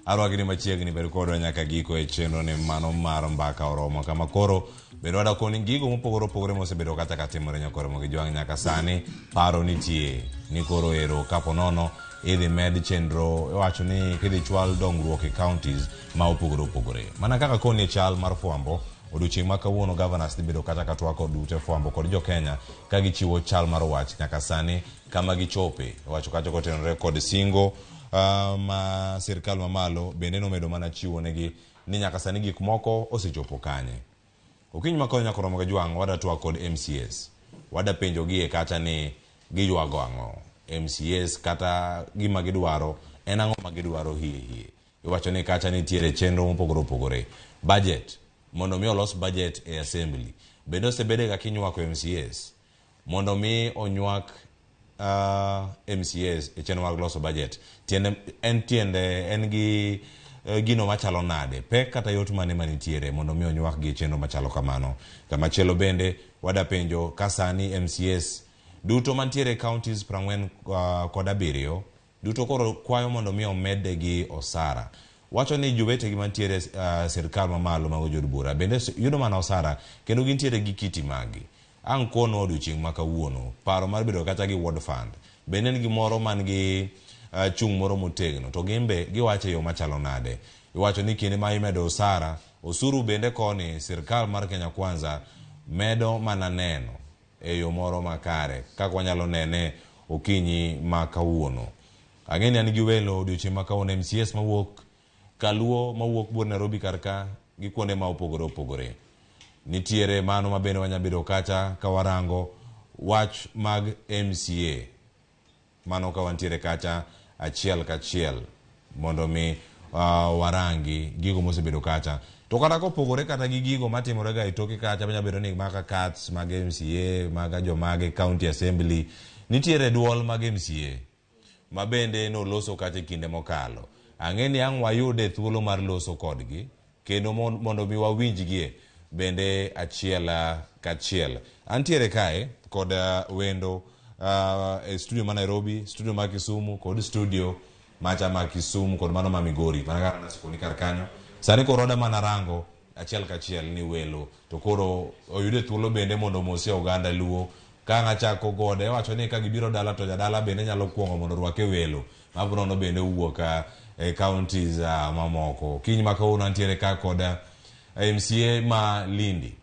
Arwakni machiegni, bed kodwa nyaka giko e chenro ni mano mar Mbaka Oromo, kama koro bende wadakoni gigo mopogore opogore mosebedo kata katimore Nyakora Mokajwang' nyaka sani. Paro nitie ni koro ero kapo nono idhi med chenro, iwacho ni kidhi chwal dongruok e counties ma opogore opogore. Mana kaka koni e chal mar fwambo odiochieng' ma kawuono, governors dhi bedo kata ka twak kod ute fwambo kod jo Kenya ka gichiwo chal mar wach nyaka sani kama gichope. Iwacho kacha kotenore kod singo ma sirikal mamalo bende nomedo mana chiwo negi ni nyaka sani gik moko osechopo kanye. Okinyi ma kawuono Nyakora Mokajwang' wada twak kod MCAs. Wada penjo gi e kacha ni giywago ang'o. MCAs kata gima gidwaro en ang'o ma gidwaro hie hie. Iwacho ni kacha nitiere chenro mopogore opogore. Budget, mondo mi olos budget e assembly. Bende osebede ka kinywako MCAs mondo mi onywak MCAs e chenro mag loso budget. Tiende en gi gino machalo nade, pek kata yot mane manitiere mondo mi onywak gi chenro machalo kamano. Kamachielo bende wada penjo ka sani MCAs duto mantiere counties 47 duto koro kwayo mondo mi omede gi osara. Wacho ni jowetegi mantiere sirikal mamalo mag jood bura bende yudo mana osara kendo gintiere gi kiti magi. Ang' kono odiochieng' ma kawuono paro mar bedo kata gi ward fund bende en gimoro man gi chung' moro motegno, to gimbe giwacho e yo machalo nade. Iwacho ni kinde ma imedo osara, osuru bende koni sirikal mar Kenya Kwanza medo mana neno e yo moro makare kaka wanyalo nene okinyi ma kawuono. Ang'e ni an gi welo odiochieng' ma kawuono, MCAs mawuok Kaluo, mawuok buor Nairobi kar ka gi kuonde ma opogore opogore. Nitiere mano ma bende wanyalo bedo kacha ka warango wach mag MCA. Mano ka wantiere kacha achiel kachiel mondo mi warangi gigo mosebedo kacha. To kata kopogore kata gi gigo matimore ga e toke kacha manyalo bedo ni maka cuts mag MCA, maga jomage county assembly, nitiere duol mag MCA ma bende noloso kacha e kinde mokalo. Ang'e ni ang' wayude thuolo mar loso kodgi kendo mondo mi wawinjgie bende achiel kachiel. Antiere kae kod wendo e studio ma Nairobi, studio ma Kisumu kod studio macha ma Kisumu kod mano ma Migori. Mana kaka nasekoni kar kanyo. Sani koro oda mana rango achiel kachiel ni welo to koro oyude thuolo bende mondo omosie oganda Luo. Ka ang' achako gode wacho ni ka gibiro dala to jadala bende nyalo kuongo mondo orwake welo. Mabrono bende owuok e counties mamoko. Kiny ma kawuono antiere ka kod MCA ma Lindi.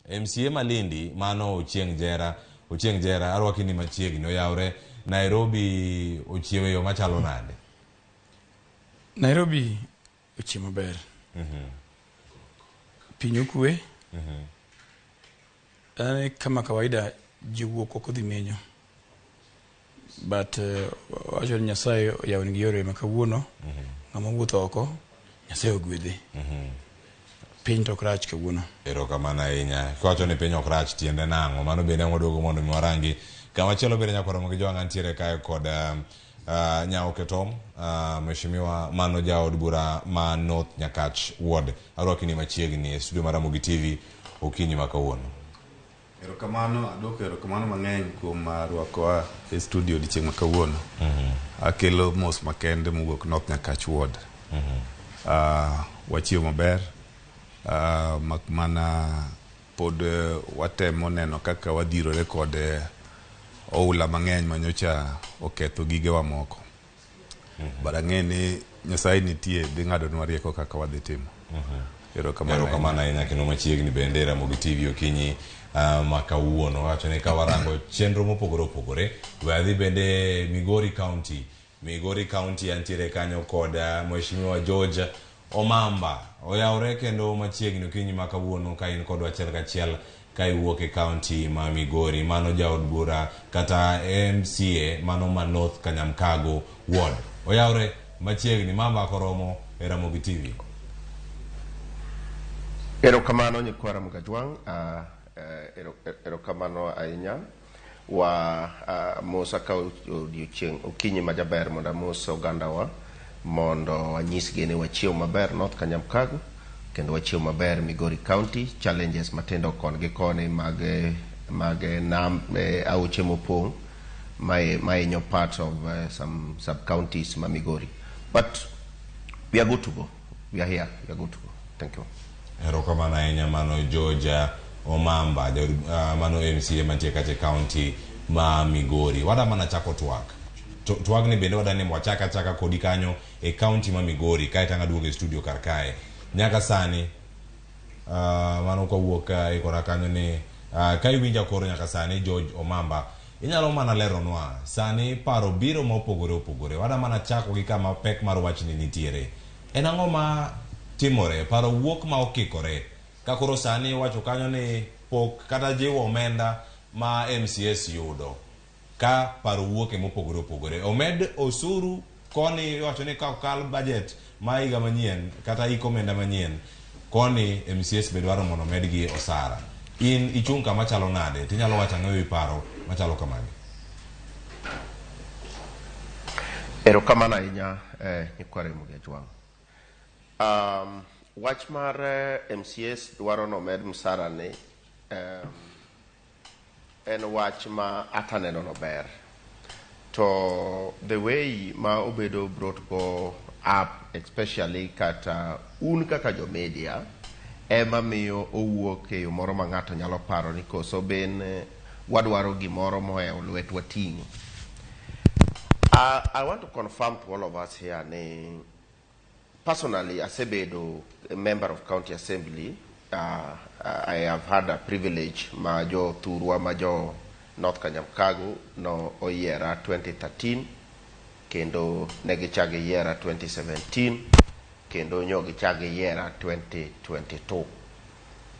MCA ma Lindi mano Ochieng' Jera. Ochieng' Jera arwaki ni machiegni oyawre Nairobi ochiewe yo machalo nade? Nairobi ochiewo maber. Piny okwe. An kama kawaida ji wuok oko dhi menyo. But wacho ni Nyasaye oyawo nigi yore ma kawuono. Ng'ama wuotho oko, Nyasaye ogwedhe. Piny to ok rach kawuono. Erokamano ahinya. Kiwacho ni piny ok rach tiende nang'o? Mano bende ang' waduogo mondo mi warangi. Kama chielo bende nyaka romo gi jowang' antiere kae kod Nyaoke Tom, Mheshimiwa mano jaod bura ma North Nyakach Ward. Arwaki ni machiegni e studio mar Ramogi TV okinyi ma kawuono. Erokamano, aduoko erokamano mang'eny kuom rwakowa e studio odiochieng' ma kawuono. Akelo mos makende mowuok North Nyakach Ward. Wachiewo maber, mak mana pod watemo neno kaka wadhirore kod oula mang'eny manyocha oketho gigewa moko. But ang'e ni Nyasaye nitie dhi ng'adonwa rieko kaka wadhi timo. Erokamano. Erokamano ahinya kendo machiegni bende Ramogi TV okinyi ma kawuono. Wacho ni ka warango chenro mopogore opogore, we adhi bende Migori County. Migori County antiere kanyo kod Mheshimiwa George Omamba. Oyawre kendo machiegni okinyi ma kawuono ka in kodwa achiel kachiel ka iwuok e county ma Migori. Mano jaod bura kata MCA mano ma North Kanyamkago Ward. Oyawre machiegni mamba koromo e Ramogi TV. Erokamano nyikwa Ramogi Ajwang', erokamano ahinya. Wa mos akawo odiochieng' okinyi majaber mondo amos ogandawa mondo anyisgi ni wachiew maber North Kanyamkago kendo wachiew maber Migori County. Challenges matindo kon gi koni mag nam aoche mopong' mahinyo parts of some sub counties ma Migori, but we are good to go. We are here, we are good to go. Thank you. Erokamano ahinya mano George Omamba, mano MCA mantie kacha e county ma Migori. Wada mana chako twak. Twag ni bende wada ni wachaka achaka kodi kanyo e county ma Migori kae to aduogo e studio kar kae. Nyaka sani mano kawuok ikora kanyo ni ka iwinja koro nyaka sani George Omamba inyalo mana leronwa sani paro biro mopogore opogore. Wada mana chako gi kama pek mar wachni nitiere. En ang'o ma timore? Paro wuok ma okikore. Ka koro sani iwacho kanyo ni pok kata jiwo omenda ma MCS yudo ka paro wuok e mopogore opogore. Omed osuru koni iwacho ni ka okal budget ma higa manyien kata hik omenda manyien koni MCS be dwaro mondo omedgi osara. In ichung' kama chalo nade? Tinyalo wacho ang'o ewi paro machalo kamagi? Erokamano ahinya nyikwa Ramogi Ajwang'. Wach mar MCS dwaro nomed msara ni en wach ma ataneno no ber. To the way ma obedo brought go up, especially kata un kaka jo media, ema miyo owuok e yo moro ma ng'ato nyalo paro ni koso ben wadwaro gimoro mohewo lwetwa ting'o. I want to confirm to all of us here ni personally asebedo a member of county assembly. I have had a privilege ma jo thurwa ma jo North Kanyamkago no oyiera 2013 kendo ne gichako giyiera 2017 kendo nyo gichako giyiera 2022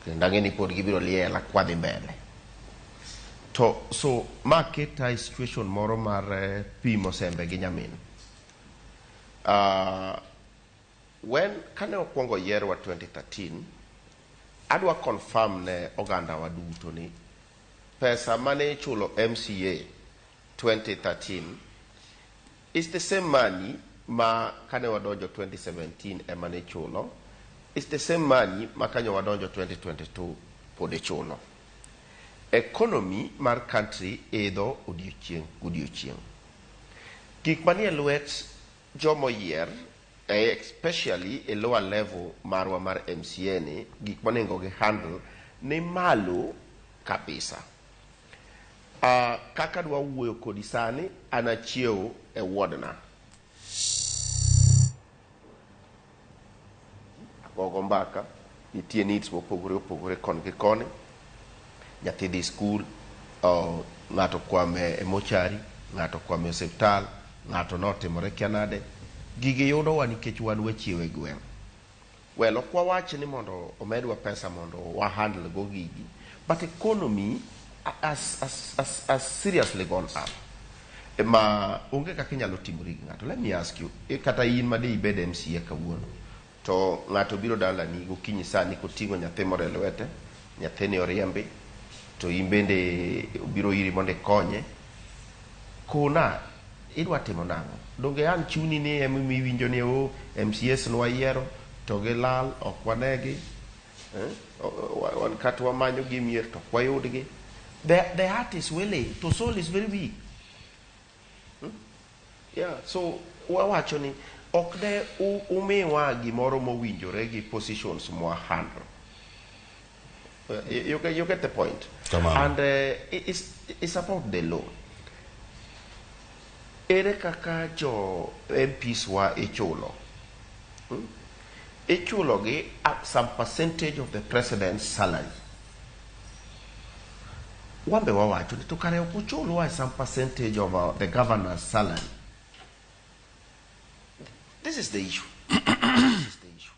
kendo ang'e ni pod gibiro liela kwadhi mbele. To so ma keta e situation moro mar pimo sembe gi nyamin. When kane okwongo yierwa 2013, adwa confirm ne oganda wa duto ni pesa mane ichulo MCA 2013 is the same money ma kane wadonjo 2017 ema ne ichulo, is the same money ma kanyo wadonjo 2022 pod ichulo. Economy mar country idho odiochieng' godiochieng'. Gik manie lwet jomoyier, especially e lower level marwa mar MCA ni, gik monego gi handle ni malo kabisa. Kaka dwa wuoyo kodi sani, an achiew e ward na. Agogo mbaka, nitie needs mopogore opogore kon gi koni. Nyathi dhi skul, ng'ato kwame e mochari, ng'ato kwame e osiptal, ng'ato notimore kia nade. Gigi yudowa nikech wan wachiew e gweng'. Well, ok wawach ni mondo omedwa pesa mondo wa handle go gigi, but economy has seriously gone up. Ma onge kaka inyalo timori gi ng'ato. Let me ask you, kata in ma de ibed MCA kawuono, to ng'ato biro dalani gokinyi sani koting'o nyathi moro e lwete, nyathini oriembi, to in bende obiro iri mondo ikonye. Kona, idwa timo nang'o? Donge an chuni ni ema iwinjo ni o MCAs nwayiero to gilal ok wanegi, wan kata wamanyo gi mier to ok wayudgi. The heart is willing, to soul is very weak. Yeah, so wawacho ni ok de umiwa gimoro mowinjore gi positions mwa handle. You get the point. Come on. And it's about the law. Ere kaka jo MPs wa ichulo? Ichulo gi some percentage of the president's salary. Wambe wawacho ni to kare ok uchulwa some percentage of the governor's salary. This is the issue. This is the issue.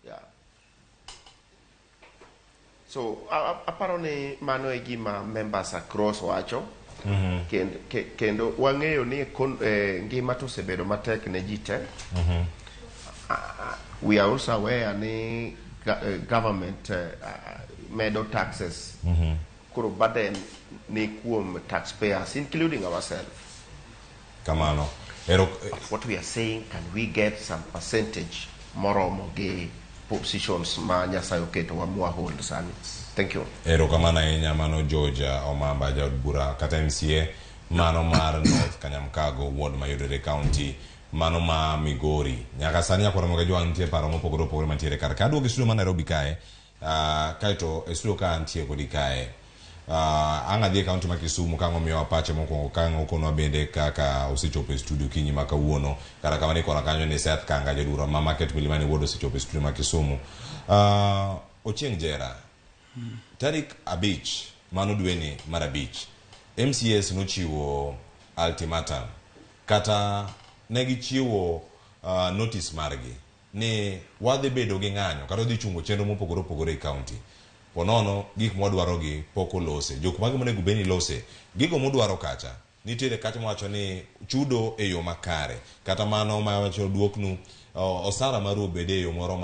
Yeah. So aparo ni mano e gima members across wacho. Kendo wang'eyo ni ngima to osebedo matek ne ji te. We are also aware ni government medo taxes. Koro burden ni kuom taxpayers, including ourselves. Kamano. Ero, But what we are saying, can we get some percentage moromo gi positions ma Nyasaye oketo wa mwa hold sani? Thank you. Erokamano ahinya mano George Omamba jaod bura kata MCA mano mar North Kanyamkago ward mayudore county mano ma Migori. Nyaka sani nyakwara Ramogi Ajwang' nitie paro mopogore opogore mantiere kar ka. Aduogo e studio ma Nairobi kae, kaeto e studio ka antie kodi kae. Ang' adhi e county ma Kisumu ka ang' omiyowa pache mokwongo ka ang' okonwa bende kaka osechopo e studio kinyi ma kawuono. Kata kamano ikona kanyo ni Seth Kanga jaod bura ma Market Milimani Ward osechopo e studio ma Kisumu. Ochieng' Jera, tarik 5 mano dweni mar 5, MCAs nochiwo ultimatum kata negichiwo notice margi ni wadhi bedo gi ng'anyo kata wadhi chungo chenro mopogore opogore e county. Ponono gik mwadwaro gi pok olose. Jok mage monego bed ni lose. Gigo mudwaro kacha nitiere kacha mawacho ni chudo e yo makare kata mano mawacho duoknu osara maru obed e yo moro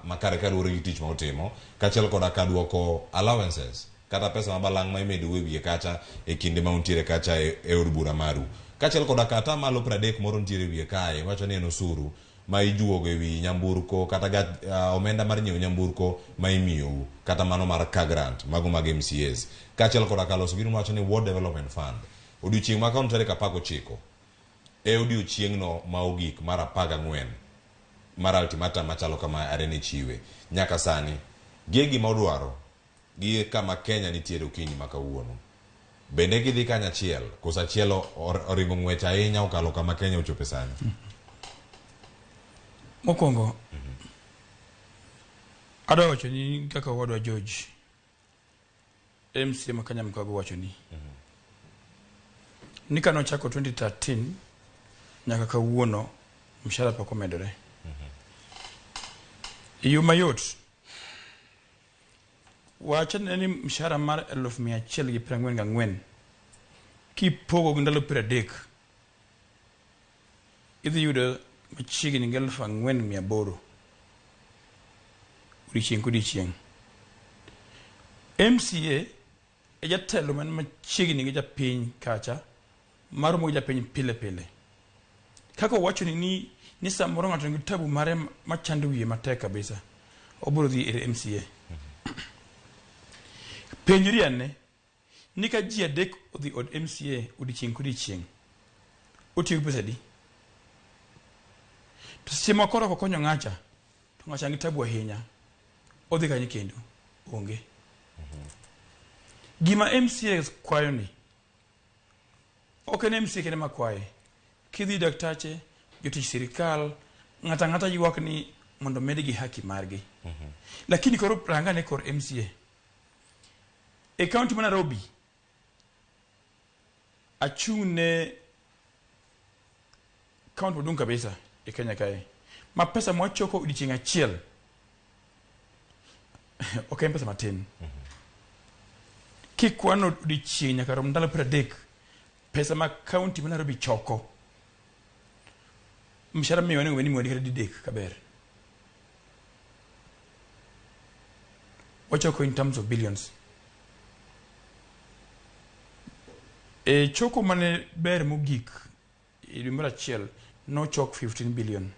makare kaluwore gi tich ma utimo, kaachiel koda ka duoko allowances kata pesa ma balang' ma imedou e wiye kacha e kinde ma untiere kacha e od bura maru, kaachiel koda ka atamalo 30 moro nitiere e wiye kae wacho ni en osuru ma ijuogo e wi nyamburko kata omenda mar nyiewo nyamburko ma imiyou kata mano mar car grant mago mag MCAs, kaachiel koda ka loso gino mawacho ni Ward Development Fund. Odiochieng' ma kawuono tarik 19 e odiochieng'no ma ogik mar 14 mar ultimatum machalo kama are ne chiwe. Nyaka sani gi gima odwaro gi kama Kenya nitiere okinyi ma kawuono. Bende gidhi kanyachiel koso achiel oringo ng'wech ahinya okalo kama Kenya ochope sani? Mokwongo, adwa wacho ni kaka owadwa George MCA ma Kanyamkago wacho ni ni kane ochako 2013 nyaka kawuono mshahara pok omedore. E yo mayot, wachne ni mshahara mar 144,000 kipogo gi ndalo 30 idhi yudo machiegni gi 4,800 odiochieng' kodiochieng'. MCA e jatelo man machiegni gi japiny kacha maromo gi japiny pile pile. Kaka owachoni ni, ni samoro ng'ato nigi tabu mare machando wiye matek kabisa, obiro dhi ir MCA. Penjri ane ni ka ji adek odhi od MCA odiochieng' kodiochieng', otiyo gi pesa adi? To seche ma koro ok okonyo ng'acha, to ng'acha nigi tabu ahinya, odhi kanye kendo? Onge. Gima MCA kwayo ni, ok en MCA kende makwaye. Kidhi daktache, jotich sirikal, ng'ato ang'ata ywak ni mondo medgi haki margi. Lakini koro rangane kor MCA. E kaunti ma Nairobi, achung' ne kaunti maduong' kabisa e Kenya kae, ma pesa mwachoko odiochieng' achiel ok en pesa matin. Kikwano odiochieng' nyaka rom ndalo 30, pesa ma kaunti ma Nairobi choko, mshahara miyo onego bed ni imiyowa kata didek kaber. Wachoko in terms of billions. E choko mane ber mogik e dwe mar achiel nochok 15 billion.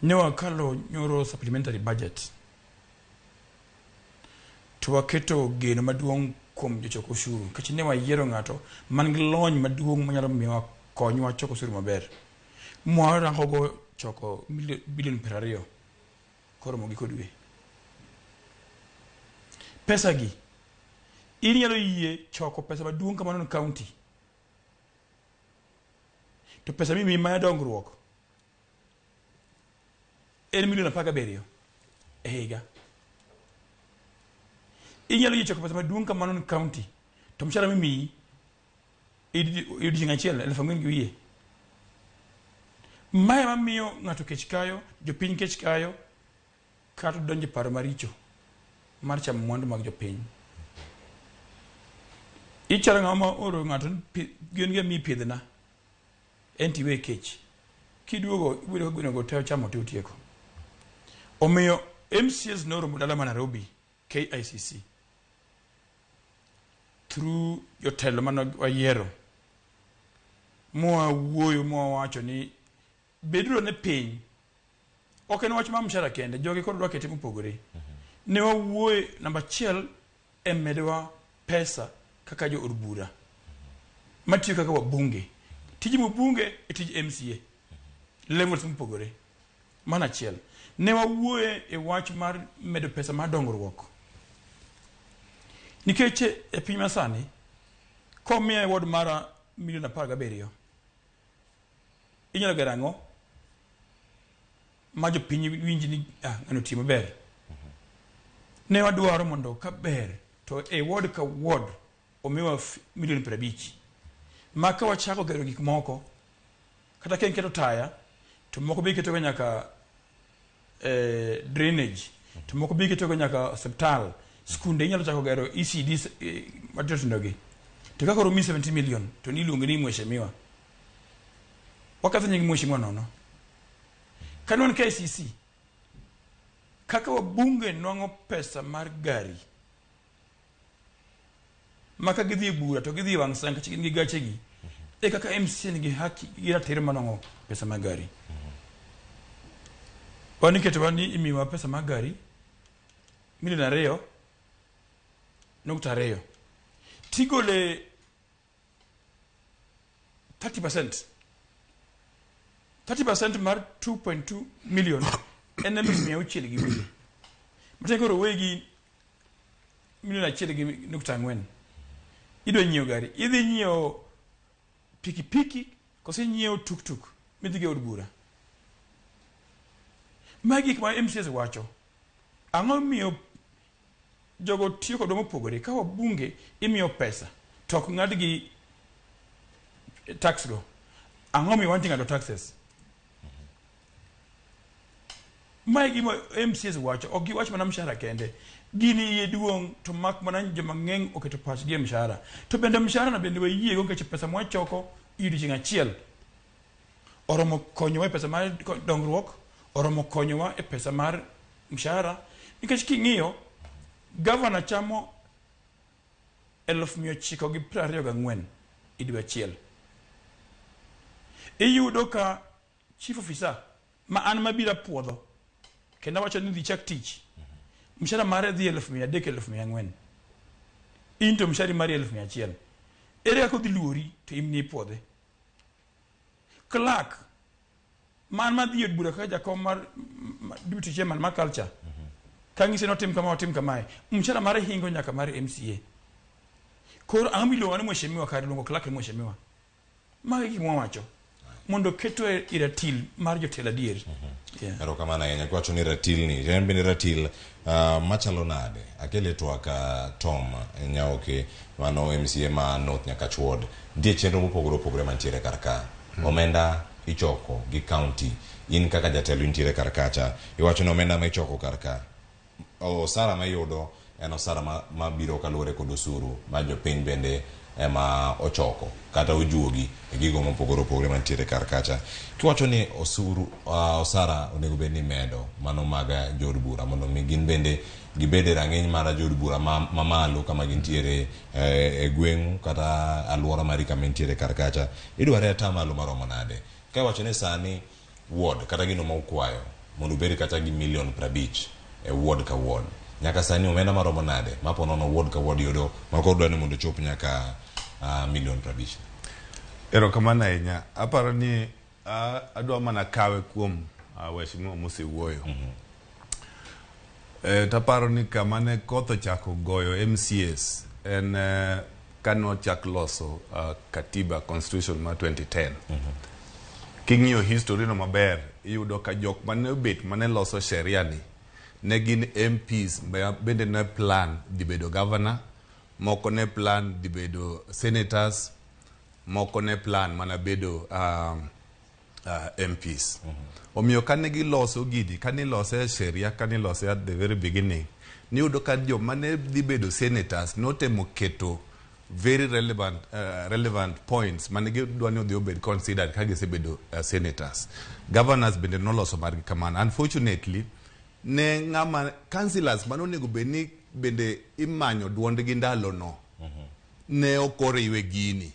Ne wakalo nyoro supplementary budget to waketo geno maduong' kuom jochok osuru nikech ne wayiero ng'ato man gi lony maduong' manyalo miyowa konywa choko osuru maber. Mwarango go choko bilion 20 koromo giko dwe. Pesa gi inyalo yie choko pesa maduong' kamano ne county to pesa mimiyi mar dongruok en milion 17 e higa. Inyalo yie choko pesa maduong' kamano ne county to mshahara mimiyi e odiochieng' achiel 4,000 gi wiye. Mae mamiyo ng'ato kech kayo, jopiny kech kayo, kata donjo e paro maricho mar chamo mwandu mag jopiny. Ichalo ng'ama oro ng'ato ni gwen gi amiyi pidhna, en to iwe kech. Kiduogo ibiro yudo ka gweno go te ochamo te otieko. Omiyo MCAs noromo dala ma Nairobi, KICC, through jotelo mane wayiero, mwawuoyo mwawacho ni beduru ane piny. Ok en wach mar mshahara kende, jogi koro dwa kete mopogore. Ne wawuoye namba achiel e medowa pesa kaka jo od bura matiyo kaka wabunge. Tij mbunge e tij MCA levels mopogore. Mano achiel. Ne wawuoye e wach mar medo pesa mar dongruok. Nikech e piny masani, komiya e ward mara milion 17, inyalo gero ang'o ma jopiny winj ni ah, ng'ano otiyo maber. Ne wadwaro mondo kaber to e ward ka ward omiwa milion 50 ma ka wachako gero gik moko kata ka en keto taya to moko be iketogo nyaka drainage to moko be iketogo nyaka osiptal skunde inyalo chako gero ECD matindo tindo gi to ka koro omiyi 70 million to niluongi ni mheshimiwa waketho nying mheshimiwa nono. Kane wan KICC kaka wabunge nwang'o pesa mar gari ma ka gidhi e bura to gidhi e wang' saa nikech gin gi gachegi e kaka MCA nigi haki gi ratiro mar nwang'o pesa mar gari. Wan iketowa ni imiyowa pesa mar gari milion 2.2 tigole 30%. 30% mar 2.2 million en 600,000 gi wiye. Matiende koro wegi milion 1.4. Idwa nyiewo gari, idhi nyiewo pikipiki koso inyiewo tuktuk midhi go e od bura. Magi gik ma MCAs wacho. Ang'o miyo jogo tiyo kodwa mopogore? Ka wabunge imiyo pesa to ok ng'adgi tax go. Ang'o miyo wan ting'ado taxes? Mae gima MCAs wacho, ok giwach mana mshahara kende. Gini iye duong' to mak mana ni joma ng'eny oketo pachgi e mshahara. To bende mshahara no bende wayiego nikech pesa mwachoko e odiochieng' achiel Oromo konyowa e pesa mar dongruok, oromo konyowa e pesa mar mshahara. Nikech king'iyo, gavana chamo 924,000 e dwe achiel. Iyudo ka chief officer ma an mabiro apuodho kendo awacho ni dhi chak tich, mshahara mare dhi 300,000 400,000. In to mshahari mari 100,000. Ere kaka odhi luori to in ni ipuodhe? Clerk man madhi e od bura kaka jakom mar deputy chairman mar culture, kang'ise notim kama otim kamae, mshahara mare hingo nyaka mar MCA. Koro ang'o miluongo ni mheshimiwa kar luongo clerk ni mheshimiwa? Mago e gik mwawacho mondo ketwa e ratil mar jotelo adier. Yeah. Erokamano ahinya. Kiwacho ni ratil ni, en bende ratil machalo nade? Akele twak Tom Nyaoke, mano MCA ma North Nyakach Ward. Nitie chenro mopogore opogore mantiere kar ka. Omenda ichoko gi county. In kaka jatelo intiere kar kacha. Iwacho ni omenda ma ichoko kar ka, osara ma iyudo en osara mabiro kaluwore kod osuru ma jopiny bende ema ochoko kata ojuogi e gigo mopogore opogore mantiere kar kacha. Kiwacho ni osuru osara onego bed ni imedo mano mag jood bura mondo mi gin bende gibed e rang'iny mar jood bura mamalo kama gintiere e gweng'u kata aluora mari kama intiere kar kacha. Idware atamalo maromo nade? Ka iwacho ni sani ward kata gino ma ukwayo mondo ubed kata gi milion 50 e ward ka ward. Nyaka sani omenda maromo nade ma po nono ward ka ward yudo ma koro dwa ni mondo ochop nyaka milion 50? Erokamano ahinya. Aparo ni adwa mana kawe kuom waheshimiwa mosewuoyo. Taparo ni kama ne koth ochako goyo MCAs en kane ochak loso katiba constitution mar 2010. King'iyo history no maber, iyudo ka jok mane obet mane loso sheria ni ne gin MPs bende ne plan dhi bedo governor, moko ne plan dhi bedo senators, moko ne plan mana bedo MPs. Omiyo kane giloso gini, kane ilose sheria, kane ilose at the very beginning, niyudo ka joma ne dhi bedo senators notemo keto very relevant points mane gidwa ni odhi obed considered ka gisebedo senators. Governors bende noloso margi kamano. Unfortunately, ne ng'ama councillors mane onego bed ni bende imanyo duondgi ndalono ne ok oriwe gini.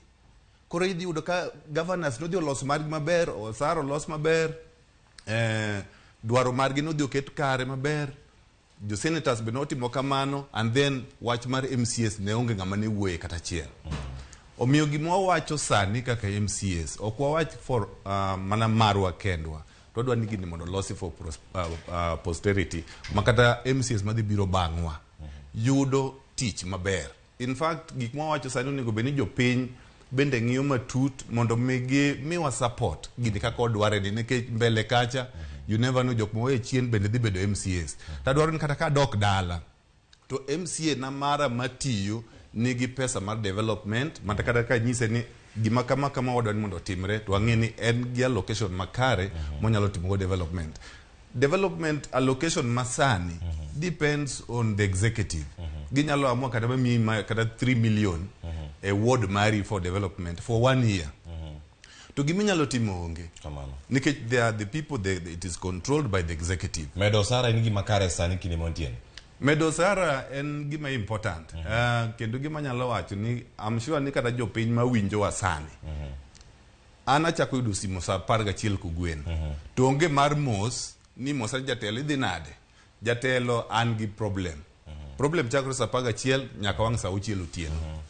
Koro idhi yudo ka governors nodhi oloso margi maber, osara olos maber, dwaro margi nodhi oket kare maber, jo senators be notimo kamano, and then wach mar MCAs ne onge ng'ama ne wuoye kata achiel. Omiyo gima wawacho sani kaka MCAs, ok wawach for mana marwa kendwa, to wadwa ni gini mondo olosi for posterity, ma kata MCAs madhi biro bang'wa yudo tich maber. In fact, gik mwawacho sani onego bed ni jopiny bende ng'iyo matut mondo mi miwa support gini kaka odware ni, nikech mbele kacha you never know, jok mowe chien bende dhi bedo MCAs. Tadwaro ni kata ka adok dala to MCA na mara matiyo nigi pesa mar development, mata kata ka nyise ni gima kama kama wadwa ni mondo otimre, to wang'e ni en gi allocation makare monyalo timogo development. Development allocation masani depends on the executive. Ginyalo amua kata mamiyi kata 3 million e ward mari for development for 1 year. To giminyalo timo onge. Nikech they are the people, it is controlled by the executive. Medo osara en gima kare sani kinde mantie. Medo osara en gima important. Kendo gima anyalo wacho ni I'm sure ni kata jopiny mawinjowa sani. An achako yudo simu saa 11 kogwen. To onge mar mos ni mosa jatelo idhi nade. Jatelo an gi problem. Problem chakore saa 11 nyaka wang' saa 6 otieno.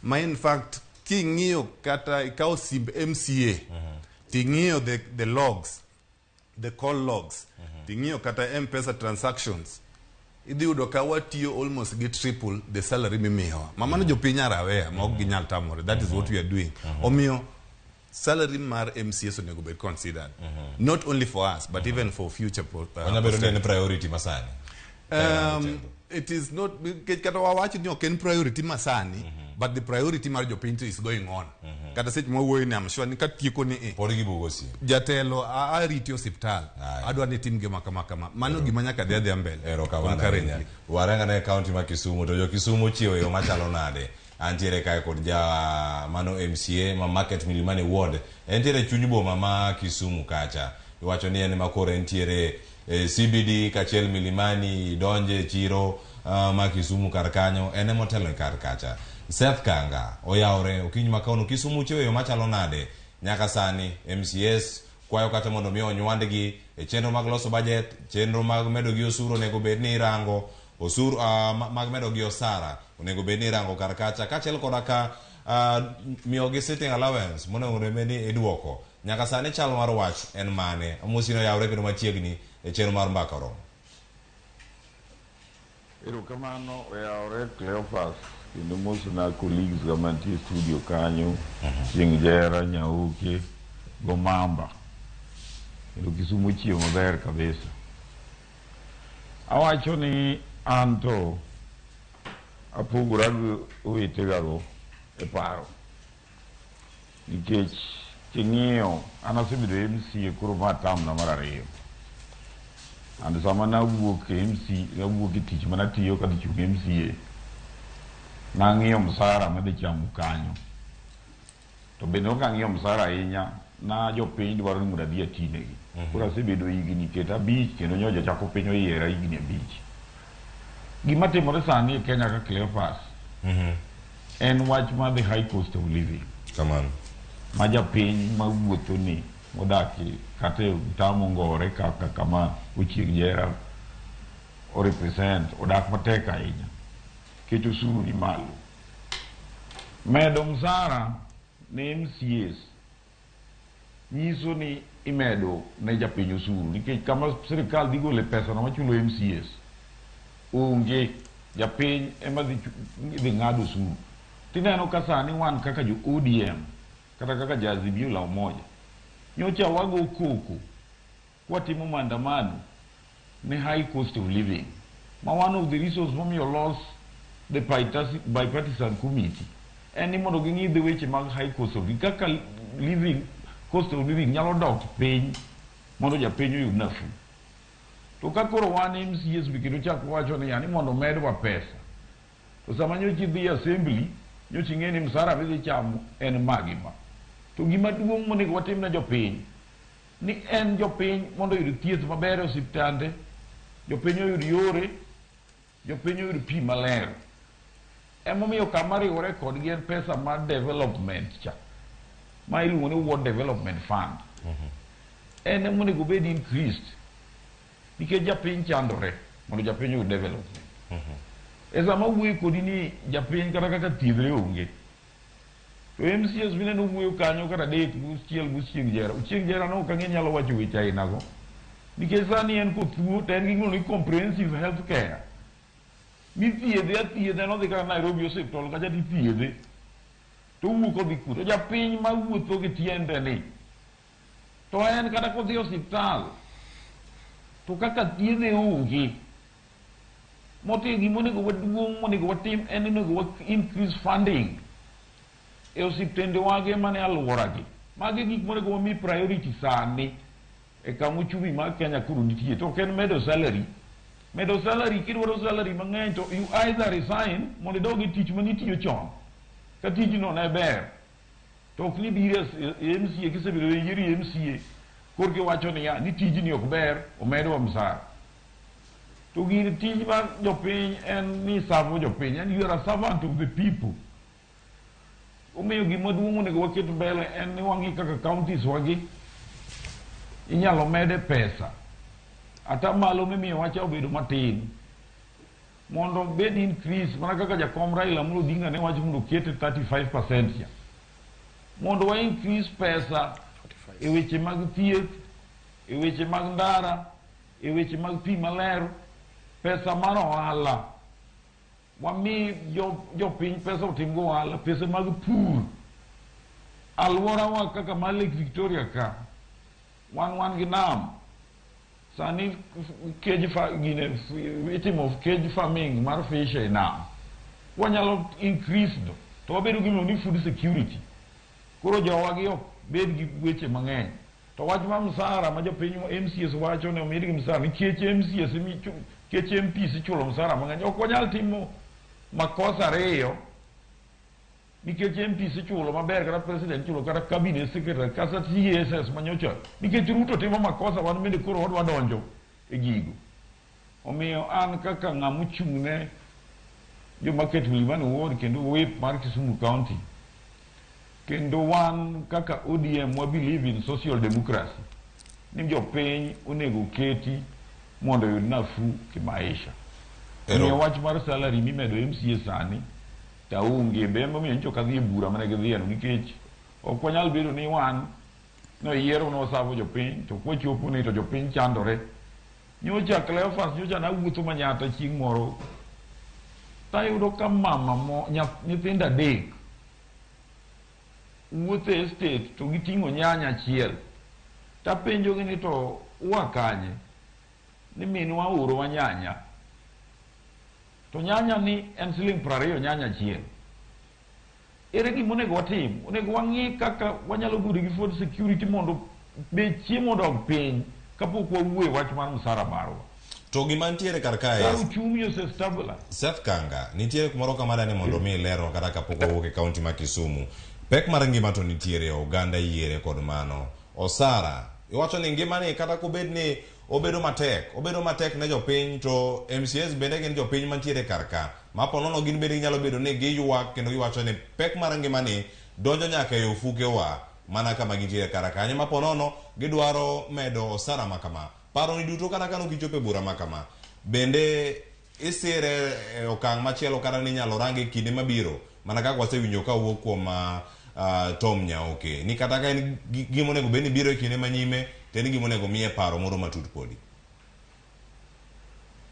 Ma in fact king'iyo kata ikawo simb MCA ting'iyo the logs, the call logs, ting'iyo kata M-Pesa transactions, idhi yudo ka watiyo almost gi triple the salary mimiyowa. Ma mano jopiny are aware ma ok ginyal tamore. That is what we are doing. Omiyo salary mar MCAs onego bed considered. Not only for us, but even for future Onyalo bedo ni en priority masani. It is not, nikech kata wawacho ni ok en priority masani, but the priority mar jopiny is going on. Kata seche mwawuoyo ni I'm sure ni katieko ni pod gibugo simu. Jatelo ariti osiptal. Adwa ni tim gima kama kama. Mano gima nyaka dhi adhiya mbele. Erokamano Concurrently. ahinya. Waranga ne county ma Kisumu to jo Kisumu ochiewo e yo machalo nade? Antiere kae kod ja mano MCA ma Market Milimani Ward. Entiere chuny boma ma Kisumu kacha. Iwacho ni en makoro entiere CBD kachiel Milimani donje chiro ma Kisumu kar kanyo en emotelo e kar kacha. Seth Kanga oyawre okinyi ma kawuono Kisumu chiwo yo machalo nade nyaka sani MCS kwayo kata mondo mi onywandgi e chenro mag loso budget, chenro mag medo gi osuru onego bed ni irango osuru mag medo gi osara onego bed ni irango kar kacha kaachiel koda ka miyogi sitting allowance monego bed ni iduoko. Nyaka sani chal mar wach en mane? Amosi no yawre kendo machiegni e chenro mar Mbaka Oromo. Erokamano oyawre Cleophas kendo mosna colleagues ga mantie e studio kanyo Chieng' Jera, Nyauke Gomamba kendo Kisumu chiew maber kabisa. Awacho ni anto apogora gi owetegago e paro nikech king'iyo an asebedo MCA koro ma term na mar ariyo and sama nawuok e MC nawuok e tich manatiyo kadhi chung' MCA nang'iyo msara madhi chamo kanyo to bende ok ang'iyo msara ahinya na jopiny dwaro ni mondo adhi atinegi. Koro asebedo higni ket 5 kendo nyocha chako piny oyiera higni 5. Gima timore sani e Kenya ka Cleophas en wach mar the high cost of living. Kamano. Ma japiny mawuotho ni modak kata e mtaa mongore kaka kama Ochieng' Jera o represent odak matek ahinya nikech osuru ni malo. Medo msara ne MCAs nyiso ni imedo ne japiny osuru nikech kama sirikal dhi gole pesa no machulo MCAs onge japiny ema dhi ng'ado osuru. Tineno ka sani wan kaka jo ODM kata kaka jo Azimio la Umoja nyocha wago koko kwatimo maandamano ne high cost of living ma one of the reasons momiyo los the bipartisan committee en ni mondo ging'i dhi weche mag high cost of living kaka living cost of living nyalo dok piny mondo japiny oyud nafuu. To ka koro wan MCAs be kendo chak wacho ni yani mondo medwa pesa to sama nyocha idhi assembly nyocha ing'e ni msara midhi chamo en ma gi ma. To gima duong' monego watim ne jopiny ni en jopiny mondo oyud thieth maber e osiptande, jopiny oyud yore, jopiny oyud pi maler. Emomiyo kama riwore kodgi en pesa mar development cha ma iluongo ni Ward Development Fund. En ema onego obed increased nikech japiny chandore mondo japiny oyud development. E sama wuoyo kodi ni japiny kata kaka thiedhre onge to MCAs mineno wuoyo kanyo kata adek guchiel guchieng' jera Ochieng' Jera no ok ang'e nyalo wacho weche ainago nikech sani en kothuo to en gi gimiluongo ni comprehensive health care mithiedhe athiedha nodhi kata Nairobi Hospital kacha tithiedhe to owuok odhi kuno. To japiny mawuotho gi tiende ni to en kata kodhi e osiptal to kaka thiedhe onge motiyo gimonego waduong' monego watim en ni onego wa increase funding e osiptende wage mane alworagi. Magi gik monego wami priority sani e kama uchumi mar Kenya koro nitie to ok en medo salary. Medo salary kidwaro salary mang'eny to you either resign mondo idog e tich manitiyo chon ka tijno ne ber to ok ni biro e MCA kisebedo e yieri MCA korka iwacho niya ni tijni ok ber omedwa msara. To gir tij mar jopiny en ni savo jopiny and you are a servant of the people. Omiyo gima duong' onego waket mbele en ni wang'i kaka counties wagi inyalo mede pesa atamalo mimiyo wacha obedo matin mondo obed increase mana kaka jakom Raila Amolo Odinga ne wacho mondo okete 35% cha mondo wa increase pesa e weche mag thieth e weche mag ndara e weche mag pi maler pesa mar ohala wami jopiny pesa otim go ohala pesa mag pur alworawa kaka mar Lake Victoria ka wan gi nam sani cage gine itimo cage farming mar fish e nam wanyalo increase no to wabedo gi ni food security koro jowa gi ok bed gi weche mang'eny to wach mar msara ma jopiny MCAs wacho ni omedgi msara nikech MCAs nikech MPs ichulo msara mang'eny ok wanyal timo makosa ariyo Nikech MPs ichulo maber kata president ichulo kata cabinet secretary kata CSS manyocha. Nikech Ruto timo makosa wan bende koro wadwa donjo e gigo. Omiyo an kaka ng'ama ochung' ne joma ket Milimani Ward kendo whip mar Kisumu County kendo wan kaka ODM wa believe in social democracy ni jopiny onego keti mondo oyud nafuu kimaisha. Omiyo wach mar salary mimedo MCA sani to aonge be emomiyo nyocha ok adhi e bura mane gidhiyeno nikech ok wanyal bedo ni wan noyiero nosavo jopiny to kwachopo ni to jopiny chandore. Nyocha Cleophas nyocha nawuotho Manyata chieng' moro tayudo ka mama mo nyithindo 3 wuotho e estate to giting'o nyanya achiel. Tapenjogi ni to ua kanye? Ni minwa oorowa nyanya. To nyanya ni en siling 20 nyanya achiel. Ere gima onego watim? Onego wang'i kaka wanyalo bedo gi food security mondo bech chiemo odog piny kapok wawuoyo e wach mar msara marwa. To gima nitiere kar kae Ka uchumi ose stabilize. Seth Kanga, nitiere kumoro kama dani mondo mi ilerwa kata kapok wawuok e kaunti ma Kisumu. Pek mar ngima to nitiere, oganda yiere kod mano. Osara, iwacho ni ngima ni kata kobed ni obedo matek, obedo matek ne jopiny to MCAs bende gin jopiny mantiere kar ka. Ma ponono gin bende ginyalo bedo ni giywak kendo giwacho ni pek mar ngima ni donjo nyaka e ofukewa mana kama gintiere kar kanyo ma ponono gidwaro medo osara ma kama. Paro ni duto kata kane ok ichopo e bura ma kama, bende isire e okang' machielo kata ni inyalo range e kinde mabiro mana kaka wasewinjo ka wuok kuom Tom Nyaoke ni kata ka en gima onego bed ni biro e kinde manyime to en gima onego miye paro moro matut podi.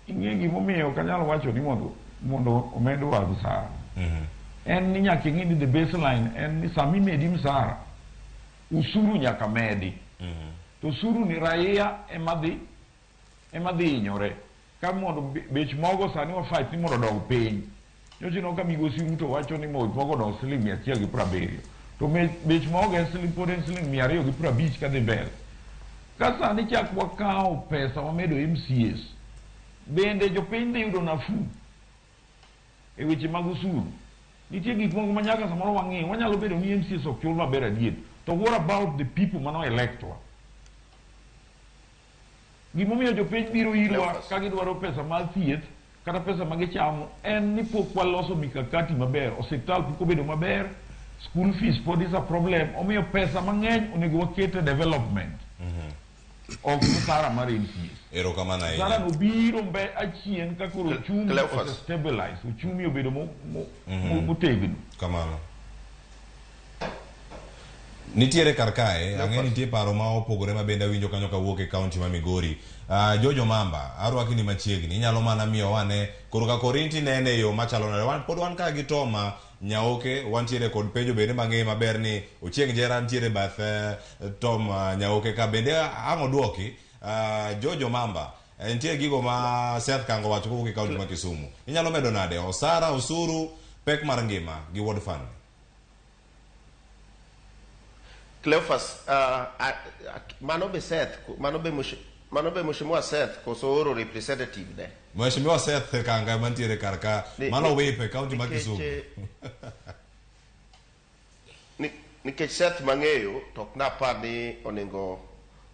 Ing'e gimomiyo ok anyal wacho ni mondo omedwa msara. En ni nyaka ing'e ni the baseline en ni sama imedi msara, usuru nyaka medi. To usuru ni raia ema dhi hinyore. Ka mondo bech mogo sani wa fight ni mondo odog piny. Nyocha ineno ka migosi Ruto wacho ni bech mogo odok siling 170. To bech mogo en siling pod en siling 250 kadhi mbele. Ka sani chak wakawo pesa wamedo MCAs, bende jopiny dhi yudo nafuu e weche mag osuru. Nitie gik moko ma nyaka samoro wang'i, wanyalo bedo ni MCAs ok chul maber adier. To what about the people mano elect wa? Gimomiyo jopiny biro irwa ka gidwaro pesa mar thieth kata pesa ma gichamo en ni pok waloso mikakati maber. Osiptal pok obedo maber, school fees pod is a problem. Omiyo pesa mang'eny onego waket e development. Ok msara mar MCAs. Erokamano Msara ahinya. no biro mbe achien ka koro uchumi Cleophas. ose stabilize, uchumi obedo motegno. Kamano. Nitiere kar kae, ang'e nitie paro ma opogore ma bende awinjo kanyo kawuok e kaunti ma Migori. Jojo Mamba, arwaki ni machiegni, inyalo mana miyo wane koro ka korinti nene e yo machalo nade. Wan, pod wan ka gi Toma Nyaoke, wantiere kod penjo bende mang'e maber ni Ochieng' Jera nitiere bath Tom Nyaoke ka bende ang' oduoki. Jojo Mamba, nitie gigo ma Seth Kango wacho kowuok e kaunti ma Kisumu. Inyalo medo nade osara, osuru, pek mar ngima gi ward fund? Cleophas, mano be Seth, mano be Mheshimiwa Seth koso oro representative ne. Mheshimiwa Seth Kanga mantiere kar ka, mano whip e kaunti ma Kisumu. Nikech Seth mang'eyo to ok napar ni onego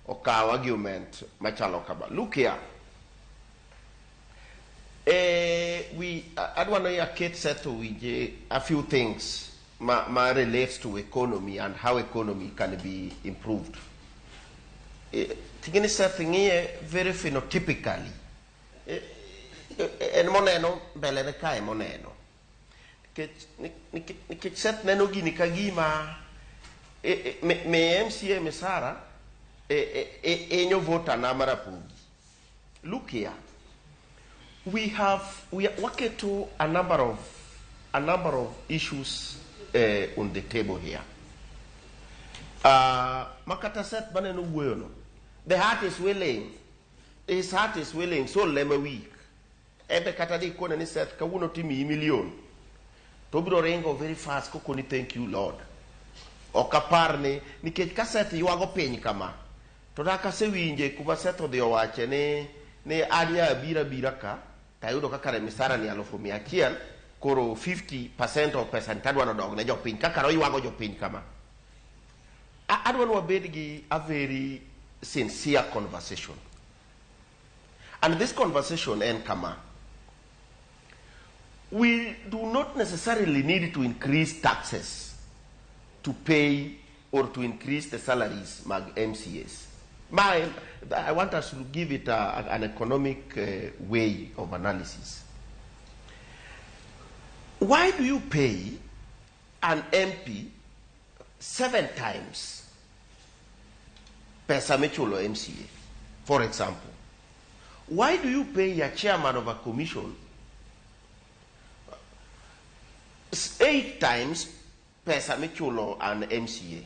okaw argument machalo kama. Look here. We adwa ni aket Seth owinje a few things ma relates to economy and how economy can be improved. Ting'eni Seth ng'iye very phenotypically. En moneno mbele ne kae moneno. Nikech Seth neno gini ka gima me MCA misara enyo voter na marapogi. Look here. We have we waketo a number of issues on the table here. Makata Seth maneno wuoyo no. The heart is willing. His heart is willing, so lema weak. Ebe kata di kone ni Seth kawuono timiyi million. To obiro ringo very fast kokoni thank you Lord. Ok apar ni nikech ka Seth ywago piny kama to dak asewinje kuma Seth odhi owache ni an ya abira abira ka tayudo ka kare misara ni 100,000. Koro 50% of pesa ni tadwa nodog ne jopiny kaka noywago jopiny kama. Adwa ni wabed gi a very sincere conversation. And this conversation en kama. We do not necessarily need to increase taxes to pay or to increase the salaries mag MCAs. I want us to give it an economic way of analysis. Why do you pay an MP 7 times pesa michulo MCA, for example? Why do you pay a chairman of a commission 8 times pesa michulo an MCA?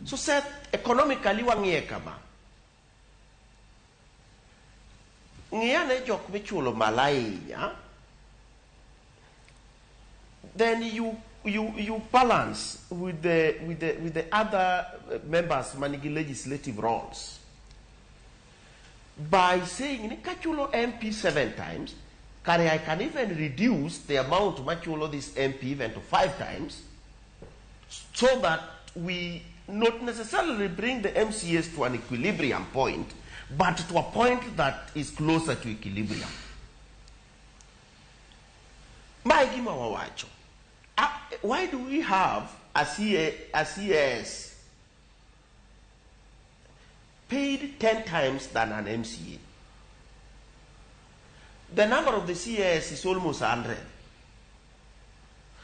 So Seth, economically wang'iye kama. Ng'iyane jok michulo malo ahinya, then you balance with the other members manigi legislative roles by saying ni kachulo MP 7 times, kare I can even reduce the amount machulo this MP even to 5 times, so that we not necessarily bring the MCAs to an equilibrium point, but to a point that is closer to equilibrium. Mae gima wawacho. Why do we have a CAS paid 10 times than an MCA? The number of the CAS is almost 100.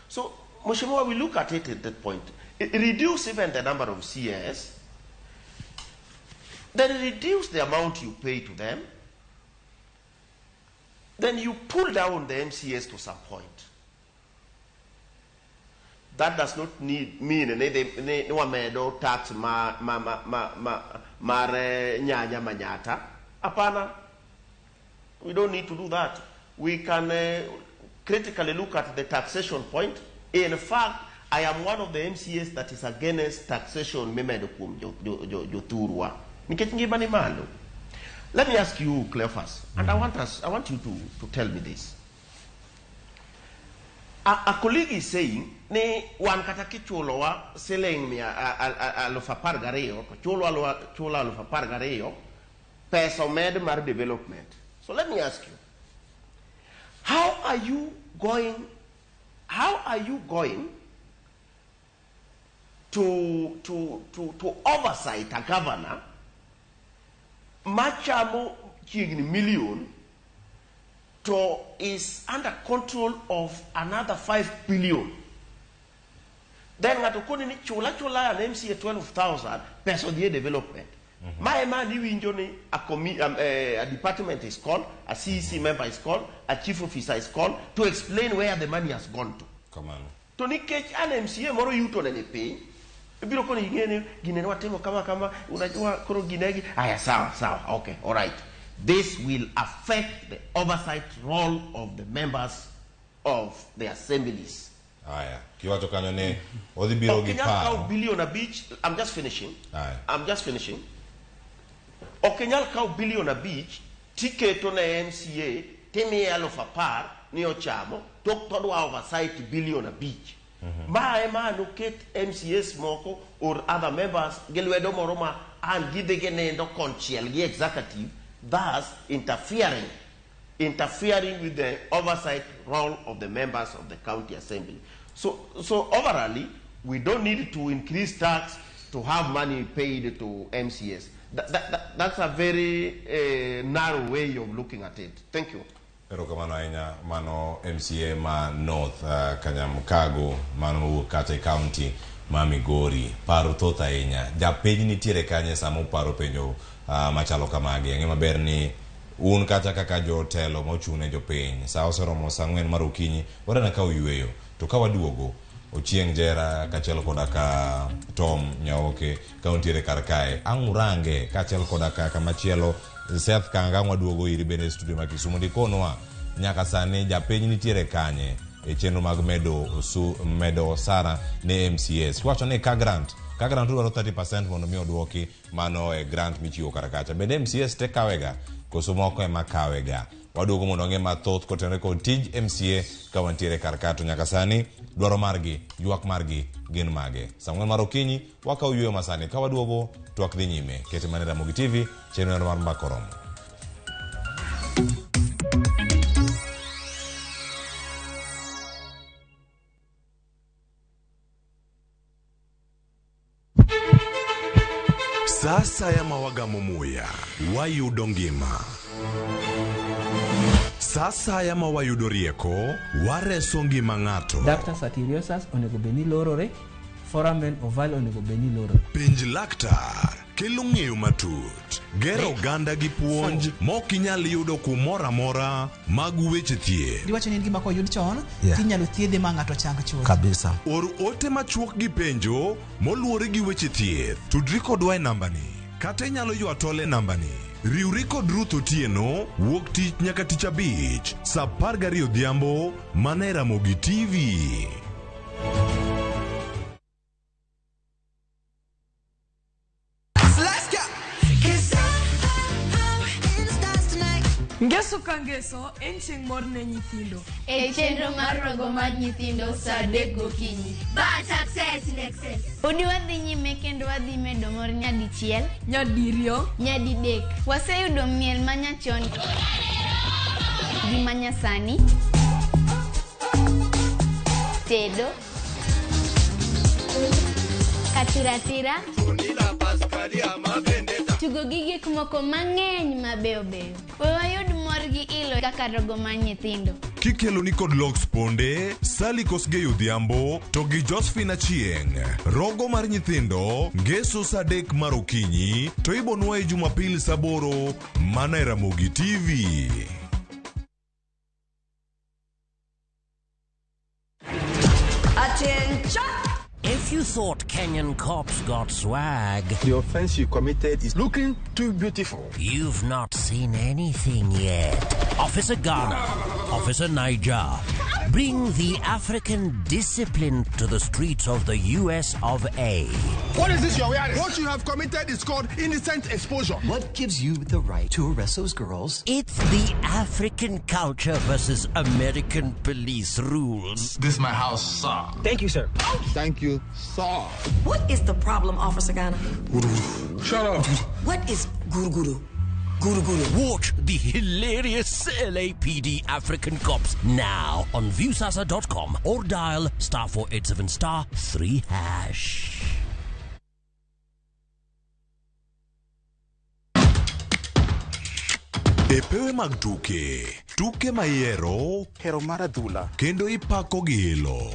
So, Mheshimiwa, we look at it at that point. Reduce even the number of CAS, then reduce the amount you pay to them, then you pull down the MCAs to some point. That does not mean ni wamedo tax ma ma ma ma ma mare nyanya manyata. Hapana. We don't need to do that. We can critically look at the taxation point. In fact, I am one of the MCAs that is against taxation mimedo kuom jothurwa. Nikech ngima ni malo. Let me ask you, Cleophas, and I want you to tell me this. A colleague is saying, ni wan kata kichulowa siling 12,000, to chulo 12,000, pesa omed mar development. So let me ask you, how are you going to oversight a governor machamo chiegni million to is under control of another 5 billion? Then ng'ato koni ni chula an MCA 12,000 pesa odhi e development. Ma ema ni winjo ni a department is called, a CEC member is called, a chief officer is called to explain where the money has gone to. Come on. To nikech an MCA moro yuto ne ni piny, ibiro koni ing'e gine watimo kama kama, unajua koro ginegi, aya sawa sawa, okay, all right. This will affect the oversight role of the members of the assemblies. Aya, kiwacho kanyo ne odhi biro gi paro. Billion abich, I'm just finishing. Aya. I'm just finishing. Ok inyal kawo billion abich tiketo ne MCA timiye 10,000 ni ochamo to todwa oversight billion abich. Ma ema noket MCAs moko or other members gi lwedo moro ma an gidhi ginindo konchiel gi executive, thus interfering with the oversight role of the members of the county assembly. So overall, we don't need to increase tax to have money paid to MCAs. That's a very narrow way of looking at it. Thank you. Erokamano ahinya mano MCA ma North Kanyamkago mano mowuok kata e county ma Migori. Paro thoth ahinya. Japiny nitiere kanye sama uparo penjo machalo kamagi. Ang'e maber ni un kata kaka jotelo mochung' ne jopiny. Sa oseromo sa 4 mar okinyi, wadana ka oyweyo. To ka waduogo, Ochieng' Jera kaachiel koda ka Tom Nyaoke ka untiere kar kae. Ang' urange kaachiel koda ka kamachielo Seth Kanga ang' waduogo iri bende e studio ma Kisumu. Ndikonwa nyaka sani japiny nitiere kanye e chenro mag medo osara ne MCAs. Kiwacho ni ka grant dwaro 30% mondo mi oduoki mano e grant michiwo kar kacha. Bende MCAs te kawega koso moko ema kawega. Waduogo mondo wang'e mathoth kotenore kod tij MCA ka wantiere kar ka to nyaka sani dwaro margi, ywak margi gin mage. Saa ang'wen mar okinyi wakawo yueyo masani ka waduogo twak dhi nyime. Kete mana e Ramogi TV, chenro mar Mbaka Oromo. Sa asaya ma wagamo muya, wayudo ngima. Sa asaya ma wayudo rieko, wareso ngima ng'ato. Ductus arteriosus onego bed ni lorore, foramen ovale onego bed ni lorore. Penj laktar kelo ng'eyo matut, gero oganda gi puonj mok inyal yudo kumoro amora mag weche thieth. Diwacho ni en gima koyud chon Yeah. tinyalo thiedhe ma ng'ato chang chuth. Kabisa. Or ote machuok gi penjo moluwore gi weche thieth. Tudri kodwa e nambani kata inyalo ywa tol e nambani. Riwri kod Ruth Otieno wuok tich nyaka tich abich saa 12 odhiambo mana e Ramogi TV. Let's go. 'Cause I'm in the stars tonight. Ngeso ka ngeso en chieng' mor ne nyithindo. E chenro mar rogo mar nyithindo saa 3 gokinyi. Bad success in excess. Podi wadhi nyime kendo wadhi medo mor nyadichiel, nyadiriyo, nyadidek. Waseyudo miel manyachon gi manyasani, tedo, katiratira, tugo gi gik moko mang'eny mabeyo beyo. We wayud mor gi ilo kaka rogo mar nyithindo. Kikelo ni kod Lox Ponde, Sally Kosgei Odhiambo to gi Josephine Achieng'. Rogo mar nyithindo ngeso saa 3 mar okinyi to ibonwaye Jumapil saa 8 mana e Ramogi TV. Attention! If you thought Kenyan cops got swag, The offense you committed is looking too beautiful. you've not seen anything yet. Officer Ghana, Officer Niger, bring the African discipline to the streets of the US of A. What is this you're wearing? What you have committed is called indecent exposure. What gives you the right to arrest those girls? It's the African culture versus American police rules. This is my house, sir. Thank you, sir. Thank you, sir. What is the problem, Officer Ghana? Shut up. What is guru guru? Guru guru. Watch the hilarious LAPD African Cops now on Viewsasa.com or dial star 487 star 3 hash. E pewe mag tuke, tuke ma ihero, hero mar adhula, kendo ipako gi ilo.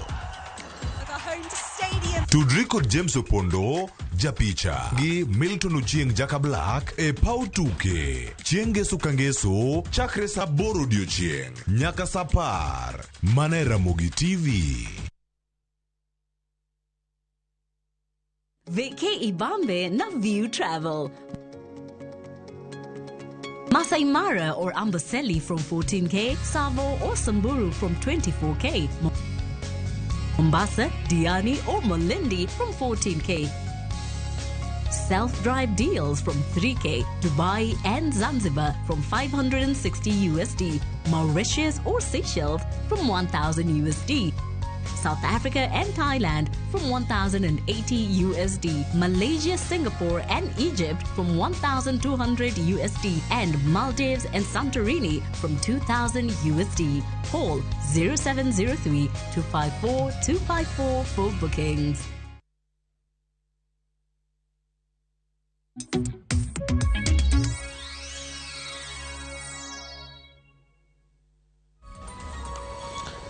Tudri kod James Opondo, japicha, gi Milton Ochieng Jaka Black e paw tuke. Chieng' ngeso ka ngeso, chakre saa 8 odiochieng' nyaka saa 10. Mana e Ramogi TV. Vacay Ibambe na View Travel. Masai Mara or Amboseli from 14K, Savo or Samburu from 24K, Mombasa, Diani or Malindi from 14K. Self-drive deals from 3K, Dubai and Zanzibar from 560 USD, Mauritius or Seychelles from 1000 USD. South Africa and Thailand from 1080 USD, Malaysia, Singapore and Egypt from 1200 USD, and Maldives and Santorini from 2000 USD. Call 0703 254 254 for bookings.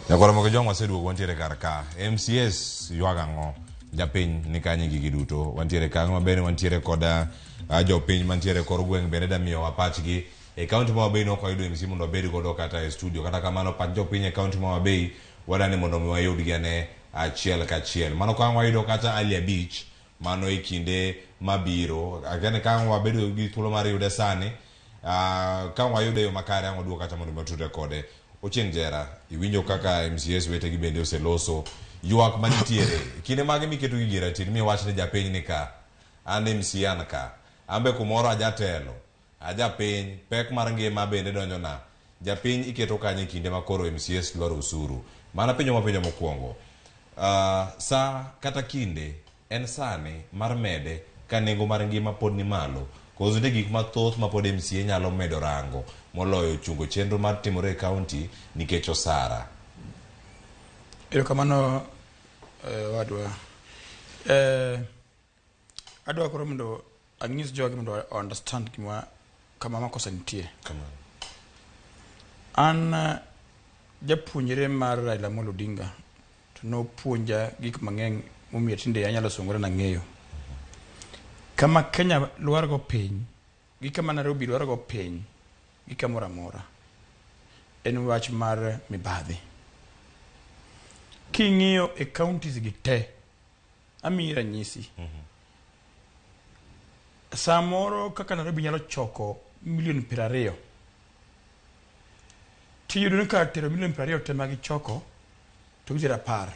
Nyakwar Ramogi Jong waseduogo wantiere kar ka. MCS ywak ang'o? Japiny ni kanye gigi duto. Wantiere ka ang'o maber ni wantiere koda jopiny mantiere kor gweng' bende da miyowa pachgi. E kaunti ma Homa Bay nok wayudo MC mondo wabed godo kata e studio. Kata kamano pach jopiny e kaunti ma Homa Bay wadani mondo mi wayudgi ane achiel kachiel. Mano ka ang' wayudo kata Ali Abich mano e kinde mabiro. Akia ni ka ang' wabedo gi thuolo mar yude sani, ka ang' wayude e yo makare ang' waduog kata mondo mi watudre kode. Ochieng' Jera, iwinjo kaka MCS wetegi bende oseloso ywak manitiere. Kinde mage miketo gigi e ratil miwach ni japiny ni ka, an MC an ka, an be kumoro ajatelo, ajapiny, pek mar ngima bende donjona. Japiny iketo kanye e kinde ma koro MCAs dwaro osuru? Mana penjo mapenjo mokwongo. Saa kata kinde en sani mar mede ka nengo mar ngima pod ni malo? Koso nitie gik mathoth ma pod MCA nyalo medo rango moloyo chungo chenro mar timore e county nikech osara? Erokamano wadwa. Adwa koro mondo anyis jogi mondo o understand gima kama makosa nitie. Kamano. An japuonjre mar Raila Amolo Odinga to nopuonja gik mang'eny momiyo tinde anyalo sungora nang'eyo. Kama Kenya lwargo piny gi kama Nairobi lwargo piny gi kamoro amora en wach mar mibadhi. King'iyo e counties gi te, amiyi ranyisi. Samoro kaka Nairobi nyalo choko milion 20, tiyudo ni kar tero milion 20 te ma gichoko to gitero 10.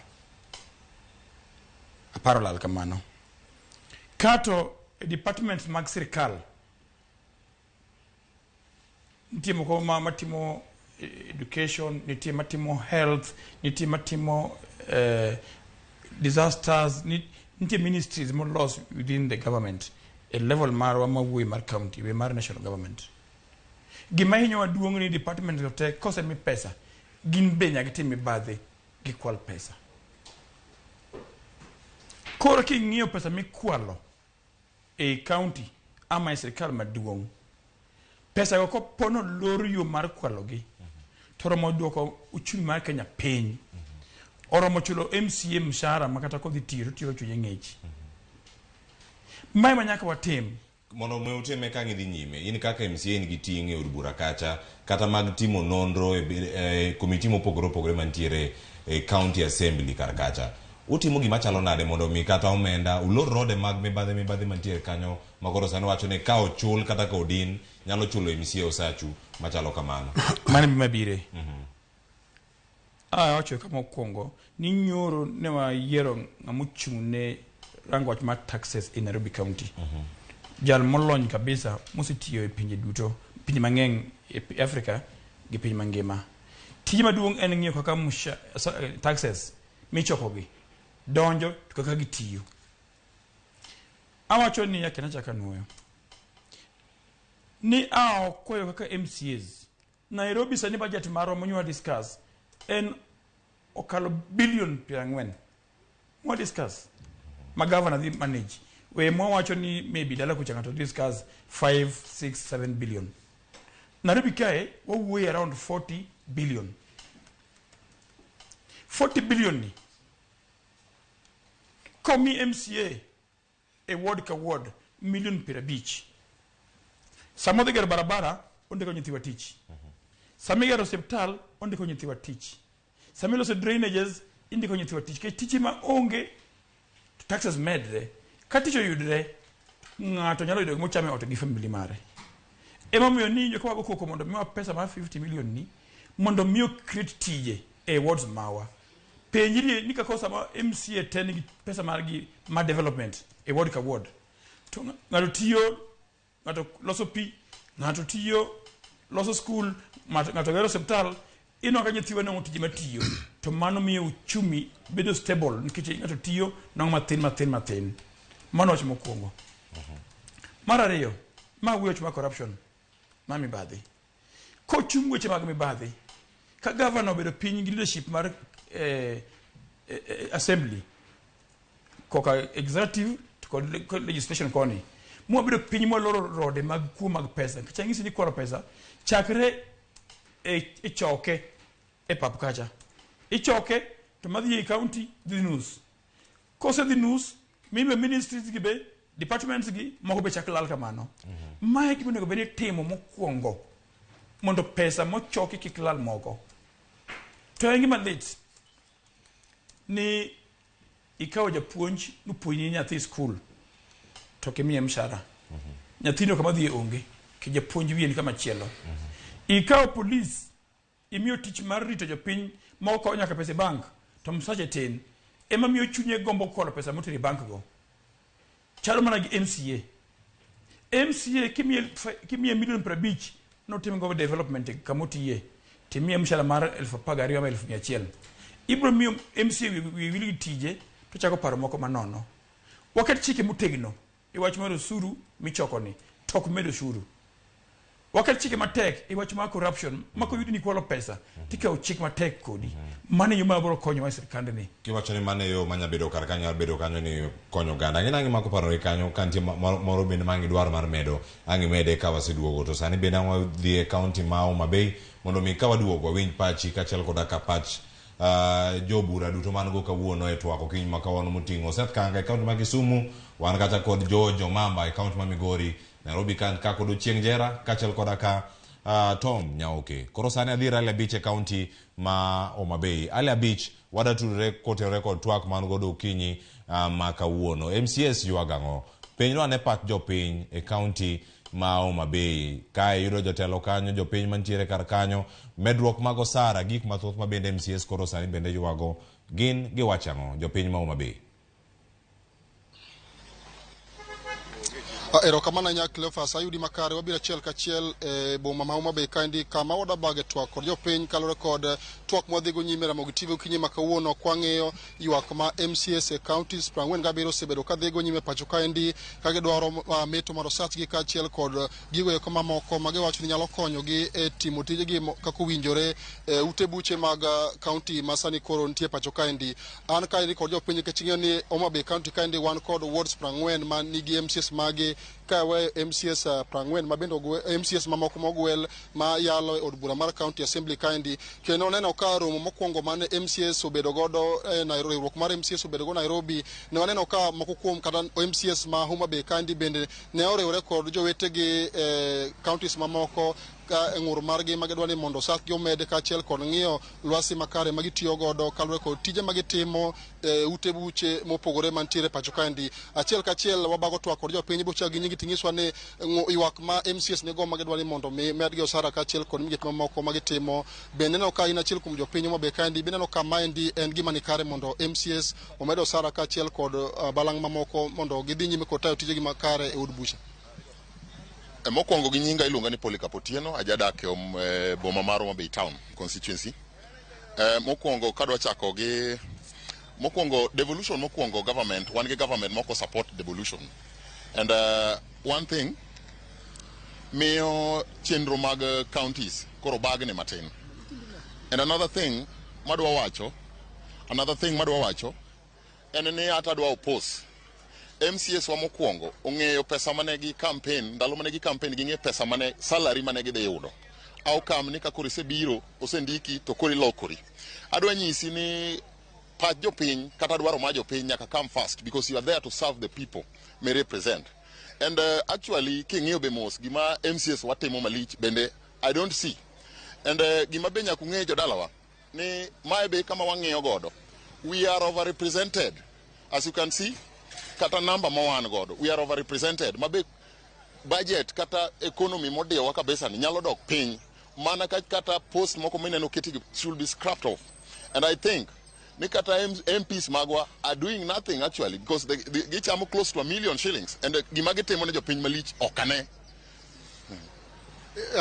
10 olal kamano. Kato e departments mag sirkal nitie moko ma matimo education, nitie matimo health, nitie matimo disasters, nitie ministries molos within the government e level marwa mawuoye mar county, we mar national government. Gima hinyowa duong' ni department go te kosemi pesa, gin be nyaka gitim mibadhi, gikwal pesa. Koro king'iyo pesa mikwalo e county ama e sirkal maduong', pesa go kopo nolor yo mar kwalogi, to oromo duoko uchumi mar Kenya piny. Oromo chulo MCA mshahara ma kata kodhi tiyo to tiyo chunye ng'ich. Mae ma nyaka watim. Mondo mi utime ka ng'idhi nyime, in kaka MCA in gi ting' e od bura kacha, kata mag timo nonro e komiti mopogore opogore mantiere e county assembly kar kacha. Utimo gima chalo nade mondo mi kata omenda ulor rode mag mibadhi mibadhi mantiere kanyo ma koro sani wacho ni ka ochul kata ka odin nyalo chulo MCA osachu machalo kamano? Mano gima bire. Awacho kama mokwongo ni nyoro ne wayiero ng'ama ochung' ne rango wach mar taxes e Nairobi County. Jal molony kabisa mosetiyo e pinje duto, pinje mang'eny e Africa gi piny mangima. Tije maduong' en ng'iyo kaka taxes michokogi donjo to kaka gitiyo. Awacho ni yake nachaka nuoyo. Ni a okwayo kaka MCAs Nairobi sani budget marwa monywa discuss en okalo billion 40 mwa discuss ma governor dhi manage. We mwawacho ni maybe dala kucha ng'ato discuss 5 6 7 billion. Nairobi kae wawuoyo around 40 billion. 40 billion ni komi MCA e ward ka ward milion 50. Sama odhi gero barabara ondiko nyithiwa tich. Sama igero osiptal ondiko nyithiwa tich. Sama iloso drainages indiko nyithiwa tich. Nikech tich ma onge to taxes medre. Ka tich oyudre ng'ato nyalo yudo gima ochamo e ot gi family mare. Emomiyo ni ka wago koko mondo miwa pesa mar 50 million ni mondo mi create tije e wards mawa. Penjri ni kaka sama MCA te nigi pesa margi mar development e ward ka ward. To ng'ato tiyo, ng'ato loso pi, ng'ato tiyo loso school, ng'ato gero osiptal, ineno ka nyithiwa nwang'o tije matiyo. To mano miyo uchumi bedo stable nikech ng'ato tiyo nwang'o mathin mathin mathin. Mano wach mokwongo. Mar ariyo, ma wuoyo wach mar corruption, mar mibadhi. Kochung weche mag mibadhi, ka governor obedo piny gi leadership mar assembly, koka executive to kod legislation koni, mwabedo piny mwaloro rode mag kuo mag pesa. Nikech ang'isi ni kwalo pesa chakre e choke e pap kacha. Ichoke to madhi e county dhi nus. Kosedhi nus, mime ministries gi be, departments gi moko be chak lal kamano. Mae gima onego bed ni itimo mokwongo mondo pesa mochoki kik lal moko. To en gima lit ni ikawo japuonj nopuonji nyathi skul to ok imiye mshahara. Nyathino kama dhiye onge, ke japuonj wiye ni kama chielo. Ikawo polis imiyo tich mar rito jopiny moko kawo nyaka pesa e bank to msache tin ema miyo chunye gombo kwalo pesa motero e bank go. Chalo mana gi MCA. MCA kimiye milion 50 notimgo development kamotiye timiye mshahara mar 12,000 ama 100,000, ibiro miyo MCA wiye wil gi tije to chako paro moko manono. Waket chike motegno e wach mar osuru michokoni, to ok med osuru. Waket chike matek e wach mar corruption, ma koyudi ni kwalo pesa tikawo chik matek kodi. Mano e yo ma biro konyowa e sirkandni. Kiwacho ni mano e yo manya bedo kar kanyo bedo kanyo ni konyo oganda. Ang'e nang'e mako parore kanyo ka nitie moro bende ma ang' idwaro mar medo ang' imede ka waseduogo. To sani bende ang' wadhi e kaunti ma Homa Bay mondo mi ka waduogo wawinj pachi kaachiel koda ka pach jobura duto man go kawuono e twak okinyi ma kawuono moting'o Seth Kanga e kaunti ma Kisumu, wan kacha kod George Omamba e kaunti ma Migori, Nairobi ka kod Ochieng' Jera kaachiel koda ka Tom Nyaoke. Koro sani adhi ir Ali Abich e kaunti ma Homa Bay. Ali Abich wada tudore kotenore kod twak man godo okinyi ma kawuono. MCS ywago ang'o? Penjnwa ane pach jopiny e kaunti ma Homa Bay. Kae yudo jotelo kanyo, jopiny mantiere kar kanyo, medruok mag osara, gik mathoth ma bende MCS koro sani bende ywago, gin giwacho ang'o jopiny ma Homa Bay? Erokamano ahinya Cleophas, ayudi makare. Wabiro achiel kachiel e boma ma Homa Bay kaendi kama wadabage twak kod jopiny kaluwore kod twak mwadhigo nyime Ramogi TV okinyi ma kawuono kwang'iyo ywak ma MCAs e counties 47 osebedo kadhigo nyime pacho kaendi ka gidwaro meto mar osachgi kaachiel kod gigo eko mamoko ma giwacho ni nyalo konyogi e timo tijegi kaka owinjore e ute buche mag county ma sani koro nitie pacho kaendi. An kaendi kod jopiny nikech ing'eyo ni Homa Bay county kaendi wan kod wards 40 ma nigi MCAs magi ka weyo MCAs 40 ma bende MCAs mamoko mogwel ma yalo e od bura mar county assembly kaendi. Kendo neno ka romo mokwongo mane MCAs obedo godo e Nairobi, riwruok mar MCAs obedo go Nairobi, ne waneno ka moko kuom kata MCAs ma Homa Bay kaendi bende ne oriwore kod jowetegi e counties mamoko ka e ng'ur margi ma gidwa ni mondo osachgi omed kaachiel kod ng'iyo lwasi makare ma gitiyo godo kaluwore kod tije ma gitimo e ute buche mopogore mantiere pacho kaendi. Achiel kachiel wabago twak kod jopiny bochak gi nyingi ting'iswa ni ywak ma MCAs nigo ma gidwa ni mondo mi medgi osara kaachiel kod migepe mamoko ma gitimo. Bende ineno ka in achiel kuom jopiny Homa Bay kaendi, bende ineno ka maendi en gima nikare mondo MCAs omed osara kaachiel kod balang' mamoko mondo gidhi nyime kod tayo tijegi makare e od buche. Mokwongo gi nyinga iluonga ni Polycarp Otieno, ajadak e boma mar Homa Bay Town constituency. Mokwongo kadwa chako gi mokwongo devolution, mokwongo government, wan gi government moko support devolution. And one thing miyo chenro mag counties koro bagni matin. And another thing madwa wacho, another thing madwa wacho en ni ata adwa oppose MCAs wa mokwongo ong'eyo pesa mane gi campaign, ndalo mane gi campaign ging'e pesa mane salary mane gidhi yudo. How come ni ka koro isebiro osendiki to koro ilokori? Adwa nyisi ni pach jopiny kata dwaro mar jopiny nyaka come first because you are there to serve the people may represent. And actually king'iyo be mos gima MCAs watimo malich bende I don't see. And gima be nyaka ung'e jodalawa ni mae be kama wang'iyo godo. We are overrepresented. As you can see, kata number ma wan godo, we are overrepresented. Ma be budget kata economy modiyowa kabisa ni nyalo dok piny. Mana ka kata post moko mineno keti gi should be scrapped off. And I think ni kata MPs magwa are doing nothing actually because they gichamo close to 1 million shillings and gima gitimo ne jopiny malich ok ane.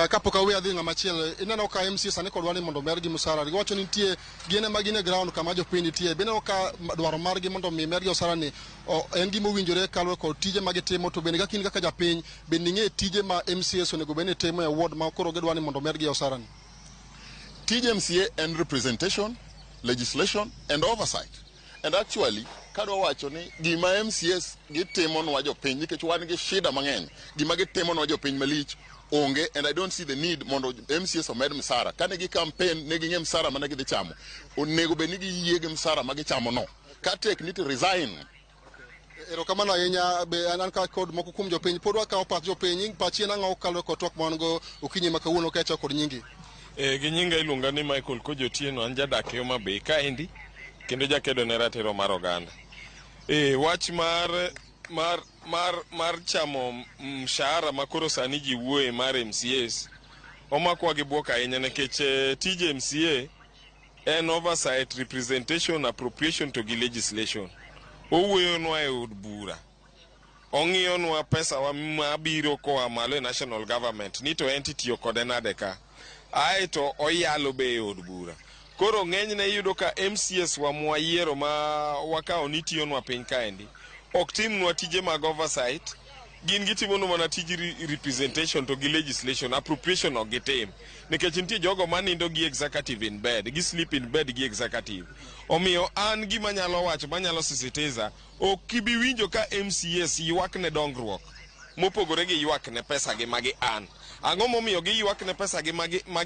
Kapok awe adhi ng'ama chielo, ineno ka MCA sani kodwa ni mondo omergi msara. Giwacho ni nitie gin ema gin e ground kama jopiny nitie. Be ineno ka dwaro margi mondo mi mergi osara ni en gima owinjore kaluwore kod tije ma gitimo, to bende kaka in kaka japiny bende ing'e tije ma MCAs onego bed ni timo e ward ma koro gidwa ni mondo omergi osara ni? Tij MCA en representation, legislation and oversight. And actually, kadwa wacho ni gima MCAs gitimonwa jopiny nikech wan gi shida mang'eny, gima gitimonwa jopiny malich onge, and I don't see the need mondo MCAs omed msara. Kane gi campaign ne ging'e msara mane gidhi chamo. Onego bed ni giyie gi msara ma gichamo no. Ka tek ni to resign. Erokamano ahinya. Be an ka kod moko kuom jopiny pod wakawo pach jopiny. Pachi en ang'o kaluwore kod twak ma wan go okinyi ma kawuono ka ichako kod nyingi? E, gi nyinga iluonga ni Michael Kojo Otieno, an jadak e Homa Bay kaendi kendo jakedo ne ratiro mar oganda. E, wach mar chamo mshahara ma koro sani ji wuoye mar MCAs omakwa gi buok ahinya nikech tij MCA en oversight, representation, appropriation to gi legislation. Owuoyonwa e od bura. Ong'iyonwa pesa wa mabiro koa malo e national government ni to en titiyo kode nade ka. Aeto oyalo be e od bura. Koro ng'enyne iyudo ka MCAs wa mwayiero ma wakawo ni tiyonwa piny kaendi ok timnwa tije mag oversight gin gitimonwa mana tij representation to gi legislation appropriation ok gitim nikech nitie jogo manindo gi executive in bed gi sleep in bed gi executive omiyo an gima nyalo wacho manyalo sisitiza ok ibi winjo ka MCAs ywak ne dongruok mopogore gi ywak ne pesa gi magi an ang'o momiyo giywak ne pesa gi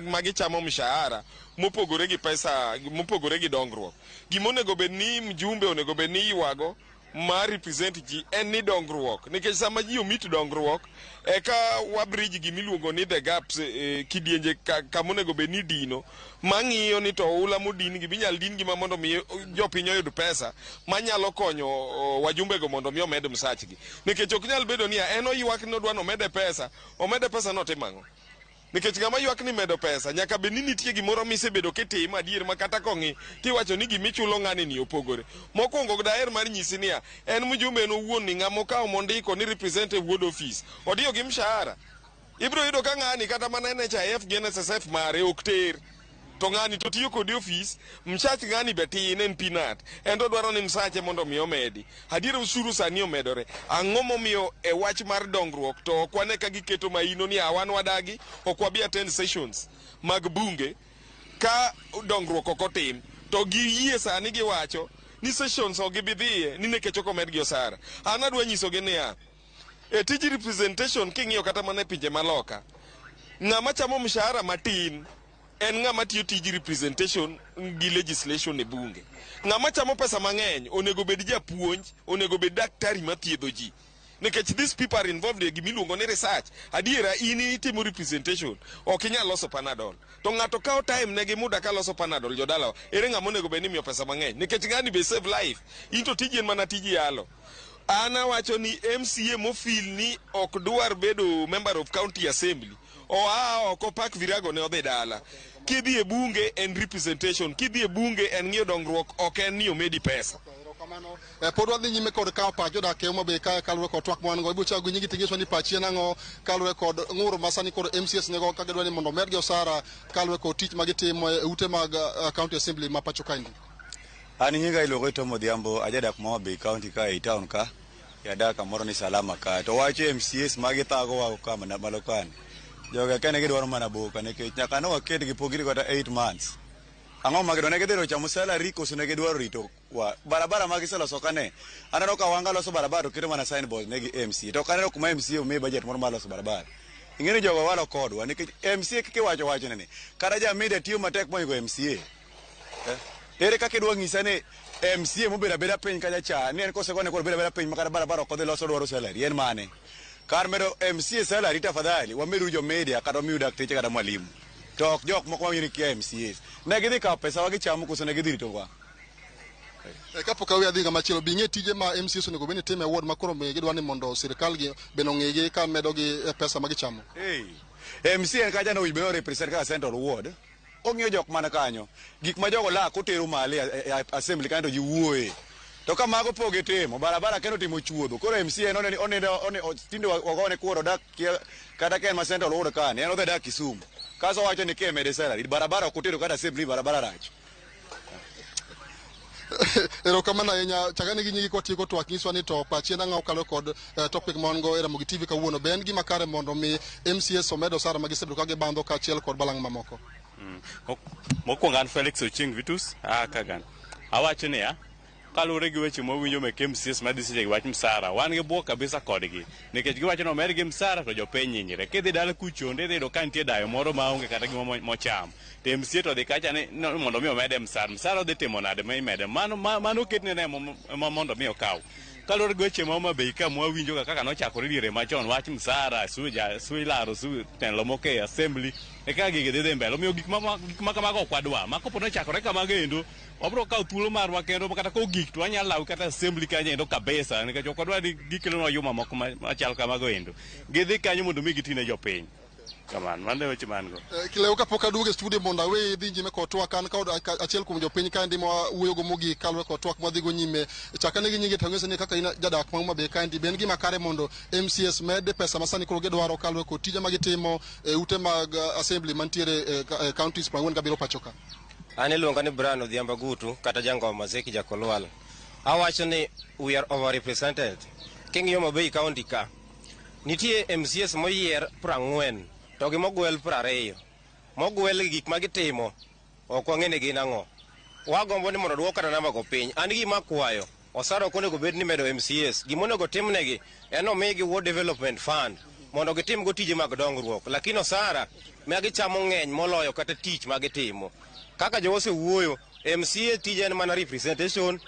magi chamo mshahara mopogore gi pesa mopogore gi dongruok gima onego bed ni mjumbe onego bed ni ywago ma represent ji en ni dongruok nikech sama ji omit dongruok eka wa bridge gimiluongo ni the gaps kidienje kama onego bed ni dino mang'iyo ni to oula modin gi binyal din gi ma mondo mi jopiny oyud pesa manyalo konyo wajumbego mondo mi omed msachgi nikech ok nyal bedo niya en oywak ni odwa nomede pesa omede pesa notimo ang'o nikech ng'ama ywak ni medo pesa nyaka bed ni nitie gimoro misebedo kitimo adier ma kata kong'i tiwacho ni gimichulo ng'ani ni opogore mokwongo daher mar nyisi niya en mjumbe en owuon ni ng'ama okawo mondiko ni represent e ward office odiyo gi mshahara ibiro yudo ka ng'ani kata mana NHIF gi NSSF mare ok ter to ng'ani to tiyo kode ofis msach ng'ani be tin en peanut en to dwaro ni msache mondo mi omedi adier osuru sani omedore ang'o momiyo e wach mar dongruok to ok wane ka giketo maino ni wan wadagi ok wabi attend sessions mag bunge ka dongruok ok otim to giyie sani giwacho ni sessions ok gibi dhiye ni nikech ok omedgi osara an adwa nyisogi niya e tij representation king'iyo kata mana e pinje maloka ng'ama chamo mshahara matin en ng'ama tiyo tij representation gi legislation e bunge ng'ama chamo pesa mang'eny onego bed japuonj onego bed daktari mathiedho ji nikech these people are involved e gimiluongo ni research adiera in itimo representation ok inyal loso panadol to ng'ato kawo time ne gi muda ka loso panadol jodalawa ere ng'ama onego bed ni imiyo pesa mang'eny nikech ng'ani be save life in to tiji en mana tij yalo an awacho ni MCA mofil ni ok dwar bedo member of county assembly oa oko pak virago ne odhi dala kidhi e bunge en representation kidhi e bunge en ng'iyo dongruok ok en ni omedi pesa Pod wadhi nyime kod kawo pach jodak e Homa Bay kae kaluwore kod twak ma wan go. Ibiro chako gi nyingi tinyisowa ni pachi en ang'o kaluwore kod ng'ur ma sani koro MCAs nigo ka gidwa ni mondo omedgi osara kaluwore kod tich ma gitimo e ute mag county assembly ma pacho kaendi. An nyinga iluongo Tom Odhiambo, ajadak ma Homa Bay County ka ei town ka, adak kamoro ni Salama ka. To wach MCAs ma githagowa ka malo kani, jogi akia ni gidwaro mana boka nikech nyaka ne waketgi pok girito kata 8 months. Ang'o ma gidwaro? Ne gidhi chamo salary koso ne gidwaro rito wa? Barabara ma giseloso ka ne, aneno ka Wanga loso barabara to keto mana signboard ne gi MCA. To ok aneno kuma MCA omi budget moro mar loso barabara. Ing'e ni jogo walo kodwa nikech MCA kaka iwacho wachne ni, kata ja media tiyo matek mohingo MCA. Ere kaka idwa ng'isa ni MCA mobedo abeda piny kacha cha ni en kosegone koro obedo abeda piny ma kata barabara ok odhi loso dwaro salary en mane? Kar medo MCA salary tafadhali wamedu jo media kata wamiu dakteche kata mwalimu. To ok jok moko mawinjo ni kia MCAs. Ne gidhi kawo pesa wa gichamo koso ne gidhi rito wa? Kapok aweyo adhi ng'ama chielo, bi ing'e tije ma MCAs onego bed ni timo e ward ma koro gidwa ni mondo sirikal gi bende ong'igi ka medogi pesa ma gichamo. Hey. MCA en kacha no biro represent kaka Central Ward. Ong'iyo jok man kanyo. Gik ma jogo lak otero malo e assembly kanyo to ji wuoye. To ka mago pok gitimo, barabara kendo timo chuodho. Koro MCA en oneni onindo tinde wagone kuor odak kia kata ka en ma Central Ward kani, en odhi dak Kisumu. Kaso owacho ni kemede salary, barabara ok otero kata assembly barabara rach. Erokamano ahinya. Chakane gi nyingi kwatieko twak nyiswa ni to pachi en ang'o kaluwore kod topic ma wan go e Ramogi TV kawuono. Be en gima kare mondo mi MCAs omed osara ma gisebedo ka gibandho kaachiel kod balang' mamoko? Mokwongo an Felix Ochieng Vitus, aa Kagan. Awacho niya, kaluwore gi weche mwawinjo mek MCAs madhi seche gi wach msara, wan gi bwok kabisa kodgi. Nikech giwacho ni omedgi msara to jopiny hinyre. Kidhi dala kuchonde idhi yudo ka nitie dayo moro maonge kata gima mocham. To MCA to dhi kacha ni mondo mi omede msara. Msara odhi timo nade ma imede? Mano mano oketne ne mondo mi okaw. Kaluwore gi weche ma Homa Bay ka mwawinjo ga kaka nochakore diere machon wach msara, su ilaro su telo moko e assembly e kaka gigi dhi mbele. Omiyo gik ma kamago ok wadwa. Ma kopo nochakore kamago endo, wabiro kawo thuolo marwa kendo kata kogik to wanyalo law kata assembly kanyo endo kabisa nikech ok wadwa ni gikelonwa yuma moko machal kamago endo. Gidhi kanyo mondo mi giti ne jopiny. Kamano, mano e weche ma an go. Kileo kapok aduogo e studio mondo aweyi idhi nyime kod twak an kod achiel kuom jopiny kaendi ma wuoyogo mogik kaluwore kod twak mwadhigo nyime. Chak ane gi nyingi to ang'isi ni kaka in jadak ma Homa Bay kaendi be en gima kare mondo MCAs med pesa ma sani koro gidwaro kaluwore kod tije ma gitimo e ute mag assembly mantiere e counties 47 pacho ka. An iluonga ni Brian Odhiambo Agutu kata Jangoma Zeki Jakolwal. Awacho ni we are overrepresented. King'iyo Homa Bay County ka, nitie MCAs moyier 40 to gi mogwel 20. Mogwel gi gik ma gitimo ok wang'e ni gin ang'o. Wagombo ni mondo oduok kata namba go piny. An gima akwayo, osara ok onego bed ni medo MCAs. Gima onego timnegi en omigi Ward Development Fund mondo gitim go tije mag dongruok. Lakini osara ma gichamo ng'eny moloyo kata tich ma gitimo. Kaka jowa osewuoyo, MCA tije en mana representation,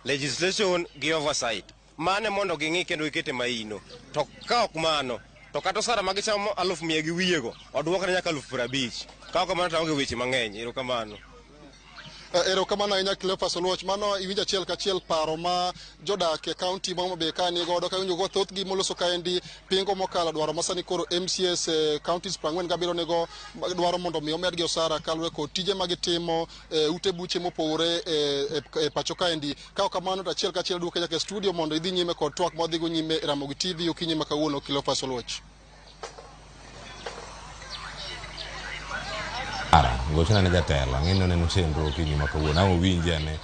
legislation gi oversight. Mane mondo ging'i kendo gikete maino. To ka ok mano, to kata osara ma gichamo 1,100 gi wiyego, oduokne nyaka 50,000. Ka ok kamano to aonge weche mang'eny. Erokamano. Erokamano ahinya Cleophas Oluoch. Mano iwinjo achiel kachiel paro ma jodak e kaunti ma Homa Bay ka nigodo ka iwinjo go thothgi moloso kaendi pingo mokalo dwaro ma sani koro MCAs e counties 47 nigo dwaro mondo mi omedgi osara kaluwore kod tije ma gitimo e ute buche mopogore e pacho kaendi. Ka ok kamano to achiel kachiel duoke nyaka e studio mondo idhi nyime kod twak ma wadhigo nyime e Ramogi TV okinyi ma kawuono. Cleophas Oluoch. Ara, gochona ne jatelo, ang'e ni oneno chenro okinyi ma kawuono. Ang' owinji ane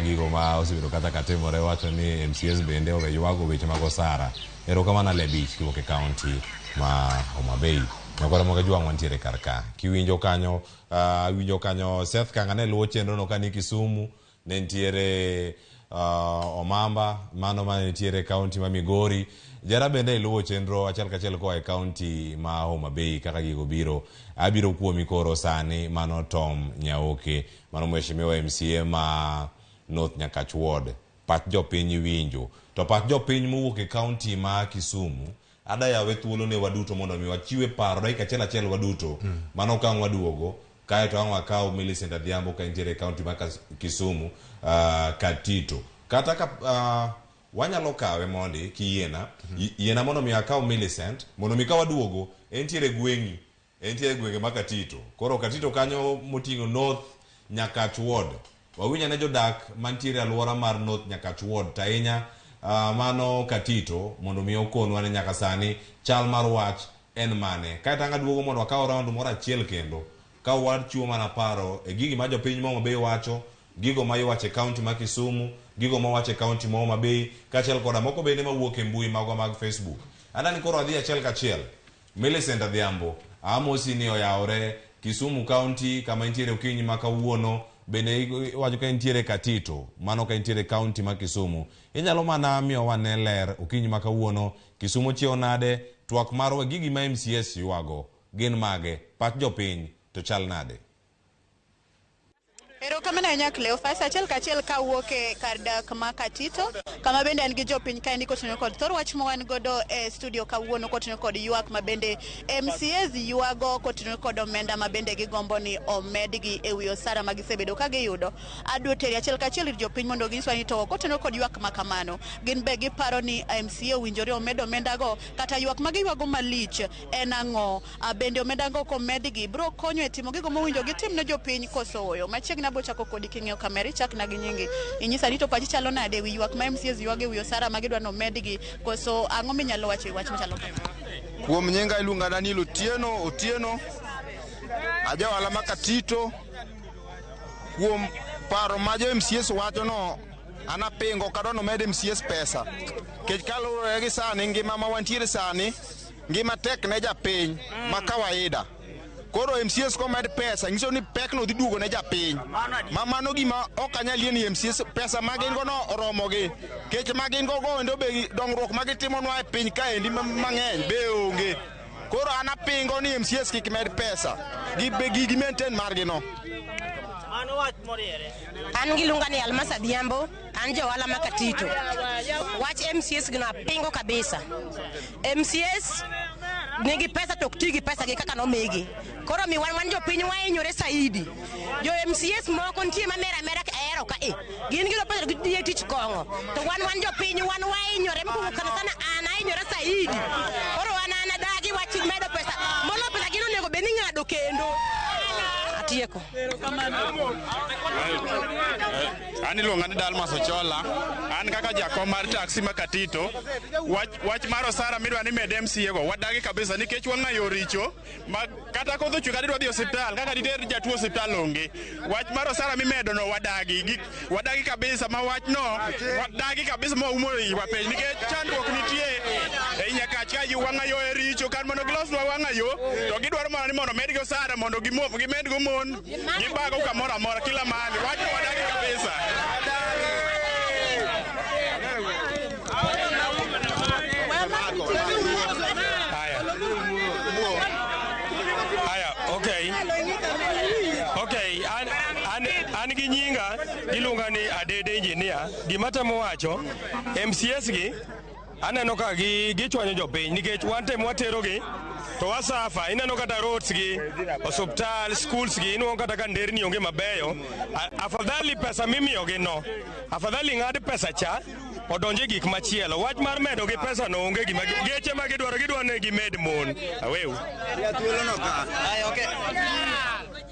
gigo ma osebedo kata ka timore, wacho ni MCAs bende owe ywago weche mag osara. Erokamano Ale Abich kiwuok e kaunti ma Homa Bay. Nyakwara Moga Jwang' wantiere kar ka. Kiwinjo kanyo, winjo kanyo Seth Kanga ne luwo chenro no kani Kisumu, ne nitiere Omamba, mano ma nitiere e kaunti ma Migori. Jara bende iluwo chenro achiel kachiel koa e kaunti ma Homa Bay kaka gigo biro. Abiro kuomi koro sani, mano Tom Nyaoke, mano mheshimiwa MCA ma North Nyakach Ward. Pach jopiny iwinjo. To pach jopiny mowuok e kaunti ma Kisumu, ada yawe thuolo ne waduto mondo mi wachiwe paro dakika achiel achiel waduto. Mano ka ang' waduogo, kaeto ang' wakaw Millicent Adhiambo ka entiere e kaunti ma Kisumu, Katito. Kata ka wanyalo kawe mondi kiyiena, yiena mondo mi akaw Millicent, mondo mi ka waduogo, entiere gweng'i, entiere gwenge ma Katito. Koro Katito kanyo moting'o North Nyakach Ward. Wawinj ane jodak mantiere alwora mar North Nyakach Ward, to ahinya mano Katito, mondo mi okonwa ni nyaka sani chal mar wach en mane. Kaeto ang' aduogo mondo wakaw round moro achiel kendo, ka wachiwo mana paro e gigi ma jopiny ma Homa Bay wacho, gigo ma iwacho e kaunti ma Kisumu, gigo ma wacho e kaunti ma Homa Bay, kaachiel koda moko bende mawuok e mbui magwa mag Facebook. Adani koro adhi achiel kachiel. Millicent Adhiambo, amosi ni oyawore Kisumu County kama intiere okinyi ma kawuono, bende iwacho ka intiere Katito, mano ka intiere kaunti ma Kisumu. Inyalo mana miyo wane ler okinyi ma kawuono, Kisumu chiewo nade, twak marwa gigi ma MCAs ywago gin mage, pach jopiny to chal nade? Erokamano ahinya Cleophas, achiel kachiel kawuok e kar dak ma Katito, kama bende an gi jopiny kaendi koting'o kod thor wach ma wan godo e studio kawuono koting'o kod ywak ma bende MCAs ywago koting'o kod omenda ma bende gigombo ni omedgi e wi osara ma gisebedo ka giyudo. Adwa teri achiel kachiel ir jopiny mondo ginyiswa ni to koting'o kod ywak ma kamano, gin be giparo ni MCA owinjore omed omendago, kata ywak ma giywago malich en ang'o? Bende omendago komedgi biro konyo e timo gigo mowinjo gitim ne jopiny koso ooyo? Machiegni abo chako kodi king'iyo kamera, ichakna gi nyingi. Inyisa ni to pachi chalo nade ewi ywak ma MCAs ywago ewi osara ma gidwa ni omedgi, koso ang'o minyalo wacho e wach machalo kama? Kuom nyinga iluonga Daniel Otieno, Otieno, aja ohala ma Katito. Kuom paro ma jo MCAs wacho no, an apingo ok adwa ni omed MCAs pesa. Nikech kaluwore gi sani ngima ma wantiere sani, ngima tek ne japiny ma kawaida. Koro MCAs komed pesa nyiso ni pekno dhi duogo ne japiny. Ma mano gima ok anyal yie ni MCAs pesa ma gin go no oromogi. Nikech ma gin go go endo be dongruok ma gitimonwa e piny kaendi mang'eny be onge. Koro an apingo ni MCAs kik med pesa. Gi be gi maintain margi no. An giluonga ni Almas Adhiambo, an ja ohala ma Katito. Wach MCAs gino apingo kabisa. MCAs nigi pesa to ok ti gi pesa gi kaka nomigi. Koro mi wan jopiny wahinyore saidi. Jo MCAs moko nitie ma mera mera ahero ka e. Gin giyudo pesa to gitiyo tich kong'o. To wan jopiny wan wahinyore mokwongo sana sana an ahinyora saidi. Koro an adagi wach medo pesa. Molo pesa gino godo kendo. Atieko. An iluonga ni Dalmas Ochola. An kaka jakom mar taxi ma Katito, wach mar osara midwa ni med MCA go wadagi kabisa nikech wang'ayo richo ma kata kodho chwe kata idwa dhi osiptal kaka diter jatuo osiptal onge. Wach mar osara mimedo no wadagi, wadagi kabisa ma wach no wadagi kabisa ma umo iwa piny nikech chandruok nitie ei Nyakach ka wang'ayo e richo kar mondo gilosnwa wang'ayo to gidwaro mana ni mondo medgi osara mondo gimed go mon gibago kamoro amora kila mahali. Wach no wadagi kabisa. Haya, okay. Okay, an gi nyinga iluonga ni Adede Engineer. Gima temo wacho, MCS gi aneno ka gichwanyo jopiny nikech wan tem waterogi to wasafa. Ineno kata roads gi, osuptal, schools gi, inuang'o kata ka nderni onge mabeyo. Afadhali pesa mimiyogi no, afadhali ng'ad pesa cha odonje gik machielo. Wach mar medo gi pesa no onge gima geche ma gidwaro, gidwaro ni gimed mon. Aweu.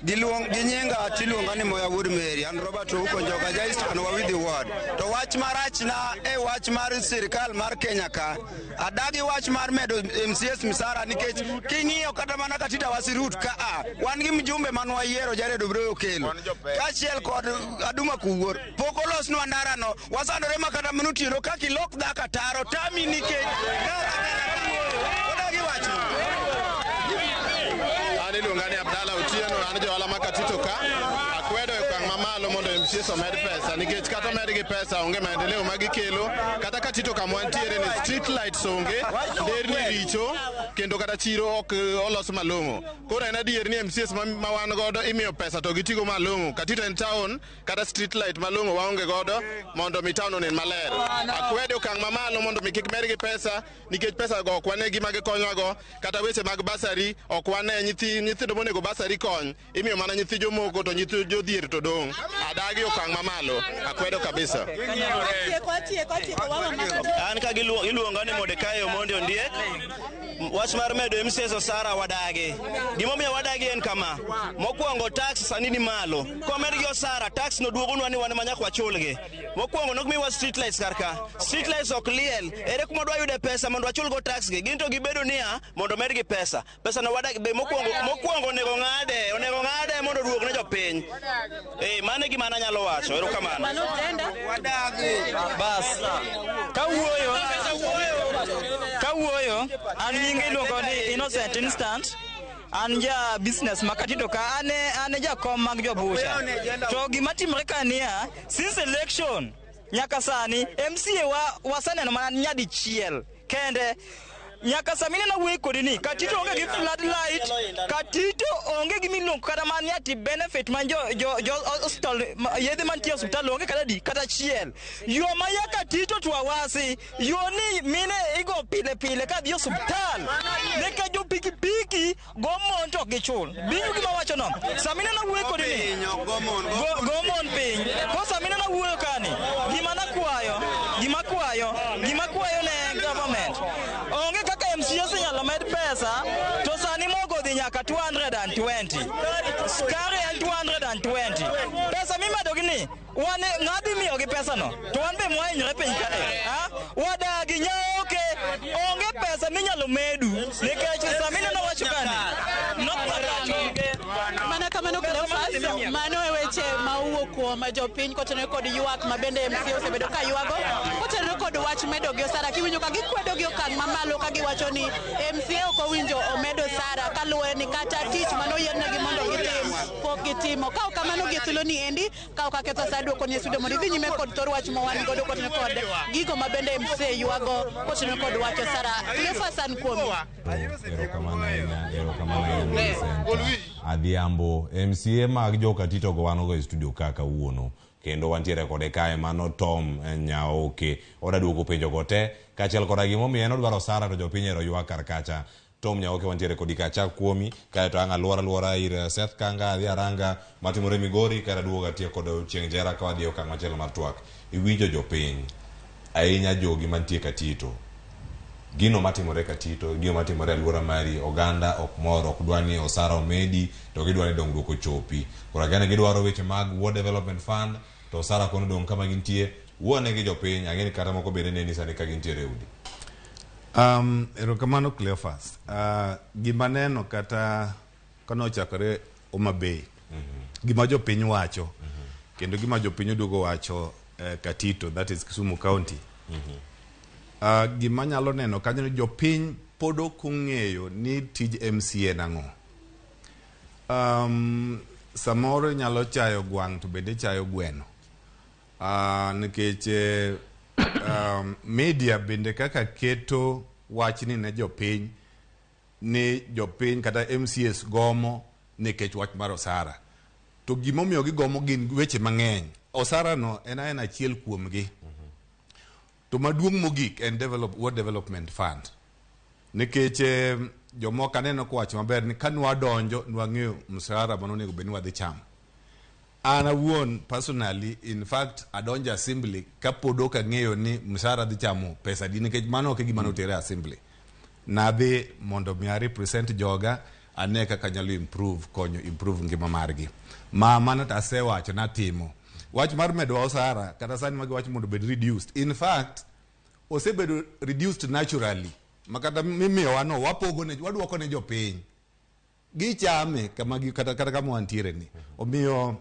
Gi nyinga tiluonga ni Moya Wuod Mary, an Robert Ouko Njoka, ja Eastern Wawidhi Ward. To wach marach na e wach mar sirikal mar Kenya ka, adagi wach mar medo MCS msara nikech king'iyo kata mana Katita Wasirut ka a, wan gi mjumbe man wayiero Jared Obro Okelo kaachiel kod Aduma Kuwuor, pok olosnwa ndara no, wasandore ma kata mana otieno kaka ilok dhaka taro tami nikech odagi wachno. An iluonga ni Abdalla Otieno, an johala ma Katito ka. Akwedo e okang' mamalo mondo MCS omed pesa nikech kata omedgi pesa onge maendeleo ma gikelo. Kata Katito kama wantiere ni street lights onge, nderni richo, kendo kata chiro ok olos malong'o. Koro en adier ni MCS ma wan godo imiyo pesa to gitigo malong'o. Katito en town, kata street light malong'o waonge godo mondo mi town onen maler. Akwedo okang' mamalo mondo mi kik medgi pesa nikech pesa go ok wane gima gikonyowago. Kata weche mag basari ok wane nyithindo monego basari kony, imiyo mana nyithi jomoko to nyithi jodhier to dong'. Adagi okang' mamalo, akwedo kabisa. An ka iluonga ni Mordekai Omondi Ondiek. Wach mar medo MCS osara wadagi. Gimomiyo wadagi en kama. Mokwongo tax sani ni malo. Komedgi osara tax no duogonwa ni wan ema nyaka wachulgi. Mokwongo nok miwa street lights kar ka. Street lights ok liel. Ere kuma dwa yude pesa mondo wachulgo tax gi? Gin to gibedo niya mondo medgi pesa. Pesa no wadagi be mokwongo onego ng'ade mondo oduog ne jopiny. Mano e gima an anyalo wacho. Erokamano. Bas. Kawuoyo, an nyinge iluongo ni Innocent Instant. An ja business ma Katito ka, an jakom mag jobucha. To gima timore ka niya, since election nyaka sani MCA waseneno mana nyadichiel kende. Nyaka sani neno wuoyi kodi ni Katito onge gi floodlight, Katito onge gi miluongo kata mana ni ati benefit man jo hospital, yedhe mantie osiptal onge kata di kata achiel. Yo ma ya Katito to awasi, yo ni mine igo pile pile ka dhi osiptal. Nikech jo pikipiki go mon to ok gichul. Winjo gima awacho no? Sami neno wuoyi kodi ni go mon piny. Ko sami neno wuoyo kani, gima nakwayo, gima kwayo ne government. Onge kaka MCS inyalo med pesa to sani mogo dhi nyaka 220. Sukari en 220. Pesa mimedo gi ni, wan ng'adhi miyogi pesa no to wan be mwahinyore piny kae. Wadagi nyaoke, onge pesa minyalo medu nikech sami neno wacho kani. Mana kamano Cleophas, mano e weche ma owuok kuom jopiny kotenore kod ywak ma bende MCA osebedo ka ywago kotenore kod wach medo gi osara. Kiwinjo ka gikwedo gi okang' mamalo ka giwacho ni MCA ok owinjo omed osara kaluwore ni kata tich mane oyiernegi mondo gitim pok gitimo. Ka ok kamano gi thuolo ni endi, ka ok aketho sa duoko ni e studio mondo idhi nyime kod thor wach ma wan godo kotenore kod gigo ma bende MCA ywago kotenore kod wach osara. Cleophas, an kuomi. Erokamano ahinya, erokamano ahinya. Adhiambo, MCA mag jo Katito go wan go e studio ka kawuono kendo wantiere kode kae mano Tom Nyaoke. Oda duoko penjo go te kaachiel koda gimomiyo en odwaro osara to jopiny ero ywak kar kacha. Tom Nyaoke wantiere kodi ka, chak kuomi kaeto ang' aluora ir Seth Kanga, adhi aranga matimore Migori kaeto aduogo atieko kod Chieng' Jera ka wadhi e okang' machielo mar twak. Iwinjo jopiny ahinya jogi mantie Katito. Gino matimore Katito, gino matimore e alwora mari, oganda ok mor, ok dwa ni osara omedi, to gidwa ni dongruok ochopi. Koro akia ni gidwaro weche mag Ward Development Fund, to osara kono dong' kama gintie. Wuo ane gi jopiny, ang'e ni kata moko bende neni sani ka gintiere e udi. Erokamano Cleophas. Gima neno kata kane ochakore Homa Bay, gima jopiny wacho, kendo gima jopiny oduogo wacho Katito, that is Kisumu County. Gima nyalo neno kanyo ni jopiny pod ok ong'eyo ni tij MCA en ang'o. Samoro inyalo chayo gwang' to bende ichayo gweno. Nikech media bende kaka keto wachni ne jopiny ni jopiny kata MCAs gomo nikech wach mar osara. To gimomiyo gigomo gin weche mang'eny. Osara no en aena achiel kuomgi. To maduong' mogik en Ward Development Fund. Nikech jomoko aneno kowacho maber ni ka nwadonjo nwang'eyo mshahara mane onego bed ni wadhi chamo. An awuon personally, in fact, adonjo assembly kapod ok ang'eyo ni mshahara dhi chamo pesa adi nikech mano ok e gima notera e assembly. Nadhi mondo mi a represent joga ane kaka anyalo improve konyo improve ngima margi. Ma mano to asewacho natimo. Wach mar medowa osara kata sani magiwacho mondo obed reduced. In fact, osebedo reduced naturally. Makata mimiyowa no wapogo ne waduoko ne jopiny. Gichame kama gi, kata kama wantiere ni. Omiyo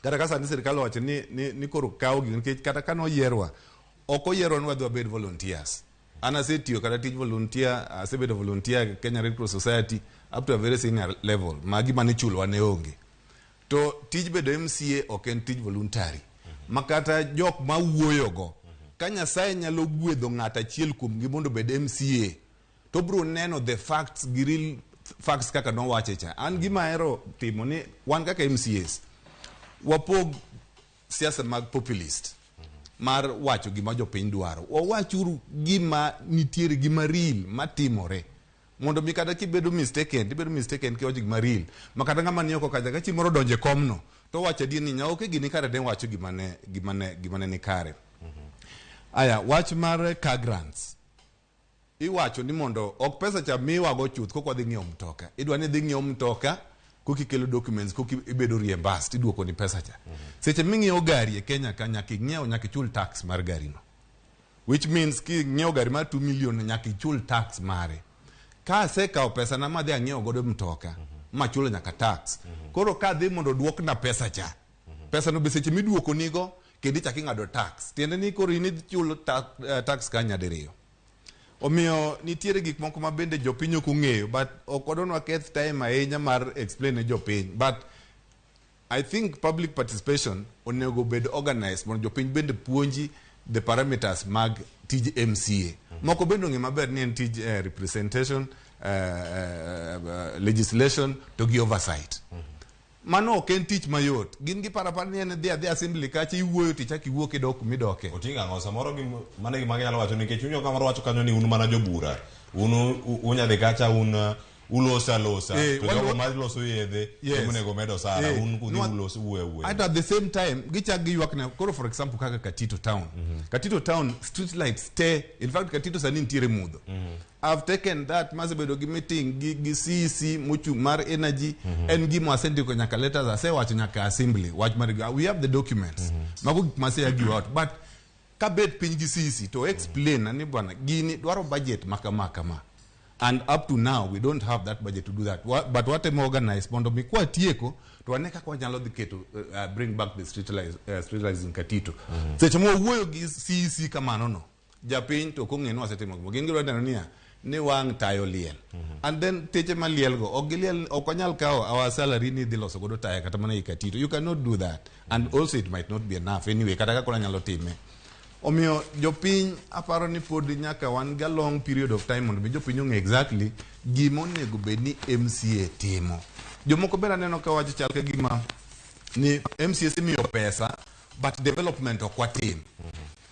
kata ka sani sirikal owacho ni koro kaw gi nikech kata ka noyierwa ok oyierwa ni wadhi wabed volunteers. An asetiyo kata tij volunteer, asebedo volunteer Kenya Red Cross Society up to a very senior level ma gima nichulowa ne onge. To tij bedo MCA ok en tij voluntary. Ma kata jok ma wuoyogo, ka Nyasaye nyalo gwedho ng'at achiel kuomgi mondo obed MCA, to bro neno the facts gi real facts kaka nowache cha. An gima ahero timo ni wan kaka MCAs, wapog siasa mag populist mar wacho gima jopiny dwaro. Wawachuru gima nitiere, gima real matimore. Mondo mi kata kibedo mistaken, tibedo mistaken kiwacho gima real. Ma kata ng'ama ni oko kacha, ka chieng' moro odonjo e komno, to owacho adier ni nyaoke gini kare ne wacho gima ne ni kare. Aya, wach mar car grants. Iwacho ni mondo ok pesa cha miwago chuth kok wadhi ng'iewo mtoka. Idwa ni idhi ng'iewo mtoka koki kelo documents koki ibedo reimbursed iduoko ni pesa cha. Seche ming'iewo gari e Kenya ka nyaka ing'iew nyaka ichul tax mar gari no. Which means king'iewo gari mar 2 million nyaka ichul tax mare. Ka asekawo pesa na madhi ang'iewo godo mtoka machulo nyaka tax. Koro ka adhi mondo oduokna pesa cha. Pesa no be seche miduoko nigo kendo ichak ing'ado tax. Tiende ni koro in idhi chulo tax ka nyadiriyo. Omiyo nitiere gik moko ma bende jopiny ok ong'eyo but ok wadwa waketh time ahinya mar explain ne jopiny but I think public participation onego bed organized mondo jopiny bende puonji the parameters mag tij MCA. Moko bende ong'e maber ni en tij representation, legislation to gi oversight. Mano ok en tich mayot. Gin giparo apara ni en dhi adhi assembly kacha iwuoyo tichak iwuok idok kumidoke. Oting'o ang'o samoro mano e gima ginyalo wacho nikech winjo kamoro wacho kanyo ni un mana jobura. Un unyadhi kacha un uloso alosa to jogo maloso yedhe ema onego med osara un udhi uloso wuoyo awuoya. At the same time gichak giywak ne koro for example kaka Katito town. Katito town street lights te in fact Katito sani nitiere mudho. I've taken that masebedo gi meeting gi CEC mochung' mar energy en gima asendiko nyaka letters asewacho nyaka assembly wach mar we have the documents. Mago gik mase argue out but kabet piny gi CEC to explain na ni bwana gini dwaro budget ma kama kama. And up to now we don't have that budget to do that. But watemo organize mondo mi kwatieko to wane kaka wanyalo dhi keto bring back the street lights in Katito. Seche ma wawuoyo gi CEC kamano no, japiny to ok ong'e ni wasetimo gimoro. Gin gidwa neno niya, ni wang' tayo liel. And then teche maliel go, ok giliel, ok wanyal kawo our salary ni dhi loso godo taya kata mana ei Katito. You cannot do that. And also it might not be enough anyway, kata kaka wanyalo time. Omiyo jopiny aparo ni pod nyaka wan ga long period of time mondo mi jopiny ong'e exactly gima onego bed ni MCA timo. Jomoko bende aneno ka wacho chal ka gima ni MCA imiyo pesa but development ok watim.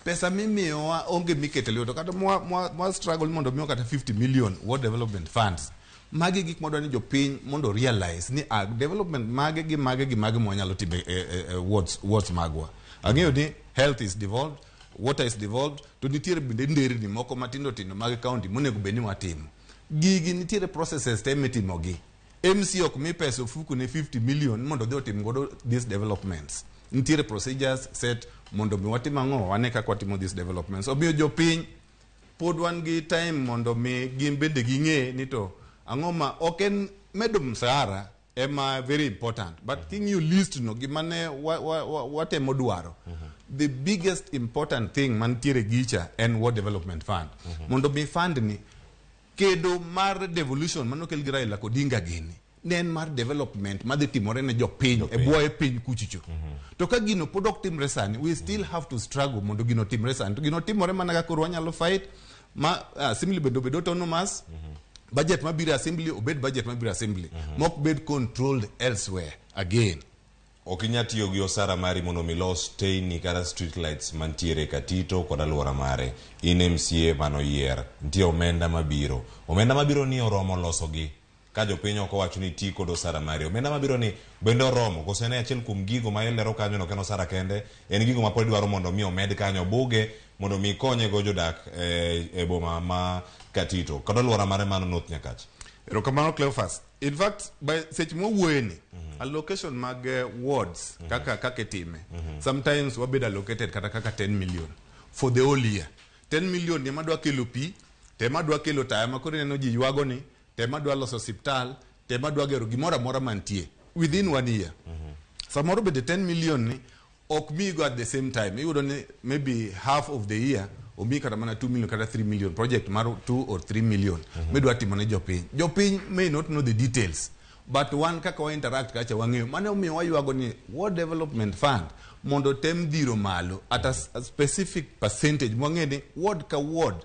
Pesa mimiyowa onge mikete lwedo kata mwa struggle mondo miwa kata 50 million Ward Development Funds. Magi gik mwadwa ni jopiny mondo realize ni development mage gi mage gi mage mwanyalo timo e wards magwa. Ang'eyo ni health is devolved, Water is devolved. To nitiere bende nderni moko matindo tindo mag county monego bed ni watimo. Gigi nitiere processes te mitimogi. MC ok mi pesa ofuku ne 50 million mondo odhi otim godo these developments. Nitiere procedures set mondo mi watim ang'o, wane kaka watimo these developments. Omiyo jopiny pod wan gi time mondo mi gin bende ging'e ni to ang'o ma ok en medo msahara ema very important, but king'iyo list no, gima ne watemo dwaro, the biggest important thing mantiere gicha en Ward Development Fund, mondo mi fund ni kedo mar devolution manokel gi Raila Odinga gini ne en mar development madhi timore ne jopiny e bwoye piny kuchicho. To ka gino pod ok timre sani, we still have to struggle mondo gino timre sani. To gino timore mana ka koro wanyalo fight ma assembly bende obed autonomous, budget mabiro e assembly obed budget mabiro e assembly, mok bed controlled elsewhere again. Ok inyal tiyo gi osara mari mondo mi los teyni kata street lights mantiere Katito kod aluora mare. In MCA manoyier, nitie omenda mabiro. Omenda mabiro ni oromo loso gi. Ka jopiny ok owacho ni ti kod osara mari. Omenda mabiro ni bende oromo koso en achiel kuom gigo ma ilero kanyo no ok en osara kende, en gigo ma pod idwaro mondo mi omed kanyo buge mondo mi konye go jodak e boma ma Katito kod aluora mare mano North Nyakach. Erokamano, Cleophas. In fact, by seche mwawuoye ni, allocation mag wards kaka itime, sometimes wabedo allocated kata kaka 10 million for the whole year. 10 million ema dwa kelo pi, to ema dwa kelo taya ma koro ineno ji ywago ni, to ema dwa loso osiptal, to ema dwa gero gimoro amora mantie within one year. Samoro bende 10 million ni ok migo at the same time. Iyudo ni maybe half of the year omiyi kata mana 2 million kata 3 million, project mar 2 or 3 million midwa timo ne jopiny. Jopiny may not know the details, but wan kaka wa interact kacha wang'eyo. Mano omiyo waywago ni Ward Development Fund mondo tem dhiro malo at a specific percentage mwang'e ni ward ka ward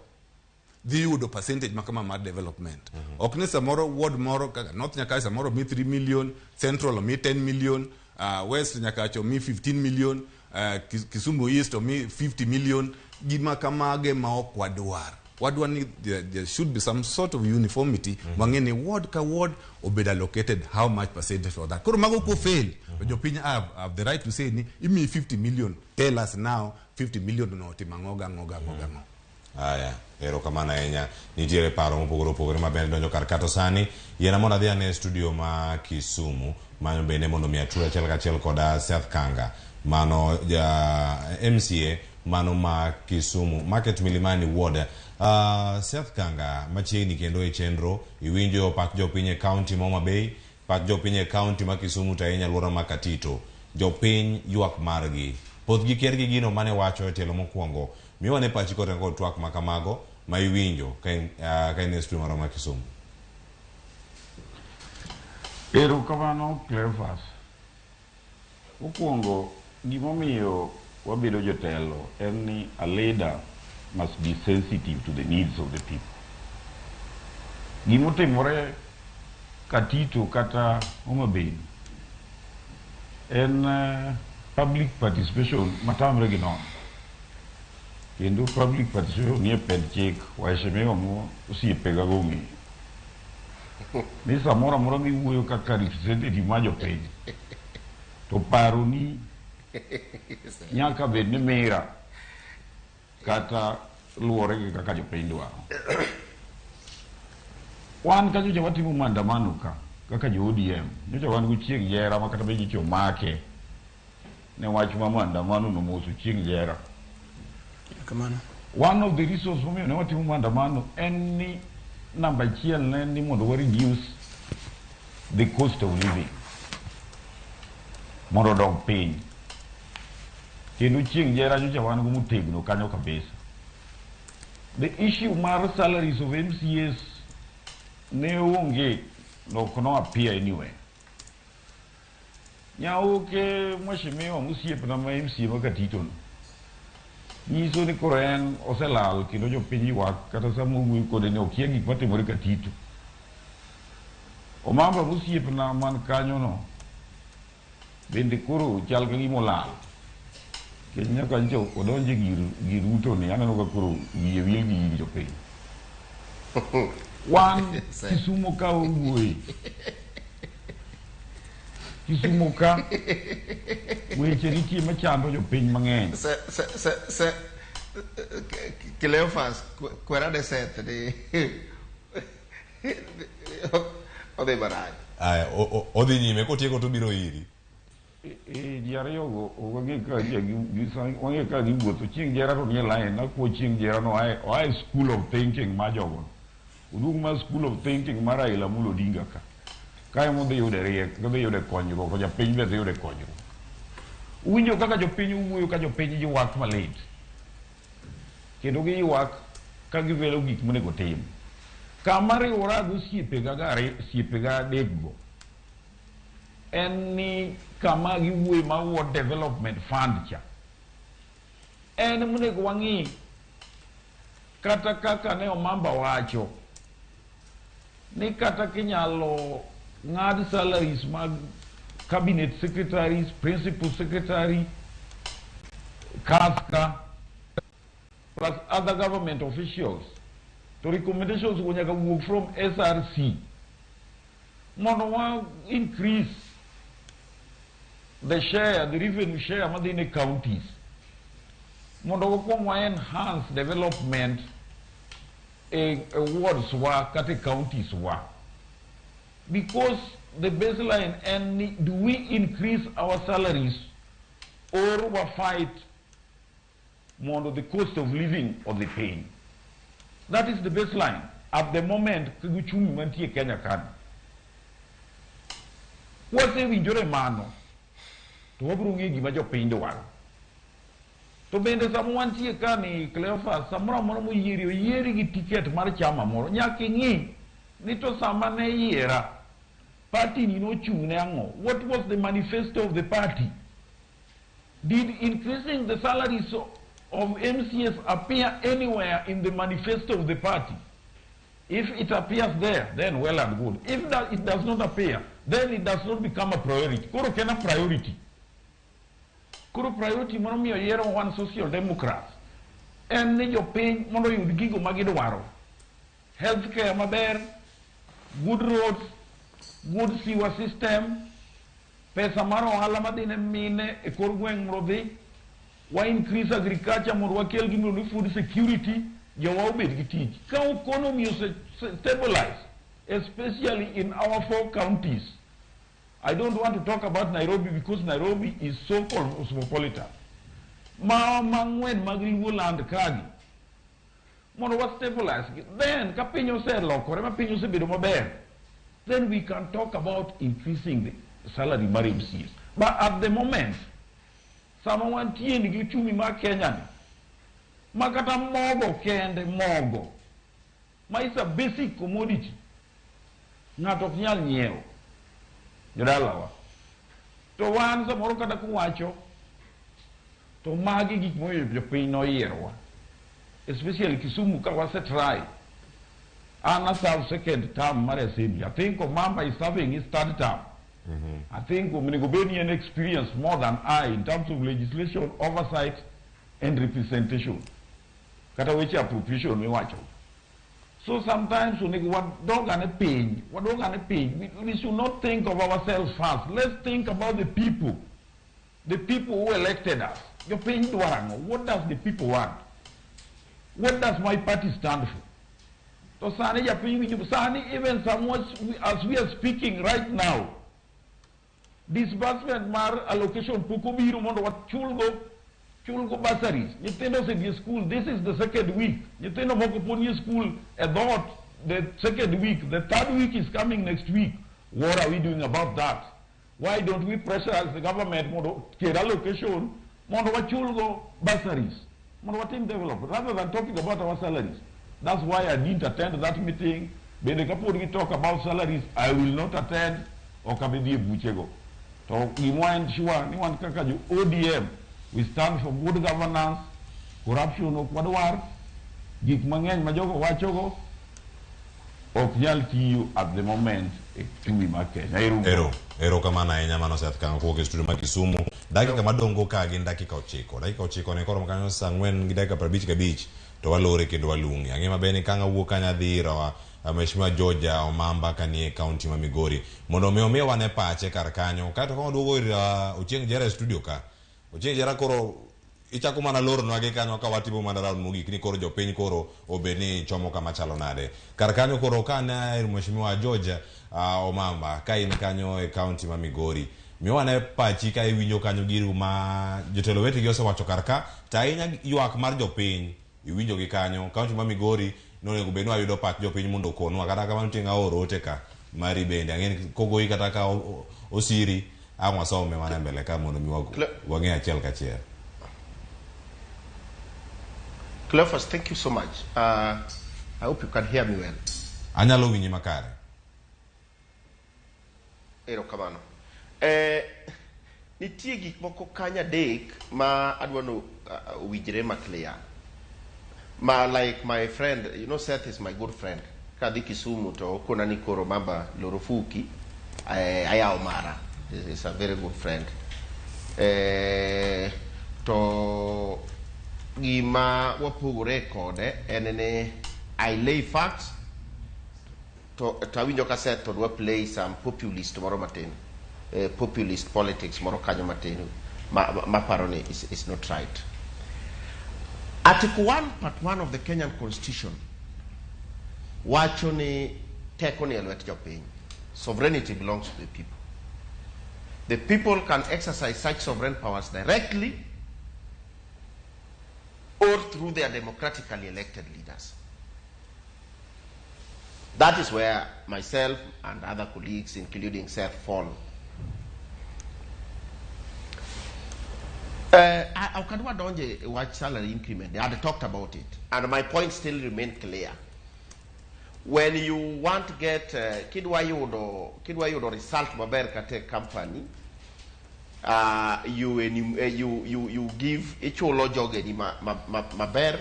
dhi yudo percentage makama mar development. Ok ni samoro ward moro kaka North Nyakach samoro omi 3 million, Central omi 10 million, West Nyakach omi 15 million, Kisumu East omi 50 million. Gima kamage ma ok wadwar. Wadwar ni there should be some sort of uniformity. Wang'e ni ward ka ward obed allocated how much percentage for that. Koro mago ko fail, to jopiny have the right to say ni imiyi 50 million, tell us now 50 million no otimo ang'o gang'o gang'o gang'o. Aya, erokamano ahinya. Nitiere paro mopogore opogore ma bende donjo kar kato sani. Yiena mondo adhi ane e studio ma Kisumu, mano bende mondo mi atud achiel kachiel koda Seth Kanga, mano ja MCA mano ma Kisumu, Market Milimani Ward. Seth Kanga, machiegni kendo e chenro, iwinjo pach jopiny e county ma Homa Bay, pach jopiny e county ma Kisumu to ahinya alwora ma Katito. Jopiny ywak margi. Poth gi ker gi gino mane wacho e tielo mokwongo. Miwa ne pachi kotenore kod twak ma kamago ma iwinjo ka in e studio marwa ma Kisumu. Erokamano, Cleophas. Mokwongo, gimomiyo wabedo jotelo en ni a leader must be sensitive to the needs of the people. Gimotimore Katito kata Homa Bay en public participation matamre gi nono. Kendo public participation nie pend chik, waheshimiwa mo osiepega go ong'eyo. Ni samoro amora miwuoyo kaka representative mar jopiny, to paroni nyaka bed ni mira kata luwore gi kaka jopiny dwaro. Wan ka nyocha watimo maandamano ka kaka jo ODM, nyocha wan go chieng' jera ma kata be nyocha omake ne wach ma maandamano nomoso chieng' jera. Kamano. One of the reasons momiyo ne watimo maandamano en ni namba achiel ne en ni mondo wa reduce the cost of living mondo odog piny. Kendo chieng' jera nyocha wan go motegno kanyo kabisa. The issue mar salaries of MCAs ne onge, ok no appear anywhere. Nyaoke mheshimiwa mosiepna ma MCA ma Katito no nyiso ni koro en oselal kendo jopiny ywak kata sama owuoyo kode ni okia gik matimore Katito. Omamba mosiepna man kanyo no bende koro chal ka gima olal. Nikech nyaka nyocha odonje gir Ruto ni aneno ka koro wiye wil gi nying jopiny. Wan Kisumu ka wawuoye. Kisumu ka weche nitie machando jopiny mang'eny. Se, se, se, se, Cleophas kwerane Seth ni odhi marach. Aya, odhi nyime kotieko to biro iri. Ji ariyogo wang'e ka wang'e ka giwuotho. Chieng' Jera to nie line, nakuo Chieng' Jera no oa e school of thinking mar jogo. Oduogo mar school of thinking mar Raila Amolo Odinga ka. Kae modhi yude riek, odhi yude konyruok, to japiny be dhi yude konyruok. Uwinjo kaka jopiny wuoyo ka jopiny ywak malit. Kendo giywak ka givelo gik monego tim. Kama riwora gi osiepega ga osiepega adekgo en ni kama giwuoye mar Ward Development Fund cha. En monego wang'i kata kaka ne Omamba wacho ni kata kinyalo ng'ad salaries mag cabinet secretaries, principal secretary, CASCA, plus other government officials. To recommendations go nyaka wuok from SRC mondo wa increase the share, the revenue share madhi ne counties mondo wakwong wa enhance development e wards wa kata e counties wa, because the baseline en ni do we increase our salaries or wa fight mondo the cost of living odhi piny? That is the baseline at the moment gi uchumi mantie Kenya kani. Wasewinjore mano to wabiro ng'eyo gima jopiny dwaro. To bende sama wantie kani, Cleophas, samoro amora moyieri oyieri gi ticket mar chama moro, nyaka ing'i ni to sama ne yiera party ni nochung' ne ang'o? What was the manifesto of the party? Did increasing the salaries of MCAs appear anywhere in the manifesto of the party? If it appears there, then well and good. If that it does not appear, then it does not become a priority. Koro ok en a priority. Koro priority mano miyo yiero wan Social Democrats en ni jopiny mondo oyud gigo ma gidwaro. Healthcare maber, good roads, good sewer system, pesa mar ohala madhi ne mine e kor gweng' mondo odhi, wa increase agriculture mondo wakel gimiluongo ni food security, jowa obed gi tich. Ka economy ose stabilize, especially in our four counties. I don't want to talk about Nairobi because Nairobi is so cosmopolitan. Ma mang'wen mag Luo land kagi mondo wa stabilize gi. Then ka piny oselokore ma piny osebedo maber, then we can talk about increasing the salary mar MCAs. But at the moment, sama wantie ni gi uchumi mar Kenya ni, ma kata mogo kende, mogo ma is a basic commodity, ng'ato ok nyal nyiewo, jodalawa. To wan samoro kata kuwacho to magi gik momiyo jopiny noyierowa, especially Kisumu ka wase try. An a serve second term mar assembly. I think Omamba is serving his third term. I think onego bed ni en experience more than I in terms of legislation, oversight and representation, kata weche appropriation miwacho. So sometimes onego wadog ane piny, wadog ane piny. We should not think of ourselves first. Let's think about the people, the people who elected us. Jopiny dwaro ang'o? What does the people want? What does my party stand for? To sani japiny winjo sani, even somewhat as we are speaking right now, disbursement mar allocation pok obiro mondo wachulgo chulgo bursaries. Nyithindo osedhi e school. This is the second week. Nyithindo moko pod nie school e dhoot. The second week, the third week is coming next week. What are we doing about that? Why don't we pressurize the government mondo kel allocation mondo wachulgo bursaries, mondo watim develop rather than talking about our salaries? That's why I didn't attend that meeting. Bende kapod gi talk about salaries, I will not attend. Ok abi dhi e buchego. To gimwa en sure ni wan kaka jo ODM, we stand for good governance. Corruption ok wadwar. Gik mang'eny ma jogo wachogo ok nyal tiyo at the moment e uchumi mar Kenya. Ero. Ero, erokamano ahinya. Mano Seth Kanga kowuok e studio ma Kisumu. Dakika madongo ka gin dakika 9. Dakika 9 ne koromo kanyo saa 4:55 to walore kendo walung'e. Ang'e maber ni kang' awuok kanyo adhi ir Mheshimiwa George Omamba kanie kaunti ma Migori mondo mi omiwa ane pache kar kanyo. Kaeto ka waduogo ir Ochieng' Jera e studio ka. Ochieng' Jera koro Ichako mana loronwa gi kanyo ka watimo mana round mogik ni koro jopiny koro obed ni chomo kama chalo nade. Kar kanyo koro ka ne ir Mheshimiwa George Omamba ka in kanyo e county ma Migori. Miwa ane pachi ka iwinjo kanyo giru ma jotelo wetegi osewacho kar ka to ahinya ywak mar jopiny iwinjo gi kanyo. County ma Migori nonego bed ni wayudo pach jopiny mondo okonwa kata kamano nitie ng'a oro ote ka mari bende ang'e ni kogoyi kata ka osiri ang' wasome mana mbele ka mondo mi wang'e achiel kachiel. Cleophas, thank you so much. I hope you can hear me well. Anyalo winji makare. Erokamano. Nitie gik moko kanyo adek ma adwa no owinjre ma clear. Ma like my friend, you know Seth is my good friend. Kadhi Kisumu to okona ni koro mamba loro fuki, ayawo mara. Is a very good friend. To gima wapogore kode en ni I lay facts to awinjo ka Seth to dwa play some populist moro matin. Populist politics moro kanyo matin ma paro ni is not right. Article 1 part 1 of the Kenyan Constitution wacho ni teko ni e lwet jopiny. Sovereignty belongs to the people. The people can exercise such sovereign powers directly or through their democratically elected leaders. That is where myself and other colleagues, including Seth, fall. I can watch salary increment. I had talked about it, and my point still remains clear. When you want to get kidwa yudo result maber kate company, you give ichulo jogeni maber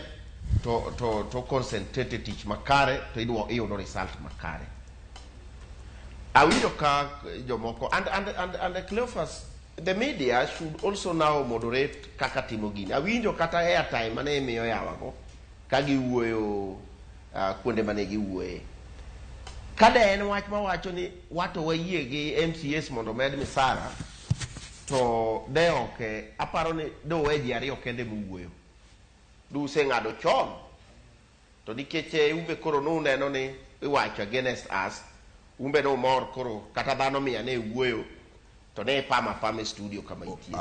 to concentrate tich makare to iyudo result makare. Awinjo ka jomoko and Cleophas, the media should also now moderate kaka timo gini. Awinjo kata airtime mane imiyo yawago ka giwuoyo kuonde mane giwuoye. Kada en wach mawacho ni wato wayie gi MCAs mondo omed misara, to de ok aparo ni do we ji ariyo kende mowuoyo. Duseng'ado chon. To nikech umbe koro nuneno ni iwacho against us, umbe no mor koro kata dhano mia ne wuoyo to ne pama pama e studio kama intie.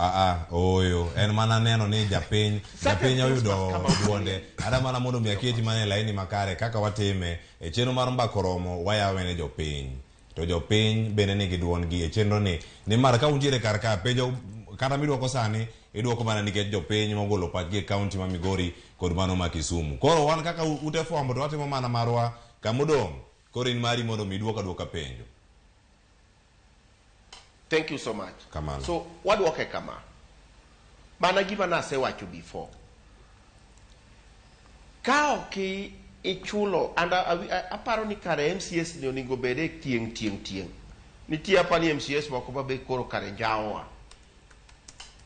Oyo en mana neno ni japiny oyudo duonde. Ada mana mondo mi aketi mana e laini makare kaka watime e chenro mar Mbaka Oromo wayawe ne jopiny. To jopiny bende nigi duondgi e chenro ni nimar ka untiere kar ka penjo kata midwoko sani idwoko mana nikech jopiny mogolo pachgi e county ma Migori kod mano ma Kisumu. Koro wan kaka ute fwambo to watimo mana marwa kamodong'. Koro in mari mondo mi idwok aduoka penjo. Thank you so much. Kamano. So wadwoke kama. Mana gima nasewacho before. Ka ok ichulo and aparo ni kare MCS ni onego bed e tieng'. Nitie apa ni MCS moko ma be koro kare njawowa.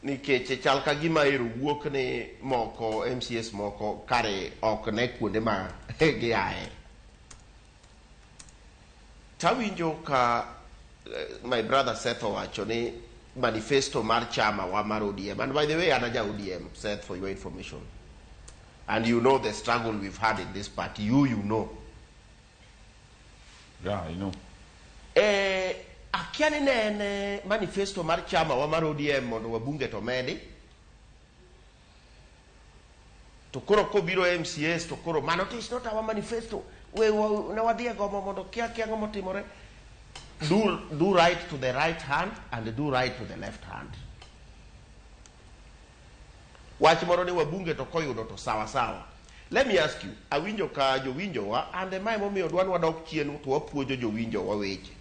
Nikech chal ka gima ero wuok ni moko MCS moko kare ok ne kuonde ma giaye. Tawinjo ka my brother Seth owacho ni manifesto mar chama wa mar ODM, and by the way an aja ODM, Seth, for your information, and you know the struggle we've had in this party, you know. Yeah, I know. Akia ni ne en manifesto mar chama wa mar ODM mondo wabunge to medi. To koro kobiro MCAs to koro mano to is not our manifesto. We ne wadhi e gomo mondo kia ang'o motimore. Do right to the right hand and do right to the left hand. Wach moro ni wabunge to koyudo to sawa sawa. Let me ask you, awinjo ka jowinjo wa and mae momiyo dwan wadok chien to wapuonjo jowinjo wa weche.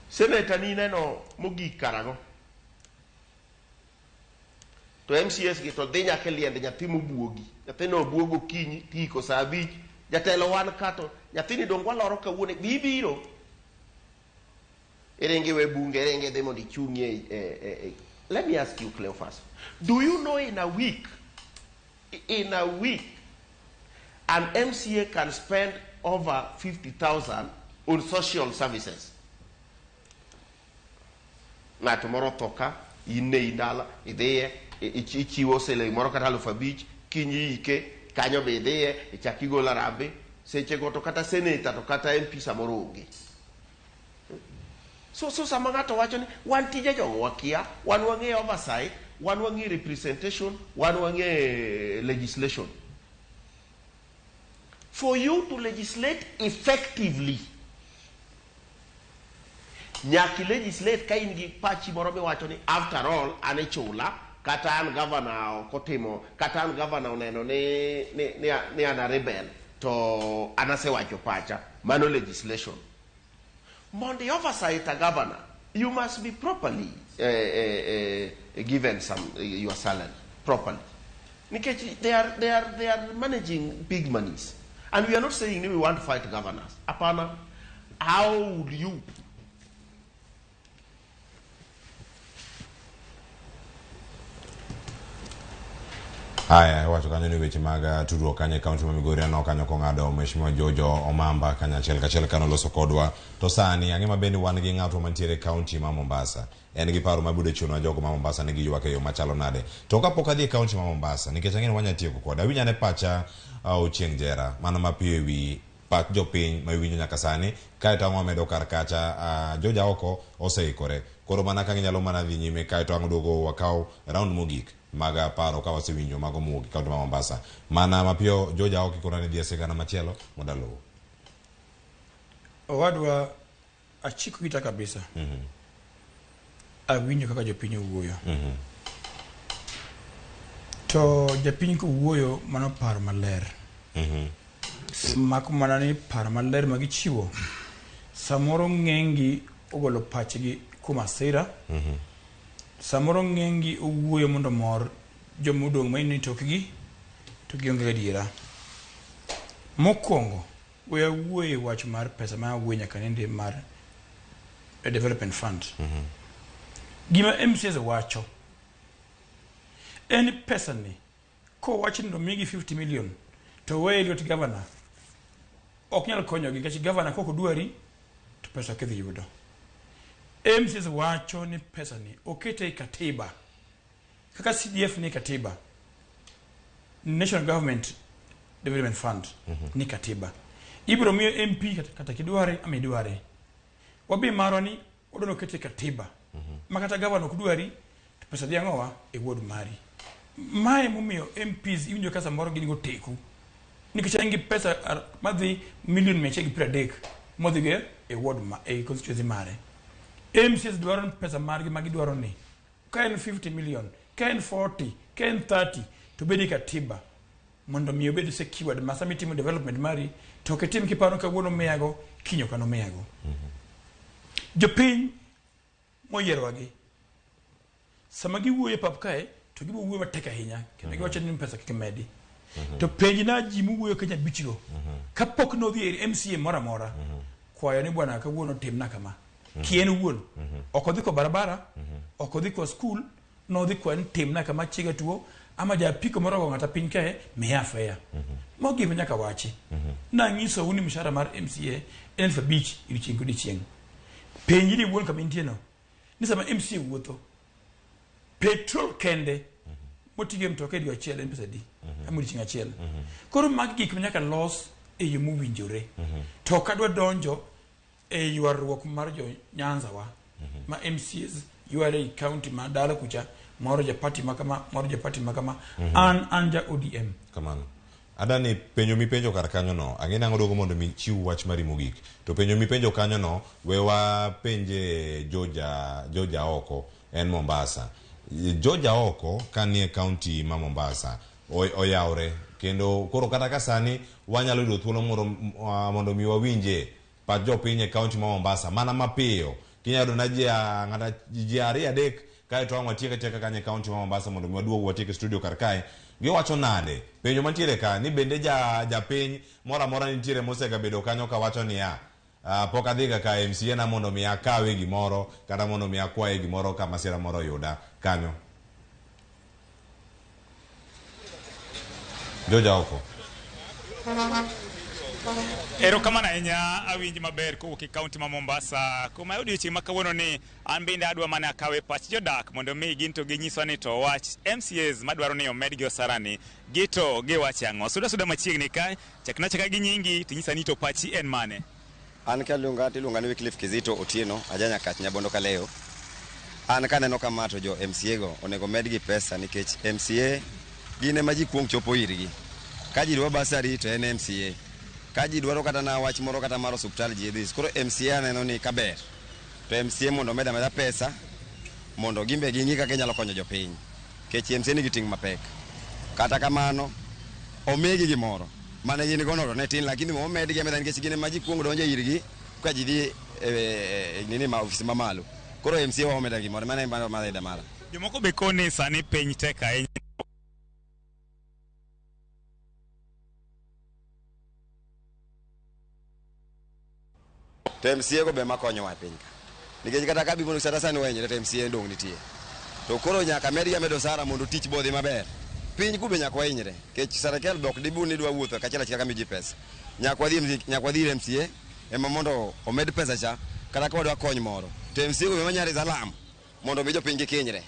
Senator ni neno mogik karang'o? To MCAs gi to dhi nyaka e liend nyathi mobuogi. Nyathino obuogo okinyi tiko saa 5. Jatelo wan ka to nyathini dong waloro kawuono bi biro. Iringi we bunge, iringi dhi mondo ichung'ie. Let me ask you, Cleophas. Do you know in a week, an MCA can spend over 50,000 on social services? Ng'ato moro otho ka, in ne in dala, idhiye, Ichiwo siling moro kata 5,000 kiny iike kanyo be idhiye ichak igolo harambee sechego to kata senator to kata MP samoro onge. So sama ng'ato wacho ni wan tije jogo wakia, wan wang'e oversight, wan wang'e representation, wan wang'e legislation. For you to legislate effectively, nyaka legislate ka in gi pachi moro miwacho ni after all an ichula kata an governor ok otimo kata an governor oneno ni an a rebel to an asewacho pacha. Mano legislation. Mondo i oversight a governor, you must be properly given some your salary properly. Nikech they are managing big monies. And we are not saying we want to fight governors. Hapana. How would you Haya, iwacho kanyo ni weche mag tudruok kanyo e kaunti ma Migori aneno kanyo kong'ado Mheshimiwa Jojo Omamba kanyo achiel kachiel kano loso kodwa. To sani ang'e maber ni wan gi ng'ato mantiere e kaunti ma Mombasa. En gi paro mabudo chuno jogo ma Mombasa ni giywak e yo machalo nade. To kapok adhi e kaunti ma Mombasa, nikech ang'e ni wanya tieko kode, awinj ane pacha Ochieng' Jera, mano mapiyo ewi pach jopiny ma iwinjo nyaka sani, kaeto ang' wamedo kar kacha Joja oko oseikore. Koro mana ka ginyalo mana dhi nyime kaeto ang' duogo wakaw round mogik mag paro ka wasewinjo mago mowuok e kaunti ma Mombasa. Mana mapiyo Joja oko ikora ni dhi e sigana machielo mondo aluw. Owadwa achiko ita kabisa. Awinjo kaka jopiny owuoyo. To japiny kowuoyo mano paro maler. Mak mana ni paro maler ma gichiwo samoro ng'enygi ogolo pachgi kuom hasira. Samoro ng'enygi owuoyo mondo omor jomodong' ma ni tokgi to gionge gadiera. Mokwongo, we awuoye wach mar pesa ma awuoye nyaka nende mar development fund. Gima MCAs wacho en pesa ni kowach ni omigi 50 million to weye lwet governor ok nyal konyogi nikech governor kok odwari to pesa ok idhi yudo. MCAs wacho ni pesa ni okete e katiba kaka CDF ni katiba National Government Development Fund ni katiba ibiro miyo MP kata kidware ama idware wabi marwa ni odwa nokete katiba ma kata gavana ok dwari to pesa dhi ang'owa e ward mari. Mae momiyo MPs iwinjo ka samoro gin go teku nikech en gi pesa madhi milion 130 modhi go e ward ma e constituency mare. MCAs dwaro ni pesa margi ma gidwaro ni ka en 50 million ka en 40 ka en 30 to bed e katiba mondo mi obed secured ma sama itimo development mari to ok itim kiparo ni kawuono miyago kiny ok anomiyago. Jopiny moyierowagi sama giwuoyo e pap kae to gibo wuoyo matek ahinya kendo giwacho ni pesa kik medi. To penjna ji mowuoyo Kenya bichgo kapok nodhi ir MCA moro amora kwayo ni bwana kawuono timna kama kien wuon ok odhi kwa barabara ok odhi kwa skul nodhi kwa ni timna kama chiega tuo ama japiko moro ogo ng'ata piny kae miya fare. Mago gima nyaka wachi. Nang'isou ni mshahara mar MCA en 5,000 odiochieng' kodiochieng'. Penjri iwuon kama intie no ni sama MCA wuotho petrol kende motigo e mtoka e dwe achiel en pesa adi ama odiochieng' achiel. Koro magi gik ma nyaka los e yo mowinjore. To ok adwa donjo e ywaruok mar jo Nyanza wa ma MCAs yware e county ma dala kucha moro ja party ma kama moro ja party ma kama an ja ODM. Kamano. Adani penjo mipenjo kar kanyo no, ang'e nang'o duogo mondo mi chiw wach mari mogik. To penjo mipenjo kanyo no, we wapenje Joja oko en Mombasa. Joja oko kanie county ma Mombasa oyawre kendo koro kata ka sani wanyalo yudo thuolo moro mondo mi wawinje pach jopiny e county ma Mombasa mana mapiyo. Kinyalo yudo na ji ng'ata ji ariyo adek kaeto ang' watiek atieka kanyo e county ma Mombasa mondo mi waduog watiek e studio kar kae. Giwacho nade? Penjo mantiere ka ni bende ja japiny moro amora nitiere mosegabedo kanyo kawacho niya pok adhiga ka MCA na mondo mi akawe gimoro kata mondo mi akwaye gimoro ka masira moro oyuda kanyo. Joja oko. Erokamano ahinya awinji maber kowuok e kaunti ma Mombasa. Kuma odiochieng' ma kawuono ni an bende adwa mana akawe pach jodak mondo mi gin to ginyiswa ni to wach MCAs madwaro ni omedgi osara ni gito giwacho ang'o. Suda suda machiegni ka chakna chaka gi nyingi tinyisa ni to pachi en mane. An kaluonga tiluonga ni Wycliffe Kizito Otieno, aja Nyakach Nyabondo Kaleyo. An kaneno kama to jo MCA go onego medgi pesa nikech MCA gin ema ji kuong chopo irgi. Ka ji dwa basari to en MCA. Ka ji dwaro kata na wach moro kata mar osuptal ji dhi. Koro MCA aneno ni kaber. To MCA mondo omed ameda pesa mondo gimbe ging'i kaka inyalo konyo jopiny. Nikech MCA nigi ting' mapek. Kata kamano, omigi gimoro mane gin go no to ne tin lakini omedgi ameda nikech gin ema ji kuong donjo irgi ka ji dhi e nini ma ofis mamalo. Koro MCA wa omeda gimoro mano e mano mara. Jomoko be koni sani piny tek ahinya. To MCA go be makonyowa e piny ka. Nikech kata ka bimondo kata sani wahinyore to MCA dong' nitie. To koro nyaka medgi ameda osara mondo tich bo dhi maber. Piny ku be nyaka wahinyre. Nikech sirikal be ok dibu ni dwa wuotho kachiel achiel kamiyo ji pesa. Nyaka wadhi nyaka wadhi ir MCA ema mondo omed pesa cha kata ka wadwa kony moro. To MCA go be ema nyalo alarm mondo mi jopiny kik hinyre.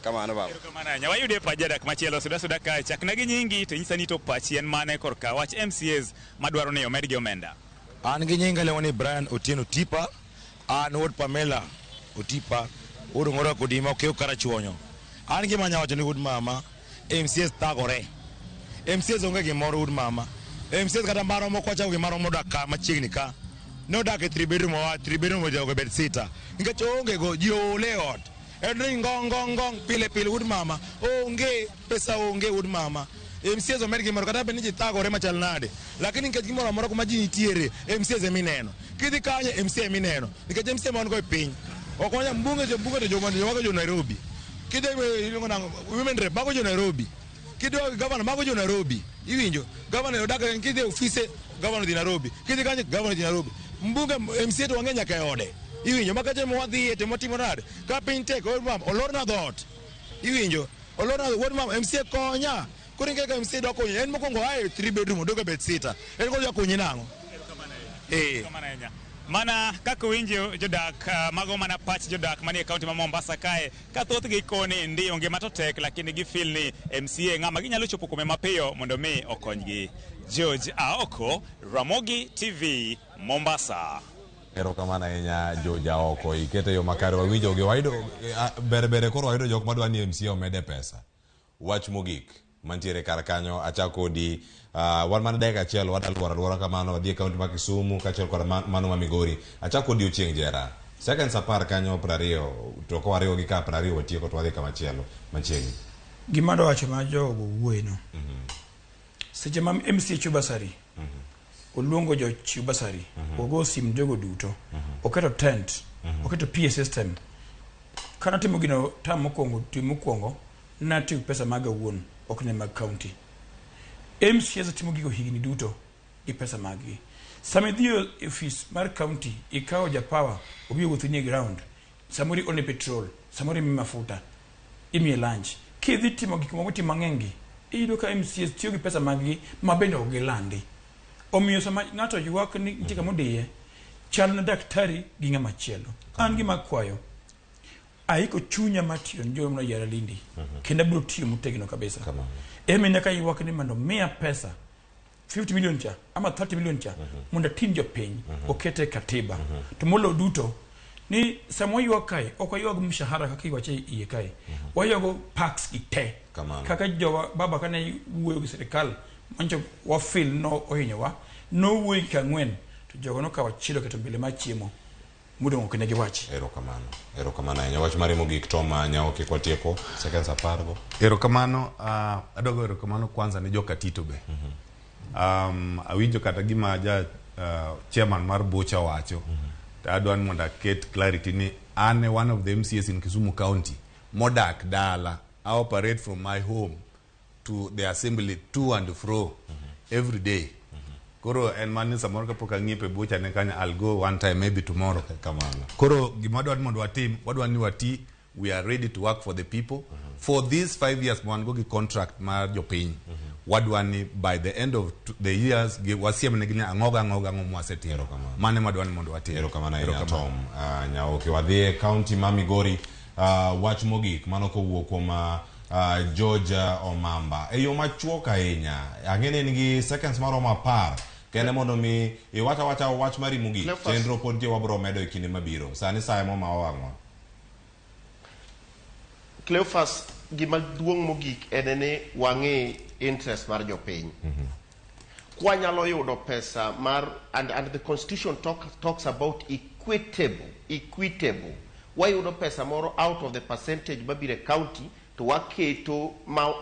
Kamano baba. Erokamano ahinya. Wayude pach jadak machielo suda suda kae chakna gi nyingi to inyisa ni to pachi en mane korka wach MCAs madwaro ni omedgi omenda. An gi nyinga iluongo ni Brian Otieno Tipa, an wuod Pamela Otipa, wuod Ong'oro Kodima okew Karachuonyo. An gima anya wacho ni wuod mama, MCAs thagore. MCAs onge gimoro wuod mama. MCAs kata maro moko wachako gimaro modak ka machiegni ka. Nodak e 3 bedroom wa 3 bedroom ojago bed sita. Nikech oonge go ji ool e ot. En ring ngong ngong ngong pile pile wuod mama. Onge pesa onge wuod mama. MCAs omed gimoro kata bed ni ji thagore machal nade. Lakini nikech gimoro amora kuma ji nitiere, MCAs ema ineno. Kidhi kanyo MCA ema ineno. Nikech MCA ema wan go e piny. Ok wanyal mbunge jo bunge to jo mago jo Nairobi. Kidhi iluongo nang'o women rep mago jo Nairobi. Kidwa governor mago jo Nairobi. Iwinjo? Governor odak kidhi e ofise governor dhi Nairobi. Kidhi kanyo governor dhi Nairobi. Mbunge MCA to wang'e nyaka e ode. Iwinjo? Makacha ema wadhiye to watimo nade? Ka piny tek wuod mama olorna dhoot. Iwinjo? Olorna wuod mama MCA konya. Koro ing'e ka MCA dwa konyi en mokwongo ae 3 bedroom odok e bed sita. En koro dwa konyi nang'o? Eh. Erokamano ahinya. Mana kaka uwinjo jodak mago mana pach jodak manie kaunti ma Mombasa kae ka thothgi koni ndi ngima to tek lakini gifeel ni MCA ng'ama ginyalo chopo kuome mapiyo mondo mi okonygi. George Aoko, Ramogi TV, Mombasa. Erokamano ahinya George Aoko, ikete yo makare wawinjo gi wayudo ber bere koro wayudo jok madwa ni MCA omede pesa. Wach mogik mantiere kar kanyo achak kodi wan mana dakika achiel wadwa luoro aluora kamano wadhi e kaunti ma Kisumu kaachiel kod mano ma Migori. Achak kodi Ochieng' Jera. Seconds 10 kanyo 20 to ka wariwo gi ka 20 watieko to wadhi kamachielo machiegni. Gima adwa wacho ma jogo wuoye no. Seche ma MCA chiwo basari, oluongo jochiw basari, ogo sim jogo duto, oketo tent, oketo PA system. Kanatimo gino term mokwongo, tim mokwongo, natiyo gi pesa maga awuon, ok ne mag county. MCAs timo gigo higni duto gi pesa mag gi. Sama idhi e ofis mar county, ikawo ja power, obiro wuothoni e ground, samoro iolne petrol, samoro imiye mafuta, imiye lunch. Kidhi timo gik moko timo mang'eny gi, iyudo ka MCAs tiyo gi pesa mag gi ma bende ok gilandi. Omiyo sama ng'ato ywak ni nitie kama odiye, chal na daktari gi ng'ama chielo. An gima akwayo, aiko chunya mar tiyo ne joma noyiera Lindi, kendo abiro tiyo motegno kabisa. Ema nyaka ywak ni mondo miya pesa 50 million cha ama 30 million cha mondo atim jopiny okete e katiba. To moloyo duto ni sama waywak kae ok waywag mshahara kaka iwacho e iye kae waywago perks gi te Kamano. kaka jowa baba kane wuoyo gi sirikal mancho wafil no ohinyowa nowuoyo gi ang'wen to jogo nokawo achiel oketo mbele mar chiemo modong' ok ne giwachi. Erokamano. Erokamano ahinya. Wach mari mogik Tom Nyaoke kwatieko seconds 10 go. Erokamano, adogo erokamano kwanza ne joka Tito be. Awinjo kata gima ja chairman mar Bucha wacho. To adwa ni mondo aket clarity ni an e one of the MCAs in Kisumu County modak dala. I operate from my home to the assembly to and fro every day. Koro en mani samoro kapok ang'iepo e bucha ne kanyo I'll go one time maybe tomorrow. Kamano. Koro gima wadwa ni mondo watim, wadwa ni wati, we are ready to work for the people. For these 5 years ma wan go gi contract mar jopiny. Wadwa ni by the end of the years wasiemnegi ni ang'o gang'o gang'o mwasetimo. Mano ema wadwa ni mondo watim. Erokamano ahinya Tom Nyaoke. Wadhi e county ma Migori. Wach mogik mano kowuok kuom George Omamba. E yo machuok ahinya, ang'e ni in gi seconds maromo 10 kende mondo mi iwach awacha wach mari mogik. Chenro pod nitie wabiro medo e kinde mabiro. Sani sa ema omawa wang'wa. Cleophas, gima duong' mogik en ni wang'e interest mar jopiny. Kwanyalo yudo pesa mar and the constitution talks about equitable. Wayudo pesa moro out of the percentage mabiro e county to waketo ma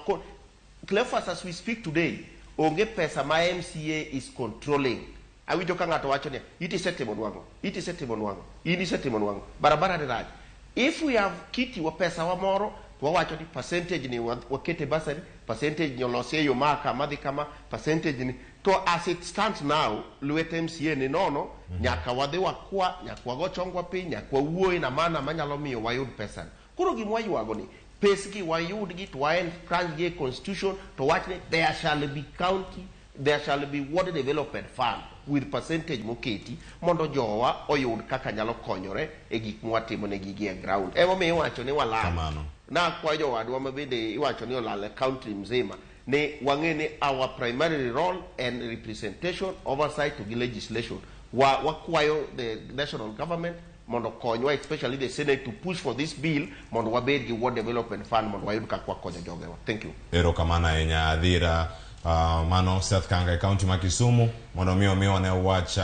Cleophas, as we speak today, onge pesa ma MCA is controlling. Awinjo ka ng'ato wacho ni iti isetimo nwang'o, iti isetimo nwang'o, in isetimo nwang'o, barabara ni rach. If we have kitty wa pesa wa moro, to wawacho ni percentage ni wakete bursary, percentage ni olosi e yo ma kama dhi kama, percentage ni. To as it stands now, lwet MCA ni nono, nyaka wadhi wakwa, nyaka wago chongwa piny, nyaka wawuo in a manner manyalo miyo wayud pesa. Koro gima waywago ni, pesgi wayudgi to wa entrench gi e constitution to wach ni there shall be county, there shall be ward development fund with percentage moketi mondo jowa oyud kaka nyalo konyore e gik mwatimo ne gigi e ground. Emomiyo iwacho ni walal. Kamano. Nakwayo jowadwa ma bende iwacho ni olal e county mzima ni wang'e ni our primary role en representation, oversight to gi legislation. Wakwayo the national government mondo konywa, especially the Senate, to push for this bill mondo wabed gi ward development fund mondo wayud kaka wakonyo jogewa. Thank you. Erokamano ahinya Adhira. Mano Seth Kanga e county ma Kisumu mondo mi omiwa ne wach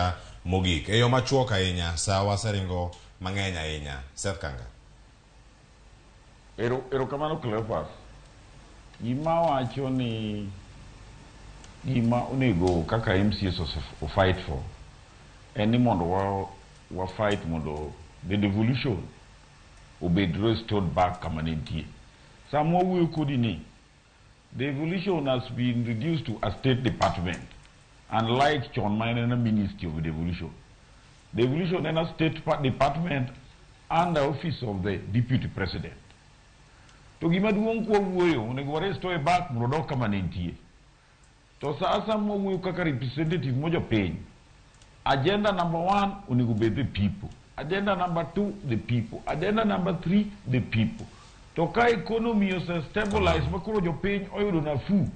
mogik. E yo machuok ahinya, sa waseringo mang'eny ahinya. Seth Kanga. Erokamano Cleophas. Gima wacho ni gima onego kaka MCAs o fight for en ni mondo wa fight mondo the devolution obed restored back kama ne nitie. Sama wawuoyo kodi ni devolution has been reduced to a state department, unlike chon ma en a ministry of devolution. Devolution en a state department under office of the deputy president. To gima duong' kwa wuoyo onego wa restore back mondo odok kama ne nitie. To sa asaya mwawuoyo kaka representative mo jopiny, agenda number 1 onego bed the people, agenda number 2 the people, agenda number 3 the people. To ka economy ose stabilize ma koro jopiny oyudo nafuu,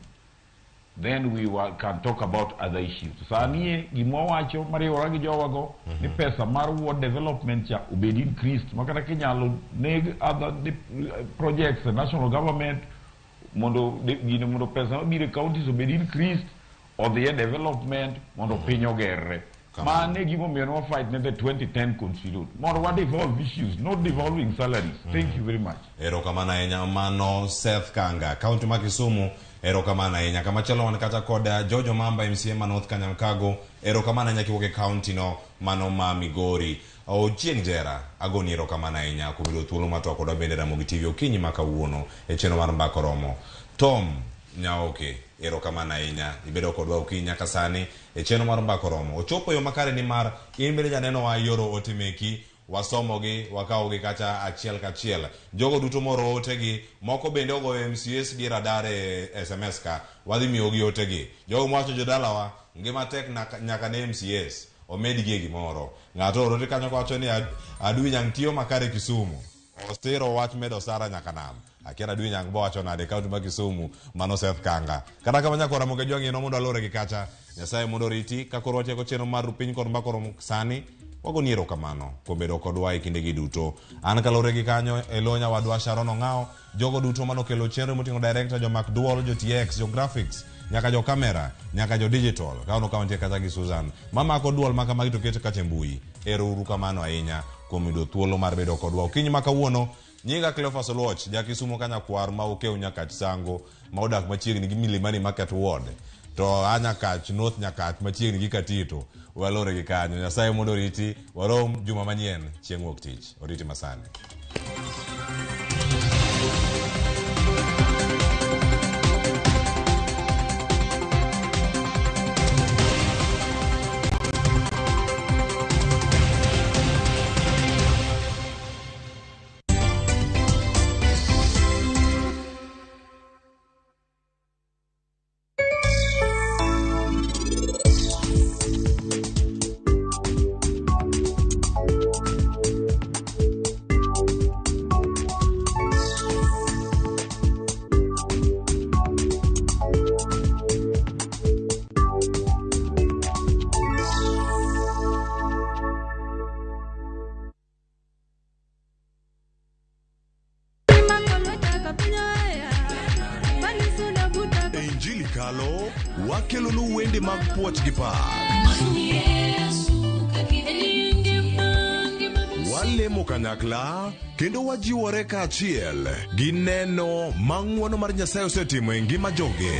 then we can talk about other issues. Sani e gima wawacho mariwora gi jowago ni pesa mar ward development cha obed increased ma kata kinyalo neg other projects the national government mondo gino mondo pesa mabiro e counties obed increased odhi e development mondo piny ogerre. Mano e gimomiyo ne wa fight ne the 2010 constitution mondo wa devolve issues, not devolving salaries. Thank you very much. Erokamano ahinya mano Seth Kanga, county ma Kisumu. Erokamano ahinya. Kamachielo wan kata kod George Omamba MCA ma North Kanyamkago. Erokamano ahinya kiwuok e county no mano ma Migori. Ochieng' Jera, agoni erokamano ahinya kuom yudo thuolo mar twak kodwa bende Ramogi TV okinyi ma kawuono e chenro mar Mbaka Oromo. Tom Nyaoke, erokamano ahinya, ibedo kodwa okinyi nyaka sani e chenro mar Mbaka Oromo. Ochopo yo makare nimar in bende janenowa ioro ote meki, wasomogi, wakawogi kacha achiel kachiel. Jogo duto moro otegi, moko bende ogoyo MCAs gi radar e SMS ka, wadhi miyogi otegi. Jogo mwacho jodalawa, ngima tek nyaka ne MCAs, omedgi e gimoro. Ng'ato oro ote kanyo kowacho ni Adui Nyang' tiyo makare Kisumu. Osiro wach medo osara nyaka nam. Akia Adui Nyang' bo wacho nade kaunti ma Kisumu, mano Seth Kanga. Kata kamano nyaka Ramogi Ojwang' yeno mondo alore gi kacha. Nyasaye mondo oriti, ka koro watieko chenro mar Rupiny kod Mbaka Oromo sani, wagoni erokamano kuom bedo kodwa e kindegi duto. An kalore gi kanyo e lo nyawadwa Sharon Ong'ao, jogo duto manokelo chenro moting'o director, jomak duol, jo TX, jo graphics, nyaka jo camera, nyaka jo digital. Ka ono ka wantie kacha gi Susan, mamako duol ma kamagi to ket kacha e mbui. Ero uru kamano ahinya kuom yudo thuolo mar bedo kodwa okinyi ma kawuono. Nyinga Cleophas Oluoch, ja Kisumo Kanyakwar ma okew Nyakach Sango, ma odak machiegni gi Milimani Market Ward. To a Nyakach, North Nyakach machiegni gi Katito. Walore gi kanyo. Nyasaye mondo oriti. Warom juma manyien chieng' wuok tich. Oriti masani. Wakelonu wende mag puoch gi pak. Walemo kanyakla kendo wajiwore kaachiel gi neno ma ng'wono mar Nyasaye osetimo e ngima joge.